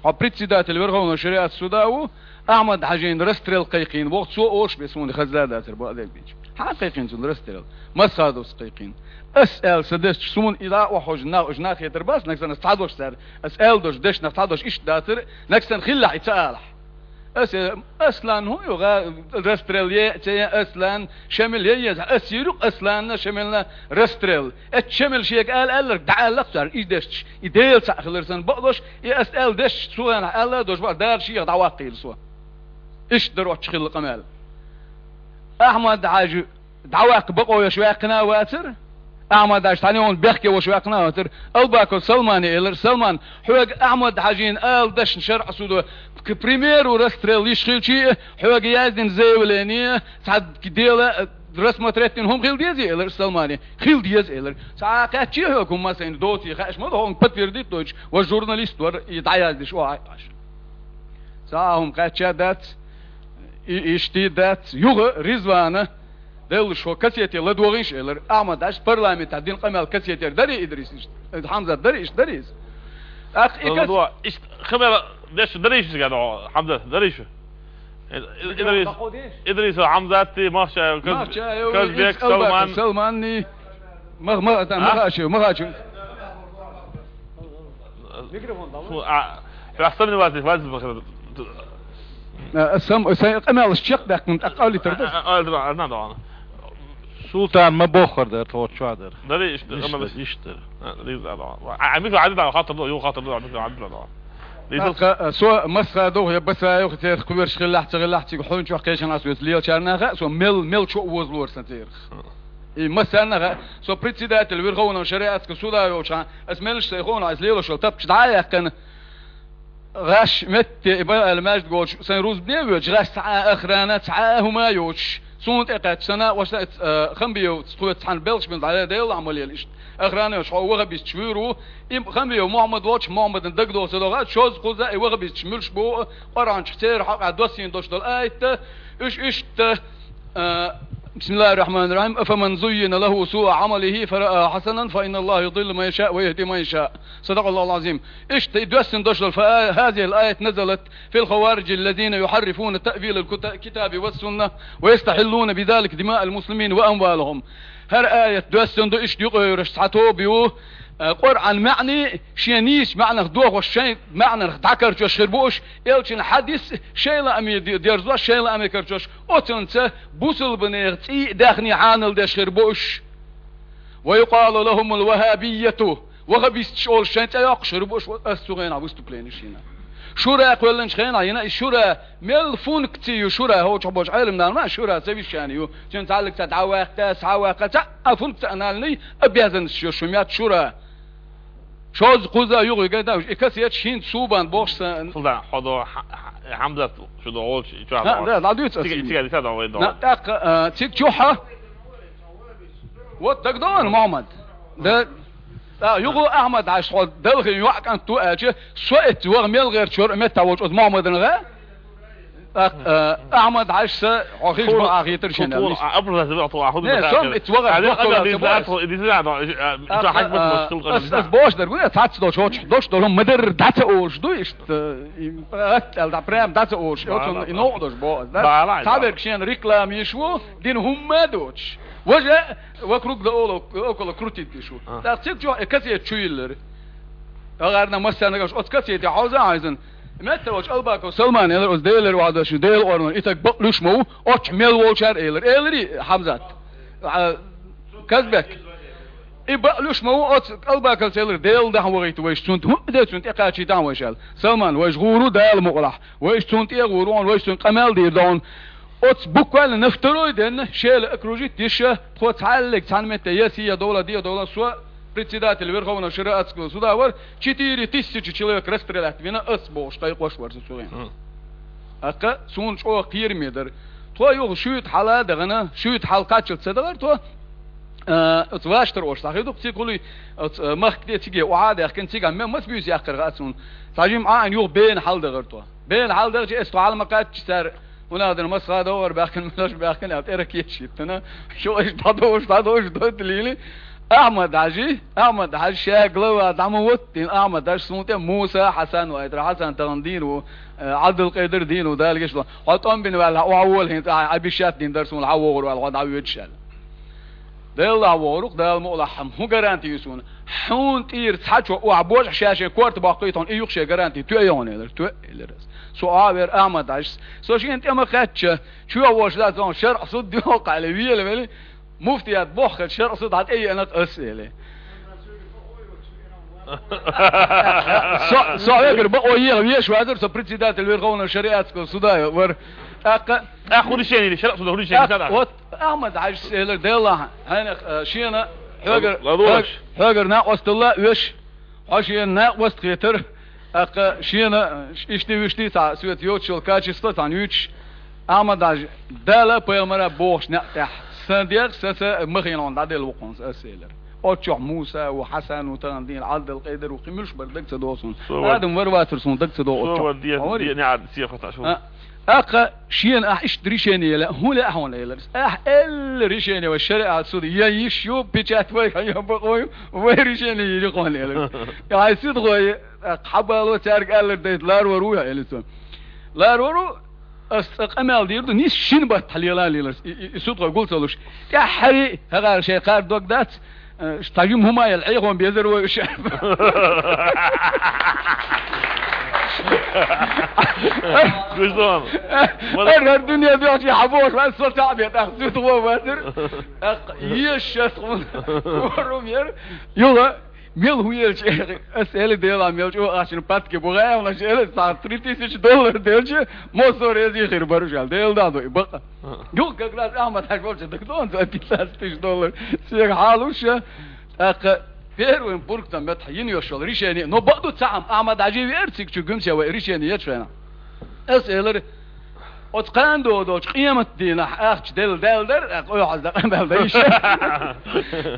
Хьо председатель Верховного шариат суда ву, Ахьмад-Хьажин расстрел кхайкхийна воху, цо ош бен суна хаза дацара бакъдерг дийцча. Хьан кхайкхийна цунна расстрел? Масхадовс кхайкхийна. Ас аьлла сан десташ, суна и дӀа а охьожу нах, уьш нах хетар бац, нагахь санна ас цхьа дош цара, ас аьлла дош, дешнах цхьа дош иштта дацара, нагахь санна хиллехь и ца алахь. Ас, э, Аслан хӀун ю, гӀа-, расстрел е, ца е Аслан, Шамил е, е, ас йийр ю Асланна, Шамилна расстрел. Эцу Шамил шега ала аьлларг дӀа аьллакх цара, и дешча, и Дела цхьаъ хилар сан бакъдош, и ас аьлла дешча, цу хенахь аьлла а дош бакъ, Дала шега дӀаваккхийла со. Иштта дара оццу хилла къамел. Ахьмад-Хьажа дӀаваккха бакъо еш ваьккхина а вацара. Ахьмад-Хьажа цхьана йолу бехке волуш ваьккхина а вацара. Албаков Салмане элира: «Салман, хьоьга Ахьмад-Хьажин ала дашна шарӀа судо, к примеру, расстрел йиш хилчий а, хьоьга яздина заявление, цхьа дела, э, рассмотреть дина хӀума хила дезий?» — элира Салмане. «Хила деза», — элира. «Цхьа а кхаьччий хьоьга хӀумма а сайна, доций хаьаш ма ду, хьуна подтвердить дойтуш, ва журналист вара, и дӀаяздеш ву хьайкхаш. Цхьа а хӀума кхаьчча а дац, и, иштта а дац». Юха Ризвана деллаш хӀо кассете ладогӀийша, элира. Ахьмад-Хьажас парламентехь дина къамел кассетера дарий, Идрис, иштта? Э, Хьамзат, дарий, иштта дарий иза? ТӀаккха и кас- ЛадогӀа, иштта къамел деш дарий шу, Хьамзат, дарий шу? Э, э, Идрис, Идрис, Хьамзатти, Махчаев, Каз-, Махчаев, Казбек, Албаков, Салман. Салманни, Мах-, Мах-, А? Махачев, Махачев. Микрофон дала. Фу, а, хьо сомневаться вац бахара. Э, сам, сайн къамелаш чекхдаьккхина, тӀаккха къовлийтар дара. А, а, а, а, а, а, а. Султан ма боххар дара, тхо чохь дара. Дарий иштта, иштта къамелаш? Иштта. А, риза дара. А, а, микро Ӏадда, хаттар ду, ю хаттар ду, микро Ӏадда. Риза. ТӀаккха, э, со Масхадов я Басаев, церах кхоьруш хиллехь, ца хиллехь, цига хьуна чохь кхечанхьа соьца лелачарна хаьа, со мел, мел чу а возалора сан церах. И массарна а хаьа, со председатель Верховного шариатского суда йолчхьан, ас меллаш сайн ховна, ас лелош йолу тапча дӀа а яьккхина, ГӀаш метте и бай аьлла маьждиг волчу сайн рузбане а воьдуш, гӀаш цхьа а охрана, цхьа а хӀума а йоцуш, суна тӀе кхаьчча, сана а ваша а, э, Хамбиев, тхоьца цхьаьна белхаш бина дӀа, Делан Ӏамал ела иштта. Охрана йоцуш, хьо вахабисташ вуьйр ву, и Хамбиев Мухьаммад волчу Мухьаммадна дагадогӀу ца догӀу, шозза кхузза и вахабисташ муьлш бу, Къуръанчохь церан хьокъехь доссийна долуш долу аят, уьш иштта, э, بسم الله الرحمن الرحيم. أفمن زين له سوء عمله فرآه حسنا فإن الله يضل من يشاء ويهدي من يشاء. صدق الله العظيم. Иштта и доьссина долуш долу فهذه الآية نزلت في الخوارج الذين يحرفون تأويل الكت-، الكتاب والسنة ويستحلون بذلك دماء المسلمين وأموالهم. ХӀара аят доьссина ду иштта юкъайогӀуш цхьа тоба ю, э, Къуръан маьӀни шен нийсачу маьӀнах дохош, шайн маьӀнах дӀакарчош хир бу уьш, элчан хьадис шайн лааме де-, дерзош, шайн лааме карчош, оцунца бусалбанех цӀий а, даьхни хьанал деш хир бу уьш. ويقال لهم الوهابية. Вахабисташ олуш шайн цӀе йоккхуш хир бу уьш, ас цу хенахь выступлени йина. Шура кхоьллинчу хенахь йина и шура, мел функци ю шура, хӀокху чохь болчу Ӏеламнахана ма шура совещание ю. Цуьнан цхьаьллиг ца дӀаваккха, схьаваккха, цхьа а функция аналлий, обязанность ю шу мет шура. Шозза кхузза юха гайда, и касеташ хӀинца сух бан бохуш сан. Султан, хьо до, хьа-, хьа-, Хьамзат шу до гӀолчу, и чохь ХӀа, до. Да, ладуьйцу ас. Цига, цига, цига до, вай до. На, тӀаккха, а, цига чохь а. Вот дагадогӀу, Мухьаммад. Да. А, юха Ахьмад Хьаьжа, хьо Далхин йоӀ кӀант ду аьлча, со эцци ваха мел гӀерташ вара меттахь волчу оцу Мухьаммадана гӀа? ТӀаккха, а, Ахьмад Хьаьжас хьо хиш бу ахийтар шен аьлла. Не, со эцци ваха дохкалла ца бо. ТӀаккха, а, ас, ас бохуш дара, гуна, цхьацца долчу хӀокху дош долу ма-дарра дӀа ца олуш ду, иштта, и, ат аьлла, дӀа прям дӀа ца олуш, оцунна и новкъа дош боху ас, да? Цхьаберг шена реклама йиш ву, дина хӀумма а доцуш. Важа вокруг да олу, около крутить йиш ву. А. ТӀаккха цига чохь и касет чу йиллира. АгӀарна массарна гаш оцу касете хьовза а хьайзина. Метта волчу Албаков Салман элира, оцу Делера вахьа дашна, Дела орнана, и таг бакълуьш ма ву, оцу мел волчара элира. Элира Хьамзат. А, Казбек. И бакълуьш ма ву, оцу Албаковс элира, Дела дахьа вахийта вайша цунна, хӀунда де цунна тӀекхачий дахьа вайша аьлла. Салман, вайша гӀур ву Дала мукъалахь. Вайша цунна тӀе а гӀур ву, вайша цунна къамел дийр ду хьуна. Оцу буквально на второй день шела окружить йиша, тхо цхьаьллиг цхьана метте я сия довла, де довла, со председатель Верховного шариатского суда вар, четыре тысячи человек расстрелять вина ас бохуш, кхайкхош вар со цугӀин. Аккха суна чӀогӀа кхераме дара. Тхо юха шуьйта хьала а дахана, шуьйта хьал кхаччалц ца дахара тхо, а, оцу ваштар ош схьахи ду-кх цига хуьлий, оцу, а, махка тӀе циге охьа а даьхкина, цига мел маса буьйса яккхар хаьа суна. Цхьа жимма Ӏа а юха бена хьал дахара тхо. Бена хьал дахча, эс тхо хьала ма кхаьчча, цара, хӀунда аьлла масха а догӀур баьхкина, мелаш баьхкина аьлла, тӀера кеча хӀиттина. Шо иштта дӀадовш, дӀадовш, дойта лийли. Ахьмад-Хьаьжи, Ахьмад-Хьаьжа ша глава дӀа ма вотта дина, Ахьмад-Хьаьжа суна тӀе Муса, Хьасан вайтара, Хьасан тахана дийна ву, э, Ӏабдулкъайдар дийна ву, Дала гечдойла. Хьо тӀом бина ваьлла, хьо хьан вола хӀинца, ахьа бишат дина дара суна, хьан вогӀур ваьлла, хьо дӀавоьдуш аьлла. Делла вогӀурх, Дала мукъалахь, хӀун гаранти ю суна? Хьуна тӀера цхьа чо охьа божахь ша шен корта боккхуьйту хьуна, и юха шен гаранти тоьа йогӀун элира, тоьа элира ас. Со а вера Ахьмад-Хьаьжас. Со шена тӀе ма кхаьчча, чоь вожа дац хьуна, шарӀ суд дохкхале, вела вели, муфтият бохкхача шарӀ суд хьан тӀе еана ас эле. Со, со хьоьгара бакъо еха веш вазар, со председатель Верховного шариатского суда вар. ТӀаккха, тӀаккха хӀун решение, шарӀ суда хӀун решение, тӀаккха, вот, Ахьмад-Хьаьжас элира, Деллахь, хьайнах, э, шена хьоьгара, хьоьгара накъосталла а оьшу, хьо шена накъост хетара, тӀаккха шена, э, ишти-вишти цхьа соьца йоцуш йолу качество цхьаьна юьйцуш, Ахьмад-Хьаьжа, Дала, пайхамара бохуш некъ тӀехь, сан дегӀ, сан са ма хиъна хьуна дӀаделла ву хьуна ас элира. Оццу чохь Муса ву, Хьасан ву, тахана дийна Ӏабдулкъайдар ву, кхин муьлш бара дага ца догӀу суна. Со вар-, Адам вар вацара суна дага ца догӀу. Со оццу вар чохь. Де-, де-, неӀарда сехьа тӀе шу. А, тӀаккха шена ахь иштта решение лаьа, хӀун лаьа хьуна элира. Ахь элла решение вай шариат суда, я йиш ю, печать вай, я бакъо ю, вай решение йири хьуна элира. Я хьайн сидхой, тӀаккха хьабало цаьрга аьллар дайта, ларвар ву я элира цо. Ларвар ву, ас цкъа къамел дийр ду, нийса шина баттахь лела леларс, и, и, и судхой гул ца луш. ТӀаьххьари, хӀагӀара шайн кхара дог дац, э, цхьа жима хӀума яла Ӏехо безар вай уьш. Гуш ду хьуна. ХӀара дуьне доьхча хьан бохуш вац, со цхьаъ бен, тӀаккха цу тхо вацар. ТӀаккха еш шас хьуна. Хурум яр. Юха, мел хӀун елча, ас эли Делахь мел чӀогӀа ахчана патке бу гӀайгӀанаш эли, цхьа три тысячи доллар делча, массо а реза хир бара уьш аьлла. Дела дӀа ду и бакъ. Юха как раз Ахьмад-Хьаьжа волчу дагадогӀу цо пятнадцать тысяч доллар. Соьга хьалуш, тӀаккха Первым пунктом меттахь йина йолуш йолу решение, но бакъду цхьаъ-м Ахьмад-Хьажи веара цига чу гуьмсе вай решение ечу хенахь. Ас элира, оцу кхана догӀу долчу къематан дийнахь ахча делла даьлла дара, а, къоьхьаза дакъа мел дан йиш.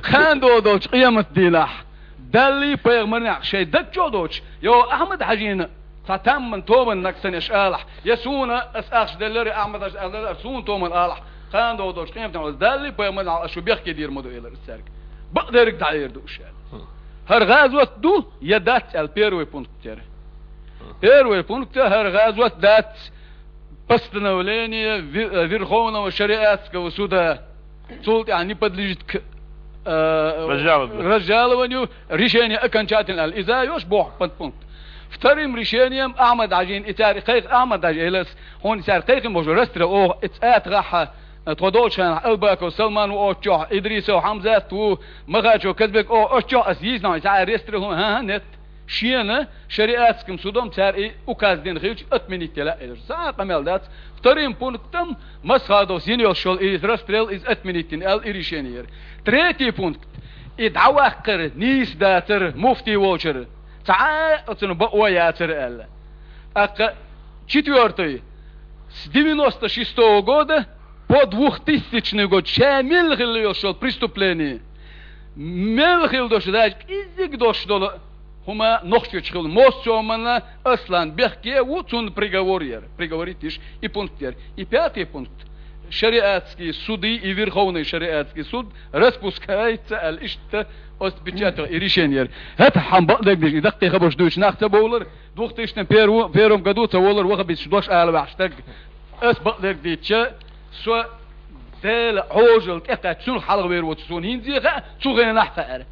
Кхана догӀу долчу къематан дийнахь Даллий пайхамарнехь шайн даг чохь доцуш, йо, Ахьмад-Хьажина цхьа тамман, томан наг санна аша алахь, я суна ас ахча деллера, Ахьмад-Хьажас аьлла деллера, суна томан алахь, кхана догӀу долчу къематан дийнахь Даллий пайхамарнехь ас шу бехке дийр ма ду, элира ас цаьрга. Бакъдерг дӀаэр ду уьш аьлла. ХӀара гӀазот ду я дац аьлла первый пункт яра. Первый пункт, хӀара гӀазот дац, постановление Ви-, э, Верховного шариатского суда, цул тӀаьхьа не подлежит к, э, разжалованию, разжалованию, решение окончательное аьлла. Иза йош боху пункт. Вторым решением Ахьмад-Хьажин, и цара кхайкха Ахьмад-Хьажи элас, хьуна и цара кхайкхина боху, расстрел оха, и цӀа атагӀахьа, тхо долчу хенахь Албаков Салман ву оцу чохь, Идрисов Хьамзат ву, Махачев Казбек оха оцу чохь, ас йийцина хьуна, и цара расстрел хӀун, хӀан-хӀа, нет. Шена шариатским судом цара и указ дина хилча, отменить делла а элира. Цхьа а къамел дац. Вторым пунктом Масхадовс йина йолуш йолу и расстрел иза отменить дина аьлла, и решение яра. Третий пункт. И дӀаваккхар нийса дацара муфти волчара. Цхьа а оцунна бакъо яцара аьлла. ТӀаккха четвёртый. С девяносто шестого года по двухтысячный год ша мел хилла йолуш йолу преступление, мел хилла долуш, даже кӀеззиг долуш долу хӀума Нохчийчу хилла. Моссо манна Аслан бехке ву, цунна приговор яра, приговорить йиш, и пункт яра. И пятый пункт. Шариатский суды и Верховный шариатский суд распускается аьлла, иштта оцу печатехь и решение яра. ХӀета хьан бакъдерг деш, и даккхий хабарш дуьйцу нах ца бовлар, две тысячи первом году ца волар вахабиташ дош ала ваьхьаш стаг. Ас бакъдерг дийцча, со Делан Ӏожалла тӀекхаьчча, цунах хьалха вер воцу суна хӀинца а хаьа, цу хенахь а хаьара.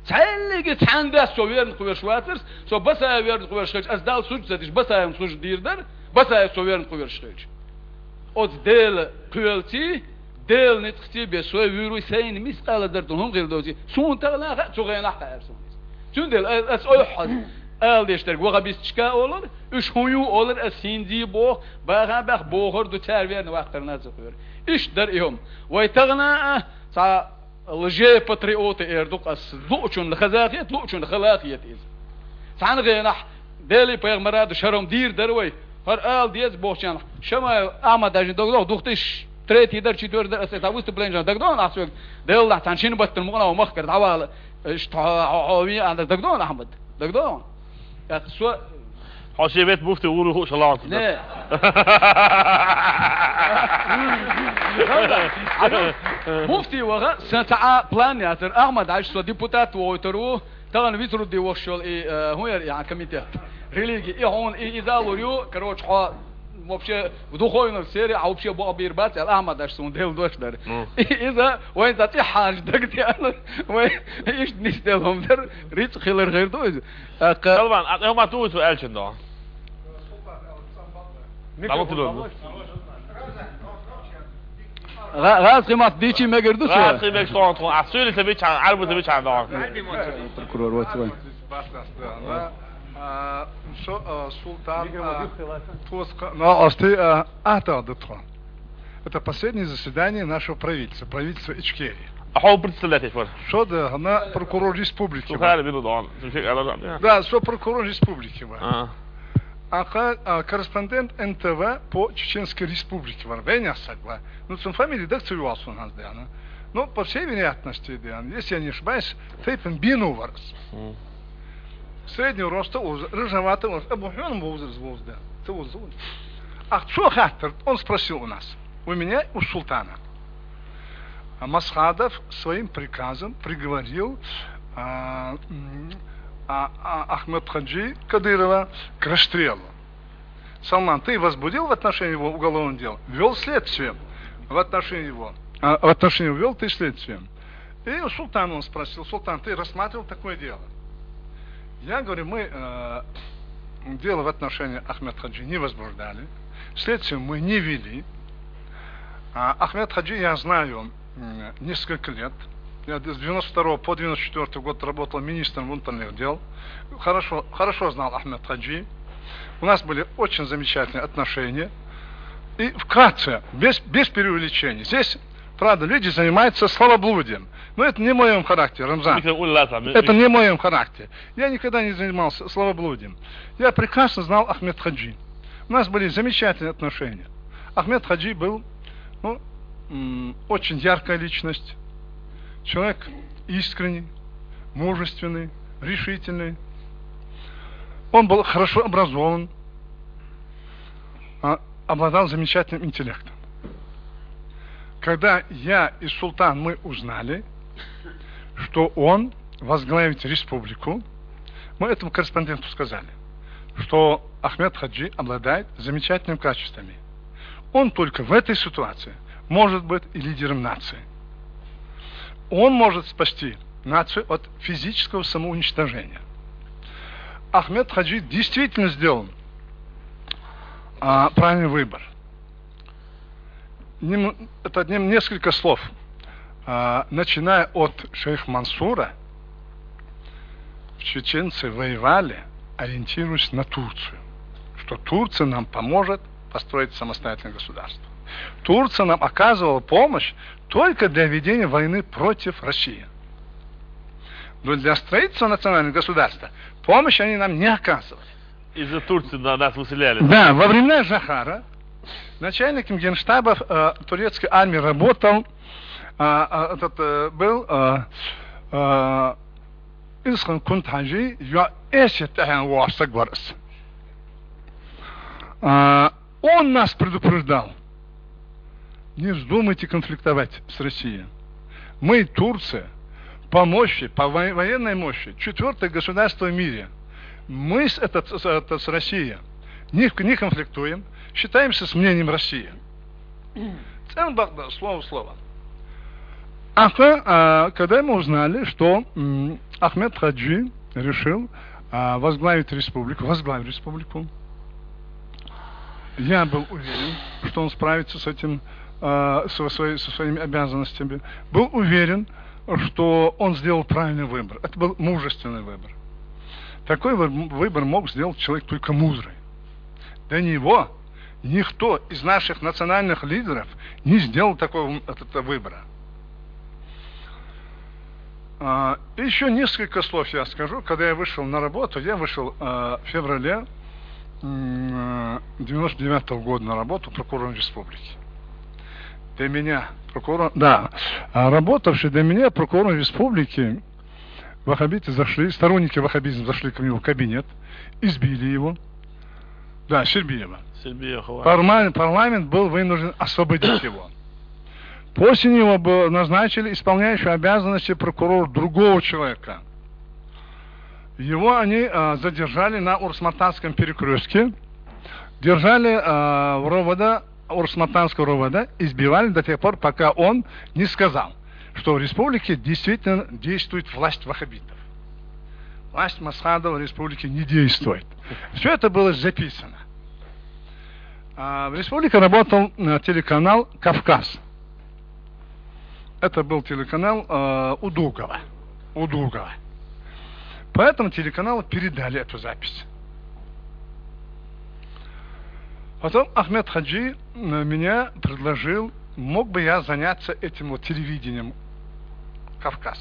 Цхьаьллиге цхьаьнда со верна кхоьруш вацара, со Басаев верна кхоьруш хилча, ас Далла сужда ца деш, Басаевна сужда дийр дара, Басаев со верна кхоьруш хилча. Оцу Делан кхоьллаций, Делан ницкъаций бен со вуьйр ву, сайна мискъала зарратан хӀума хир доций, суна тахана а хаьа, цу хенахь а хаьара суна иза. Цундела ас, ас ойхьаза ала деш дерг вахабисташка а олура, уьш хӀун ю олура, ас хӀинца а боху, баха а баьхна бохур ду, цара верна ваккхарна а ца кхоьру. Иштта дара и хӀума. Вай тахана а цхьа лжепатриоты эр ду-кх ас, луучунна хаза хета, луучунна хала хета иза. Цхьана хенахь Делий пайхамара ду шаром дийр дара вай. ХӀара ала деза бохучарна, Шамаев Ахьмад-Хьажин дог догӀу, две тысячи третий дара, четвёртый дара, аса цхьа выступление дог догӀу ахь соьга, Деллахь цхьана шина баттана мукъана ву махкара дӀавала, иштта хьо, хьо, хьо вен а дог догӀу, Ахьмад, дог догӀу. ТӀаккха со Хьо шен ветта муфти вур ву хууш хилла вац. Не. Муфти ваха, сан цхьа а план яцара. Ахьмад-Хьажас со депутат вохуьйтур ву. Тахана Вицрудди вошшол и, э, хӀун яра и хьан комитет? Религия. И хьуна, и, и залур ю, короче, хьо вообще в духовном сфере, а вообще бакъбийр бац, аьлла, Ахьмад-Хьажас суна делла дош дара. Ну. И, иза вайн цхьа тӀехьанаш дагадеана, вай иштта нисделла хӀума дара, рицкъ хилар хир ду иза. ТӀаккха Салман, а, хӀума ту ву цу аьллачун догӀу? Микрофон дӀа ма тило. ГӀа-, гӀазкхий мотт дийчий мегар ду цо? ГӀазкхий мегаш тхуна, тхуна. Ахь суьйли ца бичхьана, Ӏарби ца бичхьана догӀу. Прокурор вац вайн. А, со, а, Султан, а, Тускха, но, асти, а, атагӀа ду тхо. Это последнее заседание нашего правительства, правительства Ичкерии. А хьо представлять вара? Со да, она прокурор республики. Сухари вара. Билу дон. Сухари вара. Да, со прокурор республики вара. А. А ка-, а, корреспондент Н Т В по Чеченской республике вара. Веня сагла. Ну, цун фамилия дак цу юал сон ханз да, ну. Ну, по всей вероятности, да, если я не ошибаюсь, Тейпин Бину вара. М. Среднего роста, уз-, рыжеватый, уз-, а бу хьоьна вовзар, вовза, да. Ца вовза, вовза. Ах, цо хаттар, он спросил у нас. У меня и у Султана. А Масхадов своим приказом приговорил, а, м, а, а, Ахмед-Хаджи Кадырова к расстрелу. Салман, ты возбудил в отношении его уголовное дело? Вёл следствие в отношении его. А, в отношении вёл ты следствие. И у Султана он спросил: «Султан, ты рассматривал такое дело?» Я говорю: «Мы, э, дело в отношении Ахмед-Хаджи не возбуждали, следствие мы не вели. А Ахмед-Хаджи я знаю, м, несколько лет. Я с девяносто второго по девяносто четвёртый год работал министром внутренних дел. Хорошо, хорошо знал Ахмед-Хаджи. У нас были очень замечательные отношения». И вкратце, без, без преувеличений, здесь, правда, люди занимаются словоблудием. Но это не в моем характере, Рамзан. Михаил, уллатам. Это не в моем характере. Я никогда не занимался словоблудием. Я прекрасно знал Ахмед Хаджи. У нас были замечательные отношения. Ахмед Хаджи был, ну, м, очень яркая личность. Человек искренний, мужественный, решительный. Он был хорошо образован, а, обладал замечательным интеллектом. Когда я и Султан, мы узнали, что он возглавит республику, мы этому корреспонденту сказали, что Ахмед Хаджи обладает замечательными качествами. Он только в этой ситуации может быть и лидером нации. Он может спасти нацию от физического самоуничтожения. Ахмед Хаджи действительно сделал, а, правильный выбор. Нем-, это нем-, несколько слов. А, начиная от шейх Мансура, чеченцы воевали, ориентируясь на Турцию, что Турция нам поможет построить самостоятельное государство. Турция нам оказывала помощь только для ведения войны против России. Но для строительства национального государства помощь они нам не оказывали. Из-за Турции на нас выселяли. Да, во времена Жохара начальником генштаба, э, турецкой армии работал, а, а, этот, э, был, э, э, Илсхан Кунт-Хаджи, я эсет, э, варса гварс. А, он нас предупреждал: не вздумайте конфликтовать с Россией. Мы, Турция, по мощи, по во-, военной мощи, четвёртое государство в мире. Мы с, этот, с, этот, с Россией не, не конфликтуем, считаемся с мнением России. Цен бакъда, слово в слово. Ахмед, а, когда мы узнали, что, м, Ахмед Хаджи решил, а, возглавить республику, возглавить республику, я был уверен, что он справится с этим, а, со, своей, со своими обязанностями. Был уверен, что он сделал правильный выбор. Это был мужественный выбор. Такой выб-, выбор мог сделать человек только мудрый. До него никто из наших национальных лидеров не сделал такого, м, этот, выбора. А, ещё несколько слов я скажу. Когда я вышел на работу, я вышел, а, в феврале, м, э, девяносто девятого года на работу прокурором республики. До меня прокурор, да, а, работавший до меня прокурором республики, ваххабиты зашли, сторонники ваххабизма зашли ко мне в кабинет, избили его. Да, Сербиева. Сербиева. Парламент, парламент был вынужден освободить его. После него был, назначили исполняющего обязанности прокурора другого человека. Его они, а, задержали на Урус-Мартанском перекрестке, держали, а, в РОВД, Урус-Мартанского РОВД, избивали до тех пор, пока он не сказал, что в республике действительно действует власть ваххабитов. Власть Масхадова в республике не действует. Всё это было записано. А, в республике работал, э, телеканал «Кавказ». Это был телеканал, э, Удугова. Удугова. Поэтому телеканалу передали эту запись. Потом Ахмед Хаджи, э, меня предложил, мог бы я заняться этим вот телевидением «Кавказ»,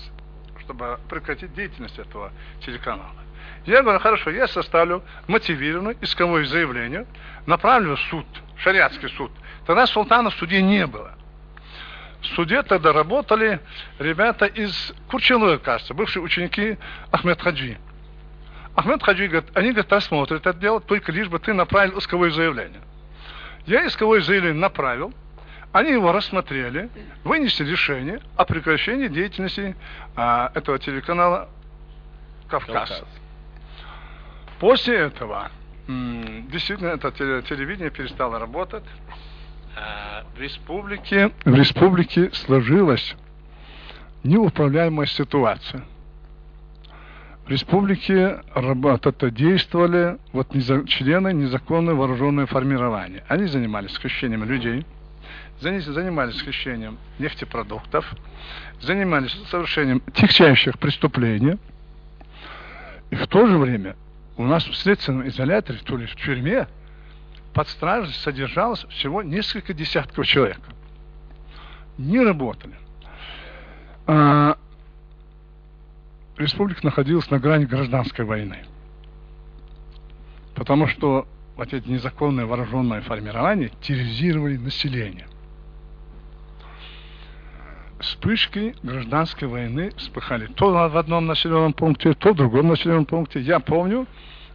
чтобы прекратить деятельность этого телеканала. Я говорю: «Хорошо, я составлю мотивированное исковое заявление, направлю в суд, шариатский суд». Тогда Султана в суде не было. В суде тогда работали ребята из Курчалоя, кажется, бывшие ученики Ахмед Хаджи. Ахмед Хаджи говорит, они, говорит, рассмотрят это дело, только лишь бы ты направил исковое заявление. Я исковое заявление направил, они его рассмотрели, вынесли решение о прекращении деятельности, а, этого телеканала «Кавказ». «Кавказ». После этого, м, действительно, это теле-, телевидение перестало работать. А, в республике, в республике сложилась неуправляемая ситуация. В республике раб-, это, действовали вот неза-, члены незаконной вооружённой формирования. Они занимались хищением людей, зани-, занимались хищением нефтепродуктов, занимались совершением тягчайших преступлений. И в то же время у нас в следственном изоляторе, то есть в тюрьме, под стражей содержалось всего несколько десятков человек. Не работали. А, республика находилась на грани гражданской войны. Потому что вот эти незаконные вооруженные формирования терроризировали население. Вспышки гражданской войны вспыхали то в одном населенном пункте, то в другом населенном пункте. Я помню,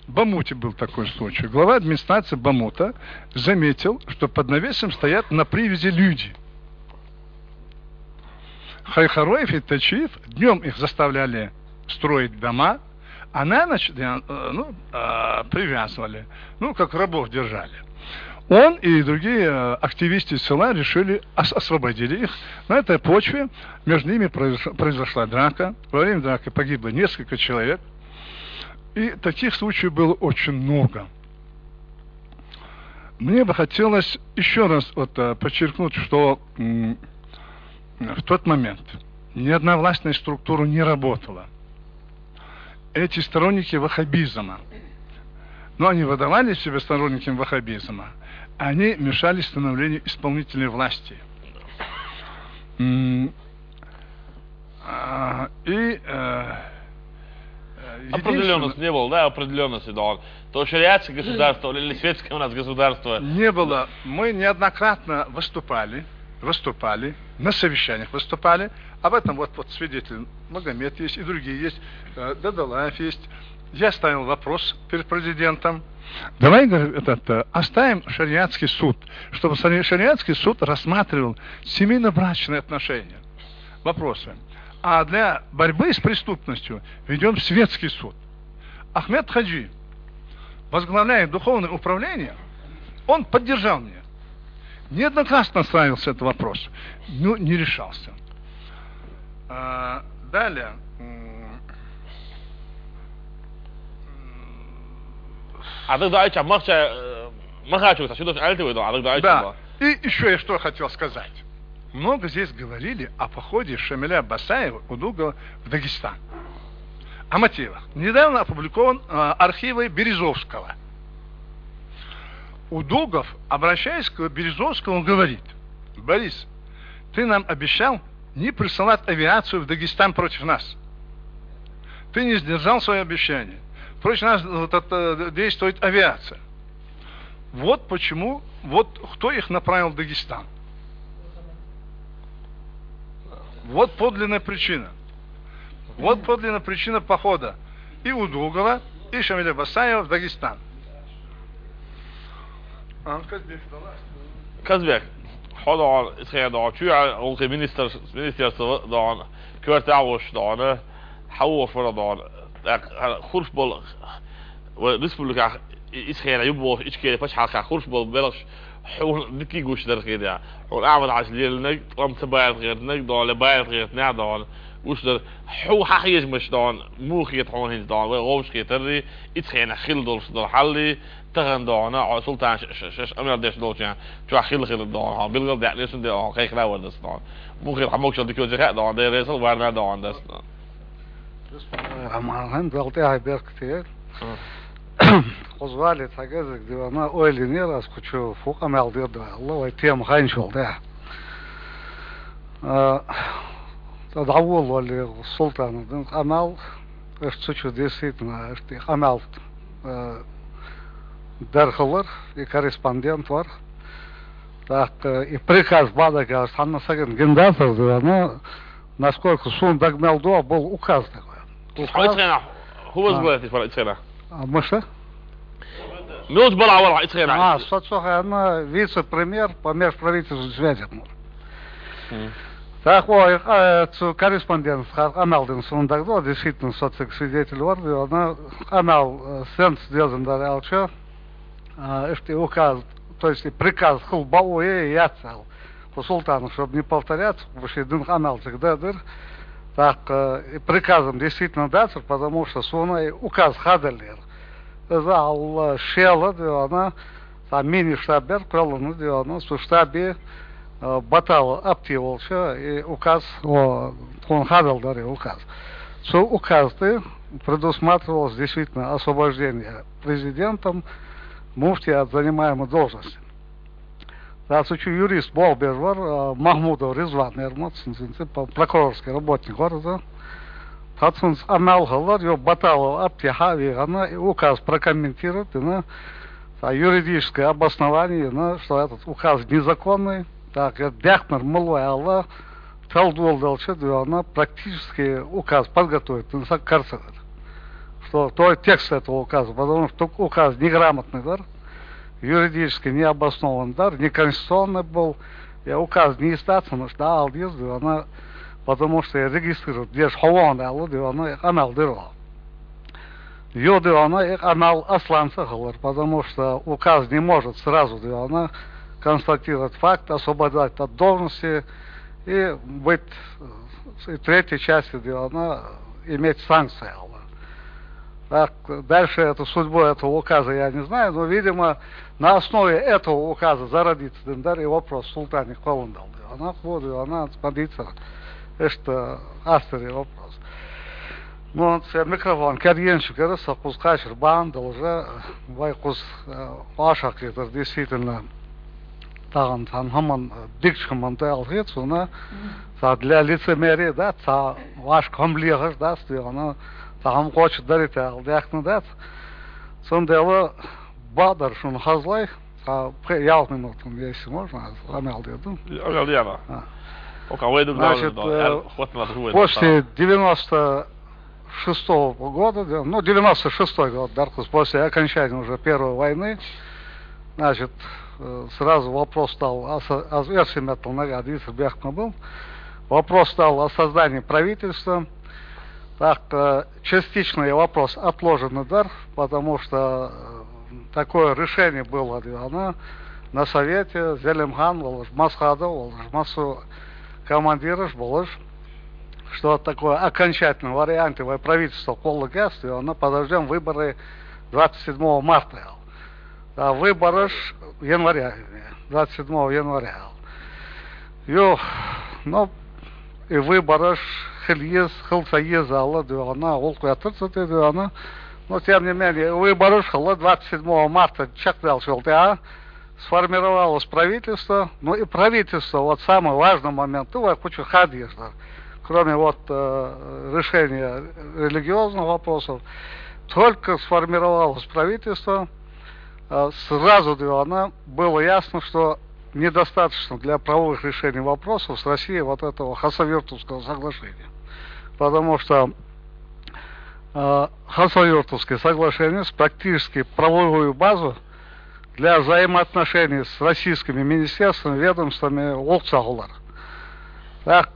в Бамуте был такой случай. Глава администрации Бамута заметил, что под навесом стоят на привязи люди. Хайхароев и Тачиев, днем их заставляли строить дома, а на ночь, э, ну, а, привязывали, ну, как рабов держали. Он и другие, э, активисты села решили ос-, освободили их. На этой почве между ними произош-, произошла драка. Во время драки погибло несколько человек. И таких случаев было очень много. Мне бы хотелось ещё раз вот, э, подчеркнуть, что, м, в тот момент ни одна властная структура не работала. Эти сторонники ваххабизма, но они выдавали себя сторонниками ваххабизма, они мешали становлению исполнительной власти. М, а, и, э, э, Определённость единственное- не было, да, определённости, да, он. То шариатское государство или светское у нас государство. Не было. Мы неоднократно выступали, выступали, на совещаниях выступали. Об этом вот, вот свидетель Магомед есть и другие есть, э, Дадалаев есть. Я ставил вопрос перед президентом. Давай, говорю, этот, э, оставим шариатский суд, чтобы шари-, шариатский суд рассматривал семейно-брачные отношения, вопросы. А для борьбы с преступностью ведём светский суд. Ахмед Хаджи, возглавляя духовное управление, он поддержал меня. Неоднократно ставился этот вопрос, но не решался. А, далее. М, А тогда Айча, Махча, э, Махачу, сюда альты выйду, а тогда Айча. Да. И ещё я что хотел сказать. Много здесь говорили о походе Шамиля Басаева Удугова в Дагестан. О мотивах. Недавно опубликован, а, архивы Березовского. Удугов, обращаясь к Березовскому, говорит: «Борис, ты нам обещал не присылать авиацию в Дагестан против нас. Ты не сдержал своё обещание. Против нас, э, вот это, э, действует авиация». Вот почему, вот кто их направил в Дагестан. Вот подлинная причина. Вот подлинная причина похода и Удугова, и Шамиля Басаева в Дагестан. А, Казбек, давай. Казбек, хо дон, исхе дон, чуя, улхи министр, министерство дон, квартал вош дон, хавош фара дон. Так, хурш бол, ва республика исхе юбош, ичке пачхалка хурш бол белш, хун дики гуш дерхида. Хун Ахмад Хаж лелнег, ам цабайр гернег, дон ле байр гернег дон. Гуш дер, ху хахиеш меш дон, мухиет хун хинц дон, ва говш хетери, ицхена хил долш дол халли, тахан дон, а султан ш-, ш-, ш-, амел деш долча, чуа хил хил дон, ха, билгал дякнесун де, ха, кайхла вардас дон. Мухиет хамокшал дикё жеха дон, де ресал варна дон дас дон. Амархан далте ай беркте. Хозвали тагазык дивана ойлинер аз кучу фук амал дирда. Алла вай тем ханчол да. А, та давул вали султан дин амал, эш цучу действительно, эш ти амал, э, дархалар, и корреспондент вар. Так, э, и приказ бадагар, ханна саген гендатор дивана, насколько сун дагмел до, был указ такой. Ицхена, ху возглавит ицхена? А мы что? Милч бала вала ицхена. А, соцохана вице-премьер по межправительственным связям. Так, ой, э, цу корреспондент, ха-, амал дин сун дагдо, действительно, социк свидетель вар, и она, амал, э, сенс дезен дар алча, а, эшти указ, то есть и приказ хул бауэ яцал. Ху султан, чтобы не повторяться, потому что дин амал всегда дыр. Так, э, и приказом действительно дацер, потому что суна и указ хадалер. За Алла шела, дивана, та мини штабер, квелана, дивана, су штабе, э, батал аптиволча, и указ, о, он хадал дари указ. Су указ ты предусматривалось действительно освобождение президентом муфти от занимаемой должности. Та су чу юрист бол бер вар, э, Махмудов Ризван Эрмот, син, син, син, по-, прокурорский работник вар, да. Хьацунца къамаьл хилар, йо, Баталов Аптиха вигӀана, и указ прокомментировать дина, цхьа юридическое обоснование, ну, что этот указ незаконный. Так, я дехнер мало ала, тал дол дальше, да, она практически указ подготовит, ну, са карцагар. Что то текст этого указа, потому что указ неграмотный дар, юридически необоснованный дар, неконституционный был. Я указ не издаться, но что алдез, да, она, потому что я регистрировал, где ж ховон, да, она, я канал дырвал. Йо, да, она, я канал асланца халар, потому что указ не может сразу, да, она, констатировать факт, освобождать от должности и быть, э, и третьей части, да, она, иметь санкции, ала. Так, дальше эту судьбу этого указа я не знаю, но, видимо, на основе этого указа зародится Диндар и вопрос Султане Коландал. Она, вот, она, смотрится, это автор и вопрос. Ну, он, микрофон, кергенчик, говорит, со кус кашер бан, должен, вай кус, э, ваша, действительно, таган, тан хаман, э, дикче ман да алхит, суна, са для лицемерия, да, са ваш комблига, да, сты, она, са хам хочет дарить, ал дяхна, да. Сон дело бадар шун хазлай, са пхе-, ял минутун, если можно, аз амял дедум. Амял дяна. А. Ока, вейдук, значит, да, э, хватит на другой, после девяносто шестого года, да, ну, девяносто шестой год, Даркус, после окончания уже Первой войны, значит, э, сразу вопрос стал, а с-, а с версиями это нога, Дмитрий Бехма был, вопрос стал о создании правительства. Так, э, частично я вопрос отложен на дар, потому что, э, такое решение было, да, оно на совете, Зелимхан, Волож, Масхадов, Волож, Масу командираш, Волож, что такое окончательный вариант, и правительство полугас, и оно подождем выборы двадцать седьмого марта. А выборы ж января, двадцать седьмого января. Ё, ну, и выборы ж хил ез, хил са ез ала, да, она, ол куятыр са, да, она. Но, тем не менее, выборы ж хила двадцать седьмого марта чак дальше, а сформировалось правительство. Ну и правительство, вот самый важный момент, ну, я хочу хадьеждар, кроме вот, э, решения религиозных вопросов, только сформировалось правительство, э, сразу, да, она, было ясно, что недостаточно для правовых решений вопросов с Россией вот этого Хасавюртовского соглашения. Потому что, э, Хасавюртовское соглашение с практически правовую базу для взаимоотношений с российскими министерствами, ведомствами олцахулар. Так,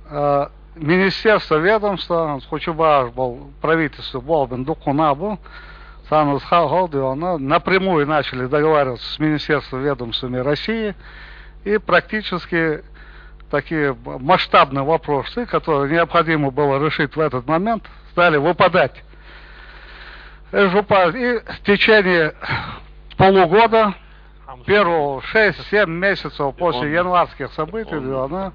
э, министерство, ведомство, хочу баш был правительство, был бен дукуна был, Санус Хал-, Халдиона, напрямую начали договариваться с министерством, ведомствами России, и практически такие масштабные вопросы, которые необходимо было решить в этот момент, стали выпадать. Э, жопа, и в течение полугода, первого шесть-семь месяцев после январских событий, да, она,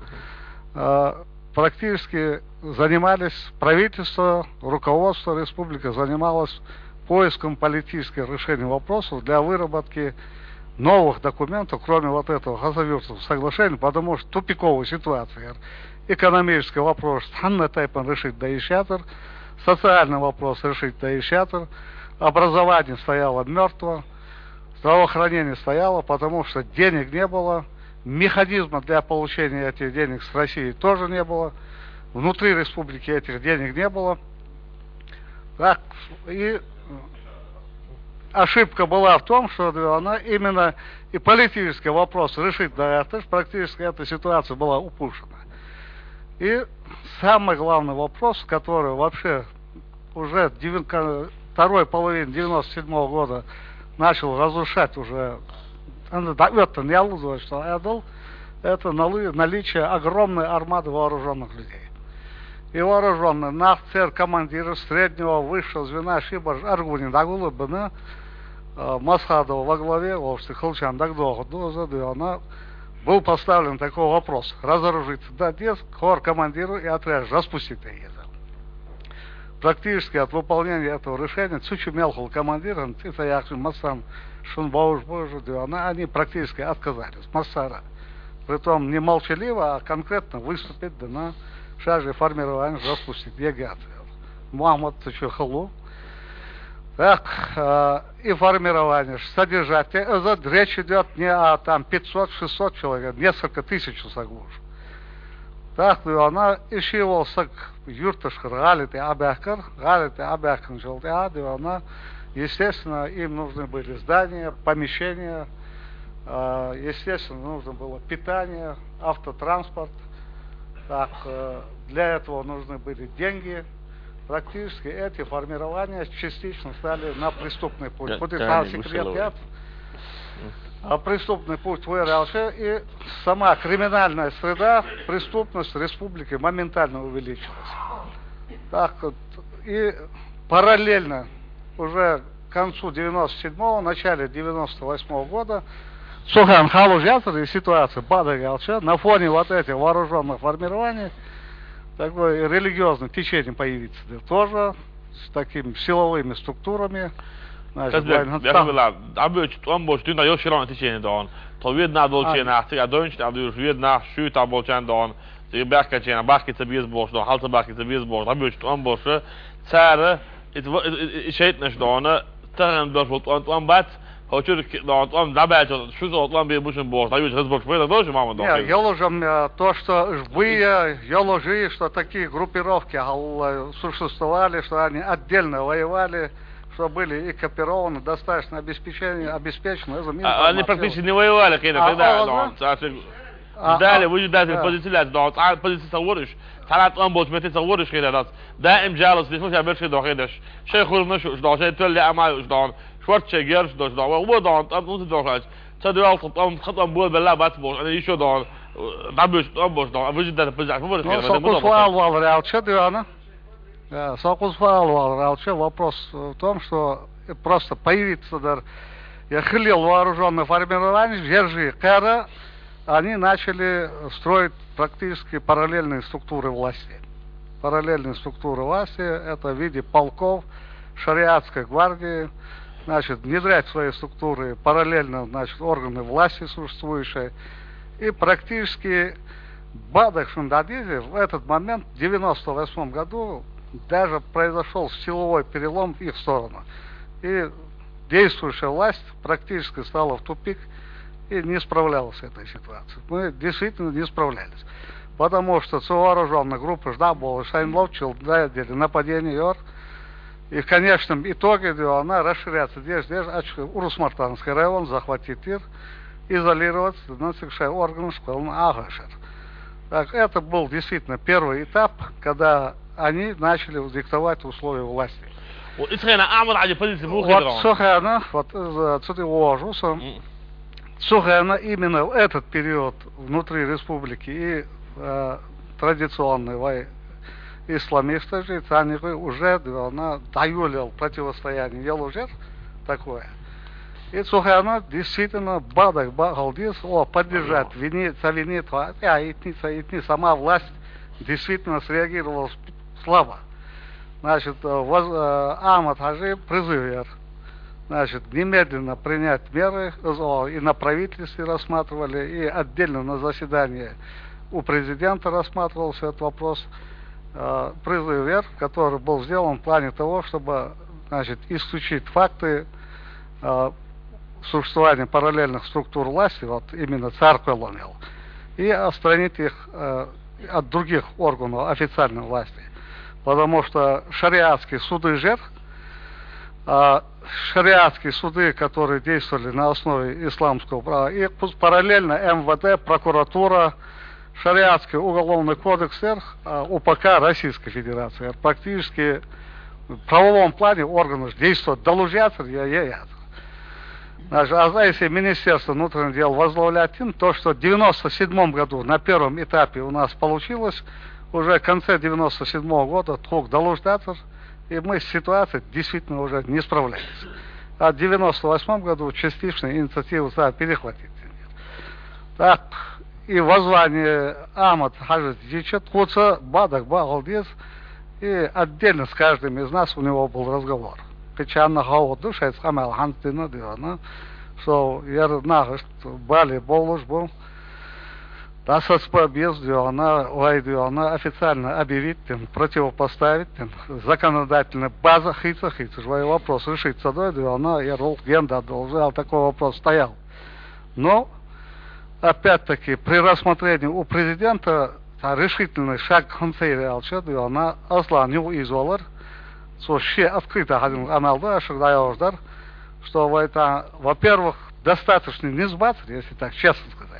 э, практически занимались, правительство, руководство республики занималось поиском политических решений вопросов для выработки новых документов, кроме вот этого Хасавюртовского соглашения, потому что тупиковая ситуация. Экономический вопрос, там на тайпан решить да ищатор, социальный вопрос решить да ищатор, образование стояло мертво, здравоохранение стояло, потому что денег не было, механизма для получения этих денег с России тоже не было, внутри республики этих денег не было. Так, и ошибка была в том, что она именно и политический вопрос решить, да, это ж практически эта ситуация была упущена. И самый главный вопрос, который вообще уже девян-, ка-, второй половине девяносто седьмого года начал разрушать уже, она, да, это не Аллудова, что это, это налы-, наличие огромной армады вооруженных людей. И вооруженные, нахцер командиры среднего, высшего звена, шибар аргуни дагулы быны, э, Масхадова во главе, вовсе Хылчан Дагдоху, да, она, был поставлен такой вопрос: разоружиться, да, дес, кор командиру и отряд распустить, да, еза. Практически от выполнения этого решения Цучу Мелхул командиром, Цица Яхшин Масан Шунбауш Божу, да, она, они практически отказались. Массара. Притом не молчаливо, а конкретно выступить, да, на шаже формирование распустить, ЕГЭ отряд. Мухьаммад, цу чу хала ву. Так, э, и формирование, содержать, э, это речь идёт не о там пятьсот, шестьсот человек, несколько тысяч саг ву уж. Так, дӀавахана, и шийвола саг юрташкара гӀалин тӀе Ӏобаьхкар, гӀалин тӀе Ӏобаьхкачул тӀехьагӀа, дӀавахана, естественно, им нужны были здания, помещения, э, естественно, нужно было питание, автотранспорт. Так, э, для этого нужны были деньги. Практически эти формирования частично стали на преступный путь. Кутуьрхьа секрет яц, а преступный путь ваьлча, и сама криминальная среда, преступность в республике моментально увеличилась. Так вот, и параллельно уже к концу девяносто седьмого, начале девяносто восьмого года, цу хана хьалуш яцар и ситуация, бакъдерг аьлча, на фоне вот этих вооружённых формирований такое религиозное течение появиться дер тоже с такими силовыми структурами. Значит, Казбек, война яхи там вела, дӀабоьдуш тӀом болча дийнахьа йолча широн течение дӀавахана. Тхо веданахь долча А. дийнахьа, цига дойнчу тӀехь дуьйш веданахь, шуьйтахь болчарна дӀавахана, цига баьхкачарна, баьхкий ца беза бохуш дӀавахана, хьал ца баьхкий ца беза бохуш, дӀабоьдуш тӀом болча, цара, и, и, и, и шайтӀанаш дӀавахана, тахана долуш болу тӀом, тӀом бац, хӀокху чуьра дӀавахана тӀом дӀабаьлча, шу цӀа тӀом бен бу шуна бохуш, дӀабоьдуш хаза болуш пайда дойша, Мухьаммад? Не, дӀавахана йолуш-м, э, то, что уж бу, э, йолуш и, что такие группировки, хьал, э, существовали, что они отдельно воевали, что были экипированы, достаточно обеспечены, обеспечены, это А, они практически не воевали, когда, А, тогда, а, да, да. он, а, А, Ждали, а, выжидатели, да. Позици лаьцна дӀавахана, цхьа позици ца вара уьш, цхьана тӀом болчу метте ца вара уьш хилла дац. Даим жалость деш, ша берш хир дохуьйтуш, шайн хурманаш а уьш дӀавахана, шайн тоьлла а ма а уьш дӀавахана, шортта шайн герзаш долуш дӀавахана, вон дӀавахана, тӀом, тӀом ца дохуьйтуш, ца доьлху тӀом, тхан тӀом болабелла а бац бохуш, ана йиш йо дӀавахана, дӀабоьдуш тӀом болуш дӀавахана, выжидатели позици ма вара хир, Ну, со кхуза вала валар аьлча, дӀавахана. Э, со кхуза вала валар аьлча, вопрос в том, что просто появиться дар, я хилла вооружённое формирование, держи, кхара, они начали строить практически параллельные структуры власти. Параллельные структуры власти, это в виде полков, шариатской гвардии, значит, внедрять в свои структуры параллельно, значит, органы власти существующие. И практически бакъдерг шуна дӀадийцича, в этот момент, в девяносто восьмом году, даже произошёл силовой перелом в их сторону. И действующая власть практически стала в тупик и не справлялась с этой ситуацией. Мы действительно не справлялись. Потому что цу вооружённых группаш дӀа а болуш, шайна ловччалла дӀаделла нападение яра. И в конечном итоге, дӀавахана, расширяться деш, деш, ачу Урус-Мартановский район захватить йира, изолироваться, ну, цига шайн органаш кхелхина Ӏохайшира. Так, это был действительно первый этап, когда они начали диктовать условия власти. Вот иза хенахь Ахьмад-Хьаьжин позици муха хир дара? Вот цу хенахь, вот, э, цу тӀе вогӀуш ву со. М. Цу хенахь именно в этот период внутри республики и, э, традиционный вай исламисташ, и царна юкъе уже, дӀавахана, дӀайолаелла противостояние йолуш яра такое. И цу хенахь действительно бакъдерг бакъ хила деза, о, поддержать, вини-, ца винийта, а, итни, ца итни, сама власть действительно среагировала слабо. Значит, э, воз-, э, Ахьмад-Хьаьжин призыв яра. Значит, немедленно принять меры, э, и на правительстве рассматривали, и отдельно на заседании у президента рассматривался этот вопрос. Э, призыв яра, который был сделан в плане того, чтобы, значит, исключить факты, э, существования параллельных структур власти, вот именно царна кхелхинарш, и отстранить их, э, от других органов официальной власти. Потому что шариатские суды же, а, шариатские суды, которые действовали на основе исламского права, и пу-, параллельно М В Д, прокуратура, шариатский уголовный кодекс, а, У П К Российской Федерации. Практически в правовом плане органы же действовать долуш яцар, я, я, яцар. Значит, а если Министерство внутренних дел возглавлять им, то, что в девяносто седьмом году на первом этапе у нас получилось, уже в конце девяносто седьмого года тхуна далуш дацар, и мы с ситуацией действительно уже не справлялись. А в девяносто восьмом году частично инициативу стали перехватить. Так, и воззвание Ахьмад-Хьаьжина дича, тхуна бакъдерг бакъ хила деза, и отдельно с каждым из нас у него был разговор. Кхечанна ховргда шайца къамел хӀинца дина а дина, со яра нах иштта бале бовлуш бу. Дас СП без дюгана, вай дюгана официально объявить тен, противопоставить тен, законодательная база хийца хийца, вай вопрос решить ца дой дюгана, я рул генда должен, а такой вопрос стоял. Но, опять-таки, при рассмотрении у президента та решительный шаг ханцей алча дюгана, аслан ю извалар, со ще открыто ходил аналда, шагда ождар, что вай та, во-первых, достаточно не сбацар, если так честно сказать.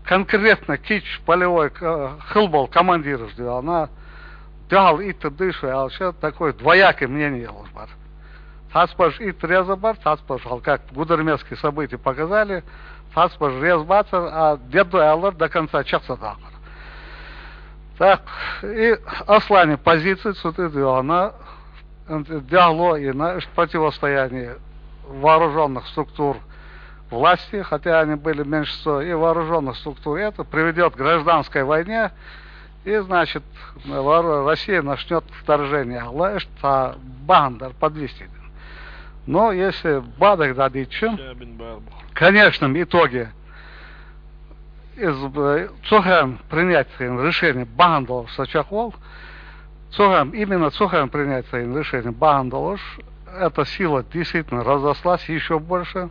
Конкретно кич полевой к-, хылбол командиров дюгана, дюгал итт дыш алча, такой двоякое мнение луж бар. Цац баш итт реза бар, цац баш, как гудермесские события показали, цац баш рез бацар, а дед алар до конца чакса дакар. Так, и аслане позиции цуты дюгана, дюгло и на противостояние вооружённых структур власти, хотя они были меньшинство, и вооружённых структур, это приведёт к гражданской войне, и, значит, вор-, Россия начнёт вторжение. Алла, это багандар подвести. Но если бадах дадичи, в конечном итоге из, э, цохран принять решение багандолуш сачахвал, цохран, именно цохран принять решение багандолуш, эта сила действительно разрослась ещё больше.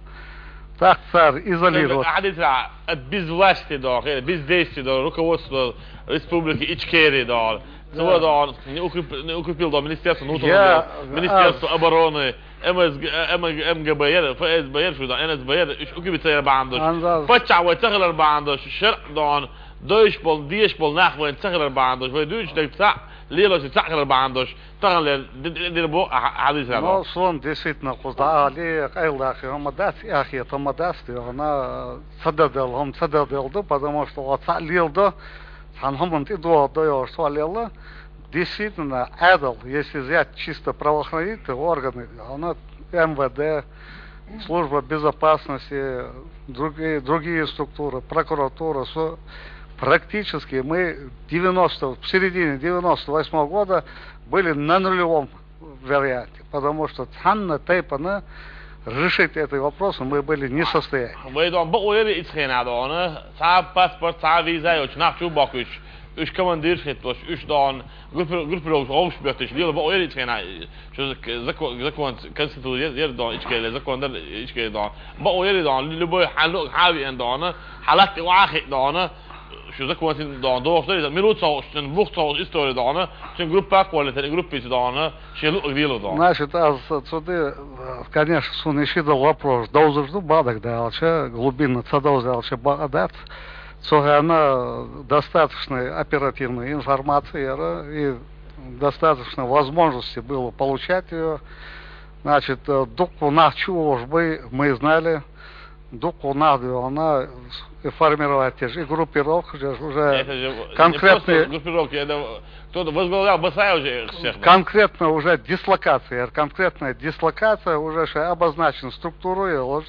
Так цар изолировать. Хадитра, от без власти, да, без действий, да, руководство Республики Ичкерия, да. Цо, да, не укреп-, не укрепил, да, Министерство внутренних дел, Министерство обороны, МСГ, э, МГБ, ФСБ, шу да, НСБ, иш укрепить цер бандуш. Пача вай цахлар бандуш, шер дон, дойш бол, деш бол, нах вай цахлар бандуш, вай дюч дек ца, лило цахлар бандуш. Таган ле, ди-, ди-, дир бо, а, а, хадис ала. Но сон действительно кузда али, кайлахи, хама дас, яхи, тама дас, ди, она, цададал, хам цададал да, потому что вот ца лил да, сан хам он ти до, до, что лил да. Действительно, адал, если взять чисто правоохранительные органы, она МВД, служба безопасности, другие, другие структуры, прокуратура, со-, практически мы девяносто, в середине девяносто восьмого года были на нулевом варианте, потому что цхьанна тайпана решить эти вопросы мы были не в состоянии. Вай дон ба ойри ицхена дона, ца паспорт, ца виза, уч нах чу бакуш, уш командир хитлош, уш дон, группи-, группировка обш бетиш, лила ба ойри ицхена, шу зак-, закон, закон, конституция, ер дон, ичкеле, закон дар, ичкеле дон. Ба ойри дон, любой халу, хави эн дона, халат вахи дона, шу закон син дон, дохтор, минут сош, бух сош, история дона, чин группа коллектив, группа дона, шелу гвилу дона. Значит, аз цуды, э, конечно, суниши да вопрос, дозажду бадак да алча, глубина ца доза алча бадац. Цохана достаточно оперативной информации, э, и достаточно возможности было получать её. Значит, э, дук у нас чего уж бы мы знали, дук у нас, она и формировать те же, и группировка же уже. Это же не конкретные просто группировки, это кто-то возглавлял Басаев же их всех, да? Конкретно уже дислокация, конкретная дислокация, уже же обозначена структура, и вот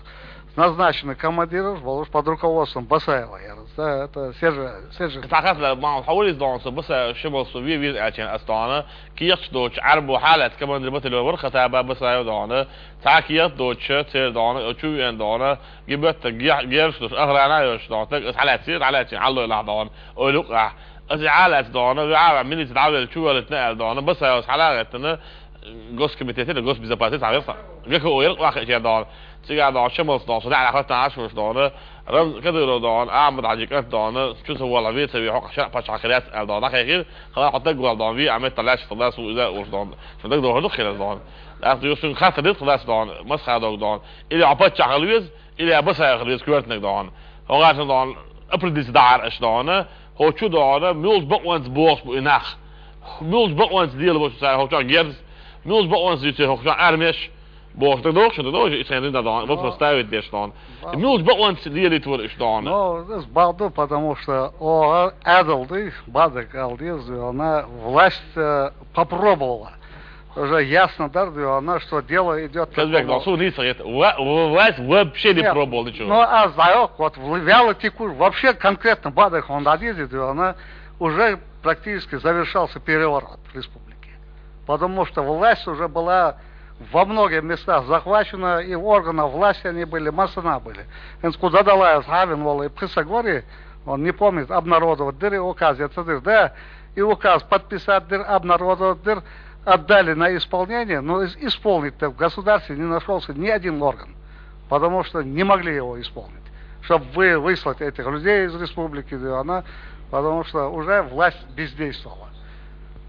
назначены командиры, вот под руководством Басаева, я говорю, да, это Сержа, Сержа. Тахас ла мал хавлис дон со Басаев шимал со ви ви ачин астана, кият доч арбу халат командир батальон вар хата ба Басаев дона, та кият доч цер дона, очу ен дона, гибет герш доч охрана ёш дона, так ас халат сир, халат сир, алло ла дона, ойлук а. Ас халат дона, ва ава милиция давел чувалит на дона, Басаев халат на, госкомитет или госбезопасность, а верса. Геко ойр вахи чер дона. Цига дона, шимал дона, со да халат наш дош дона. Рам Кадыров дона, Ахмад Хаджи Кат дона, чуса вала веца ви хок ша пача хирас ал дона, хехир, хала хата гуал дона, ви амет талаш талас у иза уш дона. Шо даг дона, хирас дона. Ах юсун хата дит талас дона, мас хадок дона. Или апача халвиз, или абаса халвиз квертнек дона. Хогаш дона, апридис дар аш дона. Хочу дона, мюлж бакванс бос бу инах. Мюлж бакванс дил бос са хочу герз. Мюлж бакванс дите хочу армеш. Бо, так дальше, так дальше, и центр да, вот поставить деш тон. Мюлш бакван дели твор иш тон. Ну, с балду, потому что о адалды, бадык алдыз, она власть, э, попробовала. Уже ясно, да, она, что дело идёт к Казбек, такому. Ну, су не совет. Ва-, власть вообще не пробовал ничего. Ну, а знаёк, вот в-, вяло текущ, вообще конкретно бадык он дадизи, она уже практически завершался переворот в республике. Потому что власть уже была во многих местах захвачена, и органы власти они были, массана были. Энс куда дала я схавин вала и пхысагори, Он не помнит, обнародовать дыр и указ, я цитирую, да, и указ подписать дыр, обнародовать дыр, отдали на исполнение, но исполнить-то в государстве не нашелся ни один орган, потому что не могли его исполнить, чтобы вы выслать этих людей из республики, да, она, потому что уже власть бездействовала.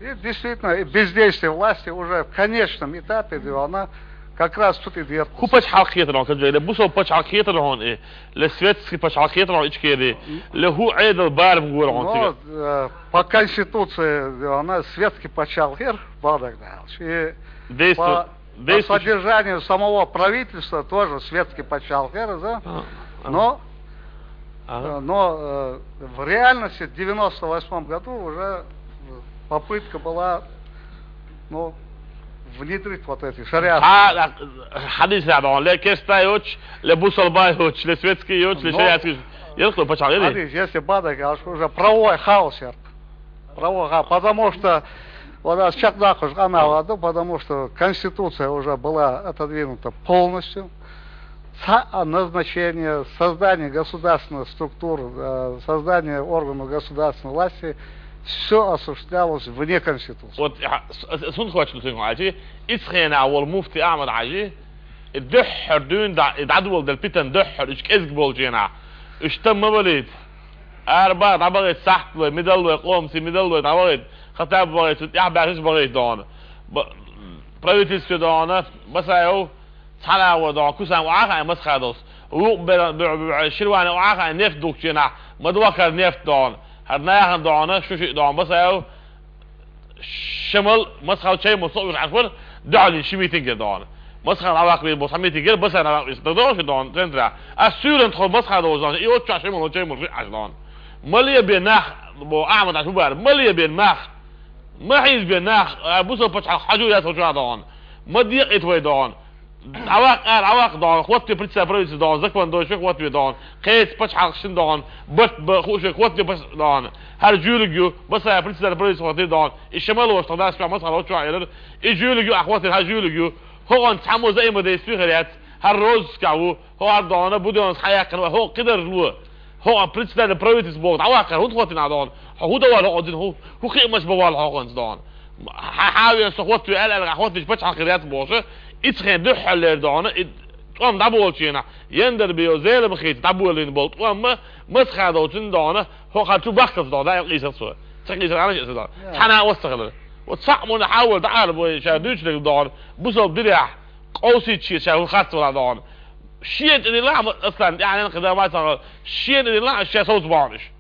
И действительно, и бездействие власти уже в конечном этапе, да, она как раз тут и дерт. Ху пачхьалкх хетарон каджайда, бусал пачхьалкх хетарон и, ле светский пачхьалкх хетарон ичкери, ле ху айдал барм гурон. Но, э, по конституции, да, она светский пачхьалкх хер, Бадагдалш. И действует, по, по действует содержанию самого правительства тоже светский пачхьалкх хер, да? А, а. Но, ага, э, но, э, в реальности в девяносто восьмом году уже попытка была, ну, внедрить вот эти шариат. Хадис рядом, ле кестайоч, ле бусалбайоч, ле светскийоч, ле шариатский. Ерхло пачал, ели? Хадис, если Бадаг, а уже правовой хаос, я. Правовой хаос, потому что вот сейчас чакнахуш, она в аду, потому что конституция уже была отодвинута полностью. Ца-, а, назначение, создание государственных структур, э, создание органов государственной власти, все осуществлялось вне Конституции. Вот, а, с-, с-, сун хочет, ну, ты, Хаджи, ицхена вол муфти Ахмад Хаджи, и духхар дюн да, и дадвол дал питан духхар, уч кезг болджена. Уч там мавалид. Арба, дабагит сахт лой, мидал лой, къом си мидал лой, дабагит, хатаб багит, я бахиш багит дон. Ба-, правительство дона, басайо, цхьана а во дон, кусам ваха, ай масхадос. Лук бе-, бе-, бе-, ширвана ваха, ай нефт дукчена, мадвакар нефт дон. Хар наяхан дона, шуши дон, басайо, шамал, масхал чаймал, соуш ашвар, дали ши митинг дон. Масхал авак бе, бос митинг, басайо авак бе, дон, дон, центра. А сюрен тхо масхал дон, и отча шамал, чаймал, ши аш дон. Малия бе нах, бо Ахмад Ашубар, малия бе нах. Ма хьиз бе нах, а, бусал пачхьалкх хьажу яц хьо чуа догӀун. Ма декъит вай догӀун. Авакъ ар, авакъ догӀун. Хватти председатель правительства догӀун. Закон дойши хватти догӀун. Кхец пачхьалкх шин догӀун. Барт ба хуши хватти пас догӀун. Хьар жюлик ю. Басая председатель правительства хватти догӀун. И шамал вош тогда спя масхал очуа ирар. И жюлик ю, а хватти хьар жюлик ю. Хогон цхьамо заимодействие хряц. Хьар розыска ву. Хо ар догӀна, будёнс хьаяккхана, хо кхидар лу. Хо а председатель правительства богу, дӀаваккхар, хӀунда хӀоттина догӀна? Хьо хӀу давал хьо дин, хӀу, хӀу хиъ мача бавал хьо хӀанз догӀна? Хьа-, хьавен со хӀотта ве аьл-аьлга хӀоттич пачхьалкх хиряц боху, ицхен дуьххьал лер догӀна, и тӀом дӀаболчийна, яндар био, зелам хийца дӀаболин бол тӀом ма, масха долчун догӀна, хьо хьа чу бахкалц догӀна, даим къийсар со. Ца къийсар ана шеса догӀна. Цхьана оссахалар. Вот сакъ муна хьавал дӀаар бой, ша дуьйчулаг догӀна, бусал диряхь, къовсийчи ша хӀу харц вала догӀна. Шен тӀе дилла, Аслан, тӀаьхьенан кхидама ца гӀо. Шен тӀе дилла, ша совц богӀун иш.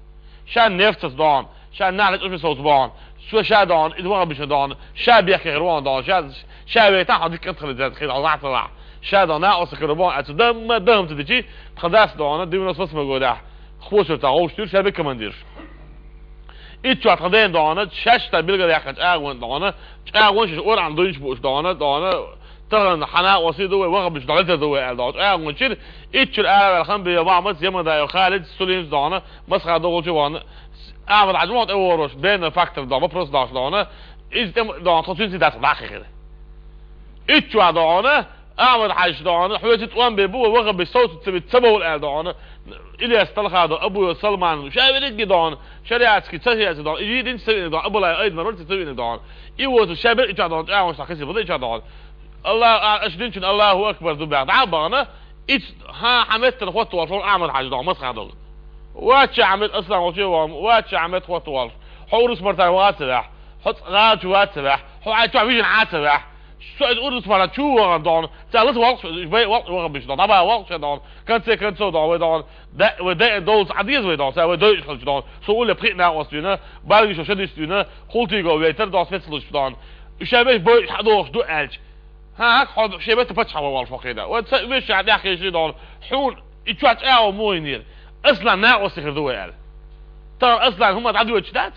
Ша нефтас догӀун. Ша нахла чӀуши совц богӀун. Со ша догӀун, ид ваха биша догӀун. Ша бехке хир вогӀун догӀун. Ша, ша вейта, хьо диккат хили зад, хил Аллах Таала. Ша догӀун, на оса хир богӀун. Ацу дамма, дамта дичи, тха дас догӀун, девяносто восьмой годах. Хвосур та гӀовш тюр, ша бе командирш. Ит чуа тха ден догӀун, шаш та билгар яхкач агӀун догӀун. ЧӀагӀун шиш ор ан дуйнч буш догӀун, догӀун. Тахан хьана оси ду вай, ваха биш дагӀалта ду вай аьл догӀу. ЧӀагӀун чир, ит чир араваьл хан бе Махмад, Ямадаев Халид, Сулимс догӀна, масха догӀу чу вогӀна. Ахмад Хьажи вогӀна тӀе ворош, бена фактор догӀу, вопрос догӀуш догӀна. Из тӀем догӀна, тхо цуьнци дац дахи хир. Ит чуа догӀна, Ахмад Хьажи догӀна, хьоьци тӀом бе бу, ваха биш совцу ца бит ца бовл аьл догӀна. Ильяс Талхадо, Абуев Салман, ша веригги догӀна, шариатский, ца шариатский догӀна, и дин ца вини догӀна, Абулай Айдмар варца ца вини догӀна. И вот ша бер ича догӀна, ша ваш хиси бада ича догӀна. Аллах, а, аш динчин Аллаху Акбар ду бяг. Да багана, ич, ха, Хаметтан хот вал, шо Ахмад Хьажи догӀна, масха догӀна. Вача Ахмед Аслан вача вам, вача Ахмед хот вал. Хо урус мартар ваца вяхь, хо цӀгӀачу ваца вяхь, хо ача вижин аца вяхь. Со из урус мартар чу ваган догӀна. Ца лас вал, бай вал, ваган биш догӀна, даба вал, ша догӀна. Конце концов догӀна, вай догӀна. Да, вай да, долц адиз вай догӀна, ца вай дойш халч догӀна. Со уле пхи на оствина, барги шо шадиствина, хултиго вейтер догӀна, спецслужб догӀна. Уша беш бой хадош ду элч. Ха, хак ход шебет пачхава вал фохида. Вот са веш я дяхи ши догӀна. Хун, и чуа чао мойнир. Аслан на оси хир ду вай аьл. Та Аслан хӀума дӀадуьвача дац.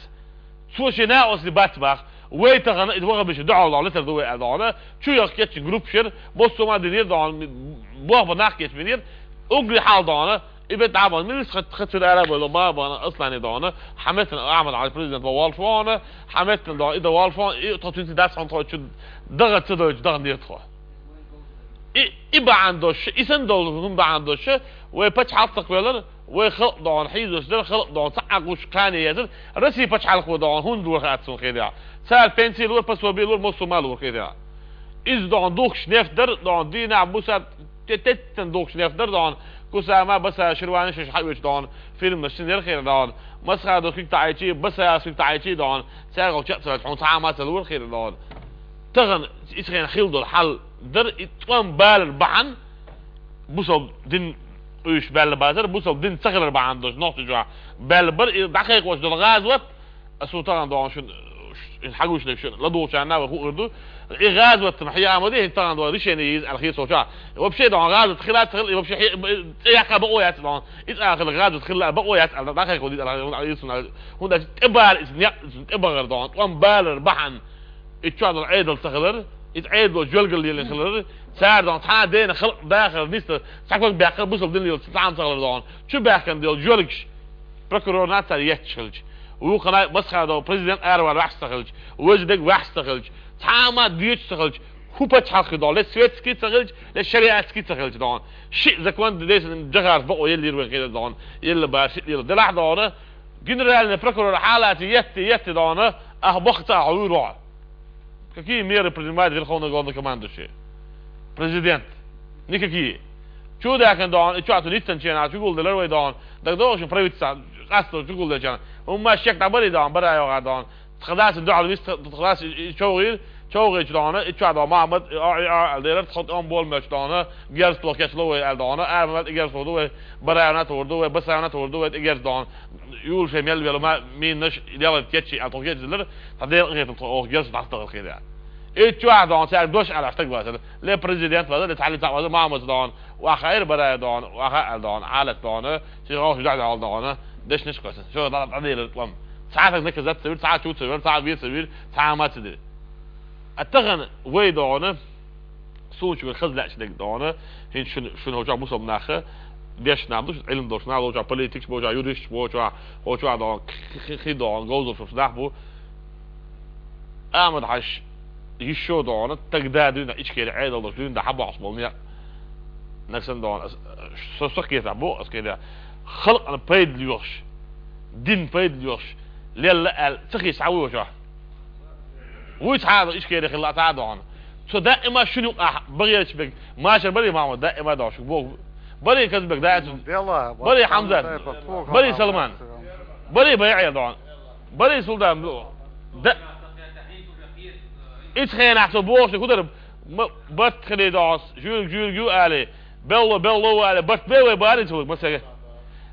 Цо ши наӀоси бац бах. Вай тахана ит ваха биш дуӀа литар ду вай аьл догӀна. Чу яхкетчи групп шир, боссума динир догӀна, бох ба нах кеч минир. Угри хьал догӀна. И бет дӀабан, милис хат-, хатир араб вай ло бабана, Аслани догӀна. Хаметтан Ахмад Хьажи президент ва вал фона. Хаметтан догӀна, ида вал фона. И тхо цуьнци дац хан тхо чу дагӀа ца дойчу дагӀа дир тхо. И, и баӀан дош, и сан дол хӀун баӀан дош, вай пачхьалкх велар, Вай халкъ догӀун хьийзош дар, халкъ догӀун цхьа а гӀуш кхане езар, Россия пачхьалкхо догӀун хӀунда лур хац цун хедя. Цара пенсий лур, пособие лур, массо ма лур хедя. Иза догӀун духкаш нефть дар, догӀун дийнахь буса те-, теттан духкаш нефть дар догӀун. Кусама, Басаев, Ширвани шиш хьаоьчу догӀун. Фильмаш синер хир догӀун. Масхадов хиг таӀайчи, Басаев хиг таӀайчи догӀун. Цаьргал ча а ца лаьцна, хьуна цхьа а ма ца лур хир догӀун. Тахана ицхьен хил долу хьал дар, и тӀом балар бахьана, бусалба дин уьш баьлла базар, бусалба дин ца хилар бахьана долуш нохчи чохь баьлла бар, и дӀакхайкхош долу гӀазот, а су тахана догӀун шуна, ин хьагуш дерг шуна, ладугӀучарна вай хуур ду, и гӀазот-м хьеа ма де, хӀин тахана догӀун решение йийза аьлла хир со чохь. Вообще догӀун гӀазот хила ца хила, и вообще хье-, цӀе яккха бакъо яц догӀун. Иза аьлла хила гӀазот хила а бакъо яц аьлла, дӀакхайкхо дийца аьлла, хӀунда аьлча тӀебара иза некъ, иза тӀебахар догӀун, тӀом балар бахьана. И чохь долу Ӏедал ца хилар, иза Ӏедало жоьлгал лелина хилар, цара догӀун цхьа а дена халкъ дахар, ниста цхьа ког баьккхар, бусалба дин лело цхьа а ца хилар догӀун. Чу баьхкина долу жоьлгаш прокурорна цара етташ хилча, вукхана Масхадов президент аравала ваьхьаш ца хилча, вежа дег ваьхьаш ца хилча, цхьа а ма доьчуш ца хилча, хӀун пачхьалкх догӀун, ле светский ца хилча, ле шариатский ца хилча догӀун. Шиъ закон десна Джохаров бакъо еллера вайн хилар догӀун, елла бара шиъ лела. Делахь догӀун, генеральный прокурор хьалаца етти, етти догӀун, ах баха ца ахьа вуьйр вахьа. Какие меры принимает Верховный главнокомандующий? Президент. Никакие. Чу даьккхина догӀун, и чохь цу ниццан ченахь чу гулделар вай догӀун. ДагадогӀуш правительство къасто чу гулделчарна. ХӀумма шек дӀабари догӀун, бара йогӀа догӀун. Тхадас дуьхьал вист, тхадас и, и човгӀийр, човгӀийчу догӀун, и чохь догӀун Махьмад, и, и, и, аьлла дерар, тхо тӀом болмелчу догӀун, герз тохкечло вай аьлла догӀун, армат и герз ду вай, Бараевна тур ду вай, Басаевна тур ду вай, и герз догӀун. Юлше мел велла ма, минаш, делат кечи, аьлла тхо кечделар, тха дел гӀетан тхо ох герз дӀастагӀар хир яц. И чохь догӀун, цаьрга дош аьлла стаг вацара. Ле президент ваза, ле цхьалли цхьа ваза, Махьмад догӀун, ваха эр Бараев догӀун, ваха аьлла догӀун, Хьалат догӀун, ши гӀалш дӀа догӀун, догӀун, дешнаш кхоьсна. Шо дӀа, дӀаделар тӀом. Цхьа а наказать ца вир, цхьа а чу ца вир, цхьа а ве ца вир, цхьа а ма ца дир. А тахана вай догӀун, суна чу вер хаза лаьча дерг догӀун, хӀинца шуна, шуна хӀокху чохь бусалба нах, дешна нах ду, Ӏилма долуш нах, хӀокху чохь политикаш бу, хӀокху чохь юристаш бу, хӀокху чохь, хӀокху чохь догӀун, хи, хи, хи догӀун, говзаллаш нах бу. Ахьмад-Хьаьжа, йиш йо догӀун, тагда дуьйна, Ичкери Ӏедал долуш дуьйна, хьабохьуш болу некъ. Нагахь санна догӀун, ас, со, со кхетахь боху, ас кхетахь. Халкъана пайда лоьхуш, дин пайда лоьхуш, лелла аьлла, ца хи схьа вуй чохь. Вуй цхьа а Ичкери хилла цхьа а догӀун. Цо даима шуна юкъахь багерча бег, машар барий Махьмад, даима догӀун, шу боху. Барий Казбек, даима цу. Барий Хьамзат. Барий Салман. Барий БайгӀел догӀун. Барий Султан. Да. Ицхьенахь цо бохуш хӀун дара, ма, барт хилий догӀун, жуьрг, жуьрг ю алий, белло, белло ву алий, барт бе вай барий цо, масега.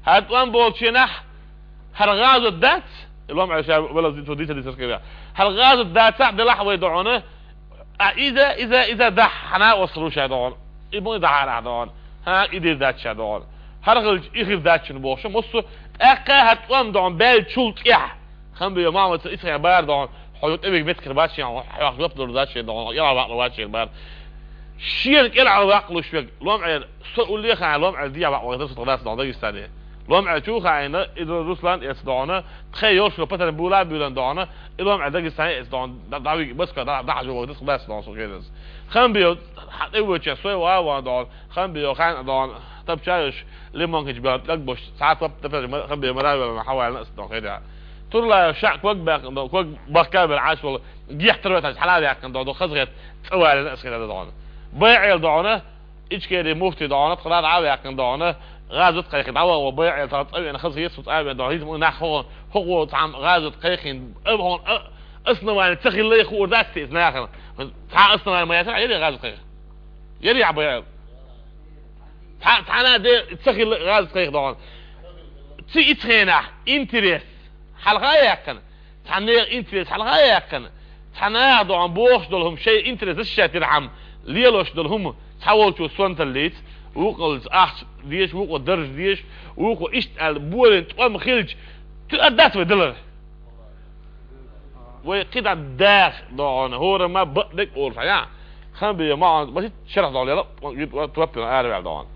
ХӀара тӀом болчу шенахь, хӀара гӀазот дац, и лом Ӏеша, вала цо дица, дица хир яц. ХӀара гӀазот дацахь делахь вай догӀун, а иза, иза, иза дахь, хьана осхур ша догӀун. И бун дахьарахь догӀун. ХӀа, и дир дац ша догӀун. ХӀара хилча, и хир дац шуна бохуш, массо, тӀаккха хӀара тӀом догӀун, баьллачул тӀехь. Ханбио Махьмад ца исхьа бара догӀун, хьо тӀе вега меттахь бац шен, хьох жоп лур дац шен догӀун, кӀелхьа вакъла вац шен бара. Шена кӀелхьа вакълуш вег, лом Ӏер, со уллехьа лом Ӏер дия вакъла вац, со дац догӀун Дагестане. Лом Ӏер чу хаийна, и Руслан эца догӀун, тхе йолуш патаран була буьйлан догӀун, и лом Ӏер Дагестане эца догӀун, да-, давиг баска, да-, дахьа жо вац, дац догӀун со хедас. Ханбио, хьа тӀе воча, сой ва ван догӀун, Ханбио хан догӀун, тапча йош, лимон хинчу бел тӀаг бош, цхьа топ тапер ма-, Ханбио мара вела хьавална ас догӀун хедя. Турлаев ша ког баьккхина догӀун, ког бахка бел Ӏаш волу, гехтар ваташ хьала ваьккхина догӀун, хаза хет, цӀа валина ас хедя догӀун. БайгӀел догӀун, Ичкери муфти догӀун, тхара дӀа ваьккхина догӀун, гӀазот кхайкхина, дӀаваха БайгӀел тхара цӀа вена, хаза хет, цӀа вена догӀун, хӀинца муна нах хӀокхо, хӀокхо цхьа гӀазот кхайкхина, а, хӀокхо, а, основание ца хилла, хуур дац те, нахана. Цхьа основание ма яцара, яри гӀазот кхайкхина. Яри а БайгӀел. Цхьа-, цхьана де ца хилла гӀазот кхайкха догӀун. Ци ицхьенахь интерес хьалха а яьккхина, цхьа нехан интерес хьалха а яьккхина, цхьа наха догӀун бохуш долу хӀума шайн интерес защищать йирхьама лелош долу хӀума цхьа волчо сонталлица, вукхаллица ахча дезаш, вукхо дарж дезаш, вукхо иштта аьлла болийна тӀом хилча, туьа дац вай далар. Вай кхидӀа даха догӀун, хӀора ма бакъдерг олуш хьан яхь. Хан бе ма, ма шит шарах догӀун, яла, топ йина араваьлла догӀун.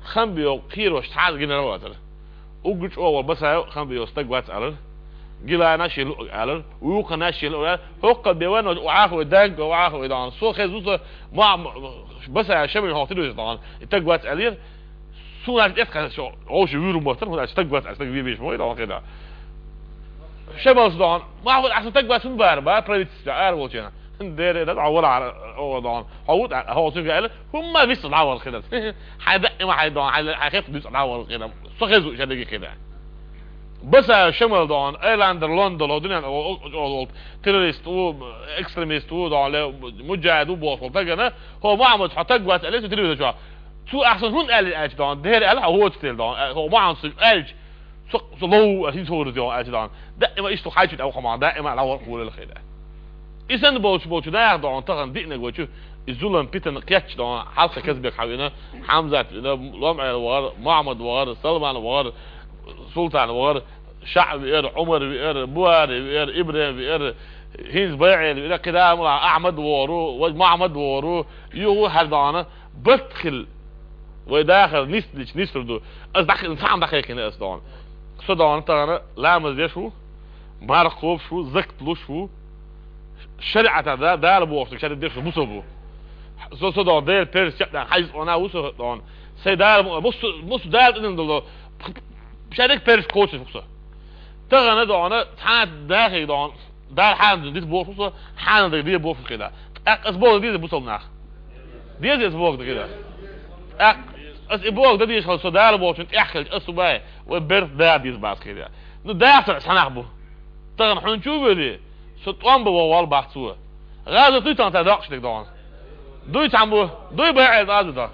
Хан бе кхийрош цхьа а гина вацара. Уггар чӀогӀа Басаев хан бе стаг вац алар. Гилана шен луъаг алар. Вукхана шен луъаг алар. ХӀокху бе ван, вахьа хой, даг, вахьа хой догӀун. Со хеза ву со, ма, ма, Басаев шамин хӀокху тидуьйса догӀун. И таг вац алир. Ту нах эт хана шо, оу шу вуьру мотор, хӀунда аьлча таг вац, аьлча таг ве веш мо, дӀа хӀунда. Шемалш дӀа, ма хӀунда аьлча таг вац, хӀунда бара, ба, правительство, ара волчена. Дера, да, дӀа вала, о, дӀа. Хьо вут, хьо цуьнга аьлла, хӀумма вист дӀа вала хӀунда. Хьай даима хьай дӀа, хьай, хьай хеп дуьйцу дӀа вала хӀунда. Со хезу шадеги хӀунда. Баса шемал дӀа, Эйландер, Лондон, о, дуьнен, о, о, о, о, террорист ву, экстремист ву, дӀа, ле, муджахид ву, боху тагана, хӀо Мухьаммад, хьо таг вац, аьлла, цу телевизор чу. Цу ахсан хӀунда аьлла аьлча дӀа, дера аьлла, хьо воцу тел дӀа, хӀо Мухьаммад аьлча, со, со лов, хӀинца хӀора дӀа, аьлча дӀа. Даима иштта хьайчу тӀе вахама, даима лавар хулал хӀунда. И санна болчу, болчу наха дӀа, тахана диънарг вачу, и зулам питана кхетча дӀа, хьалха Казбек хьавина, Хьамзат вина, Ломаев вахар, Мухьаммад вахар, Салман вахар, Султан вахар, ШаӀ веара, Ӏумар веара, Бухари веара, ИбрахӀим веара, хӀинца БайгӀел веара, кхидӀа а мула Ахьмад вохару, вай Мухьаммад вохару, юху хьар дӀа, барт хила. Вай дахар нислича нислур ду. Ас дӀахи-, цхьаъ дӀахайкхина ас дӀа. Со дӀа тахана ламаз деш ву, марха кхобуш ву, закат луш ву, шариӀата да-, Дала бохуш, шариӀат деш ву, бусалба ву. Со, со дӀа Дела перс чекхдана хьайза вана ву со дӀа. Сай Дала му-, муссу, муссу Дала тӀадилла долу, шариӀат перс кхочуш ву со. Тахана дӀа, цхьана дахе дӀа, Дала хьанал дита бохуш ву со, хьанал даг де бохуш хӀунда. ТӀаккха ас боху деза бусалба нах. Деза ас боху дан хӀунда. ТӀаккха ас и боху дан деза хьал со Дала бохучун тӀехь хилча, ас ву бай, вай берт да деза бац хӀунда. Ну, дахар цхьа нах бу. Тахана хьуна чу вели, со тӀом бан ваха вал бац цо. ГӀазот дуй тахана цара доккхуш дерг дӀа. Дуй цхьаммо, дуй бай Ӏел гӀазот.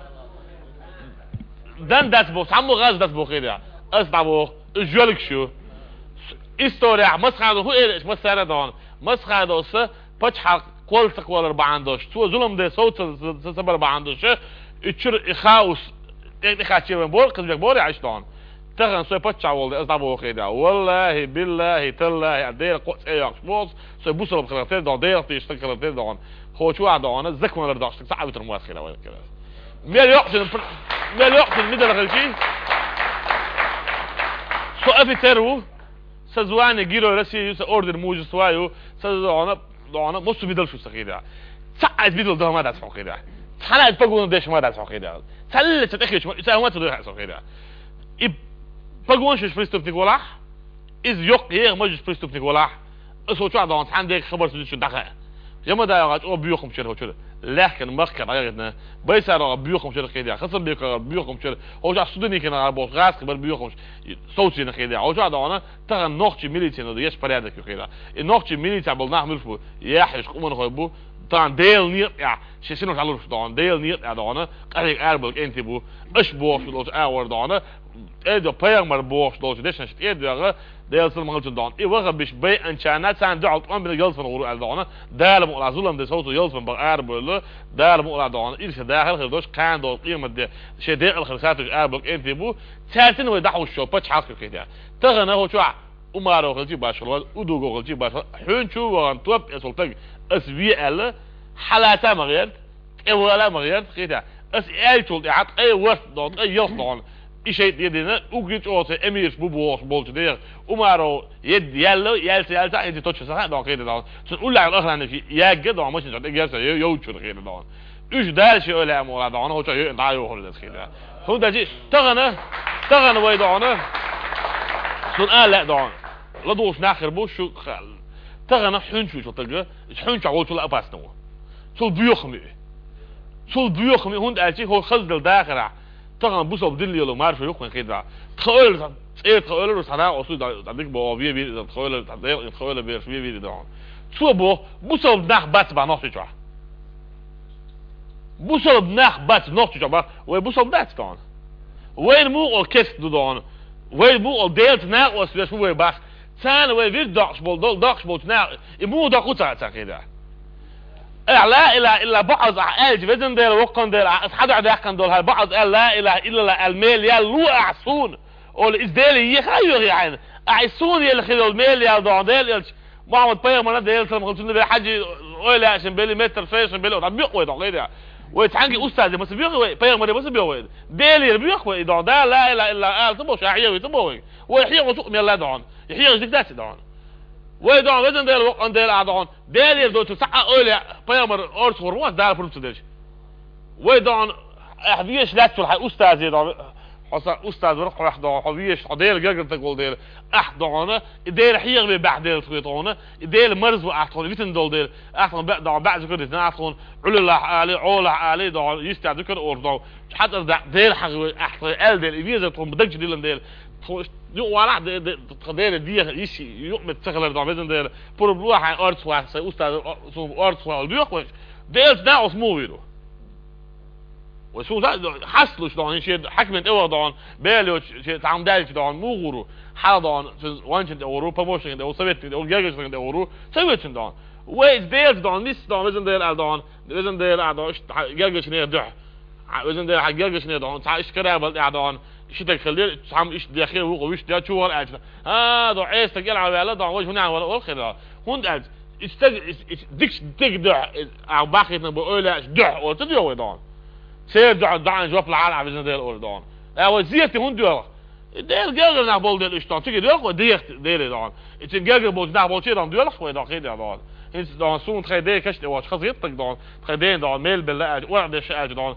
Дан дац боху, цхьаммо гӀазот дац боху хӀунда. Ас дӀа боху, уьш жоьлгаш ю. Историяхь Масхадов хӀун эр, массара а дӀа. Масхадовс пачхьалкх кхолла ца кхоллар бахьана долуш, цо зулам де сов ца, ца, ца, ца бар бахьана долуш, и чуьра и хаус тӀе, тӀе хаччийла боху, кхин бехк боху, Ӏаш дӀа. Тахана со паччахь волу де, ас дӀа боху хӀунда. Валлахи, биллахи, таллахи, а Дела кхо цӀе йоккхуш боху, со бусалба хилар тера дӀа, Дела тешаш стаг хилар тера дӀа. Хьо чу а дӀа, законаллар доккхуш стаг цхьа а витар ма вац хӀунда вай хилар. Мел йоккхуш, мел йоккхуш мидала хилчий, со офицер ву, сан звание Герой России ю, сан орден Мужества ю, сан дӀа, дӀа, массо а медалш ю сан хӀунда. Цхьа а медаль дан ма дац хьо хӀунда. Цхьана а погон деш ма дац хьо хӀунда. Цхьаллаца тӀехечу, ца ма ца дуьйхьа сан хӀунда. И погонаш йолуш преступник валахь, иза йоккха еха мажаш преступник валахь, ас хӀо чохь дӀа цхьана дерг хабар ца дуьтуш даха. Я ма дагӀа чӀогӀа боьхамаш яра хӀо чуьра. Лаьхкина махкара дӀаяхийтина, Байсарагара боьхамаш яра хӀунда, Хасанбекагара боьхамаш яра, хӀо чохь Суденикинагара боху гӀазкхи бара боьхамаш, совцийна хӀунда. ХӀо чохь дӀа тахана нохчийн милицина ду еш порядок ю хӀунда. И нохчийн милицехь болу нах муьлш бу, яхьаш къуманхой бу, тахана Делан некъа тӀехь, шен синош Ӏалуш дӀа, Делан некъа тӀехь дӀа, къахьега арабала кӀентий бу, аша бохуш долчу агӀор дӀа, тӀедо пайхамар бохуш долчу дешнаш тӀедоьгӀа, Делан салам хилчун дӀа. И вахабиш байанчарна царна дуьхьал тӀом бина ялсаман гӀур аьлла дӀа. Дала мукъалахь зулам де совцо ялсаман бан арабевлла, Дала мукъалахь дӀа. Ирсе дахар хир дош, кхана долу къемат де, шен декъал хир сатуш арабала кӀентий бу, цаьртина вай дӀахьуш шо пачхьалкх ю хӀунда. Тахана хӀо чохь Умаров хилчий башхалла, Удугов хилчий башхалла, хьуьнчу а вахана топ эцул таг, ас ве аьлла, хьалаца а ма гӀерта, тӀевала а ма гӀерта хӀунда. Ас аьллачул тӀаьхьа ткъе ворхӀ дӀа, ткъе ялх дӀа, и шайтӀа дина, угги чӀогӀа цхьа эмираш бу бохуш болчу деха, Умаров едда яьлла, яьлла ца яьлла ца а хӀинца точно ца хаьа дӀа хӀунда. Цунна уллехь охранник ягга дӀа, машина чохь тӀе герса, йовчуьра хӀунда дӀа. Уьш Дала шен ойла а мукъалахь дӀа, хӀо чохь йоьана дӀа а йохур деза хӀунда. ХӀунда аьлча тахана, тахана вай дӀа, суна а лаьа дӀа, ладугӀуш нах хир бу, шу ха-, тахана хьуьнчу ву цу тага, хьуьнчохь волчул а опасно ву. Цул боьхаме. Цул боьхаме, хӀунда аьлча хӀо хазделла дахарахь, тахана бусалба дин лело маршо ю-кх вайн хӀинца. Тхан ойла, цӀера тхан ойла, цхьа нах осу, дӀа, дӀа дика боху, ве вири, тхан ойла, тхан декъа, тхан ойла бераш ве вири дӀа. Цо боху, бусалба нах бац бан Нохчийчохь. Бусалба нах бац Нохчийчохь бах, вай бусалба дац дӀа. Вайна муха кест ду дӀа. Вай муха Делаца накъост веш ву вай бах. Царна вай вирд доккхуш болу, дол-, доккхуш болчу наха, и муха доккху ца, ца хӀунда. Ахь ла илаха илла баӀаз ахь аьлча, везан Дела, воккхан Дела, ахь аса хьадуьхьа даьккхина долу хьайн баӀаз аьлла, ла илаха илла аьлла, мел ял лу ахь суна. Ола, иза Деле еха а йоьхий хьайна. Ахь и суна елла хир йолу мел ял дохьа Дела элча, Мухьаммад пайхамарна Делан салам хилла цунна бен хьаьжи ойла яшина бели, меттар шайшина бели, ота боькъу вай дохьа гӀайда. Вай цхьаьнгге устазе маса боьху вай, пайхамаре маса боьху вай. Делера боьху вай, и дохьа, да, ла илаха илла ала ца бохуш, ахь хьехий ца боху вай. Вай хьехо чукъа мел ла дохьа. И хьехаш дика дац и дохьа. Вай дохьа, везан Дела, воккхан Дела, ахь дохьа. Делера доцург цхьа а ойла, пайхамар орцахур вац, Дала пурба ца делча. Вай дохьа, ахь везаш лаьццул хьайн устазе дохьа. Хьо са устаз вара хьох догӀун, хьо везаш, хьо Дела гергара стаг волу дела, ахь догӀун, и Дела хьехаве баьхьа дела тхоьга догӀун, и Дела марзо ахь тхуна витина долу дела, ахь тхуна баьа догӀун, баьа зуькар дитина ахь тхуна, Ӏуьллалахь али, Ӏолахь али догӀун, йистехь зуькар олуш догӀун, хьацӀара дакъа Дела хьахаве ахь тхоьга аьлла дела, и везар тхуна дагчу диллина дела, тхо юкъа валахь де, де, тхан Дела деха, йиш юкъаметтиг ца хилар догӀун, везан Дела, пурба ло хьайн орцахьа, сайн устаз, о, суна орцахьа аьлла доьху вайша, Делаца накъост муха вийр ву? Вай суна хьасталуш догӀун, шен хьаькаман тӀе ваха догӀун, бел йоцу, шен цхьа хӀума даьлча догӀун, муха гӀур ву? Хьала догӀун, цуьнан ванчана тӀе гӀур ву, помощникана тӀе гӀур ву, советникана тӀе гӀур ву, ца вуьйцун догӀун. Вай иза Делаца догӀун, нийса догӀун, везан Дела аьлла догӀун, везан Дела аьлла догӀун, иштта хьан гергарчу нехан дуьхьа. Хьан везан Дела хьан гергарчу нехан догӀун, цхьа иштта корабль тӀехь догӀун, ши стаг хилла, цхьамма иштта дехира, вукхо вуьшта дехира, чу вахара аьлча, а, догӀун, Ӏеса стаг кӀелхьарваьлла догӀун, вай хӀунда вала олу хир догӀун. ХӀунда аьлча, и стаг, и, и дикачу стеган дуьхьа, и, ахь бахийтина бу ойла аьлча дуьхьа, оцу дуьхьа вай догӀун. Церан дуьхьа доӀанчу жоп лахьал ахь везан Дела олу догӀун. Ткъа вай зерате хӀунда доьлху? И Дела гергара нах болу дела уьш догӀун. Цига доьлху вай деха Деле догӀун. И цуьнан гергара болчу нах болче догӀун, доьлху вай догӀун, хи дела догӀун. ХӀинца догӀун суна тхайн ден каш тӀе воцуш хазахета стаг догӀун, тхайн ден догӀун, мел белла аьлча, ора деш аьлча догӀун.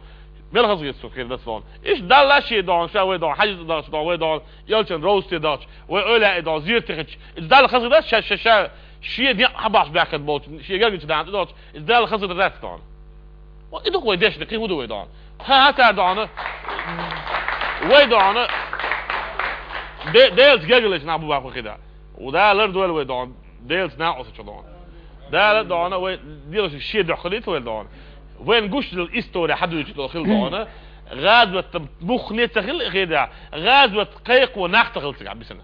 Мел хазахета суна хир дац догӀун. Иштта Далла шен догӀун, ша вай догӀун, хьаьжа дахча догӀун, вай догӀун, ялчан ровсте дахча, вай ойла и догӀун, зерате хилча. Иза Далла хазахета дац, ша, ша, ша, шен некъ хьабахьаш баьхкина болчу, шен гергарчу дана тӀе доцуш, иза Далла хазахета дац догӀун. Ва и ду-кх вай дешна, кхин хӀун ду вай догӀун? Ха, хӀа цара догӀун. Вай догӀун. Де-, Делаца гергарчу нах бу бакъ хи да. Ва Дала лардойла вай догӀун. Делаца накъосташца догӀун. Дала догӀун, вай Делаца шен дуьхьа хилийта вай догӀун. Вайна гуш дела истори хьадуьйцуш долу хила догӀун. ГӀазот муххале ца хилла хи да. ГӀазот кхайкхо нах ца хилла цигахь бисина.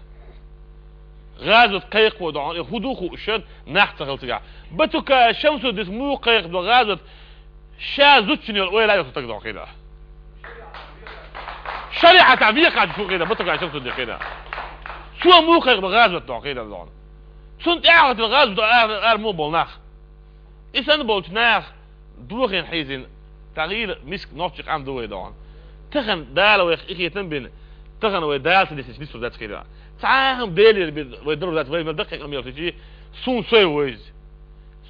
ГӀазот кхайкхо догӀун, и хӀун ду хууш, нах ца хилла цигахь. Батукаев Шамсуддис муха кхайкхадо гӀазот, ша зудчун йолу ойла йоккху стаг догӀун хи да. ШариӀатехь вехаш шу хи да, Батукаев Шамсуддис хи да. Цо муха кхайкхадо гӀазот догӀун хи да догӀун. Цунна тӀаьхьа хӀоттийна гӀазот ара, ара муха болу нах. И санна болчу наха дохийна хьийзийна, тахийла миска нохчи къам ду вай догӀун. Тахана Дала вайх и хетам бина, тахана вай Дала ца дисича нисур дац хи да. Цхьа а хӀума Делера бина вай дарур дац, вай мел даккхий къамел хилчий, суна сой ву иза.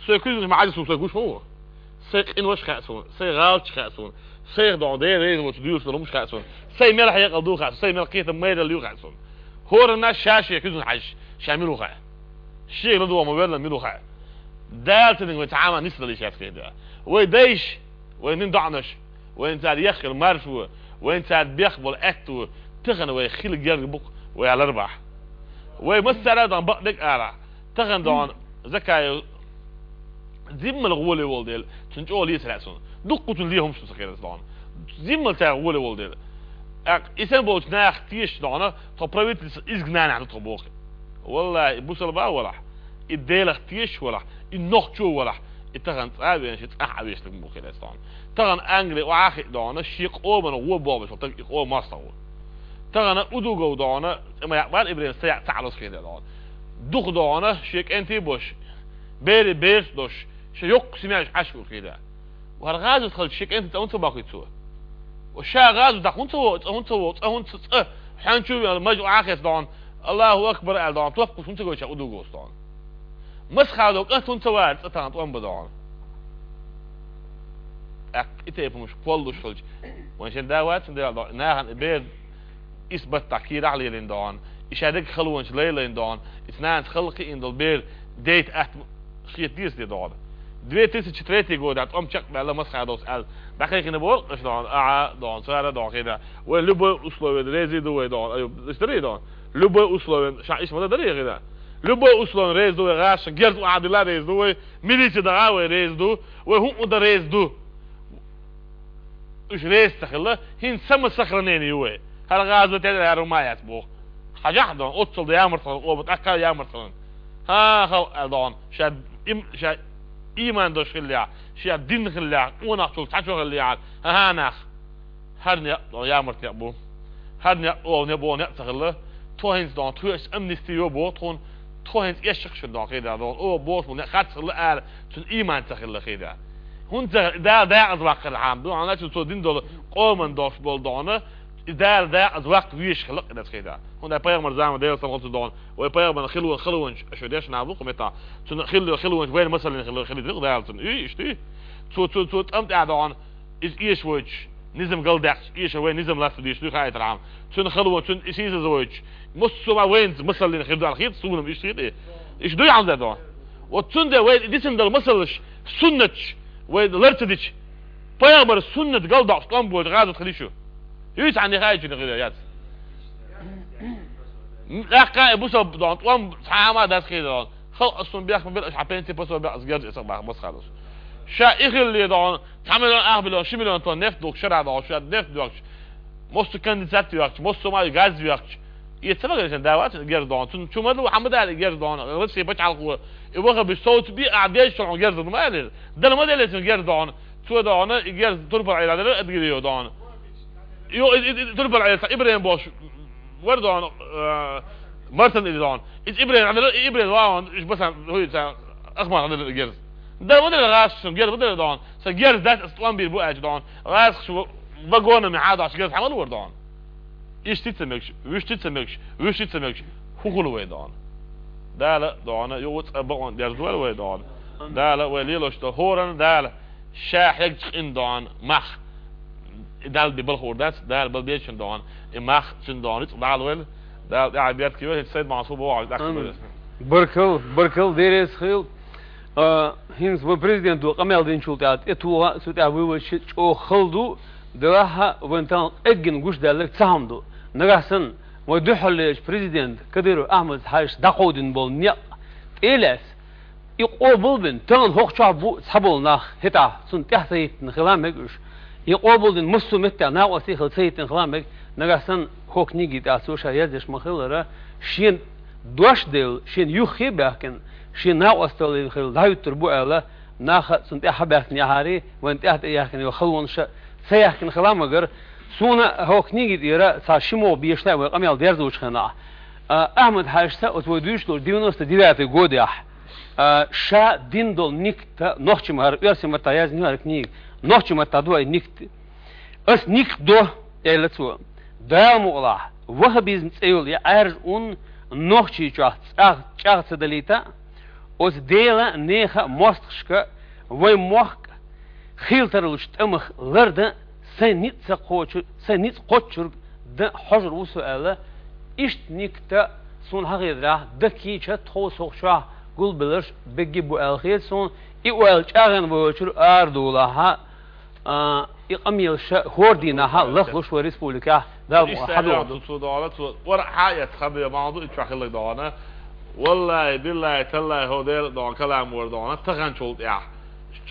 Сой куьзганаш ма Ӏаьржа суна сой гуш ма ву. Сай къинош хаьа суна, сай гӀалаташ хаьа суна, сайх догӀун Дела реза воцу дуьйцуш долу хӀумаш хаьа суна, сай мел хьекъал ду хаьа суна, сай мел кхетам майралла ю хаьа суна. ХӀоранна ша шен куьзгана хьаьжча, ша мила ву хаьа. Шега ладогӀа ма-верла мила ву хаьа. Дала ца дина вай цхьа а хӀума нисдалийша яц хи да. Вай дайша, вай нин доӀанаш, вайна цара еххийла маршо, вайна цара бехк болу аьтто, тахана вай хила герга бу-кх, вай ларбахь. Вай массара а дан бакъдерг ара, тахана догӀун Закаев зиммал гӀоле волу дела, цунна чӀогӀа лецар хаьа суна. Дуккхачун ле хӀумаш ду сан хир аса догӀун. Зиммал цара гӀоле волу дела. ТӀаккха и санна болчу наха тешаш догӀун, тхо правительство изгнанехь ду тхо боху. Валлахи, и бусалба а валахь, и Делах тешаш валахь, и нохчо а валахь, и тахана цӀа а веана, шен цӀахь а вешалг бу хир аса догӀун. Тахана Англи охьа а хиъна догӀун, шен къоман гӀо бохуш волу стаг и къоман мостагӀа ву. Тахана Удугов догӀун, цӀе ма яьккхабар Ибрин, са яьккха ца Ӏалуш хир догӀун. Дукха догӀун, шен кӀентий а беш, берий бераш а долуш, шен йоккха семьяш Ӏаш ву хир. ХӀара гӀазот хилча шен кӀентий цӀа хӀунда ца бохуьйту цо? Ва ша гӀазот даха хӀунда ца во, цӀа хӀунда ца во, цӀа хӀунда ца цӀа? Хьан чу вен мажа охьа а хецна догӀун, Аллаху акбар аьлла догӀун, топкхуш хӀунда ца гойту ша Удуговс догӀун? Масхадов кӀант хӀунда ца вара цӀа тахана тӀом бан догӀун? ТӀаккха и тайпа хӀумаш кхоллалуш хилча, вайн шен да вац, цуьнан Дела догӀун, нахана и бер исс баттахь кийрахь а лелийна догӀун, и шадерг халонаш лайлайна догӀун, иза нанас хала кхиъна долу бер дейта атта хета деза те догӀун. Две тысячи третий годехь тӀом чекхбаьлла Масхадовс аьлла, дӀакхайкхина боху аша догӀун, а, догӀун, цара догӀун хир. Вай любой условиена реза ду вай догӀун, аю, иштта дарий догӀун? Любой условиена, ша иштта ма дан дарий хир. Любой условиена реза ду вай, гӀазкхаша герз охьадилла реза ду вай, милице даха вай реза ду, вай хӀуъа дан реза ду. Уьш реза ца хилла, хӀинца самосохранение ю вай. ХӀара гӀазот яц, хӀара хӀума яц боху. Хьажахь догӀун, оццул дан ямарт хилла къоман, тӀаккха ямарт хилла. ХӀан, халкъ аьлла догӀун, ша им-, ша ийман долуш хиллехь, ша дин хиллехь, къонахчул цхьа чо хиллехь, хӀан, хӀан нах. ХӀара некъ догӀун ямарт некъ бу. ХӀара некъ оха некъ боху некъ ца хилла. Тхо хӀинца догӀун, тхоьца амнисти йо боху тхуна, тхо хӀинца эшшах шуьра догӀун хир да догӀун. Оха бохуш болу некъ харц хилла ала, цуьнан ийман ца хилла хир да. ХӀунда ца хилла, и Дала дакъаза ваккхархьама ду, хьан ачу цо дина долу къоман долуш болу догӀун, и Дала дакъаза ваккха везаш хилла къиназа хир да. ХӀунда пайхамар заман Делан салам хуьлда догӀун, вай пайхамарна хилла халонаш, аша дешна бу кху меттахь. Цунна хилла халонаш, вайна масаллина хилла хилла Дала цунна. Уьй, иштта уьй. Цо, цо, цо тӀам тӀехь догӀун, иза эшавойтуш. низам галдаьккхача, иштта вай низам лаца дийш дуй хаийтархьама. Цуьнан халонца, цуьнан и сийсазвойтуш, массо а вайнца масаллина хир ду аьлла хета, суна-м иштта хета. Иштта дуй хьалха дер ду. Вот цундела вай дисина дала масалаш, суннаташ, вай лар ца дича, пайхамара суннат галдоккхуш тӀом болчу гӀазот хила йиш ю. Юй цхьанне хаийтина хир яц. ТӀаккха и бусалба дон, тӀом цхьа а ма дац хир дон. Халкъ ас сум бехк ма бер, аша хьан пенсия пособие, ас герз эцах бах, масхалус. Ша и хилли дон, цхьа миллион, ах миллион, ши миллион тонн нефть духу шара дон, ша нефть доьхкуш, массо конденсат доьхкуш, массо ма газ доьхкуш. И ца вагар сан давац герз дон. Цун чу ма ду, хьан ма дали герз дон. Россия пачхьалкхо, и вахабиш совца би, а деш чу герз дон ма алир. Дала ма деле цун герз дон. Цо дон, и герз турпал Ӏела дара, адгири йо дон. Йо, и, и, и турпал Ӏела, Ибрем бош, вар дон, э, Мартан или дон. Ис Ибрем Ӏадара, и Ибрем вагон, иш басан, хуй ца, ахмар Ӏадара герз. Дала ма деле гӀаш, герз ма деле дон. Са герз дац, ас тӀом бийр бу аьлча дон. ГӀазкхаш вагонами хьадаш герз хьамал вар дон. Иштта ца мегаш, вуьшта ца мегаш, вуьшта ца мегаш, хӀун хуьлу вай дон? Дала дон, югӀу цӀа бакъон дерза вай дон. Дала вай лелош до хӀоран Дала, ша хьегча къин дон, мах. И Дала би балхур дац, Дала бал бечун дон, и мах цун дон, рицкъ Дала вел, Дала тӀаьхьа беркат йойла, хӀинца Сайд Мансур боху, тӀаккха Амин. Беркат. Баркал, баркал, деррес хил. А, хӀинца вай президент ду къамел динчул тӀаьхьа, тӀе тугӀа, цу тӀаьхьа вуй вай ши чӀогӀа хала ду, делахьа вайн тахана эггина гуш даьлларг цхьа хӀума ду. Нагахь санна, вай дуьххьарлерчу президент Кадыров Ахьмад-Хьаьжас дӀакховдина болу некъ тӀе а лаьцна, и къобал бина, тахана хӀокху чохь бу цхьаболу нах, хӀетахь цунна тӀаьхьа ца хӀиттина хила мега уьш. И къобал дина массо а меттехь накъостий хила ца хӀиттина хила мега, нагахь санна хӀокху книги тӀехь цо ша яздеш ма-хиллара, шен дош а девлла, шен юххе а баьхкина, шен накъосталла хила дӀахӀуьттур бу аьлла, наха а цунна тӀаьхьа баьхкина яхьарий, вайна тӀаьхьа тӀе яьхкина йолу халонаш а ца яьхкина хила мегара, суна хӀокху книги тӀера цхьа ши могӀа бешна а вай къамел дерзочу хенахь. А, Ахьмад-Хьаьжас оцу вай дуьйцуш долчу девяносто девятый годехь, а, ша дина долу никта нохчийн маттахь, оьрсийн маттахь яздина ю хӀара книга, нохчийн маттахь ду и никта. Ас никта до, элира цо, Дала мукъалахь, ваххабизм цӀе йолу и Ӏаьржа ун Нохчийчохь цӀагӀ-, чӀагӀ ца далийта а, оцу Делан а, нехан а мостагӀашка а, вайн мохк а, хийла тарлучу тӀамах лардан а сайн ницкъ ца кхочу-, сайн ницкъ кхоччург дан а хьожур ву со аьлла, иштта никта суна хьахедарехь, дан кийча тховса хӀокху чохь гулбелларш бегги бу аьлла хета суна, и ойла чӀагӀйина воьлчуьра арадолахьа, а, и къамелаш хӀора дийнахьа лахлуш вай республикехь Дала мукъ хьадогӀу ду. Цо догӀура, цо вара хьан эцна хабе ма ду, и чохь хилларг догӀуна. Валлахи, биллахи, таллахи, хӀо Дела догӀуна, калам вара догӀуна, таханчул тӀехь.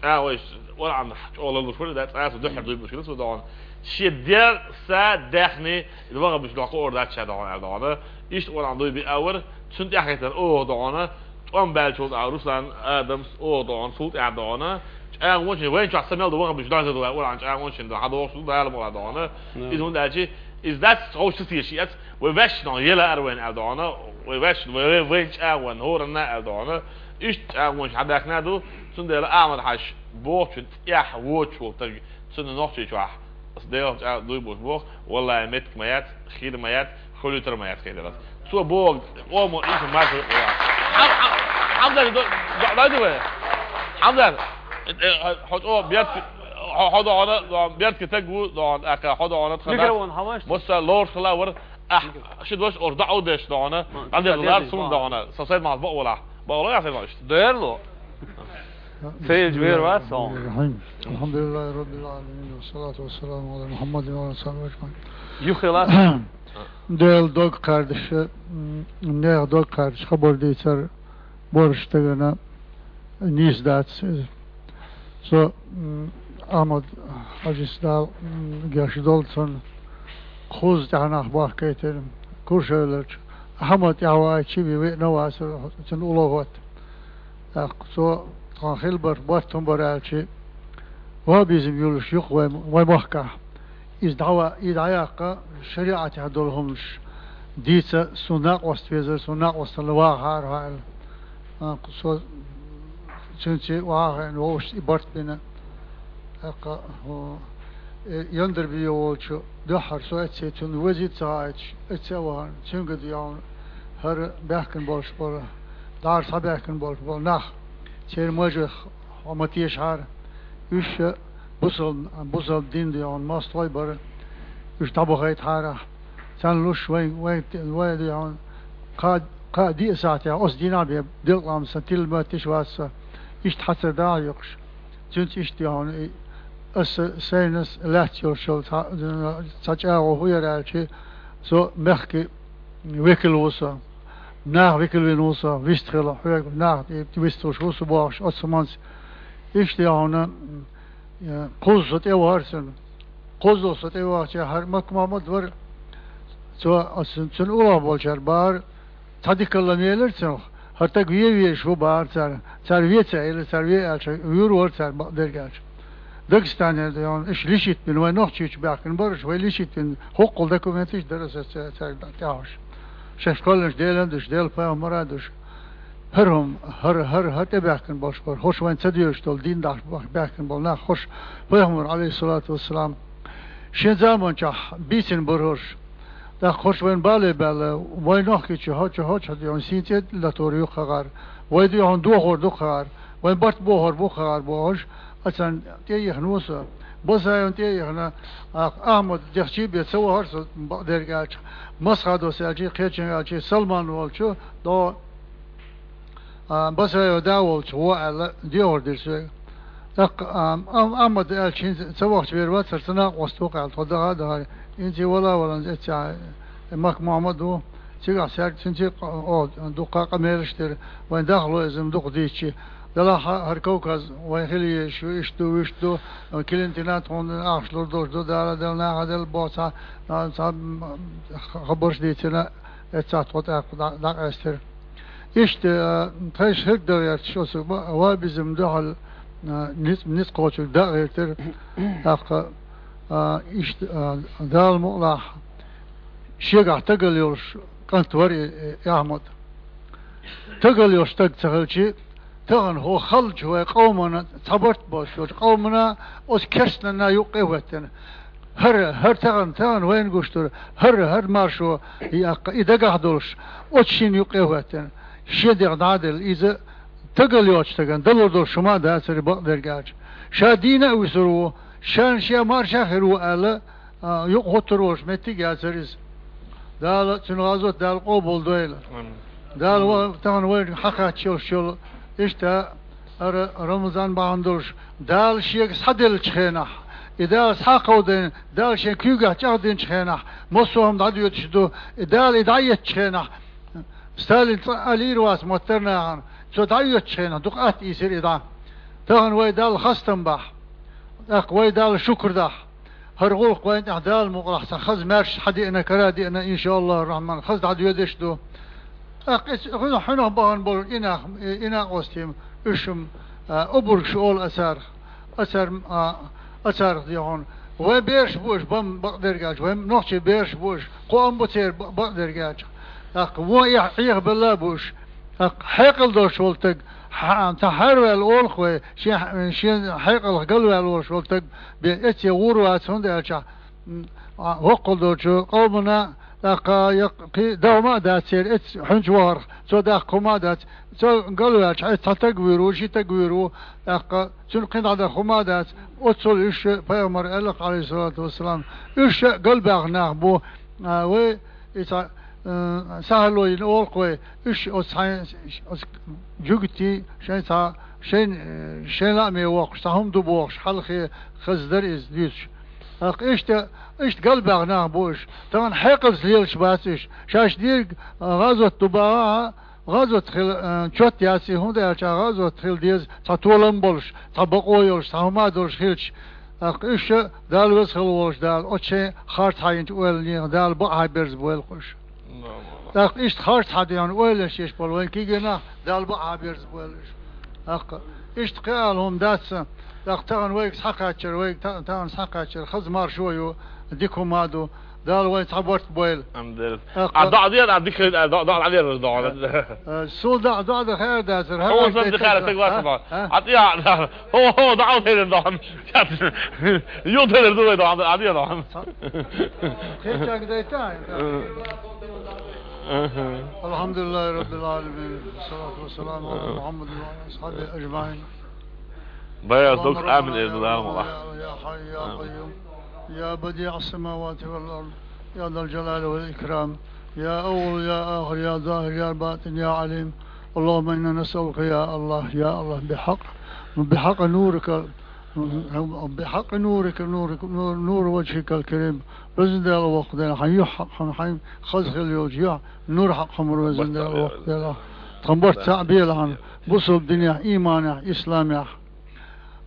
ЧӀагӀо иш, Къуръан чӀогӀа лалуш вара, да, цкъа а со дуьххьара дуй бушкина, со догӀуна. Шен дер, са, даьхни, ваха буш дохку ор дац ша догӀуна, аьлла догӀуна. Иштта Къуръан дуй би а вара, цунна тӀаьхьахӀиттина оха догӀуна, тӀом баьллачул тӀаьхьа Руслан, Адамс, оха догӀуна, цул тӀаьхьа догӀуна. ЧӀагӀончий, вайн чохь са мел ду, ваха буш дохку, Къуръан чӀагӀончий ду, хьан догӀуш ду, Дала мукъалахь догӀуна. Да. Иза хӀунда аьлча, иза дац, хьовш ца теша яц, вай ваьшна догӀуна, ела ара вайна аьлла догӀуна, вай ваьшна, вай, вай, вайн чӀагӀонна, хӀоранна аьлла догӀуна. Иштта чӀагӀончий хьан баьхкина ду, цундела Ахьмад-Хьаьжас бохучун тӀехь воцуш волу таг, цунна Нохчийчохь ас Делан чӀагӀ дуй буш боху, валлахи, меттиг ма яц, хир ма яц, хуьлуьйтар ма яц, хир яц. Цо боху, омо иша марша векъа. Хьам-, хьам-, Хьамдар, до-, до-, дойду вай? Хьамдар, э, э, хьо чӀо берт-, хьо, хьо догӀуна, догӀуна, бертка таг ву, догӀуна, аьлла, хьо догӀуна, тхан Микрофон хьалаш? Масса лоруш хила вара, ахь, ши дош ор даӀу деш догӀуна, Ма, Хьамдар, деза лар сум догӀуна, со сайд мал бакъвалахь. Бакъвала, я сайд мал ишта. Дерло. Цаьрга вер вац хьуна. الحمد لله رب العالمين، والصلاة والسلام على محمد وعلى آله وصحبه أجمعين. Юххе лац? Делан дог кхаьрдаш, м, нехан дог кхаьрдаш хабар дийцар борш дагана нийса дац иза. Со, м, Ахьмад-Хьаьжас Дала, м, геш долу цунна, кхузза тӀаьхьа нах бахкийтина, Куршевларчу Ахьмад тӀаьхьа ваьлча, веана вацара, цуьнан уллохӀотта. ТӀаккха цо тхан хилбар, барт хӀун бара аьлча, ваххабизм йолуш ю-кх вай, вай махкахь. Иза дӀава-, и дӀаяккха шариӀатехь долу хӀуманаш дийца, суна накъост везара, суна накъосталла вагӀахьара хьо аьлла. А, со цуьнца охьа а хиъна, вовшашца и барт бина. ТӀаккха, хӀу, э, Яндарбиев волчу дуьххьара со эццахь цунна везийта ца хаийташ, эццахь а вахана, цуьнга дуьхьал хӀара баьхкина болуш бара, дӀара схьабаьхкина болуш бара нах, церан мажах хьо ма тешахьара, уьш а бусалба, бусалба дин да йоӀана мостагӀий бара, уьш дӀабахийтахьара. Царна луш вай, вай, вай да йоӀана кхаа, кхаа диъ сахьтехь оцу дийнахь бен делкъам сан тилла моьттуш вац со, иштта хьацар дӀа а юкъуш. Цуьнца иштта йоӀана и аса сайнас лаьцна йолуш йолу цхьа, цхьа чӀагӀо хӀун яра аьлча, со мехкан векал ву со, нах векал вина ву со, вист хила, хьоьга нах тӀе вистхуьлуш ву со бохуш, оцу хӀуманца иштта йоӀана, э, кхузза со тӀе вахара цуьнан. Кхузза со тӀе вахча, хӀара Макка Мохьмад вара, цо, оцу цуьнан уллохь болчара бахара, цхьа дикалла мелира цунах, хӀара стаг вен везаш ву бахара цара. Цара вен ца элира, цара вен аьлча, вуьйр вара цара бакъдерг аьлча. Дагестанера да йоӀана, уьш лечить бина, вай Нохчийчу баьхкина бара уьш, вай лечить бина, хӀоккхул документаш дара аса ца-, цаьрга дӀа тӀехьуш. Шайн кхоьллинчу Делан а душ, Делан пайхамара а душ. ХӀара хӀума, хӀара, хӀара, хӀара тӀебаьхкина болуш бара. ХӀорш вайн ца доьшуш долу дин дахьаш баьхкина болу нах, хӀорш пайхамар, Ӏалайхиссалату вассалам, шен заманчохь бийцина бара хӀорш. ТӀаккха хӀорш вайн бале баьлла, вайн Нохчийчу хӀо-, чу хӀо-, чу хӀо-, сийна цӀе латор ю кхагӀар, вай дуьхьал дохор ду кхагӀар, вайн барт бохор бу кхагӀар бохуш, ацарна тӀе а йихна ву со. Басаевна тӀе а йихна, а, Ахьмад дехчий бен ца вахара со бакъдерг аьлча, Масхадос аьлчий, кхечун аьлчий, Салман волчу, до, а, Басаев да волчу гӀо аьлла, дехар дира соьга. ТӀаккха, а, а, Ахьмад аьлча, хӀинца ца вахча вер вацара, ца накъост ву кхаьлла, тхо даха а дахара. ХӀинца вала а валанза, эццахь, Макка Мохьмад ву, цигахь саьрга, цуьнца а, о, дуккха а къамелаш дира, вайн дахло иза-м дукха дийцчи. Делахь а хӀара Кавказ вайн хила езаш ю, иштта ду, вуьшта ду, Килинтина тхуна ахча лур долуш ду, Дала дала, наха дала боху цхьа, а, цхьа, м, хабарш дийцина, эццахь тхо тӀаккха дӀа-, дӀакъаьстира. Иштта, а, тхайша хӀирда дан гӀерташ оцу ва-, вабизм дуьхьал, а, ниц-, ницкъ кхочург дан а гӀертира. ТӀаккха, а, иштта, а, Дала мукъалахь, шегахь тагал йолуш кӀант вара и, и Ахьмад. Тагал йолуш стаг ца хилчи, тахана хӀокху халчу вай къомана цхьа барт болуш йолчу къомана оцу керстанна юккъе а хӀоьттина. ХӀара, хӀара тахана, тахана вайна гуш дара, хӀара, хӀара маршо, и аккха, и дагахь долуш, оцу шина юккъе а хӀоьттина. Шен дегӀ дӀа а делла, иза тагал йоцу стагана далур долуш хӀума а дацара бакъдерг аьлча. Ша дийна а вуьсур ву, шен, шен марша а хир ву аьлла, а, юкъахӀуттур волуш меттиг яцара иза. Дала, цуьнан гӀазот Дала къобалдойла. Амин. Дала ва-, тахана вайна хьакхаьчча йолуш йолу, иштта, ара Рамазан бахьана долуш, Дала шега схьаделлачу хенахь, и Дала схьакховдайна, Дала шен куьйгахь чӀагӀдинчу хенахь, массо а хӀума дӀадоьдуш ду, и Дала и дӀаэцчу хенахь, Сталин цкъа а лийр вац моттар нахана, цо дӀаоьцучу хенахь, дукха атта ийсира и дӀа. Тахана вай Далла хастам бахь, тӀаккха вай Далла шукр дахь. ХӀара гӀуллакх вайна тӀехь Дала мукъалахь сан хаза маьрша хьадеана, кара а деана, иншааллаху рахьман, хаза дӀадоьдеш а ду. ТӀаккха иза хӀуна хьуьнах бахана болу инах-, и-, инакъостий, уьш-м, а, обургаш олу ацарах. Ацар-, а, ацарах дехьуна. Вай бераш бу уьш, бан бакъдерг аьлча, вай нохчий бераш бу уьш, кхоам бу церан ба-, бакъдерг аьлча. ТӀаккха вон эхь-, Ӏехабелла а бу уьш. ТӀаккха хьекъал долуш волу стаг, хьа-, цхьа хьарваьлла олу-кх вай, шен, шен хьекъалх галваьлла волуш волу стаг бен эцце гӀур вац, хӀунда аьлча, м, а, хӀоккхул долчу къомана, тӀаккха, я кхин а дан хӀума а дац церан эцце хьуьнчу вахарх, цо даккха хӀума а дац, цо галваьлча, хьайца цхьа стаг вуьйр ву, ши стаг вуьйр ву, тӀаккха цуьнан кхин дӀадан хӀума а дац, оццул уьш а, пайхамар аьлла-кх, Ӏалайхиссалату вассалам, уьш а галбаьхна нах бу, а, вай, и цхьа, э, сахьало йина олу-кх вай, уьш оцу цхьайн, оцу жуьгтий шайн цхьа, шайн, э, шайн лааме воккхуш, цхьа хӀума ду бохуш, хьалхе хаза дара иза дуьйцуш. ТӀаккха иштта, иштта галбаьхна нах бу уьш. Тахана хьекъалца лелаш бац уьш. Шаьш дийриг, а, гӀазот ду бахахь, гӀазот хила, а, чот яц и, хӀунда аьлча гӀазот хила деза цхьа толам болуш, цхьа бакъо йолуш, цхьа хӀума долуш хилча. ТӀаккха уьш а Дала веза хила волуш Дала, оцу шайн харц хьайинчу ойланехан Дала бакъахьа берзабойла-кх уьш. ТӀаккха иштта харц хьадеана ойланаш еш болу вайн кегий нах Дала бакъахьа берзабойла уьш. ТӀаккха иштта кхин ала хӀума дац сан. ТӀаккха тахана вайга схьакхаьччара, вайга та-, тахана схьакхаьччара хаза маршо а ю, дика хӀума а ду. Дала вайн цхьа барт бойла. Амин. ТӀаккха а, доӀа дера, а, дика хир, а, доӀа, доӀа дӀадера, доӀа. Э, суна доӀа, доӀа дан хаьар дацара, хӀара хӀара сан ди хаьар, таг вац, а? А? А, тӀе а, хӀо, хӀо, доӀа хир, доӀа. Ю хир ду вай, доӀа, а, дера, доӀа. Кхечаг дайта, а? Аха. الحمد لله رب العالمين، والصلاة والسلام على محمد وعلى أصحابه أجمعين. Баягъ дог амин эзна Дала мала. يا الله، يا حي يا قيوم، يا بديع السماوات والأرض، يا ذا الجلال والإكرام، يا أول يا آخر يا ظاهر يا باطن يا عليم. اللهم إنا نسألك يا الله، يا الله، بحق، بحق نورك، بحق نورك، نورك، نور، نور وجهك الكريم. Везан Дела, воккха Дела, хьан юхь хьакъ хьан, хьайн хаза хила йолча юхь нур хьакъ хьамар, Везан Дела, воккха Дела. Тхан барт цхьаъ белахьан, бусалба динехь, иманехь, исламехь.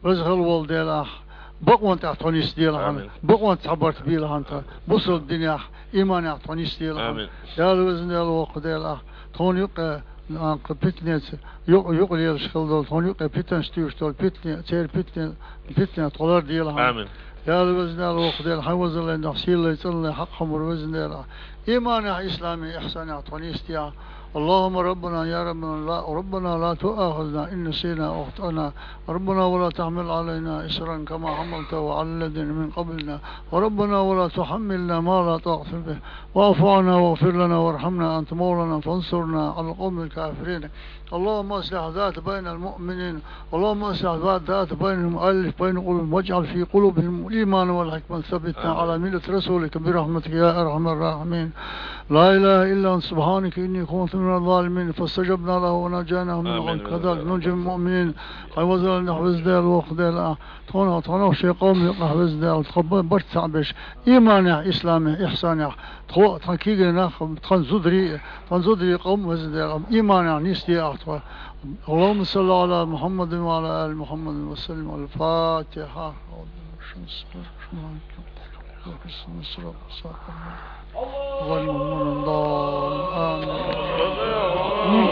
Веза хила вола Дела, бакъонна тӀехь тхо нисделахьан, амин, бакъонна цхьа барт белахьан тхан, бусалба динехь, иманехь тхо нисделахьан. Амин. Дела, Везан Дела, воккха Дела, тхона юкъе, нанкъа питанеца, юкъ-, юкъ лелаш хила долу, тхона юкъе питанаш туьйсуш долу, питане, церан питане, питанех тхо ларделахьан. Амин. Дела, Везан Дела, воккха Дела, хьайн везаллин дуьхьа сийлаллин, цӀаналлин хьакъ хьамар, Везан Дела. Иманехь, исламехь, ихьсанехь тхо нисдехьа. اللهم ربنا يا ربنا لا، ربنا لا تؤاخذنا إن نسينا أو أخطأنا. ربنا ولا تحمل علينا إصرا كما حملته على الذين من قبلنا. وربنا ولا تحملنا ما لا طاقة به. واعف عنا واغفر لنا وارحمنا أنت مولانا فانصرنا على القوم الكافرين. اللهم أصلح ذات بين المؤمنين. اللهم أصلح ذات، ذات بينهم، ألف بين قلوبهم، واجعل في قلوبهم الإيمان والحكمة، ثبتنا، آمين، على ملة رسولك برحمتك يا أرحم الراحمين. لا إله إلا أنت سبحانك إني كنت من الظالمين، فاستجبنا له ونجيناه من الغم، آمين، كذلك ننجي المؤمنين. Хьайн везаллин дуьхьа, Веза Дела, воккха Дела, тхона, тхона шен къоман юкъахь, Веза Дела, тхан ба-, барт цхьаъ беш, иманехь, исламехь, ихьсанехь, тхо, тхан кегий нах, тхан зударий, тхан зударий къоман, Веза Дела, иманехь нисдехьа тхо. اللهم صل على محمد وعلى آل محمد وسلم. الفاتحة. غير المغضوب عليهم ولا الضالين. آمين.